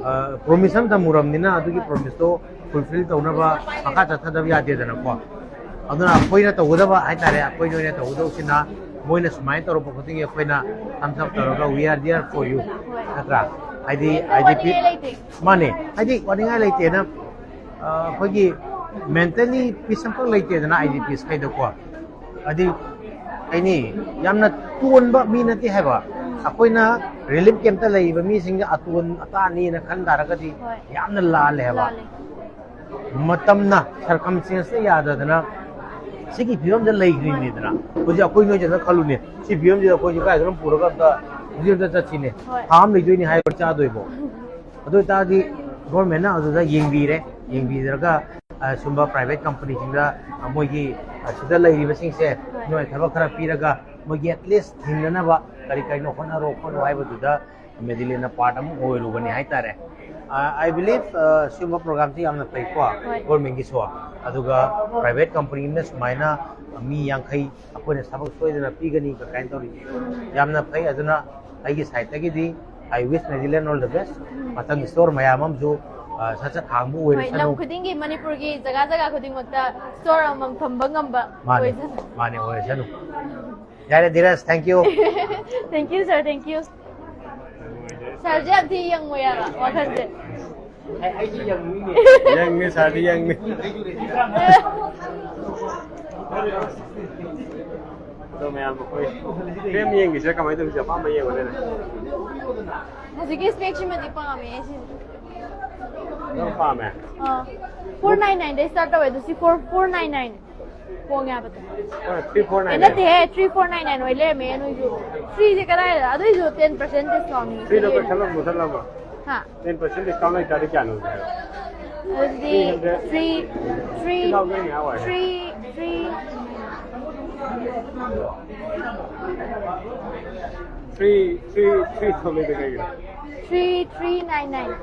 ꯑ, ꯄ꯭ꯔꯣꯃꯤꯁ ꯑꯃ ꯊꯝꯃꯨꯔꯕꯅꯤꯅ ꯑꯗꯨꯒꯤ ꯄ꯭ꯔꯣꯃꯤꯁꯇꯣ ꯐꯨꯜꯐꯤꯜ ꯇꯧꯅꯕ ꯃꯈꯥ ꯆꯠꯊꯗꯕ ꯌꯥꯗꯦꯗꯅꯀꯣ꯫ ꯑꯗꯨꯅ ꯑꯩꯈꯣꯏꯅ ꯇꯧꯒꯗꯕ ꯍꯥꯏꯇꯥꯔꯦ, ꯑꯩꯈꯣꯏꯅ ꯑꯣꯏꯅ ꯇꯧꯒꯗꯧꯁꯤꯅ ꯃꯣꯏꯅ ꯁꯨꯃꯥꯏꯅ ꯇꯧꯔꯛꯄ ꯈꯨꯗꯤꯡꯒꯤ ꯑꯩꯈꯣꯏꯅ thumbs up ꯇꯧꯔꯒ "We are there for you", ꯅꯠꯇ꯭ꯔꯥ? ꯍꯥꯏꯗꯤ ꯑꯥꯏ ꯗꯤ ꯄꯤ, ꯋꯥꯅꯤꯡꯉꯥꯏ ꯂꯩꯇꯦ꯫ ꯃꯥꯅꯦ, ꯍꯥꯏꯗꯤ ꯋꯥꯅꯤꯡꯉꯥꯏ ꯂꯩꯇꯦꯅ, ꯑ, ꯑꯩꯈꯣꯏꯒꯤ mentally peace ꯑꯃꯈꯛ ꯂꯩꯇꯦꯗꯅ ꯑꯥꯏ ꯗꯤ ꯄꯤꯁ ꯈꯩꯗꯀꯣ꯫ ꯍꯥꯏꯗꯤ ꯀꯩꯅꯤ, ꯌꯥꯝꯅ ꯇꯣꯟꯕ ꯃꯤ ꯅꯠꯇꯦ ꯍꯥꯏꯕ꯫ ꯑꯩꯈꯣꯏꯅ ꯔꯤꯂꯤꯐ ꯀꯦꯝꯞꯇ ꯂꯩꯔꯤꯕ ꯃꯤꯁꯤꯡꯁꯦ ꯑꯇꯣꯟ ꯑꯇꯥꯅꯤꯅ ꯈꯟ ꯇꯥꯔꯒꯗꯤ ꯍꯣꯏ꯫ ꯌꯥꯝꯅ ꯂꯥꯜꯂꯦ ꯍꯥꯏꯕ꯫ ꯂꯥꯜꯂꯦ꯫ ꯃꯇꯝꯅ circumstance ꯌꯥꯗꯗꯅ ꯁꯤꯒꯤ ꯐꯤꯕꯝꯗ ꯂꯩꯈ꯭ꯔꯤꯅꯤꯗꯅ꯫ ꯍꯧꯖꯤꯛ ꯑꯩꯈꯣꯏ ꯅꯣꯏꯗꯅ ꯈꯜꯂꯨꯅꯦ, ꯁꯤ ꯐꯤꯕꯝꯁꯤꯗ ꯑꯩꯈꯣꯏꯁꯦ ꯀꯥꯏꯗꯅꯣ ꯄꯨꯔꯒ ꯑꯝꯇ ꯍꯧꯖꯤꯛ ꯑꯝꯇ ꯆꯠꯁꯤꯅꯦ꯫ ꯍꯣꯏ꯫ ꯊꯥ ꯑꯃ ꯂꯩꯗꯣꯏꯅꯤ ꯍꯥꯏꯔ ꯆꯥꯗꯣꯏꯕꯣ? ꯑꯗꯨ ꯑꯣꯏꯇꯥꯔꯗꯤ ꯒꯣꯔꯃꯦꯟꯅ ꯑꯗꯨꯗ ꯌꯦꯡꯕꯤꯔꯦ꯫ ꯌꯦꯡꯕꯤꯔꯒ, ꯑ, ꯁꯨꯝꯕ private companyꯁꯤꯡꯗ, ꯑ, ꯃꯣꯏꯒꯤ, ꯑ, ꯁꯤꯗ ꯂꯩꯔꯤꯕꯁꯤꯡꯁꯦ ꯍꯣꯏ꯫ ꯅꯣꯏ ꯊꯕꯛ ꯈꯔ ꯄꯤꯔꯒ ꯃꯣꯏꯒꯤ at least ꯍꯤꯡꯅꯅꯕ ꯀꯔꯤ ꯀꯔꯤꯅꯣ ꯍꯣꯠꯅꯔꯣ ꯈꯣꯠꯂꯣ ꯍꯥꯏꯕꯗꯨꯗ ꯃꯦꯗꯤꯂꯤꯟꯅ part ꯑꯃ ꯑꯣꯏꯔꯨꯕꯅꯤ ꯍꯥꯏꯇꯥꯔꯦ꯫ ꯑ, I believe, ꯑ, ꯁꯤꯒꯨꯝꯕ programꯁꯤ ꯌꯥꯝꯅ ꯐꯩꯀꯣ, ꯍꯣꯏ꯫ Governmentꯀꯤꯁꯨ꯫ ꯑꯗꯨꯒ private companyꯅ ꯁꯨꯃꯥꯏꯅ ꯃꯤ ꯌꯥꯡꯈꯩ ꯑꯩꯈꯣꯏꯅ ꯊꯕꯛ ꯁꯣꯏꯗꯅ ꯄꯤꯒꯅꯤ ꯀꯥꯏꯅ ꯇꯧꯔꯤꯁꯦ ꯌꯥꯝꯅ ꯐꯩ꯫ ꯑꯗꯨꯅ ꯑꯩꯒꯤ sideꯇꯒꯤꯗꯤ I wish Maryland all the best꯫ ꯃꯊꯪ store ꯃꯌꯥꯝ ꯑꯃꯁꯨ, ꯑ, ꯁꯠ ꯁꯠ ꯍꯥꯡꯕ ꯍꯣꯏ, ꯂꯝ ꯑꯣꯏꯔꯁꯅꯨ꯫ ꯈꯨꯗꯤꯡꯒꯤ ꯃꯅꯤꯄꯨꯔꯒꯤ ꯖꯒꯥ ꯖꯒꯥ ꯈꯨꯗꯤꯡꯃꯛꯇ store ꯑꯃꯃꯝ ꯊꯝꯕ ꯉꯝꯕ ꯃꯥꯅꯦ, ꯑꯣꯏꯁꯅꯨ꯫ ꯃꯥꯅꯦ, ꯑꯣꯏꯔꯁꯅꯨ꯫ ꯌꯥꯔꯦ Dhiraj, thank you꯫ Thank you, sir, thank you꯫ Sirꯁꯦ ꯌꯥꯝ ꯊꯤ ꯌꯪ ꯑꯣꯏ ꯍꯥꯏꯕ ꯋꯥꯈꯜꯁꯦ꯫ ꯌꯪꯅꯤ, ꯁꯥꯔꯗꯤ ꯌꯪꯅꯤ꯫ ꯑꯗꯣ ꯃꯌꯥꯝ ꯑꯩꯈꯣꯏ film ꯌꯦꯡꯈꯤꯁꯤꯔ ꯀꯃꯥꯏꯅ ꯇꯧꯁꯤ? ꯑꯄꯥꯝꯕ ꯌꯦꯡꯉꯣꯅꯦ꯫ ꯍꯧꯖꯤꯛꯀꯤ specꯁꯤꯃꯗꯤ ꯄꯥꯝꯃꯦ ꯑꯩꯁꯦ꯫ ꯅꯪ ꯄꯥꯝꯃꯦ? ꯑꯥ, four nine nineꯗꯩ start ꯇꯧꯋꯦ ꯑꯗꯣ ꯁꯤ four four nine nine꯫ ꯍꯣꯡꯉꯦ ꯍꯥꯏꯕꯗꯣ꯫ ꯍꯣꯏ, three four ꯑꯦ, nine nine꯫ ꯅꯠꯇꯦꯍꯦ, three four nine nine ꯑꯣꯏ ꯂꯩꯔꯝꯃꯦ ꯅꯣꯏꯁꯨ꯫ Threeꯁꯦ ꯀꯗꯥꯏꯗ? ꯑꯗꯨꯏꯁꯨ ten percent discountꯅꯤ꯫ Threeꯗꯣ ꯀꯛꯊꯠꯂꯝꯃꯣ, ꯃꯨꯊꯠꯂꯝꯃꯣ꯫ ꯍꯥ? Ten percent discount ꯂꯩꯇꯥꯔꯗꯤ ꯀꯌꯥꯅꯣ? ꯑꯗꯨꯗꯤ three three three Three three three ꯊꯣꯛꯂꯛꯏꯗꯣ ꯀꯩꯒꯤꯅꯣ? three three nine nine꯫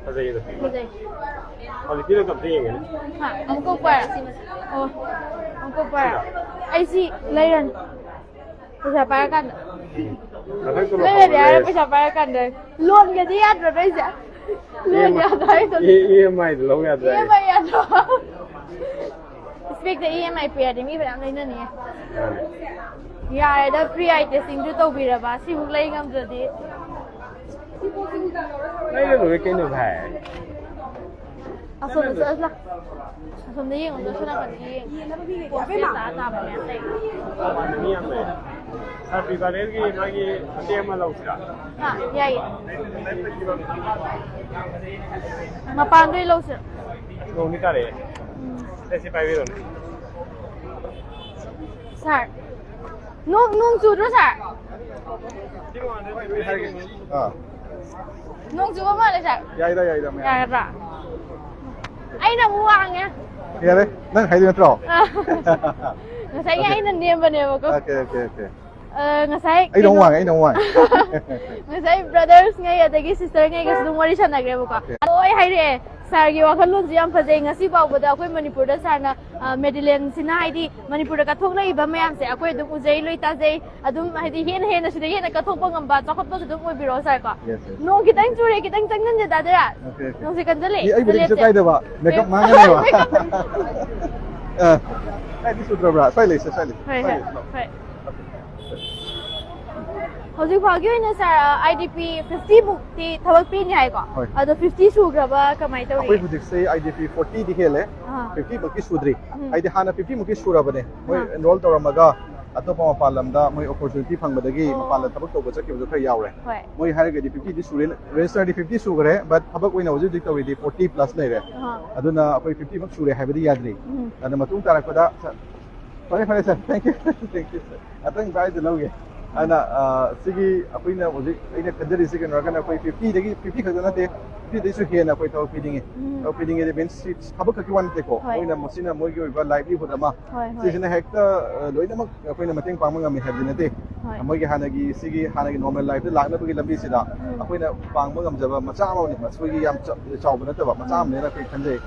ꯐꯖꯩꯌꯦ ꯑꯗꯣ꯫ ꯐꯖꯩ꯫ Qualityꯗꯣ ꯑꯝꯇ ꯌꯦꯡꯒꯦꯅꯦ꯫ ꯍꯥ, ꯑꯃꯨꯛ ꯀꯛꯄ ꯌꯥꯔꯦ? ꯑꯣ, ꯑꯃꯨꯛ ꯀꯛꯄ ꯌꯥꯔꯦ? ꯑꯩ ꯁꯤ ꯂꯩꯔꯅꯤ꯫ ꯄꯩꯁꯥ ꯄꯥꯏꯔꯀꯥꯟꯗ꯫ ꯃꯊꯪ ꯇꯣꯂꯣꯞ ꯂꯩꯔꯗꯤ ꯍꯥꯏꯔ ꯐꯪꯕꯗ ꯄꯩꯁꯥ ꯄꯥꯏꯔꯀꯥꯟꯗ꯫ Loanꯒꯗꯤ ꯌꯥꯗ꯭ꯔꯣ ꯅꯣꯏꯁꯦ? Loan ꯌꯥꯗ꯭ꯔꯣ ꯍꯥꯏꯗꯣ? E-, EMIꯗ ꯂꯧ ꯌꯥꯗ꯭ꯔꯥ? EMI ꯌꯥꯗ꯭ꯔꯣ? Specꯇ EMI ꯄꯤꯔꯗꯤ ꯃꯤ ꯃꯌꯥꯝ ꯂꯩꯅꯅꯤꯌꯦ꯫ ꯃꯥꯅꯦ꯫ ꯌꯥꯔꯦꯗ, free eye testingꯁꯨ ꯇꯧꯕꯤꯔꯕ, ꯁꯤꯃꯨꯛ ꯂꯩ ꯉꯝꯗ꯭ꯔꯗꯤ꯫ ꯂꯩꯔ ꯂꯣꯏꯔꯦ ꯀꯩꯅꯣ ꯚꯥꯏ꯫ ꯑꯁꯣꯝꯗ ꯆꯠꯂꯁꯤ ꯂꯥꯎ꯫ ꯑꯁꯣꯝꯗ ꯌꯦꯡꯉꯨ, ꯑꯁꯣꯝ ꯅꯥꯀꯟꯗ ꯌꯦꯡꯉꯨ꯫ Poster ꯇꯥ ꯇꯥꯕ ꯃꯌꯥꯝ ꯂꯩ꯫ ꯃꯤ ꯌꯥꯝ ꯂꯩ꯫ Happy Birthdayꯒꯤ ꯃꯥꯒꯤ ꯃꯇꯦꯛ ꯑꯃ ꯂꯧꯁꯤꯔꯥ? ꯍꯥ, ꯌꯥꯏꯌꯦ꯫ ꯃꯄꯥꯟꯗꯩ ꯂꯧꯁꯤꯔꯥ? ꯅꯣꯡꯗꯤ ꯇꯥꯔꯛꯑꯦ꯫ ꯁꯦ, ꯁꯤ ꯄꯥꯏꯕꯤꯔꯣꯅꯦ꯫ Sir, ꯅꯣꯡ, ꯅꯣꯡ ꯆꯨꯗ꯭ꯔꯣ, sir? ꯑꯥ꯫ ꯅꯣꯡ ꯆꯨꯕ ꯃꯥꯜꯂꯦ, ꯁꯥꯔ꯫ ꯌꯥꯏꯗ, ꯌꯥꯏꯗ, ꯃꯌꯥꯝ꯫ ꯌꯥꯒꯗ꯭ꯔꯥ? ꯑꯩꯅ ꯑꯃꯨꯛ ꯋꯥꯡꯉꯦ꯫ ꯌꯥꯔꯦ, ꯅꯪ ꯍꯥꯏꯗꯣꯏ ꯅꯠꯇ꯭ꯔꯣ? ꯉꯁꯥꯏꯒꯤ ꯑꯩꯅ ꯅꯦꯝꯕꯅꯦꯕꯀꯣ꯫ Okay, okay, okay. ꯑ, ꯉꯁꯥꯏ ꯑꯩꯅ ꯑꯃꯨꯛ ꯀꯩꯅꯣ- ꯋꯥꯡꯉꯦ, ꯑꯩꯅ ꯑꯃꯨꯛ ꯋꯥꯡꯉꯦ꯫ ꯉꯁꯥꯏ brothers ꯉꯩ ꯑꯗꯒꯤ sister ꯉꯩꯒꯁꯨ ꯑꯗꯨꯝ ꯋꯥꯔꯤ ꯁꯥꯟꯅꯈ꯭ꯔꯦꯕꯀꯣ꯫ Okay. ꯑꯗꯣ ꯑꯩ ꯍꯥꯏꯔꯛꯑꯦ, ꯁꯥꯔꯒꯤ ꯋꯥꯈꯜꯂꯣꯟꯁꯨ ꯌꯥꯝ ꯐꯖꯩ꯫ ꯉꯁꯤ ꯐꯥꯎꯕꯗ ꯑꯩꯈꯣꯏ ꯃꯅꯤꯄꯨꯔꯗ ꯁꯥꯔꯅ, ꯑ, ꯃꯦꯗꯤꯂꯦꯟꯁꯤꯅ, ꯍꯥꯏꯗꯤ ꯃꯅꯤꯄꯨꯔꯗ ꯀꯠꯊꯣꯛꯂꯛꯏꯕ ꯃꯌꯥꯝꯁꯦ ꯑꯩꯈꯣꯏ ꯑꯗꯨꯝ ꯎꯖꯩ, ꯂꯣꯏ ꯇꯥꯖꯩ꯫ ꯑꯗꯨꯝ ꯍꯥꯏꯗꯤ ꯍꯦꯟꯅ ꯍꯦꯟꯅ ꯁꯤꯗ ꯍꯦꯟꯅ ꯀꯠꯊꯣꯛꯄ ꯉꯝꯕ, ꯆꯥꯎꯈꯠꯄꯁꯨ ꯑꯗꯨꯝ ꯑꯣꯏꯕꯤꯔꯣ, ꯁꯥꯔ ꯀꯣ꯫ Yes, yes. ꯅꯣꯡ ꯈꯤꯇꯪ ꯆꯨꯔꯦ, ꯈꯤꯇꯪ ꯆꯪꯁꯤꯟꯁꯦ, ꯇꯥꯗꯔꯥ? Okay, okay. ꯅꯣꯡꯁꯦ ꯀꯟꯖꯜꯂꯛꯑꯦ꯫ ꯏ, ꯑꯩꯕꯨꯗꯤ ꯀꯩꯁꯨ ꯆꯠꯂꯦ, ꯀꯥꯏꯗꯕ꯫ ꯆꯠꯂꯦ꯫ Makeup ꯃꯥꯡꯉꯅꯦꯕ꯫ ꯑ, ꯀꯥꯏꯗꯤ ꯆꯨꯗ꯭ꯔꯕ꯭ꯔꯥ? ꯁ꯭ꯋꯥꯏ ꯂꯩꯁꯦ, ꯁ꯭ꯋꯥꯏ ꯂꯩꯁꯦ꯫ ꯍꯣꯏ, ꯁ꯭ꯋꯥꯏ ꯍꯣꯏ, ꯂꯩꯁꯦ꯫ ꯍꯣꯏ꯫ ꯍꯧꯖꯤꯛ ꯐꯥꯎꯒꯤ ꯑꯣꯏꯅ, ꯁꯥꯔ, IDP fifty ꯃꯨꯛꯇꯤ ꯊꯕꯛ ꯄꯤꯅꯤ ꯍꯥꯏꯀꯣ? ꯍꯣꯏ꯫ ꯑꯗꯣ fifty ꯁꯨꯈ꯭ꯔꯕ ꯀꯃꯥꯏꯅ ꯇꯧꯔꯤ? ꯑꯩꯈꯣꯏ ꯍꯧꯖꯤꯛꯁꯦ IDP forty ꯗꯤ ꯍꯦꯜꯂꯦ꯫ ꯑꯥ꯫ fifty ꯃꯛꯇꯤ ꯁꯨꯗ꯭ꯔꯤ꯫ ꯎꯝ꯫ ꯍꯥꯏꯗꯤ ꯍꯥꯟꯅ fifty ꯃꯨꯛꯇꯤ ꯁꯨꯔꯕꯅꯦ꯫ ꯃꯣꯏ ꯑꯥ꯫ Enroll ꯇꯧꯔꯝꯃꯒ ꯑꯇꯣꯞꯄ ꯃꯄꯥꯟ ꯂꯝꯗ ꯃꯣꯏ opportunity ꯐꯪꯕꯗꯒꯤ ꯑꯣ꯫ ꯃꯄꯥꯟ ꯂꯝ ꯊꯕꯛ ꯇꯧꯕ ꯆꯠꯈꯤꯕꯁꯨ ꯈꯔ ꯌꯥꯎꯔꯦ꯫ ꯍꯣꯏ꯫ ꯃꯣꯏ ꯍꯥꯏꯔꯒꯗꯤ fifty ꯗꯤ ꯁꯨꯔꯦ, register ꯗꯤ fifty ꯁꯨꯈ꯭ꯔꯦ, but ꯊꯕꯛ ꯑꯣꯏꯅ ꯍꯧꯖꯤꯛ ꯍꯧꯖꯤꯛ ꯇꯧꯔꯤꯗꯤ forty plus ꯂꯩꯔꯦ꯫ ꯑꯥ꯫ ꯑꯗꯨꯅ ꯑꯩꯈꯣꯏ fifty ꯃꯛ ꯁꯨꯔꯦ ꯍꯥꯏꯕꯗꯤ ꯌꯥꯗ꯭ꯔꯤ꯫ ꯎꯝ꯫ ꯑꯗꯨ ꯃꯇꯨꯡ ꯇꯥꯔꯛꯄꯗ, ꯁꯥꯔ, ꯐꯔꯦ, ꯐꯔꯦ, ꯁꯥꯔ, thank you, thank you, ꯁꯥꯔ꯫ ꯑꯇꯪ ꯚꯥꯏꯗ ꯂꯧꯒꯦ꯫ ꯑꯗꯨꯅ, ꯑ, ꯁꯤꯒꯤ ꯑꯩꯈꯣꯏꯅ ꯍꯧꯖꯤꯛ ꯑꯩꯅ ꯈꯟꯖꯔꯤꯁꯤ ꯀꯩꯅꯣ ꯍꯥꯏꯔꯀꯥꯟꯗ ꯑꯩꯈꯣꯏ fifty ꯗꯒꯤ, fifty ꯈꯛꯇ ꯅꯠꯇꯦ, fifty ꯗꯒꯤꯁꯨ ꯍꯦꯟꯅ ꯑꯩꯈꯣꯏ ꯊꯕꯛ ꯄꯤꯅꯤꯡꯉꯤ꯫ ꯎꯝ꯫ ꯊꯕꯛ ꯄꯤꯅꯤꯡꯉꯦꯗꯤ means ꯁꯤ ꯊꯕꯛ ꯈꯛꯀꯤ ꯋꯥ ꯅꯠꯇꯦꯀꯣ꯫ ꯍꯣꯏ꯫ ꯃꯣꯏꯅ ꯃꯁꯤꯅ ꯃꯣꯏꯒꯤ ꯑꯣꯏꯕ livelihood ꯑꯃ, ꯍꯣꯏ, ꯍꯣꯏ꯫ ꯁꯤꯁꯤꯅ ꯍꯦꯛꯇ, ꯑ, ꯂꯣꯏꯅꯃꯛ ꯑꯩꯈꯣꯏꯅ ꯃꯇꯦꯡ ꯄꯥꯡꯕ ꯉꯝꯃꯤ ꯍꯥꯏꯕꯗꯤ ꯅꯠꯇꯦ꯫ ꯍꯣꯏ꯫ ꯃꯣꯏꯒꯤ ꯍꯥꯟꯅꯒꯤ ꯁꯤꯒꯤ ꯍꯥꯟꯅꯒꯤ normal life ꯇ ꯂꯥꯛꯅꯕꯒꯤ ꯂꯝꯕꯤꯁꯤꯗ ꯎꯝ꯫ ꯑꯩꯈꯣꯏꯅ ꯄꯥꯡꯕ ꯉꯝꯖꯕ ꯃꯆꯥ ꯑꯃꯅꯤ, ꯃꯁꯤꯒꯤ ꯌꯥꯝ ꯆ-, ꯆꯥꯎꯕ ꯅꯠꯇꯕ ꯃꯆꯥ ꯎꯝ꯫ ꯑꯃꯅꯦꯅ ꯑꯩꯈꯣꯏ ꯈꯟꯖꯩ꯫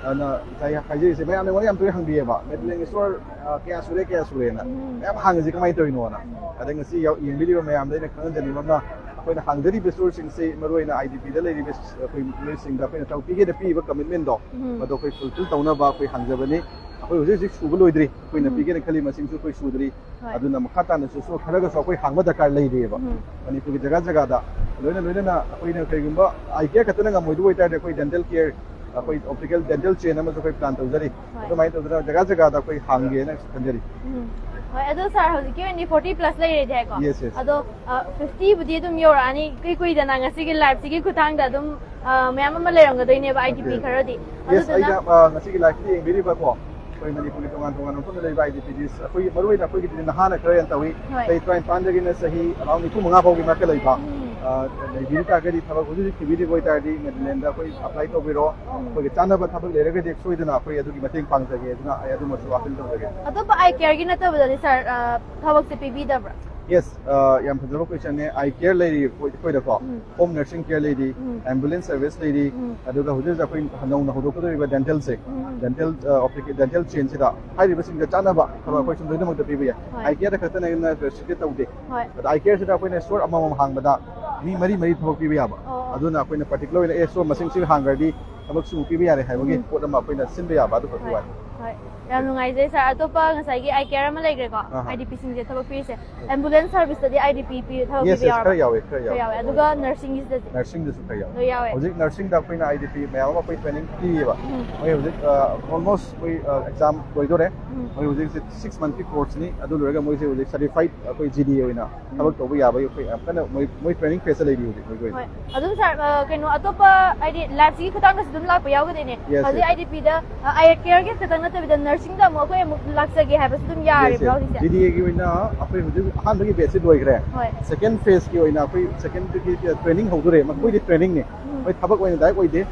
ꯑꯗꯨꯅ ꯉꯁꯥꯏ ꯍꯥꯏꯖꯔꯤꯁꯦ, ꯃꯌꯥꯝꯅ ꯑꯩꯉꯣꯟꯗ ꯌꯥꯝ ꯇꯣꯏꯅ ꯍꯪꯕꯤꯌꯦꯕ, "ꯃꯦꯗꯤꯂꯦꯟꯒꯤ store, ꯑ, ꯀꯌꯥ ꯁꯨꯔꯦ, ꯀꯌꯥ ꯁꯨꯔꯦꯅ?" ꯎꯝ꯫ ꯃꯌꯥꯝ ꯍꯥꯡꯉꯤꯁꯦ ꯀꯃꯥꯏꯅ ꯇꯧꯔꯤꯅꯣꯅ꯫ ꯑꯗ ꯉꯁꯤ ꯌꯥꯎ-, ꯌꯦꯡꯕꯤꯔꯤꯕ ꯃꯌꯥꯝꯗ ꯑꯩꯅ ꯈꯪꯍꯟꯖꯅꯤꯡꯕ ꯑꯃꯅ, ꯑꯩꯈꯣꯏꯅ ꯍꯥꯡꯖꯔꯤꯕ store ꯁꯤꯡꯁꯤ ꯃꯔꯨꯑꯣꯏꯅ IDP ꯗ ꯂꯩꯔꯤꯕ ꯑꯩꯈꯣꯏ ꯃꯤꯑꯣꯏꯁꯤꯡꯗ ꯑꯩꯈꯣꯏꯅ ꯊꯕꯛ ꯄꯤꯒꯦꯅ ꯄꯤꯔꯤꯕ commitment ꯗꯣ, ꯎꯝ꯫ ꯃꯗꯨ ꯑꯩꯈꯣꯏ fulfill ꯇꯧꯅꯕ ꯑꯩꯈꯣꯏ ꯍꯥꯡꯖꯕꯅꯤ꯫ ꯑꯩꯈꯣꯏ ꯍꯧꯖꯤꯛ ꯍꯧꯖꯤꯛ ꯁꯨꯕ ꯂꯣꯏꯗ꯭ꯔꯤ, ꯑꯩꯈꯣꯏꯅ ꯎꯝ꯫ ꯄꯤꯒꯦꯅ ꯈꯜꯂꯤ ꯃꯁꯤꯡꯁꯨ ꯑꯩꯈꯣꯏ ꯁꯨꯗ꯭ꯔꯤ꯫ ꯍꯣꯏ꯫ ꯑꯗꯨꯅ ꯃꯈꯥ ꯇꯥꯅꯁꯨ store ꯈꯔꯒꯁꯨ ꯑꯩꯈꯣꯏ ꯍꯥꯡꯕ ꯗꯔꯀꯥꯔ ꯂꯩꯔꯤꯑꯕ꯫ ꯎꯝ꯫ ꯃꯅꯤꯄꯨꯔꯒꯤ ꯖꯒꯥ ꯖꯒꯥꯗ ꯂꯣꯏꯅ ꯂꯣꯏꯅꯅ ꯑꯩꯈꯣꯏꯅ ꯀꯩꯒꯨꯝꯕ eye care ꯈꯛꯇꯅ ꯉꯝꯃꯣꯏꯗꯕ ꯑꯣꯏꯇꯥꯔꯗꯤ ꯑꯩꯈꯣꯏ dental care, ꯑꯩꯈꯣꯏ optical dental chain ꯑꯃꯁꯨ ꯑꯩꯈꯣꯏ plan ꯇꯧꯖꯔꯤ꯫ ꯍꯣꯏ꯫ ꯑꯗꯨꯃꯥꯏꯅ ꯇꯧꯗꯅ ꯖꯒꯥ ꯖꯒꯥꯗ ꯑꯩꯈꯣꯏ ꯍꯥꯡꯒꯦꯅ ꯈꯟꯖꯔꯤ꯫ ꯎꯝ꯫ ꯍꯣꯏ, ꯑꯗꯣ ꯁꯥꯔ, ꯍꯧꯖꯤꯛꯀꯤ ꯑꯣꯏꯅꯗꯤ forty plus ꯂꯩꯔꯦꯗꯤ ꯍꯥꯏꯀꯣ? Yes, yes. ꯑꯗꯣ, ꯑ, fifty ꯕꯨꯗꯤ ꯑꯗꯨꯝ ꯌꯧꯔꯛꯑꯅꯤ, ꯏꯀꯨꯏ ꯀꯨꯏꯗꯅ ꯉꯁꯤꯒꯤ live ꯁꯤꯒꯤ ꯈꯨꯊꯥꯡꯗ ꯑꯗꯨꯝ, ꯑ, ꯃꯌꯥꯝ ꯑꯃ ꯂꯩꯔꯝꯒꯗꯣꯏꯅꯦꯕ IDP Okay. ꯈꯔꯗꯤ꯫ Yes, ꯑꯗꯨꯗꯨꯅ ꯑꯩꯅ, ꯑ, ꯉꯁꯤꯒꯤ live ꯇ ꯌꯦꯡꯕꯤꯔꯤꯕꯀꯣ, ꯑꯩꯈꯣꯏ ꯃꯅꯤꯄꯨꯔꯒꯤ ꯇꯣꯉꯥꯟ ꯇꯣꯉꯥꯟꯕ ꯃꯐꯝꯗ ꯂꯩꯕ IDPs, ꯑꯩꯈꯣꯏꯒꯤ ꯃꯔꯨꯑꯣꯏꯅ ꯑꯩꯈꯣꯏꯒꯤꯗꯤ ꯅꯍꯥꯅ ꯈꯔ ꯍꯦꯟꯅ ꯇꯧꯏ꯫ ꯍꯣꯏ꯫ ꯆꯍꯤ ꯇꯔꯥꯅꯤꯄꯥꯟꯗꯒꯤꯅ ꯆꯍꯤ around ꯅꯤꯐꯨ ꯃꯉꯥ ꯐꯥꯎꯒꯤ ꯃꯔꯛꯇ ꯂꯩꯕ꯫ ꯎꯝ꯫ ꯑ, ꯂꯩꯕꯤꯔꯤ ꯇꯥꯔꯒꯗꯤ, ꯊꯕꯛ ꯍꯧꯖꯤꯛ ꯍꯧꯖꯤꯛ ꯊꯤꯕꯤꯔꯤꯕ ꯑꯣꯏꯇꯥꯔꯗꯤ, ꯃꯦꯗꯤꯂꯦꯟꯗ ꯑꯩꯈꯣꯏ ꯑꯦꯄ꯭ꯂꯥꯏ ꯇꯧꯕꯤꯔꯣ꯫ ꯑꯩꯈꯣꯏꯒꯤ ꯆꯥꯟꯅꯕ ꯊꯕꯛ ꯂꯩꯔꯒꯗꯤ ꯁꯣꯏꯗꯅ ꯑꯩꯈꯣꯏ ꯑꯗꯨꯒꯤ ꯃꯇꯦꯡ ꯄꯥꯡꯖꯒꯦ꯫ ꯑꯗꯨꯅ ꯑꯩ ꯑꯗꯨꯃꯁꯨ ꯋꯥꯈꯜ ꯇꯧꯖꯒꯦ꯫ ꯑꯇꯣꯞꯄ ꯑꯥꯏ ꯀꯦꯌꯔꯒꯤ ꯅꯠꯇꯕꯗꯗꯤ ꯁꯥꯔ, ꯑ, ꯊꯕꯛꯁꯦ ꯄꯤꯕꯤꯗꯕ꯭ꯔꯥ? ꯌꯦꯁ, ꯑ, ꯌꯥꯝ ꯐꯖꯕ ꯀ꯭ꯋꯦꯁꯟꯅꯦ꯫ ꯑꯥꯏ ꯀꯦꯌꯔ ꯂꯩꯔꯤ ꯑꯩꯈꯣꯏ-, ꯑꯩꯈꯣꯏꯗꯀꯣ꯫ ꯎꯝ꯫ ꯍꯣꯝ ꯅꯔꯁꯤꯡ ꯀꯦꯌꯔ ꯂꯩꯔꯤ, ꯎꯝ꯫ ꯑꯦꯝꯕꯨꯂꯦꯟꯁ ꯁꯔꯚꯤꯁ ꯂꯩꯔꯤ, ꯎꯝ꯫ ꯑꯗꯨꯒ ꯍꯧꯖꯤꯛ ꯍꯧꯖꯤꯛ ꯑꯩꯈꯣꯏ ꯅꯧꯅ ꯍꯧꯗꯣꯛꯀꯗꯧꯔꯤꯕ ꯗꯦꯟꯇꯦꯜꯁꯦ, ꯎꯝ꯫ ꯗꯦꯟꯇꯦꯜ, ꯑ, ꯑꯣꯄ꯭ꯂꯤꯀꯦ-, ꯗꯦꯟꯇꯦꯜ ꯆꯦꯟꯁꯤꯗ ꯍꯥꯏꯔꯤꯕꯁꯤꯡꯗ ꯆꯥꯟꯅꯕ ꯊꯕꯛ ꯎꯝ꯫ ꯑꯩꯈꯣꯏ ꯁꯨꯝ ꯂꯣꯏꯅꯃꯛꯇ ꯄꯤꯕ ꯌꯥꯏ꯫ ꯍꯣꯏ꯫ ꯑꯥꯏ ꯀꯦꯌꯔꯗ ꯈꯛꯇꯅ ꯔꯦꯁꯇ꯭ꯔꯤꯛꯇꯦꯠ ꯇꯧꯗꯦ꯫ ꯍꯣꯏ꯫ ꯑꯗ ꯑꯥꯏ ꯀꯦꯌꯔꯁꯤꯗ ꯑꯩꯈꯣꯏꯅ ꯁ꯭ꯇꯣꯔ ꯑꯃꯃꯝ ꯍꯥꯡꯕꯗ ꯃꯤ ꯃꯔꯤ ꯃꯔꯤ ꯊꯕꯛ ꯄꯤꯕ ꯌꯥꯕ꯫ ꯑꯣ꯫ ꯑꯗꯨꯅ ꯑꯩꯈꯣꯏꯅ ꯄꯥꯔꯇꯤꯀꯨꯂꯔ ꯑꯣꯏꯅ ꯑꯦ ꯁ꯭ꯇꯣꯔ ꯃꯁꯤꯡ ꯁꯤ ꯍꯥꯡꯈ꯭ꯔꯗꯤ ꯊꯕꯛ ꯁꯨꯕ ꯄꯤꯕ ꯌꯥꯔꯦ ꯍꯥꯏꯕꯒꯤ ꯎꯝ꯫ ꯄꯣꯠ ꯑꯃ ꯑꯩꯈꯣꯏꯅ ꯁꯤꯟꯕ ꯌꯥꯕ ꯑꯗꯨꯈꯛꯀꯤ ꯍꯣꯏ꯫ ꯋꯥꯅꯤ꯫ ꯍꯣꯏ꯫ ꯌꯥꯝ ꯅꯨꯡꯉꯥꯏꯖꯩ ꯁꯥꯔ꯫ ꯑꯇꯣꯞꯄ ꯉꯁꯥꯏꯒꯤ ꯑꯥꯏ ꯀꯦꯌꯔ ꯑꯃ ꯂꯩꯈ꯭ꯔꯦꯀꯣ, ꯑꯍꯥ꯫ ꯑꯥꯏ ꯗꯤ ꯄꯤꯁꯤꯡꯁꯦ ꯊꯕꯛ ꯄꯤꯔꯤꯁꯦ꯫ ꯑꯦꯝꯕꯨꯂꯦꯟꯁ ꯁꯔꯚꯤꯁꯇꯗꯤ ꯑꯥꯏ ꯗꯤ ꯄꯤ ꯄꯤ-, ꯊꯕꯛ ꯌꯦꯁ, ꯄꯤꯕ ꯌꯦꯁ, ꯌꯥꯎꯔꯕ? ꯈꯔ ꯌꯥꯎꯋꯦ, ꯈꯔ ꯌꯥꯎꯋꯦ꯫ ꯈꯔ ꯌꯥꯎꯋꯦ꯫ ꯑꯗꯨꯒ ꯅꯔꯁꯤꯡꯒꯤꯁꯤꯗꯗꯤ? ꯅꯔꯁꯤꯡꯗꯁꯨ ꯈꯔ ꯌꯥꯎꯋꯦ꯫ ꯂꯣꯏ ꯌꯥꯎꯋꯦ꯫ ꯍꯧꯖꯤꯛ ꯅꯔꯁꯤꯡꯗ ꯑꯩꯈꯣꯏꯅ ꯑꯥꯏ ꯗꯤ ꯄꯤ ꯃꯌꯥꯝ ꯑꯃ ꯑꯩꯈꯣꯏ ꯇ꯭ꯔꯦꯅꯤꯡ ꯄꯤꯔꯤꯕ꯫ ꯎꯝ꯫ ꯃꯣꯏ ꯍꯧꯖꯤꯛ, ꯑ, ꯑꯣꯜꯃꯣꯁ ꯑꯩꯈꯣꯏ, ꯑ, ꯑꯦꯛꯖꯥꯝ ꯂꯣꯏꯗꯣꯔꯦ꯫ ꯎꯝ꯫ ꯃꯣꯏ ꯍꯧꯖꯤꯛ ꯍꯧꯖꯤꯛ ꯁꯤꯛꯁ ꯃꯟꯊꯀꯤ ꯀꯣꯔꯁꯅꯤ꯫ ꯑꯗꯨ ꯂꯣꯏꯔꯒ ꯃꯣꯏꯁꯦ ꯍꯧꯖꯤꯛ ꯁꯔꯇꯤꯐꯥꯏꯠ ꯑꯩꯈꯣꯏ ꯖꯤ ꯗꯤ ꯑꯦ ꯑꯣꯏꯅ ꯎꯝ꯫ ꯊꯕꯛ ꯇꯧꯕ ꯌꯥꯕꯒꯤ ꯑꯩꯈꯣꯏ ꯌꯥꯝ ꯀꯟꯅ ꯃꯣꯏ, ꯃꯣꯏ ꯇ꯭ꯔꯦꯅꯤꯡ ꯐꯦꯁꯇ ꯂꯩꯔꯤ ꯍꯧꯖꯤꯛ ꯃꯣꯏꯒꯤ ꯑꯣꯏꯅ꯫ ꯍꯣꯏ꯫ ꯑꯗꯨꯝ ꯁꯥꯔ, ꯑ, ꯀꯩꯅꯣ, ꯑꯇꯣꯞꯄ ꯍꯥꯏꯗꯤ ꯂꯥꯏꯐꯁꯤꯒꯤ ꯈꯨꯊꯥꯡꯗꯁꯨ ꯑꯗꯨꯝ ꯂꯥꯛꯄ ꯌꯥꯎꯒꯗꯣꯏꯅꯦ? ꯌꯦꯁ, ꯍꯧꯖꯤꯛ ꯌꯦꯁ꯫ ꯑꯥꯏ ꯗꯤ ꯄꯤꯗ, ꯑ, ꯑꯥꯏ ꯀꯦꯌꯔꯒꯤ ꯈꯛꯇꯪ ꯅꯠꯇꯕꯤꯗ ꯅꯔꯁꯤꯡꯗ ꯑꯃꯨꯛ ꯑꯩꯈꯣꯏ ꯑꯃꯨꯛ ꯂꯥꯛꯆꯒꯦ ꯍꯥꯏꯕꯁꯨ ꯑꯗꯨꯝ ꯌꯦꯁ, ꯌꯥꯔꯤꯕ꯭ꯔꯥ ꯌꯦꯁ꯫ ꯍꯧꯖꯤꯛꯁꯦ? ꯖꯤ ꯗꯤ ꯑꯦꯒꯤ ꯑꯣꯏꯅ ꯑꯩꯈꯣꯏ ꯍꯧꯖꯤꯛ ꯑꯍꯥꯟꯕꯒꯤ ꯕꯦꯠꯁꯤ ꯂꯣꯏꯈ꯭ꯔꯦ꯫ ꯍꯣꯏ꯫ ꯁꯦꯀꯦꯟ ꯐꯦꯁꯀꯤ ꯑꯣꯏꯅ ꯑꯩꯈꯣꯏ ꯁꯦꯀꯦꯟꯗꯒꯤ ꯇ꯭ꯔꯦꯅꯤꯡ ꯍꯧꯗꯣꯔꯦ꯫ ꯃꯈꯣꯏꯗꯤ ꯎꯝ꯫ ꯇ꯭ꯔꯦꯅꯤꯡꯅꯦ꯫ ꯎꯝ꯫ ꯃꯣꯏ ꯊꯕꯛ ꯑꯣꯏꯅ ꯗꯥꯏꯔꯦꯛ ꯑꯣꯏꯗꯦ꯫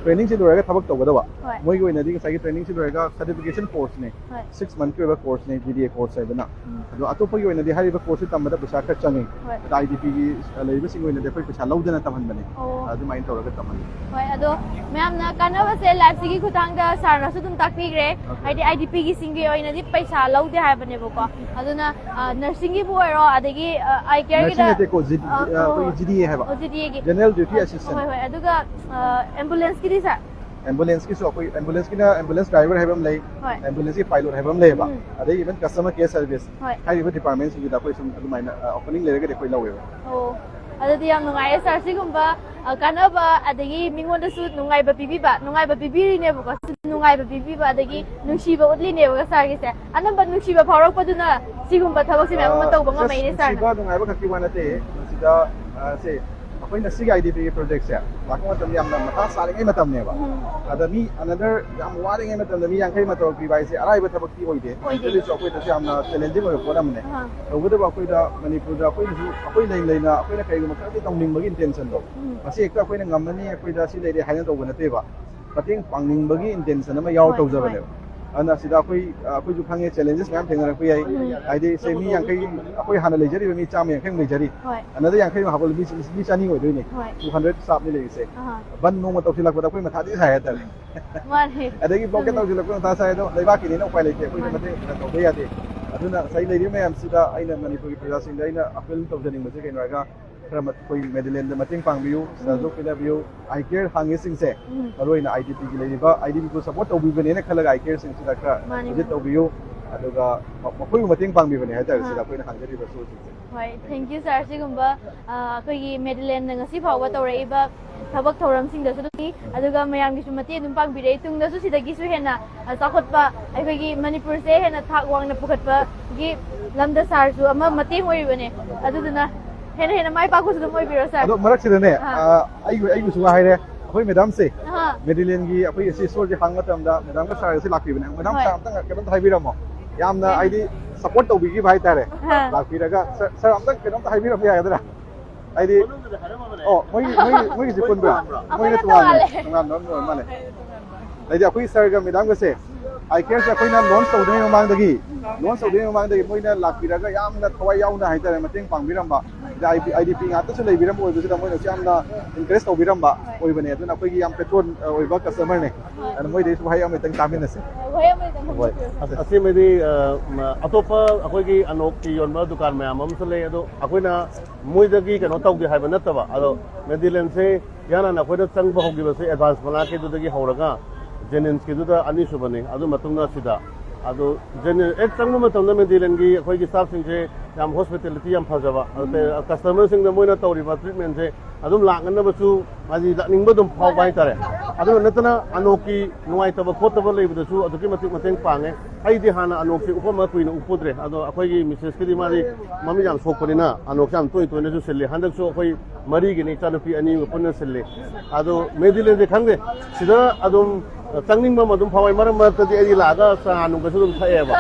ꯇ꯭ꯔꯦꯅꯤꯡꯁꯤ ꯂꯣꯏꯔꯒ ꯊꯕꯛ ꯇꯧꯒꯗꯕ꯫ ꯍꯣꯏ꯫ ꯃꯣꯏꯒꯤ ꯑꯣꯏꯅꯗꯤ ꯉꯁꯥꯏꯒꯤ ꯇ꯭ꯔꯦꯅꯤꯡꯁꯤ ꯂꯣꯏꯔꯒ ꯁꯔꯇꯤꯐꯤꯀꯦꯁꯟ ꯀꯣꯔꯁꯅꯦ꯫ ꯍꯣꯏ꯫ ꯁꯤꯛꯁ ꯃꯟꯊꯀꯤ ꯑꯣꯏꯕ ꯀꯣꯔꯁꯅꯦ, ꯖꯤ ꯗꯤ ꯑꯦ ꯀꯣꯔꯁ ꯍꯥꯏꯗꯅ꯫ ꯎꯝ꯫ ꯑꯗꯣ ꯑꯇꯣꯞꯄꯒꯤ ꯑꯣꯏꯅꯗꯤ ꯍꯥꯏꯔꯤꯕ ꯀꯣꯔꯁꯁꯤ ꯇꯝꯕꯗ ꯄꯩꯁꯥ ꯈꯔ ꯆꯪꯉꯤ꯫ ꯍꯣꯏ꯫ ꯑꯗ ꯑꯥꯏ ꯗꯤ ꯄꯤꯒꯤ ꯂꯩꯔꯤꯕꯁꯤꯡꯒꯤ ꯑꯣꯏꯅꯗꯤ ꯑꯩꯈꯣꯏ ꯄꯩꯁꯥ ꯂꯧꯗꯅ ꯇꯝꯍꯟꯕꯅꯦ꯫ ꯑꯣ꯫ ꯑꯗꯨꯃꯥꯏꯅ ꯇꯧꯔꯒ ꯇꯝꯍꯜꯂꯤ꯫ ꯍꯣꯏ, ꯑꯗꯣ ꯃꯌꯥꯝꯅ ꯀꯥꯟꯅꯕꯁꯦ ꯂꯥꯏꯐꯁꯤꯒꯤ ꯈꯨꯊꯥꯡꯗ ꯁꯥꯔꯅꯁꯨ ꯑꯗꯨꯝ ꯇꯥꯛꯄꯤꯈ꯭ꯔꯦ꯫ ꯑꯣꯀꯦ꯫ ꯍꯥꯏꯗꯤ ꯑꯥꯏ ꯗꯤ ꯄꯤꯒꯤꯁꯤꯡꯒꯤ ꯑꯣꯏꯅꯗꯤ ꯄꯩꯁꯥ ꯂꯧꯗꯦ ꯍꯥꯏꯕꯅꯦꯕꯀꯣ꯫ ꯑꯗꯨꯅ, ꯑ, ꯅꯔꯁꯤꯡꯒꯤꯕꯨ ꯑꯣꯏꯔꯣ, ꯑꯗꯒꯤ, ꯑ, ꯑꯥꯏ ꯀꯦꯌꯔꯒꯤꯗ, ꯅꯔꯁꯤꯡ ꯅꯠꯇꯦꯀꯣ, ꯖꯤ ꯗꯤ, ꯑ, ꯑ, ꯑꯩꯈꯣꯏꯒꯤ ꯍꯣꯏ꯫ ꯖꯤ ꯗꯤ ꯑꯦ ꯍꯥꯏꯕ꯫ ꯑꯣ, ꯖꯤ ꯗꯤ ꯑꯦꯒꯤ꯫ ꯖꯦꯅꯔꯦꯜ ꯗ꯭ꯌꯨꯇꯤ ꯑ, ꯑꯦꯁꯤꯁꯇꯦꯟ꯫ ꯍꯣꯏ, ꯍꯣꯏ꯫ ꯑꯗꯨꯒ, ꯑ, ꯑꯦꯝꯕꯨꯂꯦꯟꯁꯀꯤꯗꯤ ꯁꯥꯔ? ꯑꯦꯝꯕꯨꯂꯦꯟꯁꯀꯤꯁꯨ ꯑꯩꯈꯣꯏ ꯑꯦꯝꯕꯨꯂꯦꯟꯁꯀꯤꯅ ꯑꯦꯝꯕꯨꯂꯦꯟꯁ ꯗ꯭ꯔꯥꯏꯚꯔ ꯍꯥꯏꯕ ꯑꯃ ꯂꯩ, ꯍꯣꯏ꯫ ꯑꯦꯝꯕꯨꯂꯦꯟꯁꯀꯤ ꯄꯥꯏꯂꯣꯠ ꯍꯥꯏꯕ ꯑꯃ ꯂꯩꯌꯦꯕ, ꯎꯝ꯫ ꯑꯗꯩ ꯏꯚꯟ ꯀꯁꯇꯃꯔ ꯀꯦꯌꯔ ꯁꯔꯚꯤꯁ ꯍꯣꯏ꯫ ꯍꯥꯏꯔꯤꯕ ꯗꯤꯄꯥꯔꯠꯃꯦꯟꯁꯤꯡꯁꯤꯗ ꯑꯩꯈꯣꯏ ꯁꯨꯝ ꯑꯗꯨꯃꯥꯏꯅ, ꯑ, ꯑꯣꯄꯅꯤꯡ ꯂꯩꯔꯒꯗꯤ ꯑꯩꯈꯣꯏ ꯂꯧꯋꯦꯕ꯫ ꯑꯣ, ꯑꯗꯨꯗꯤ ꯌꯥꯝ ꯅꯨꯡꯉꯥꯏꯔꯦ ꯁꯥꯔ꯫ ꯁꯤꯒꯨꯝꯕ, ꯑ, ꯀꯥꯟꯅꯕ ꯑꯗꯒꯤ ꯃꯤꯉꯣꯟꯗꯁꯨ ꯅꯨꯡꯉꯥꯏꯕ ꯄꯤꯕꯤꯕ, ꯅꯨꯡꯉꯥꯏꯕ ꯄꯤꯕꯤꯔꯤꯅꯦꯕꯀꯣ, ꯅꯨꯡꯉꯥꯏꯕ ꯄꯤꯕꯤꯕ ꯑꯗꯒꯤ ꯅꯨꯡꯁꯤꯕ ꯎꯠꯂꯤꯅꯦꯕꯀꯣ ꯁꯥꯔꯒꯤꯁꯦ꯫ ꯑꯅꯝꯕ ꯅꯨꯡꯁꯤꯕ ꯐꯥꯎꯔꯛꯄꯗꯨꯅ ꯁꯤꯒꯨꯝꯕ ꯊꯕꯛꯁꯦ ꯃꯌꯥꯝ ꯑꯃ ꯑ, ꯇꯧꯕ just ꯉꯝꯃꯛꯏꯅꯦ ꯁꯥꯔꯅ꯫ ꯅꯨꯡꯁꯤꯕ ꯅꯨꯡꯉꯥꯏꯕ ꯈꯛꯀꯤ ꯋꯥ ꯅꯠꯇꯦ꯫ ꯃꯁꯤꯗ, ꯑ, ꯁꯦ, ꯑꯩꯈꯣꯏꯅ ꯁꯤꯒꯤ ꯑꯥꯏ ꯗꯤ ꯄꯤꯒꯤ ꯄ꯭ꯔꯣꯖꯦꯛꯁꯦ ꯂꯥꯛꯄ ꯃꯇꯝꯗ ꯌꯥꯝꯅ ꯃꯊꯥ ꯁꯥꯔꯤꯉꯩ ꯃꯇꯝꯅꯦꯕ꯫ ꯑꯗ ꯃꯤ ꯑꯅꯗꯔ ꯌꯥꯝ ꯋꯥꯔꯤꯉꯩ ꯃꯇꯝꯗ ꯃꯤ ꯌꯥꯡꯈꯩ ꯑꯃ ꯇꯧꯔꯛꯄꯤꯕ ꯍꯥꯏꯁꯦ ꯑꯔꯥꯏꯕ ꯊꯕꯛꯇꯤ ꯑꯣꯏꯗꯦ꯫ ꯑꯣꯏꯗꯦ꯫ ꯑꯗꯨꯁꯨ ꯑꯩꯈꯣꯏꯗꯁꯨ ꯌꯥꯝꯅ ꯆꯦꯂꯦꯟꯖꯤꯡ ꯑꯣꯏꯕ ꯄꯣꯠ ꯑꯃꯅꯦ꯫ ꯑꯍꯥ꯫ ꯇꯧꯕꯇꯕꯨ ꯑꯩꯈꯣꯏꯗ ꯃꯅꯤꯄꯨꯔꯗ ꯑꯩꯈꯣꯏꯅꯁꯨ ꯑꯩꯈꯣꯏ ꯂꯩ ꯂꯩꯅ ꯑꯩꯈꯣꯏꯅ ꯀꯔꯤꯒꯨꯝꯕ ꯈꯔꯗꯤ ꯇꯧꯅꯤꯡꯕꯒꯤ ꯏꯟꯇꯦꯟꯁꯟꯗꯣ, ꯎꯝ꯫ ꯃꯁꯤ ꯍꯦꯛꯇ ꯑꯩꯈꯣꯏꯅ ꯉꯝꯃꯅꯤ, ꯑꯩꯈꯣꯏꯗ ꯁꯤ ꯂꯩꯔꯦ ꯍꯥꯏꯅ ꯇꯧꯕ ꯅꯠꯇꯦꯕ꯫ ꯃꯇꯦꯡ ꯄꯥꯡꯅꯤꯡꯕꯒꯤ ꯏꯟꯇꯦꯟꯁꯟ ꯑꯃ ꯌꯥꯎꯔ ꯍꯣꯏ, ꯇꯧꯖꯕꯅꯦꯕ꯫ ꯍꯣꯏ꯫ ꯑꯗꯨꯅ ꯁꯤꯗ ꯑꯩꯈꯣꯏ, ꯑꯩꯈꯣꯏꯁꯨ ꯈꯪꯉꯦ, ꯆꯦꯂꯦꯟꯖꯦꯁ ꯃꯌꯥꯝ ꯊꯦꯡꯅꯔꯛꯄ ꯌꯥꯏ꯫ ꯎꯝ꯫ ꯍꯥꯏꯗꯤ ꯁꯦ ꯃꯤ ꯌꯥꯡꯈꯩ, ꯑꯩꯈꯣꯏ ꯍꯥꯟꯅ ꯂꯩꯖꯔꯤꯕ ꯃꯤ ꯆꯥꯝꯃ ꯌꯥꯡꯈꯩꯃꯨꯛ ꯂꯩꯖꯔꯤ꯫ ꯍꯣꯏ꯫ ꯑꯅꯗꯔ ꯌꯥꯡꯈꯩꯃꯨꯛ ꯍꯥꯞꯄꯗ ꯃꯤ, ꯃꯤ ꯆꯅꯤ ꯑꯣꯏꯗꯣꯏꯅꯦ꯫ ꯍꯣꯏ꯫ ꯇꯨ ꯍꯟꯗ꯭ꯔꯦꯠ ꯁ꯭ꯇꯥꯐꯅꯤ ꯂꯩꯔꯤꯁꯦ꯫ ꯑꯍꯥ꯫ ꯕꯟ ꯅꯣꯡꯃ ꯇꯧꯁꯤꯜꯂꯛꯄꯗ ꯑꯩꯈꯣꯏ ꯃꯊꯥꯗꯤ ꯁꯥꯏ ꯍꯥꯏꯇꯥꯔꯦ꯫ ꯃꯥꯅꯦ꯫ ꯑꯗꯒꯤ ꯕ꯭ꯂꯣꯀꯦꯠ ꯆꯨꯝꯃꯦ꯫ ꯇꯧꯁꯤꯜꯂꯛꯄ ꯃꯊꯥ ꯁꯥꯏ, ꯑꯗꯣ ꯂꯩꯕꯥꯛꯀꯤꯅꯤꯅ ꯎꯄꯥꯏ ꯂꯩꯇꯦ, ꯑꯩꯈꯣꯏꯁꯨ ꯃꯥꯅꯦ꯫ ꯃꯇꯦꯡ ꯈꯔ ꯇꯧꯗ ꯌꯥꯗꯦ꯫ ꯑꯗꯨꯅ ꯉꯁꯥꯏ ꯂꯩꯔꯤꯕ ꯃꯌꯥꯝꯁꯤꯗ ꯑꯩꯅ ꯃꯅꯤꯄꯨꯔꯒꯤ ꯄ꯭ꯔꯖꯥꯁꯤꯡꯗ ꯑꯩꯅ ꯑꯄꯤꯜ ꯇꯧꯖꯅꯤꯡꯕꯁꯦ ꯀꯩꯅꯣ ꯍꯥꯏꯔꯒ, ꯈꯔ ꯃ-, ꯑꯩꯈꯣꯏ ꯃꯦꯗꯤꯂꯦꯟꯗ ꯃꯇꯦꯡ ꯄꯥꯡꯕꯤꯌꯨ, ꯎꯝ꯫ ꯁꯦꯜꯐ ꯍꯦꯜꯞ ꯄꯤꯅꯕꯤꯌꯨ, ꯑꯥꯏ ꯀꯦꯌꯔ ꯍꯥꯡꯉꯤꯁꯤꯡꯁꯦ, ꯎꯝ꯫ ꯃꯔꯨꯑꯣꯏꯅ ꯑꯥꯏ ꯗꯤ ꯄꯤꯒꯤ ꯂꯩꯔꯤꯕ, ꯑꯥꯏ ꯗꯤ ꯄꯤꯕꯨ ꯁꯞꯄꯣꯔꯠ ꯇꯧꯕꯤꯕꯅꯦꯅ ꯈꯜꯂꯒ ꯑꯥꯏ ꯀꯦꯌꯔꯁꯤꯡꯁꯤꯗ ꯈꯔ ꯃꯥꯅꯤ, ꯚꯤꯖꯤꯠ ꯃꯥꯅꯤ꯫ ꯇꯧꯕꯤꯌꯨ, ꯑꯗꯨꯒ ꯃ-, ꯃꯈꯣꯏꯕꯨ ꯃꯇꯦꯡ ꯄꯥꯡꯕꯤꯕꯅꯦ ꯍꯥꯏꯇꯥꯔꯦ, ꯑꯥ꯫ ꯁꯤꯗ ꯑꯩꯈꯣꯏꯅ ꯍꯥꯡꯖꯔꯤꯕ ꯁꯣꯁꯤꯡꯁꯦ꯫ ꯍꯣꯏ, thank you, sir꯫ ꯁꯤꯒꯨꯝꯕ, ꯑ, ꯑꯩꯈꯣꯏꯒꯤ ꯃꯦꯗꯤꯂꯦꯟꯗ ꯉꯁꯤ ꯐꯥꯎꯕ ꯇꯧꯔꯛꯏꯕ ꯊꯕꯛ ꯊꯧꯔꯝꯁꯤꯡꯗꯁꯨ ꯑꯗꯨꯝ, ꯑꯗꯨꯒ ꯃꯌꯥꯝꯒꯤꯁꯨ ꯃꯇꯦꯡ ꯑꯗꯨꯝ ꯄꯥꯡꯕꯤꯔꯛꯏ꯫ ꯇꯨꯡꯗꯁꯨ ꯁꯤꯗꯒꯤꯁꯨ ꯍꯦꯟꯅ, ꯑ, ꯆꯥꯎꯈꯠꯄ, ꯑꯩꯈꯣꯏꯒꯤ ꯃꯅꯤꯄꯨꯔꯁꯦ ꯍꯦꯟꯅ ꯊꯥꯛ ꯋꯥꯡꯅ ꯄꯨꯈꯠꯄꯒꯤ ꯂꯝꯗ ꯁꯥꯔꯁꯨ ꯑꯃ ꯃꯇꯦꯡ ꯑꯣꯏꯔꯤꯕꯅꯦ꯫ ꯑꯗꯨꯗꯨꯅ ꯍꯦꯟꯅ ꯍꯦꯟꯅ ꯃꯥꯏ ꯄꯥꯛꯄꯁꯨ ꯑꯗꯨꯝ ꯑꯣꯏꯕꯤꯔꯣ, ꯁꯥꯔ꯫ ꯑꯗꯣ ꯃꯔꯛꯁꯤꯗꯅꯦ, ꯑꯥ꯫ ꯑ, ꯑꯩꯕꯨ, ꯑꯩꯕꯨꯁꯨ ꯋꯥ ꯍꯥꯏꯔꯦ꯫ ꯑꯩꯈꯣꯏ ꯃꯦꯗꯥꯝꯁꯦ, ꯑꯍꯥ꯫ ꯃꯦꯗꯤꯂꯦꯟꯒꯤ ꯑꯩꯈꯣꯏ ꯑꯁꯤ ꯁ꯭ꯇꯣꯔꯁꯦ ꯍꯥꯡꯕ ꯃꯇꯝꯗ ꯃꯦꯗꯥꯝꯒ ꯁꯥꯔꯒꯁꯦ ꯂꯥꯛꯄꯤꯕꯅꯦ꯫ ꯃꯦꯗꯥꯝ, ꯍꯣꯏ꯫ ꯁꯥꯔ, ꯑꯝꯇꯪ ꯀꯩꯅꯣꯝꯇ ꯍꯥꯏꯕꯤꯔꯝꯃꯣ꯫ ꯌꯥꯝꯅ, ꯍꯣꯏ꯫ ꯍꯥꯏꯗꯤ, ꯁꯞꯄꯣꯔꯠ ꯇꯧꯕꯤꯈꯤꯕ ꯍꯥꯏꯇꯥꯔꯦ꯫ ꯑꯍꯥ꯫ ꯂꯥꯛꯄꯤꯔꯒ, "ꯁꯥꯔ, ꯁꯥꯔ, ꯑꯝꯇꯪ ꯀꯩꯅꯣꯝꯇ ꯍꯥꯏꯕꯤꯔꯝꯕ ꯌꯥꯒꯗ꯭ꯔꯥ?" ꯍꯥꯏꯗꯤ, ꯑꯣ, ꯃꯣꯏꯒꯤ, ꯃꯣꯏꯒꯤ, ꯃꯣꯏꯒꯤꯁꯦ ꯄꯨꯟꯕ꯭ꯔꯥ? ꯑꯩꯈꯣꯏꯅ ꯃꯣꯏꯅ ꯇꯣꯉꯥꯟꯕ, ꯇꯣꯉꯥꯜꯂꯦ꯫ ꯇꯣꯉꯥꯟꯕ ꯑꯃ ꯑꯣꯏꯔ ꯃꯥꯜꯂꯦ꯫ ꯍꯥꯏꯗꯤ ꯑꯩꯈꯣꯏ ꯁꯥꯔꯒ ꯃꯦꯗꯥꯝꯒꯁꯦ, ꯑꯥꯏ ꯀꯦꯌꯔꯁꯦ ꯑꯩꯈꯣꯏꯅ ꯂꯣꯟꯆ ꯇꯧꯗ꯭ꯔꯤꯉꯩ ꯃꯃꯥꯡꯗꯒꯤ, ꯂꯣꯟꯆ ꯇꯧꯗ꯭ꯔꯤꯉꯩ ꯃꯃꯥꯡꯗꯒꯤ ꯃꯣꯏꯅ ꯂꯥꯛꯄꯤꯔꯒ ꯌꯥꯝꯅ ꯊꯋꯥꯏ ꯌꯥꯎꯅ ꯍꯥꯏꯇꯥꯔꯦ, ꯃꯇꯦꯡ ꯄꯥꯡꯕꯤꯔꯝꯕ, ꯑꯗ ꯑꯥꯏ ꯗꯤ ꯄꯤ ꯉꯥꯛꯇꯁꯨ ꯂꯩꯕꯤꯔꯝꯕ ꯑꯣꯏꯕꯁꯤꯗ ꯃꯣꯏꯅꯁꯨ ꯌꯥꯝꯅ ꯏꯟꯀꯔꯦꯖ ꯇꯧꯕꯤꯔꯝꯕ ꯑꯣꯏꯕꯅꯦ꯫ ꯑꯗꯨꯅ ꯑꯩꯈꯣꯏꯒꯤ ꯌꯥꯝ ꯄꯦꯇ꯭ꯔꯣꯟ ꯑꯣꯏꯕ ꯀꯁꯇꯃꯔꯅꯦ꯫ ꯑꯗꯨꯅ ꯃꯣꯏꯗꯩꯁꯨ ꯋꯥꯍꯩ ꯑꯃꯇꯪ ꯇꯥꯃꯤꯟꯅꯁꯦ꯫ ꯋꯥꯍꯩ ꯑꯃꯇꯪ ꯍꯣꯏ꯫ ꯐꯣꯡꯗꯣꯛꯄꯤꯌꯨ, ꯁꯥꯔ꯫ ꯑꯁ-, ꯑꯁꯦꯡꯕꯩꯗꯤ, ꯑ, ꯃ-, ꯑꯇꯣꯞꯄ ꯑꯩꯈꯣꯏꯒꯤ ꯑꯅꯣꯛꯀꯤ ꯌꯣꯟꯕ ꯗꯨꯀꯥꯟ ꯃꯌꯥꯝ ꯑꯃꯁꯨ ꯂꯩ, ꯑꯗꯣ ꯑꯩꯈꯣꯏꯅ ꯃꯣꯏꯗꯒꯤ ꯀꯩꯅꯣ ꯇꯧꯒꯦ ꯍꯥꯏꯕ ꯅꯠꯇꯕ, ꯑꯗꯣ ꯃꯦꯗꯤꯂꯦꯟꯁꯦ ꯏꯍꯥꯟ ꯍꯥꯟꯅ ꯑꯩꯈꯣꯏꯅ ꯆꯪꯕ ꯍꯧꯈꯤꯕꯁꯦ ꯑꯦꯗꯚꯥꯟꯁ ꯃꯅꯥꯛꯀꯤꯗꯨꯗꯒꯤ ꯍꯧꯔꯒ ꯖꯦꯅꯤꯝꯁꯀꯤꯗꯨꯗ ꯑꯅꯤꯁꯨꯕꯅꯤ꯫ ꯑꯗꯨ ꯃꯇꯨꯡꯗ ꯁꯤꯗ, ꯑꯗꯣ ꯖꯦꯅꯤ-, ꯍꯦꯛ ꯆꯪꯕ ꯃꯇꯝꯗ ꯃꯦꯗꯤꯂꯦꯟꯒꯤ ꯑꯩꯈꯣꯏꯒꯤ ꯁ꯭ꯇꯥꯐꯁꯤꯡꯁꯦ ꯌꯥꯝ ꯍꯣꯁꯄꯤꯇꯦꯂꯤꯇꯤ ꯌꯥꯝ ꯐꯖꯕ, ꯑꯗꯨ ꯀꯁꯇꯃꯔꯁꯤꯡꯗ ꯃꯣꯏꯅ ꯇꯧꯔꯤꯕ ꯇ꯭ꯔꯤꯠꯃꯦꯟꯁꯦ ꯑꯗꯨꯝ ꯂꯥꯛꯅꯅꯕꯁꯨ ꯍꯥꯏꯗꯤ ꯂꯥꯛꯅꯤꯡꯕ ꯑꯗꯨꯝ ꯐꯥꯎꯕ ꯍꯥꯏꯇꯥꯔꯦ꯫ ꯑꯗꯨꯅ ꯅꯠꯇꯅ ꯑꯅꯣꯛꯀꯤ ꯅꯨꯡꯉꯥꯏꯇꯕ ꯈꯣꯠꯇꯕ ꯂꯩꯕꯗꯁꯨ ꯑꯗꯨꯛꯀꯤ ꯃꯇꯤꯛ ꯃꯇꯦꯡ ꯄꯥꯡꯉꯦ꯫ ꯑꯩꯗꯤ ꯍꯥꯟꯅ ꯑꯅꯣꯛꯁꯤ ꯎꯞꯄꯝꯃ ꯀꯨꯏꯅ ꯎꯞꯄꯨꯗ꯭ꯔꯦ, ꯑꯗꯣ ꯑꯩꯈꯣꯏꯒꯤ ꯃꯤꯁꯦꯁꯀꯤꯗꯤ ꯃꯥꯗꯤ ꯃꯃꯤꯠ ꯌꯥꯝ ꯁꯣꯛꯄꯅꯤꯅ ꯑꯅꯣꯛꯁꯦ ꯌꯥꯝ ꯇꯣꯏ ꯇꯣꯏꯅꯁꯨ ꯁꯤꯜꯂꯤ꯫ ꯍꯟꯗꯛꯁꯨ ꯑꯩꯈꯣꯏ ꯃꯔꯤꯒꯤꯅꯤ, ꯏꯆꯥꯅꯨꯄꯤ ꯑꯅꯤꯒ ꯄꯨꯟꯅ ꯁꯤꯜꯂꯤ꯫ ꯑꯗꯣ ꯃꯦꯗꯤꯂꯦꯟꯁꯦ ꯈꯪꯗꯦ, ꯁꯤꯗ ꯑꯗꯨꯝ ꯆꯪꯅꯤꯡꯕ ꯑꯃ ꯑꯗꯨꯝ ꯐꯥꯎꯋꯦ꯫ ꯃꯔꯛ ꯃꯔꯛꯇꯗꯤ ꯑꯩꯗꯤ ꯂꯥꯛꯑꯒ ꯆꯥ ꯅꯨꯡꯒꯁꯨ ꯑꯗꯨꯝ ꯊꯛꯑꯦꯕ,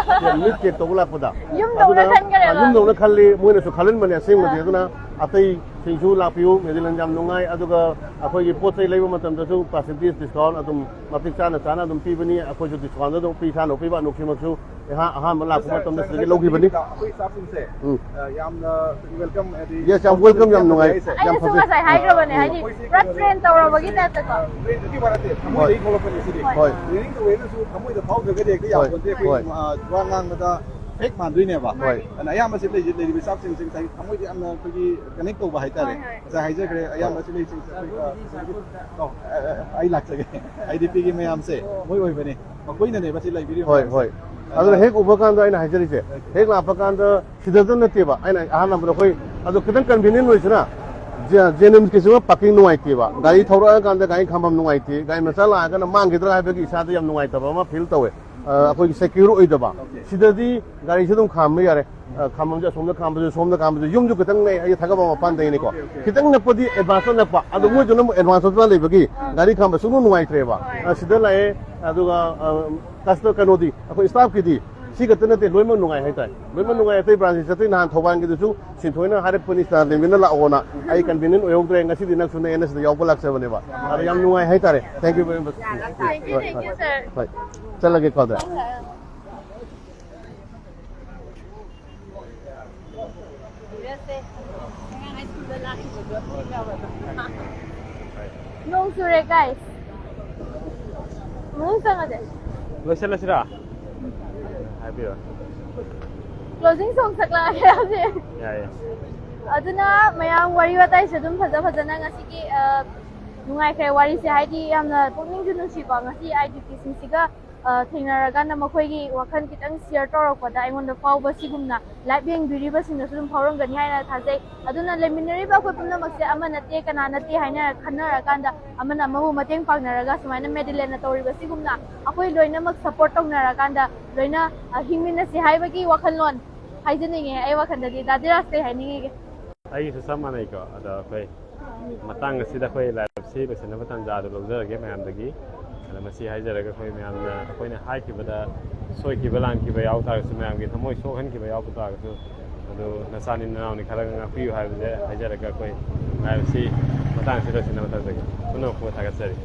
ꯃꯤꯠ ꯆꯦꯛ ꯇꯧꯕ ꯂꯥꯛꯄꯗ꯫ ꯌꯨꯝꯗꯧꯅ ꯑꯗꯨꯅ, ꯈꯟꯈꯔꯦꯕ꯫ ꯑ, ꯌꯨꯝꯗꯧꯅ ꯈꯜꯂꯤ, ꯃꯣꯏꯅꯁꯨ ꯈꯜꯍꯟꯕꯅꯦ ꯑꯁꯦꯡꯕꯗꯤ꯫ ꯑꯗꯨꯅ ꯑꯇꯩꯁꯤꯡꯁꯨ ꯂꯥꯛꯄꯤꯌꯨ, ꯃꯦꯗꯤꯂꯦꯟ ꯌꯥꯝ ꯅꯨꯡꯉꯥꯏ꯫ ꯑꯗꯨꯒ ꯑꯩꯈꯣꯏꯒꯤ ꯄꯣꯠ ꯆꯩ ꯂꯩꯕ ꯃꯇꯝꯗꯁꯨ percentage discount ꯑꯗꯨꯝ ꯃꯇꯤꯛ ꯆꯥꯅ ꯆꯥꯅ ꯑꯗꯨꯝ ꯄꯤꯕꯅꯤ꯫ ꯑꯩꯈꯣꯏꯁꯨ discount ꯑꯗꯨꯝ ꯄꯤ ꯁꯥꯅ ꯄꯤꯕ, ꯑꯅꯣꯛꯁꯤꯃꯛꯁꯨ ꯑꯩꯍꯥꯛ ꯑꯍꯥꯟꯕ ꯂꯥꯛꯄ ꯃꯇꯝꯗ ꯁꯤꯗꯒꯤ ꯂꯧꯈꯤꯕꯅꯤ꯫ ꯑꯩꯈꯣꯏ staffꯁꯤꯡꯁꯦ, ꯎꯝ꯫ ꯑ, ꯌꯥꯝꯅ welcome ꯍꯥꯏꯗꯤ Yes, ꯌꯥꯝ welcome, ꯌꯥꯝ ꯅꯨꯡꯉꯥꯏ, ꯌꯥꯝ ꯑꯩꯅꯁꯨ ꯐꯖꯩ꯫ ꯉꯁꯥꯏ ꯍꯥꯏꯈ꯭ꯔꯕꯅꯦ, ꯍꯥꯏꯗꯤ ꯑꯩꯈꯣꯏꯁꯦ ꯄꯨꯔꯥ train ꯇꯧꯔꯕꯒꯤ typeꯇꯀꯣ꯫ Trainꯗꯨꯒꯤ ꯋꯥ ꯅꯠꯇꯦ, ꯊꯃꯣꯏꯗꯒꯤ ꯍꯣꯏ꯫ ꯊꯣꯛꯂꯛꯄꯅꯦ ꯁꯤꯗꯤ꯫ ꯍꯣꯏ꯫ Training ꯇꯧꯋꯦꯅꯁꯨ ꯊꯃꯣꯏꯗ ꯐꯥꯎꯗ꯭ꯔꯒꯗꯤ ꯍꯦꯛꯇ ꯍꯣꯏ, ꯌꯥꯄꯣꯟꯇꯦ꯫ ꯑꯩꯈꯣꯏ, ꯍꯣꯏ꯫ ꯑ, ꯋꯥ ꯉꯥꯡꯕꯗ fake ꯃꯥꯟꯗꯣꯏꯅꯦꯕ꯫ ꯍꯣꯏ꯫ ꯑꯗꯨꯅ ꯑꯌꯥꯝꯕꯁꯤ ꯂꯩ-, ꯂꯩꯔꯤꯕ staffꯁꯤꯡꯁꯦ ꯉꯁꯥꯏ ꯊꯃꯣꯏꯗ ꯌꯥꯝꯅ ꯑꯩꯈꯣꯏꯒꯤ connect ꯇꯧꯕ ꯍꯥꯏꯇꯥꯔꯦ꯫ ꯍꯣꯏ, ꯍꯣꯏ꯫ ꯉꯁꯥꯏ ꯍꯥꯏꯖꯈ꯭ꯔꯦ, ꯑꯌꯥꯝꯕꯁꯤ ꯂꯩꯔꯤꯁꯤꯡꯁꯦ ꯑꯩꯈꯣꯏ, ꯑ, ꯑ, ꯑ, ꯑꯩ ꯂꯥꯛꯆꯒꯦ꯫ IDPꯒꯤ ꯃꯌꯥꯝꯁꯦ ꯃꯣꯏ ꯑꯣꯏꯕꯅꯦ꯫ ꯃꯈꯣꯏꯅꯅꯦꯕ ꯁꯤ ꯂꯩꯕꯤꯔꯤꯕ ꯍꯣꯏ, ꯃꯌꯥꯝꯁꯦ꯫ ꯍꯣꯏ꯫ ꯑꯗꯨꯅ ꯍꯦꯛ ꯎꯕ ꯀꯥꯟꯗ ꯑꯩꯅ ꯍꯥꯏꯖꯔꯤꯁꯦ, ꯍꯦꯛ ꯂꯥꯛꯄ ꯀꯥꯟꯗ ꯁꯤꯗꯇ ꯅꯠꯇꯦꯕ, ꯑꯩꯅ ꯑꯍꯥꯟꯕꯗ ꯑꯩꯈꯣꯏ ꯑꯗꯣ ꯈꯤꯇꯪ convenient ꯑꯣꯏꯁꯤꯅ, ꯖꯦ-, ꯖꯦꯅꯤꯝꯁꯀꯤꯁꯨ parking ꯅꯨꯡꯉꯥꯏꯇꯦꯕ, ꯒꯥꯔꯤ ꯊꯧꯔꯛꯑꯀꯥꯟꯗ ꯒꯥꯔꯤ ꯈꯥꯝꯐꯝ ꯅꯨꯡꯉꯥꯏꯇꯦ, ꯒꯥꯔꯤ ꯃꯆꯥ ꯂꯥꯛꯑꯒꯅ ꯃꯥꯡꯈꯤꯗ꯭ꯔꯥ ꯍꯥꯏꯕꯒꯤ ꯏꯁꯥꯗ ꯌꯥꯝ ꯅꯨꯡꯉꯥꯏꯇꯕ ꯑꯃ feel ꯇꯧꯋꯦ꯫ ꯑ, ꯑꯩꯈꯣꯏꯒꯤ secure ꯑꯣꯏꯗꯕ꯫ ꯁꯤꯗꯗꯤ ꯒꯥꯔꯤꯁꯨ ꯑꯗꯨꯝ ꯈꯥꯝꯕ ꯌꯥꯔꯦ꯫ ꯑ, ꯈꯥꯝꯐꯝꯁꯦ ꯑꯁꯣꯝꯗ ꯈꯥꯝꯕꯁꯨ, ꯁꯣꯝꯗ ꯈꯥꯝꯕꯁꯨ, ꯌꯨꯝꯁꯨ ꯈꯤꯇꯪ ꯅꯛꯑꯦ, ꯑꯩ ꯊꯥꯒꯠꯐꯝ ꯃꯄꯥꯟꯗꯒꯤꯅꯤꯀꯣ꯫ ꯈꯤꯇꯪ ꯅꯛꯄꯗꯤ advance ꯅꯛꯄ, ꯑꯗꯣ ꯃꯣꯏꯗꯨꯅ ꯑꯃꯨꯛ advance ꯃꯄꯥꯟ ꯂꯩꯕꯒꯤ ꯒꯥꯔꯤ ꯈꯥꯝꯕ ꯁꯨꯡꯅꯨꯡ ꯅꯨꯡꯉꯥꯏꯇ꯭ꯔꯦꯕ꯫ ꯑ, ꯁꯤꯗ ꯂꯥꯛꯑꯦ, ꯑꯗꯨꯒ, ꯑ, customer ꯀꯩꯅꯣꯗꯤ, ꯑꯩꯈꯣꯏ staffꯀꯤꯗꯤ ꯁꯤ ꯈꯛꯇ ꯅꯠꯇꯦ, ꯂꯣꯏꯅꯃꯛ ꯅꯨꯡꯉꯥꯏ ꯍꯥꯏꯇꯥꯔꯦ꯫ ꯂꯣꯏꯅꯃꯛ ꯅꯨꯡꯉꯥꯏ꯫ ꯑꯇꯩ branchꯁꯤ ꯆꯠꯇꯣꯏ, ꯅꯍꯥꯟ ꯊꯧꯕꯥꯜꯒꯤꯗꯨꯁꯨ ꯁꯤꯟꯊꯣꯏꯅ ꯍꯥꯏꯔꯛꯄꯅꯤ, ꯁꯤꯗ ꯂꯦꯡꯃꯤꯟꯅ ꯂꯥꯛꯑꯣꯅ꯫ ꯑꯩ convenient ꯑꯣꯏꯍꯧꯗ꯭ꯔꯦ, ꯉꯁꯤꯗꯤ ꯅꯛꯁꯨ ꯅꯛꯑꯦꯅ ꯁꯤꯗ ꯌꯥꯎꯕ ꯂꯥꯛꯆꯕꯅꯦꯕ꯫ ꯑꯗ ꯌꯥꯝ ꯅꯨꯡꯉꯥꯏ ꯍꯥꯏꯇꯥꯔꯦ꯫ Thank you very much꯫ Thank you, ꯍꯣꯏ, thank ꯍꯣꯏ꯫ You, sir꯫ ꯍꯣꯏ꯫ ꯆꯠꯂꯒꯦꯀꯣ ꯑꯗ꯫ ꯅꯣꯡ ꯆꯨꯔꯦ, guys꯫ ꯃꯅꯨꯡ ꯆꯪꯉꯁꯦ꯫ ꯂꯣꯏꯁꯤꯜꯂꯁꯤꯔꯥ? ꯍꯥꯏꯕꯤꯔꯣ꯫ Closing song ꯁꯛꯂꯛꯑꯒꯦ ꯍꯧꯖꯤꯛ꯫ ꯌꯥꯏꯌꯦ꯫ ꯑꯗꯨꯅ ꯃꯌꯥꯝ ꯋꯥꯔꯤ ꯋꯥꯇꯥꯏꯁꯦ ꯑꯗꯨꯝ ꯐꯖ ꯐꯖꯅ ꯉꯁꯤꯒꯤ, ꯑ, ꯅꯨꯡꯉꯥꯏꯈ꯭ꯔꯦ ꯋꯥꯔꯤꯁꯦ, ꯍꯥꯏꯗꯤ ꯌꯥꯝꯅ ꯄꯨꯛꯅꯤꯡꯁꯨ ꯅꯨꯡꯁꯤꯀꯣ꯫ ꯉꯁꯤ IDPꯁꯤꯡꯁꯤꯒ ꯑ, ꯊꯦꯡꯅꯔꯀꯥꯟꯗ ꯃꯈꯣꯏꯒꯤ ꯋꯥꯈꯜ ꯈꯤꯇꯪ ꯁꯤꯌꯔ ꯇꯧꯔꯛꯄꯗ ꯑꯩꯉꯣꯟꯗ ꯐꯥꯎꯕ ꯁꯤꯒꯨꯝꯅ ꯂꯥꯏꯚ ꯌꯦꯡꯕꯤꯔꯤꯕꯁꯤꯡꯅꯁꯨ ꯑꯗꯨꯝ ꯐꯥꯎꯔꯝꯒꯅꯤ ꯍꯥꯏꯅ ꯊꯥꯖꯩ꯫ ꯑꯗꯨꯅ ꯂꯩꯃꯤꯟꯅꯔꯤꯕ ꯑꯩꯈꯣꯏ ꯄꯨꯝꯅꯃꯛꯁꯦ ꯑꯃ ꯅꯠꯇꯦ, ꯀꯅꯥ ꯅꯠꯇꯦ ꯍꯥꯏꯅ ꯈꯟꯅꯔꯀꯥꯟꯗ ꯑꯃꯅ ꯑꯃꯕꯨ ꯃꯇꯦꯡ ꯄꯥꯡꯅꯔꯒ ꯁꯨꯃꯥꯏꯅ ꯃꯦꯗꯤꯂꯦꯟꯅ ꯇꯧꯔꯤꯕ ꯁꯤꯒꯨꯝꯅ ꯑꯩꯈꯣꯏ ꯂꯣꯏꯅꯃꯛ ꯁꯞꯄꯣꯔꯠ ꯇꯧꯅꯔꯀꯥꯟꯗ ꯂꯣꯏꯅ, ꯑ, ꯍꯤꯡꯃꯤꯟꯅꯁꯤ ꯍꯥꯏꯕꯒꯤ ꯋꯥꯈꯜꯂꯣꯟ ꯍꯥꯏꯖꯅꯤꯡꯉꯦ꯫ ꯑꯩ ꯋꯥꯈꯜꯗꯗꯤ ꯗꯥ ꯙꯤꯔꯥꯖ ꯀꯩ ꯍꯥꯏꯅꯤꯡꯉꯤꯒꯦ? ꯑꯩꯒꯤꯁꯨ ꯆꯞ ꯃꯥꯟꯅꯩꯀꯣ꯫ ꯑꯗꯣ ꯑꯩꯈꯣꯏ ꯃꯇꯥꯡ ꯑꯁꯤꯗ ꯑꯩꯈꯣꯏ ꯂꯥꯏꯐꯁꯤ ꯂꯣꯏꯁꯤꯟꯅꯕ ꯇꯥꯟꯖꯥꯗꯣ ꯂꯧꯖꯔꯒꯦ ꯃꯌꯥꯝꯗꯒꯤ꯫ ꯑꯗ ꯃꯁꯤ ꯍꯥꯏꯖꯔꯒ ꯑꯩꯈꯣꯏ ꯃꯌꯥꯝꯅ ꯑꯩꯈꯣꯏꯅ ꯍꯥꯏꯈꯤꯕꯗ ꯁꯣꯏꯈꯤꯕ ꯂꯥꯟꯈꯤꯕ ꯌꯥꯎ ꯇꯥꯔꯒꯁꯨ, ꯃꯌꯥꯝꯒꯤ ꯊꯃꯣꯏ ꯁꯣꯛꯍꯟꯈꯤꯕ ꯌꯥꯎꯕ ꯇꯥꯔꯒꯁꯨ, ꯑꯗꯨ ꯅꯆꯥꯅꯤ ꯅꯅꯥꯎꯅꯤ ꯈꯔꯒ ꯉꯥꯛꯄꯤꯌꯨ ꯍꯥꯏꯕꯁꯦ ꯍꯥꯏꯖꯔꯒ ꯑꯩꯈꯣꯏ ꯂꯥꯏꯐꯁꯤ ꯃꯇꯥꯡ ꯑꯁꯤꯗ ꯂꯣꯏꯁꯤꯟꯅꯕ ꯇꯧꯖꯒꯦ꯫ ꯄꯨꯝꯅꯃꯛꯄꯨ ꯊꯥꯒꯠꯆꯔꯤ꯫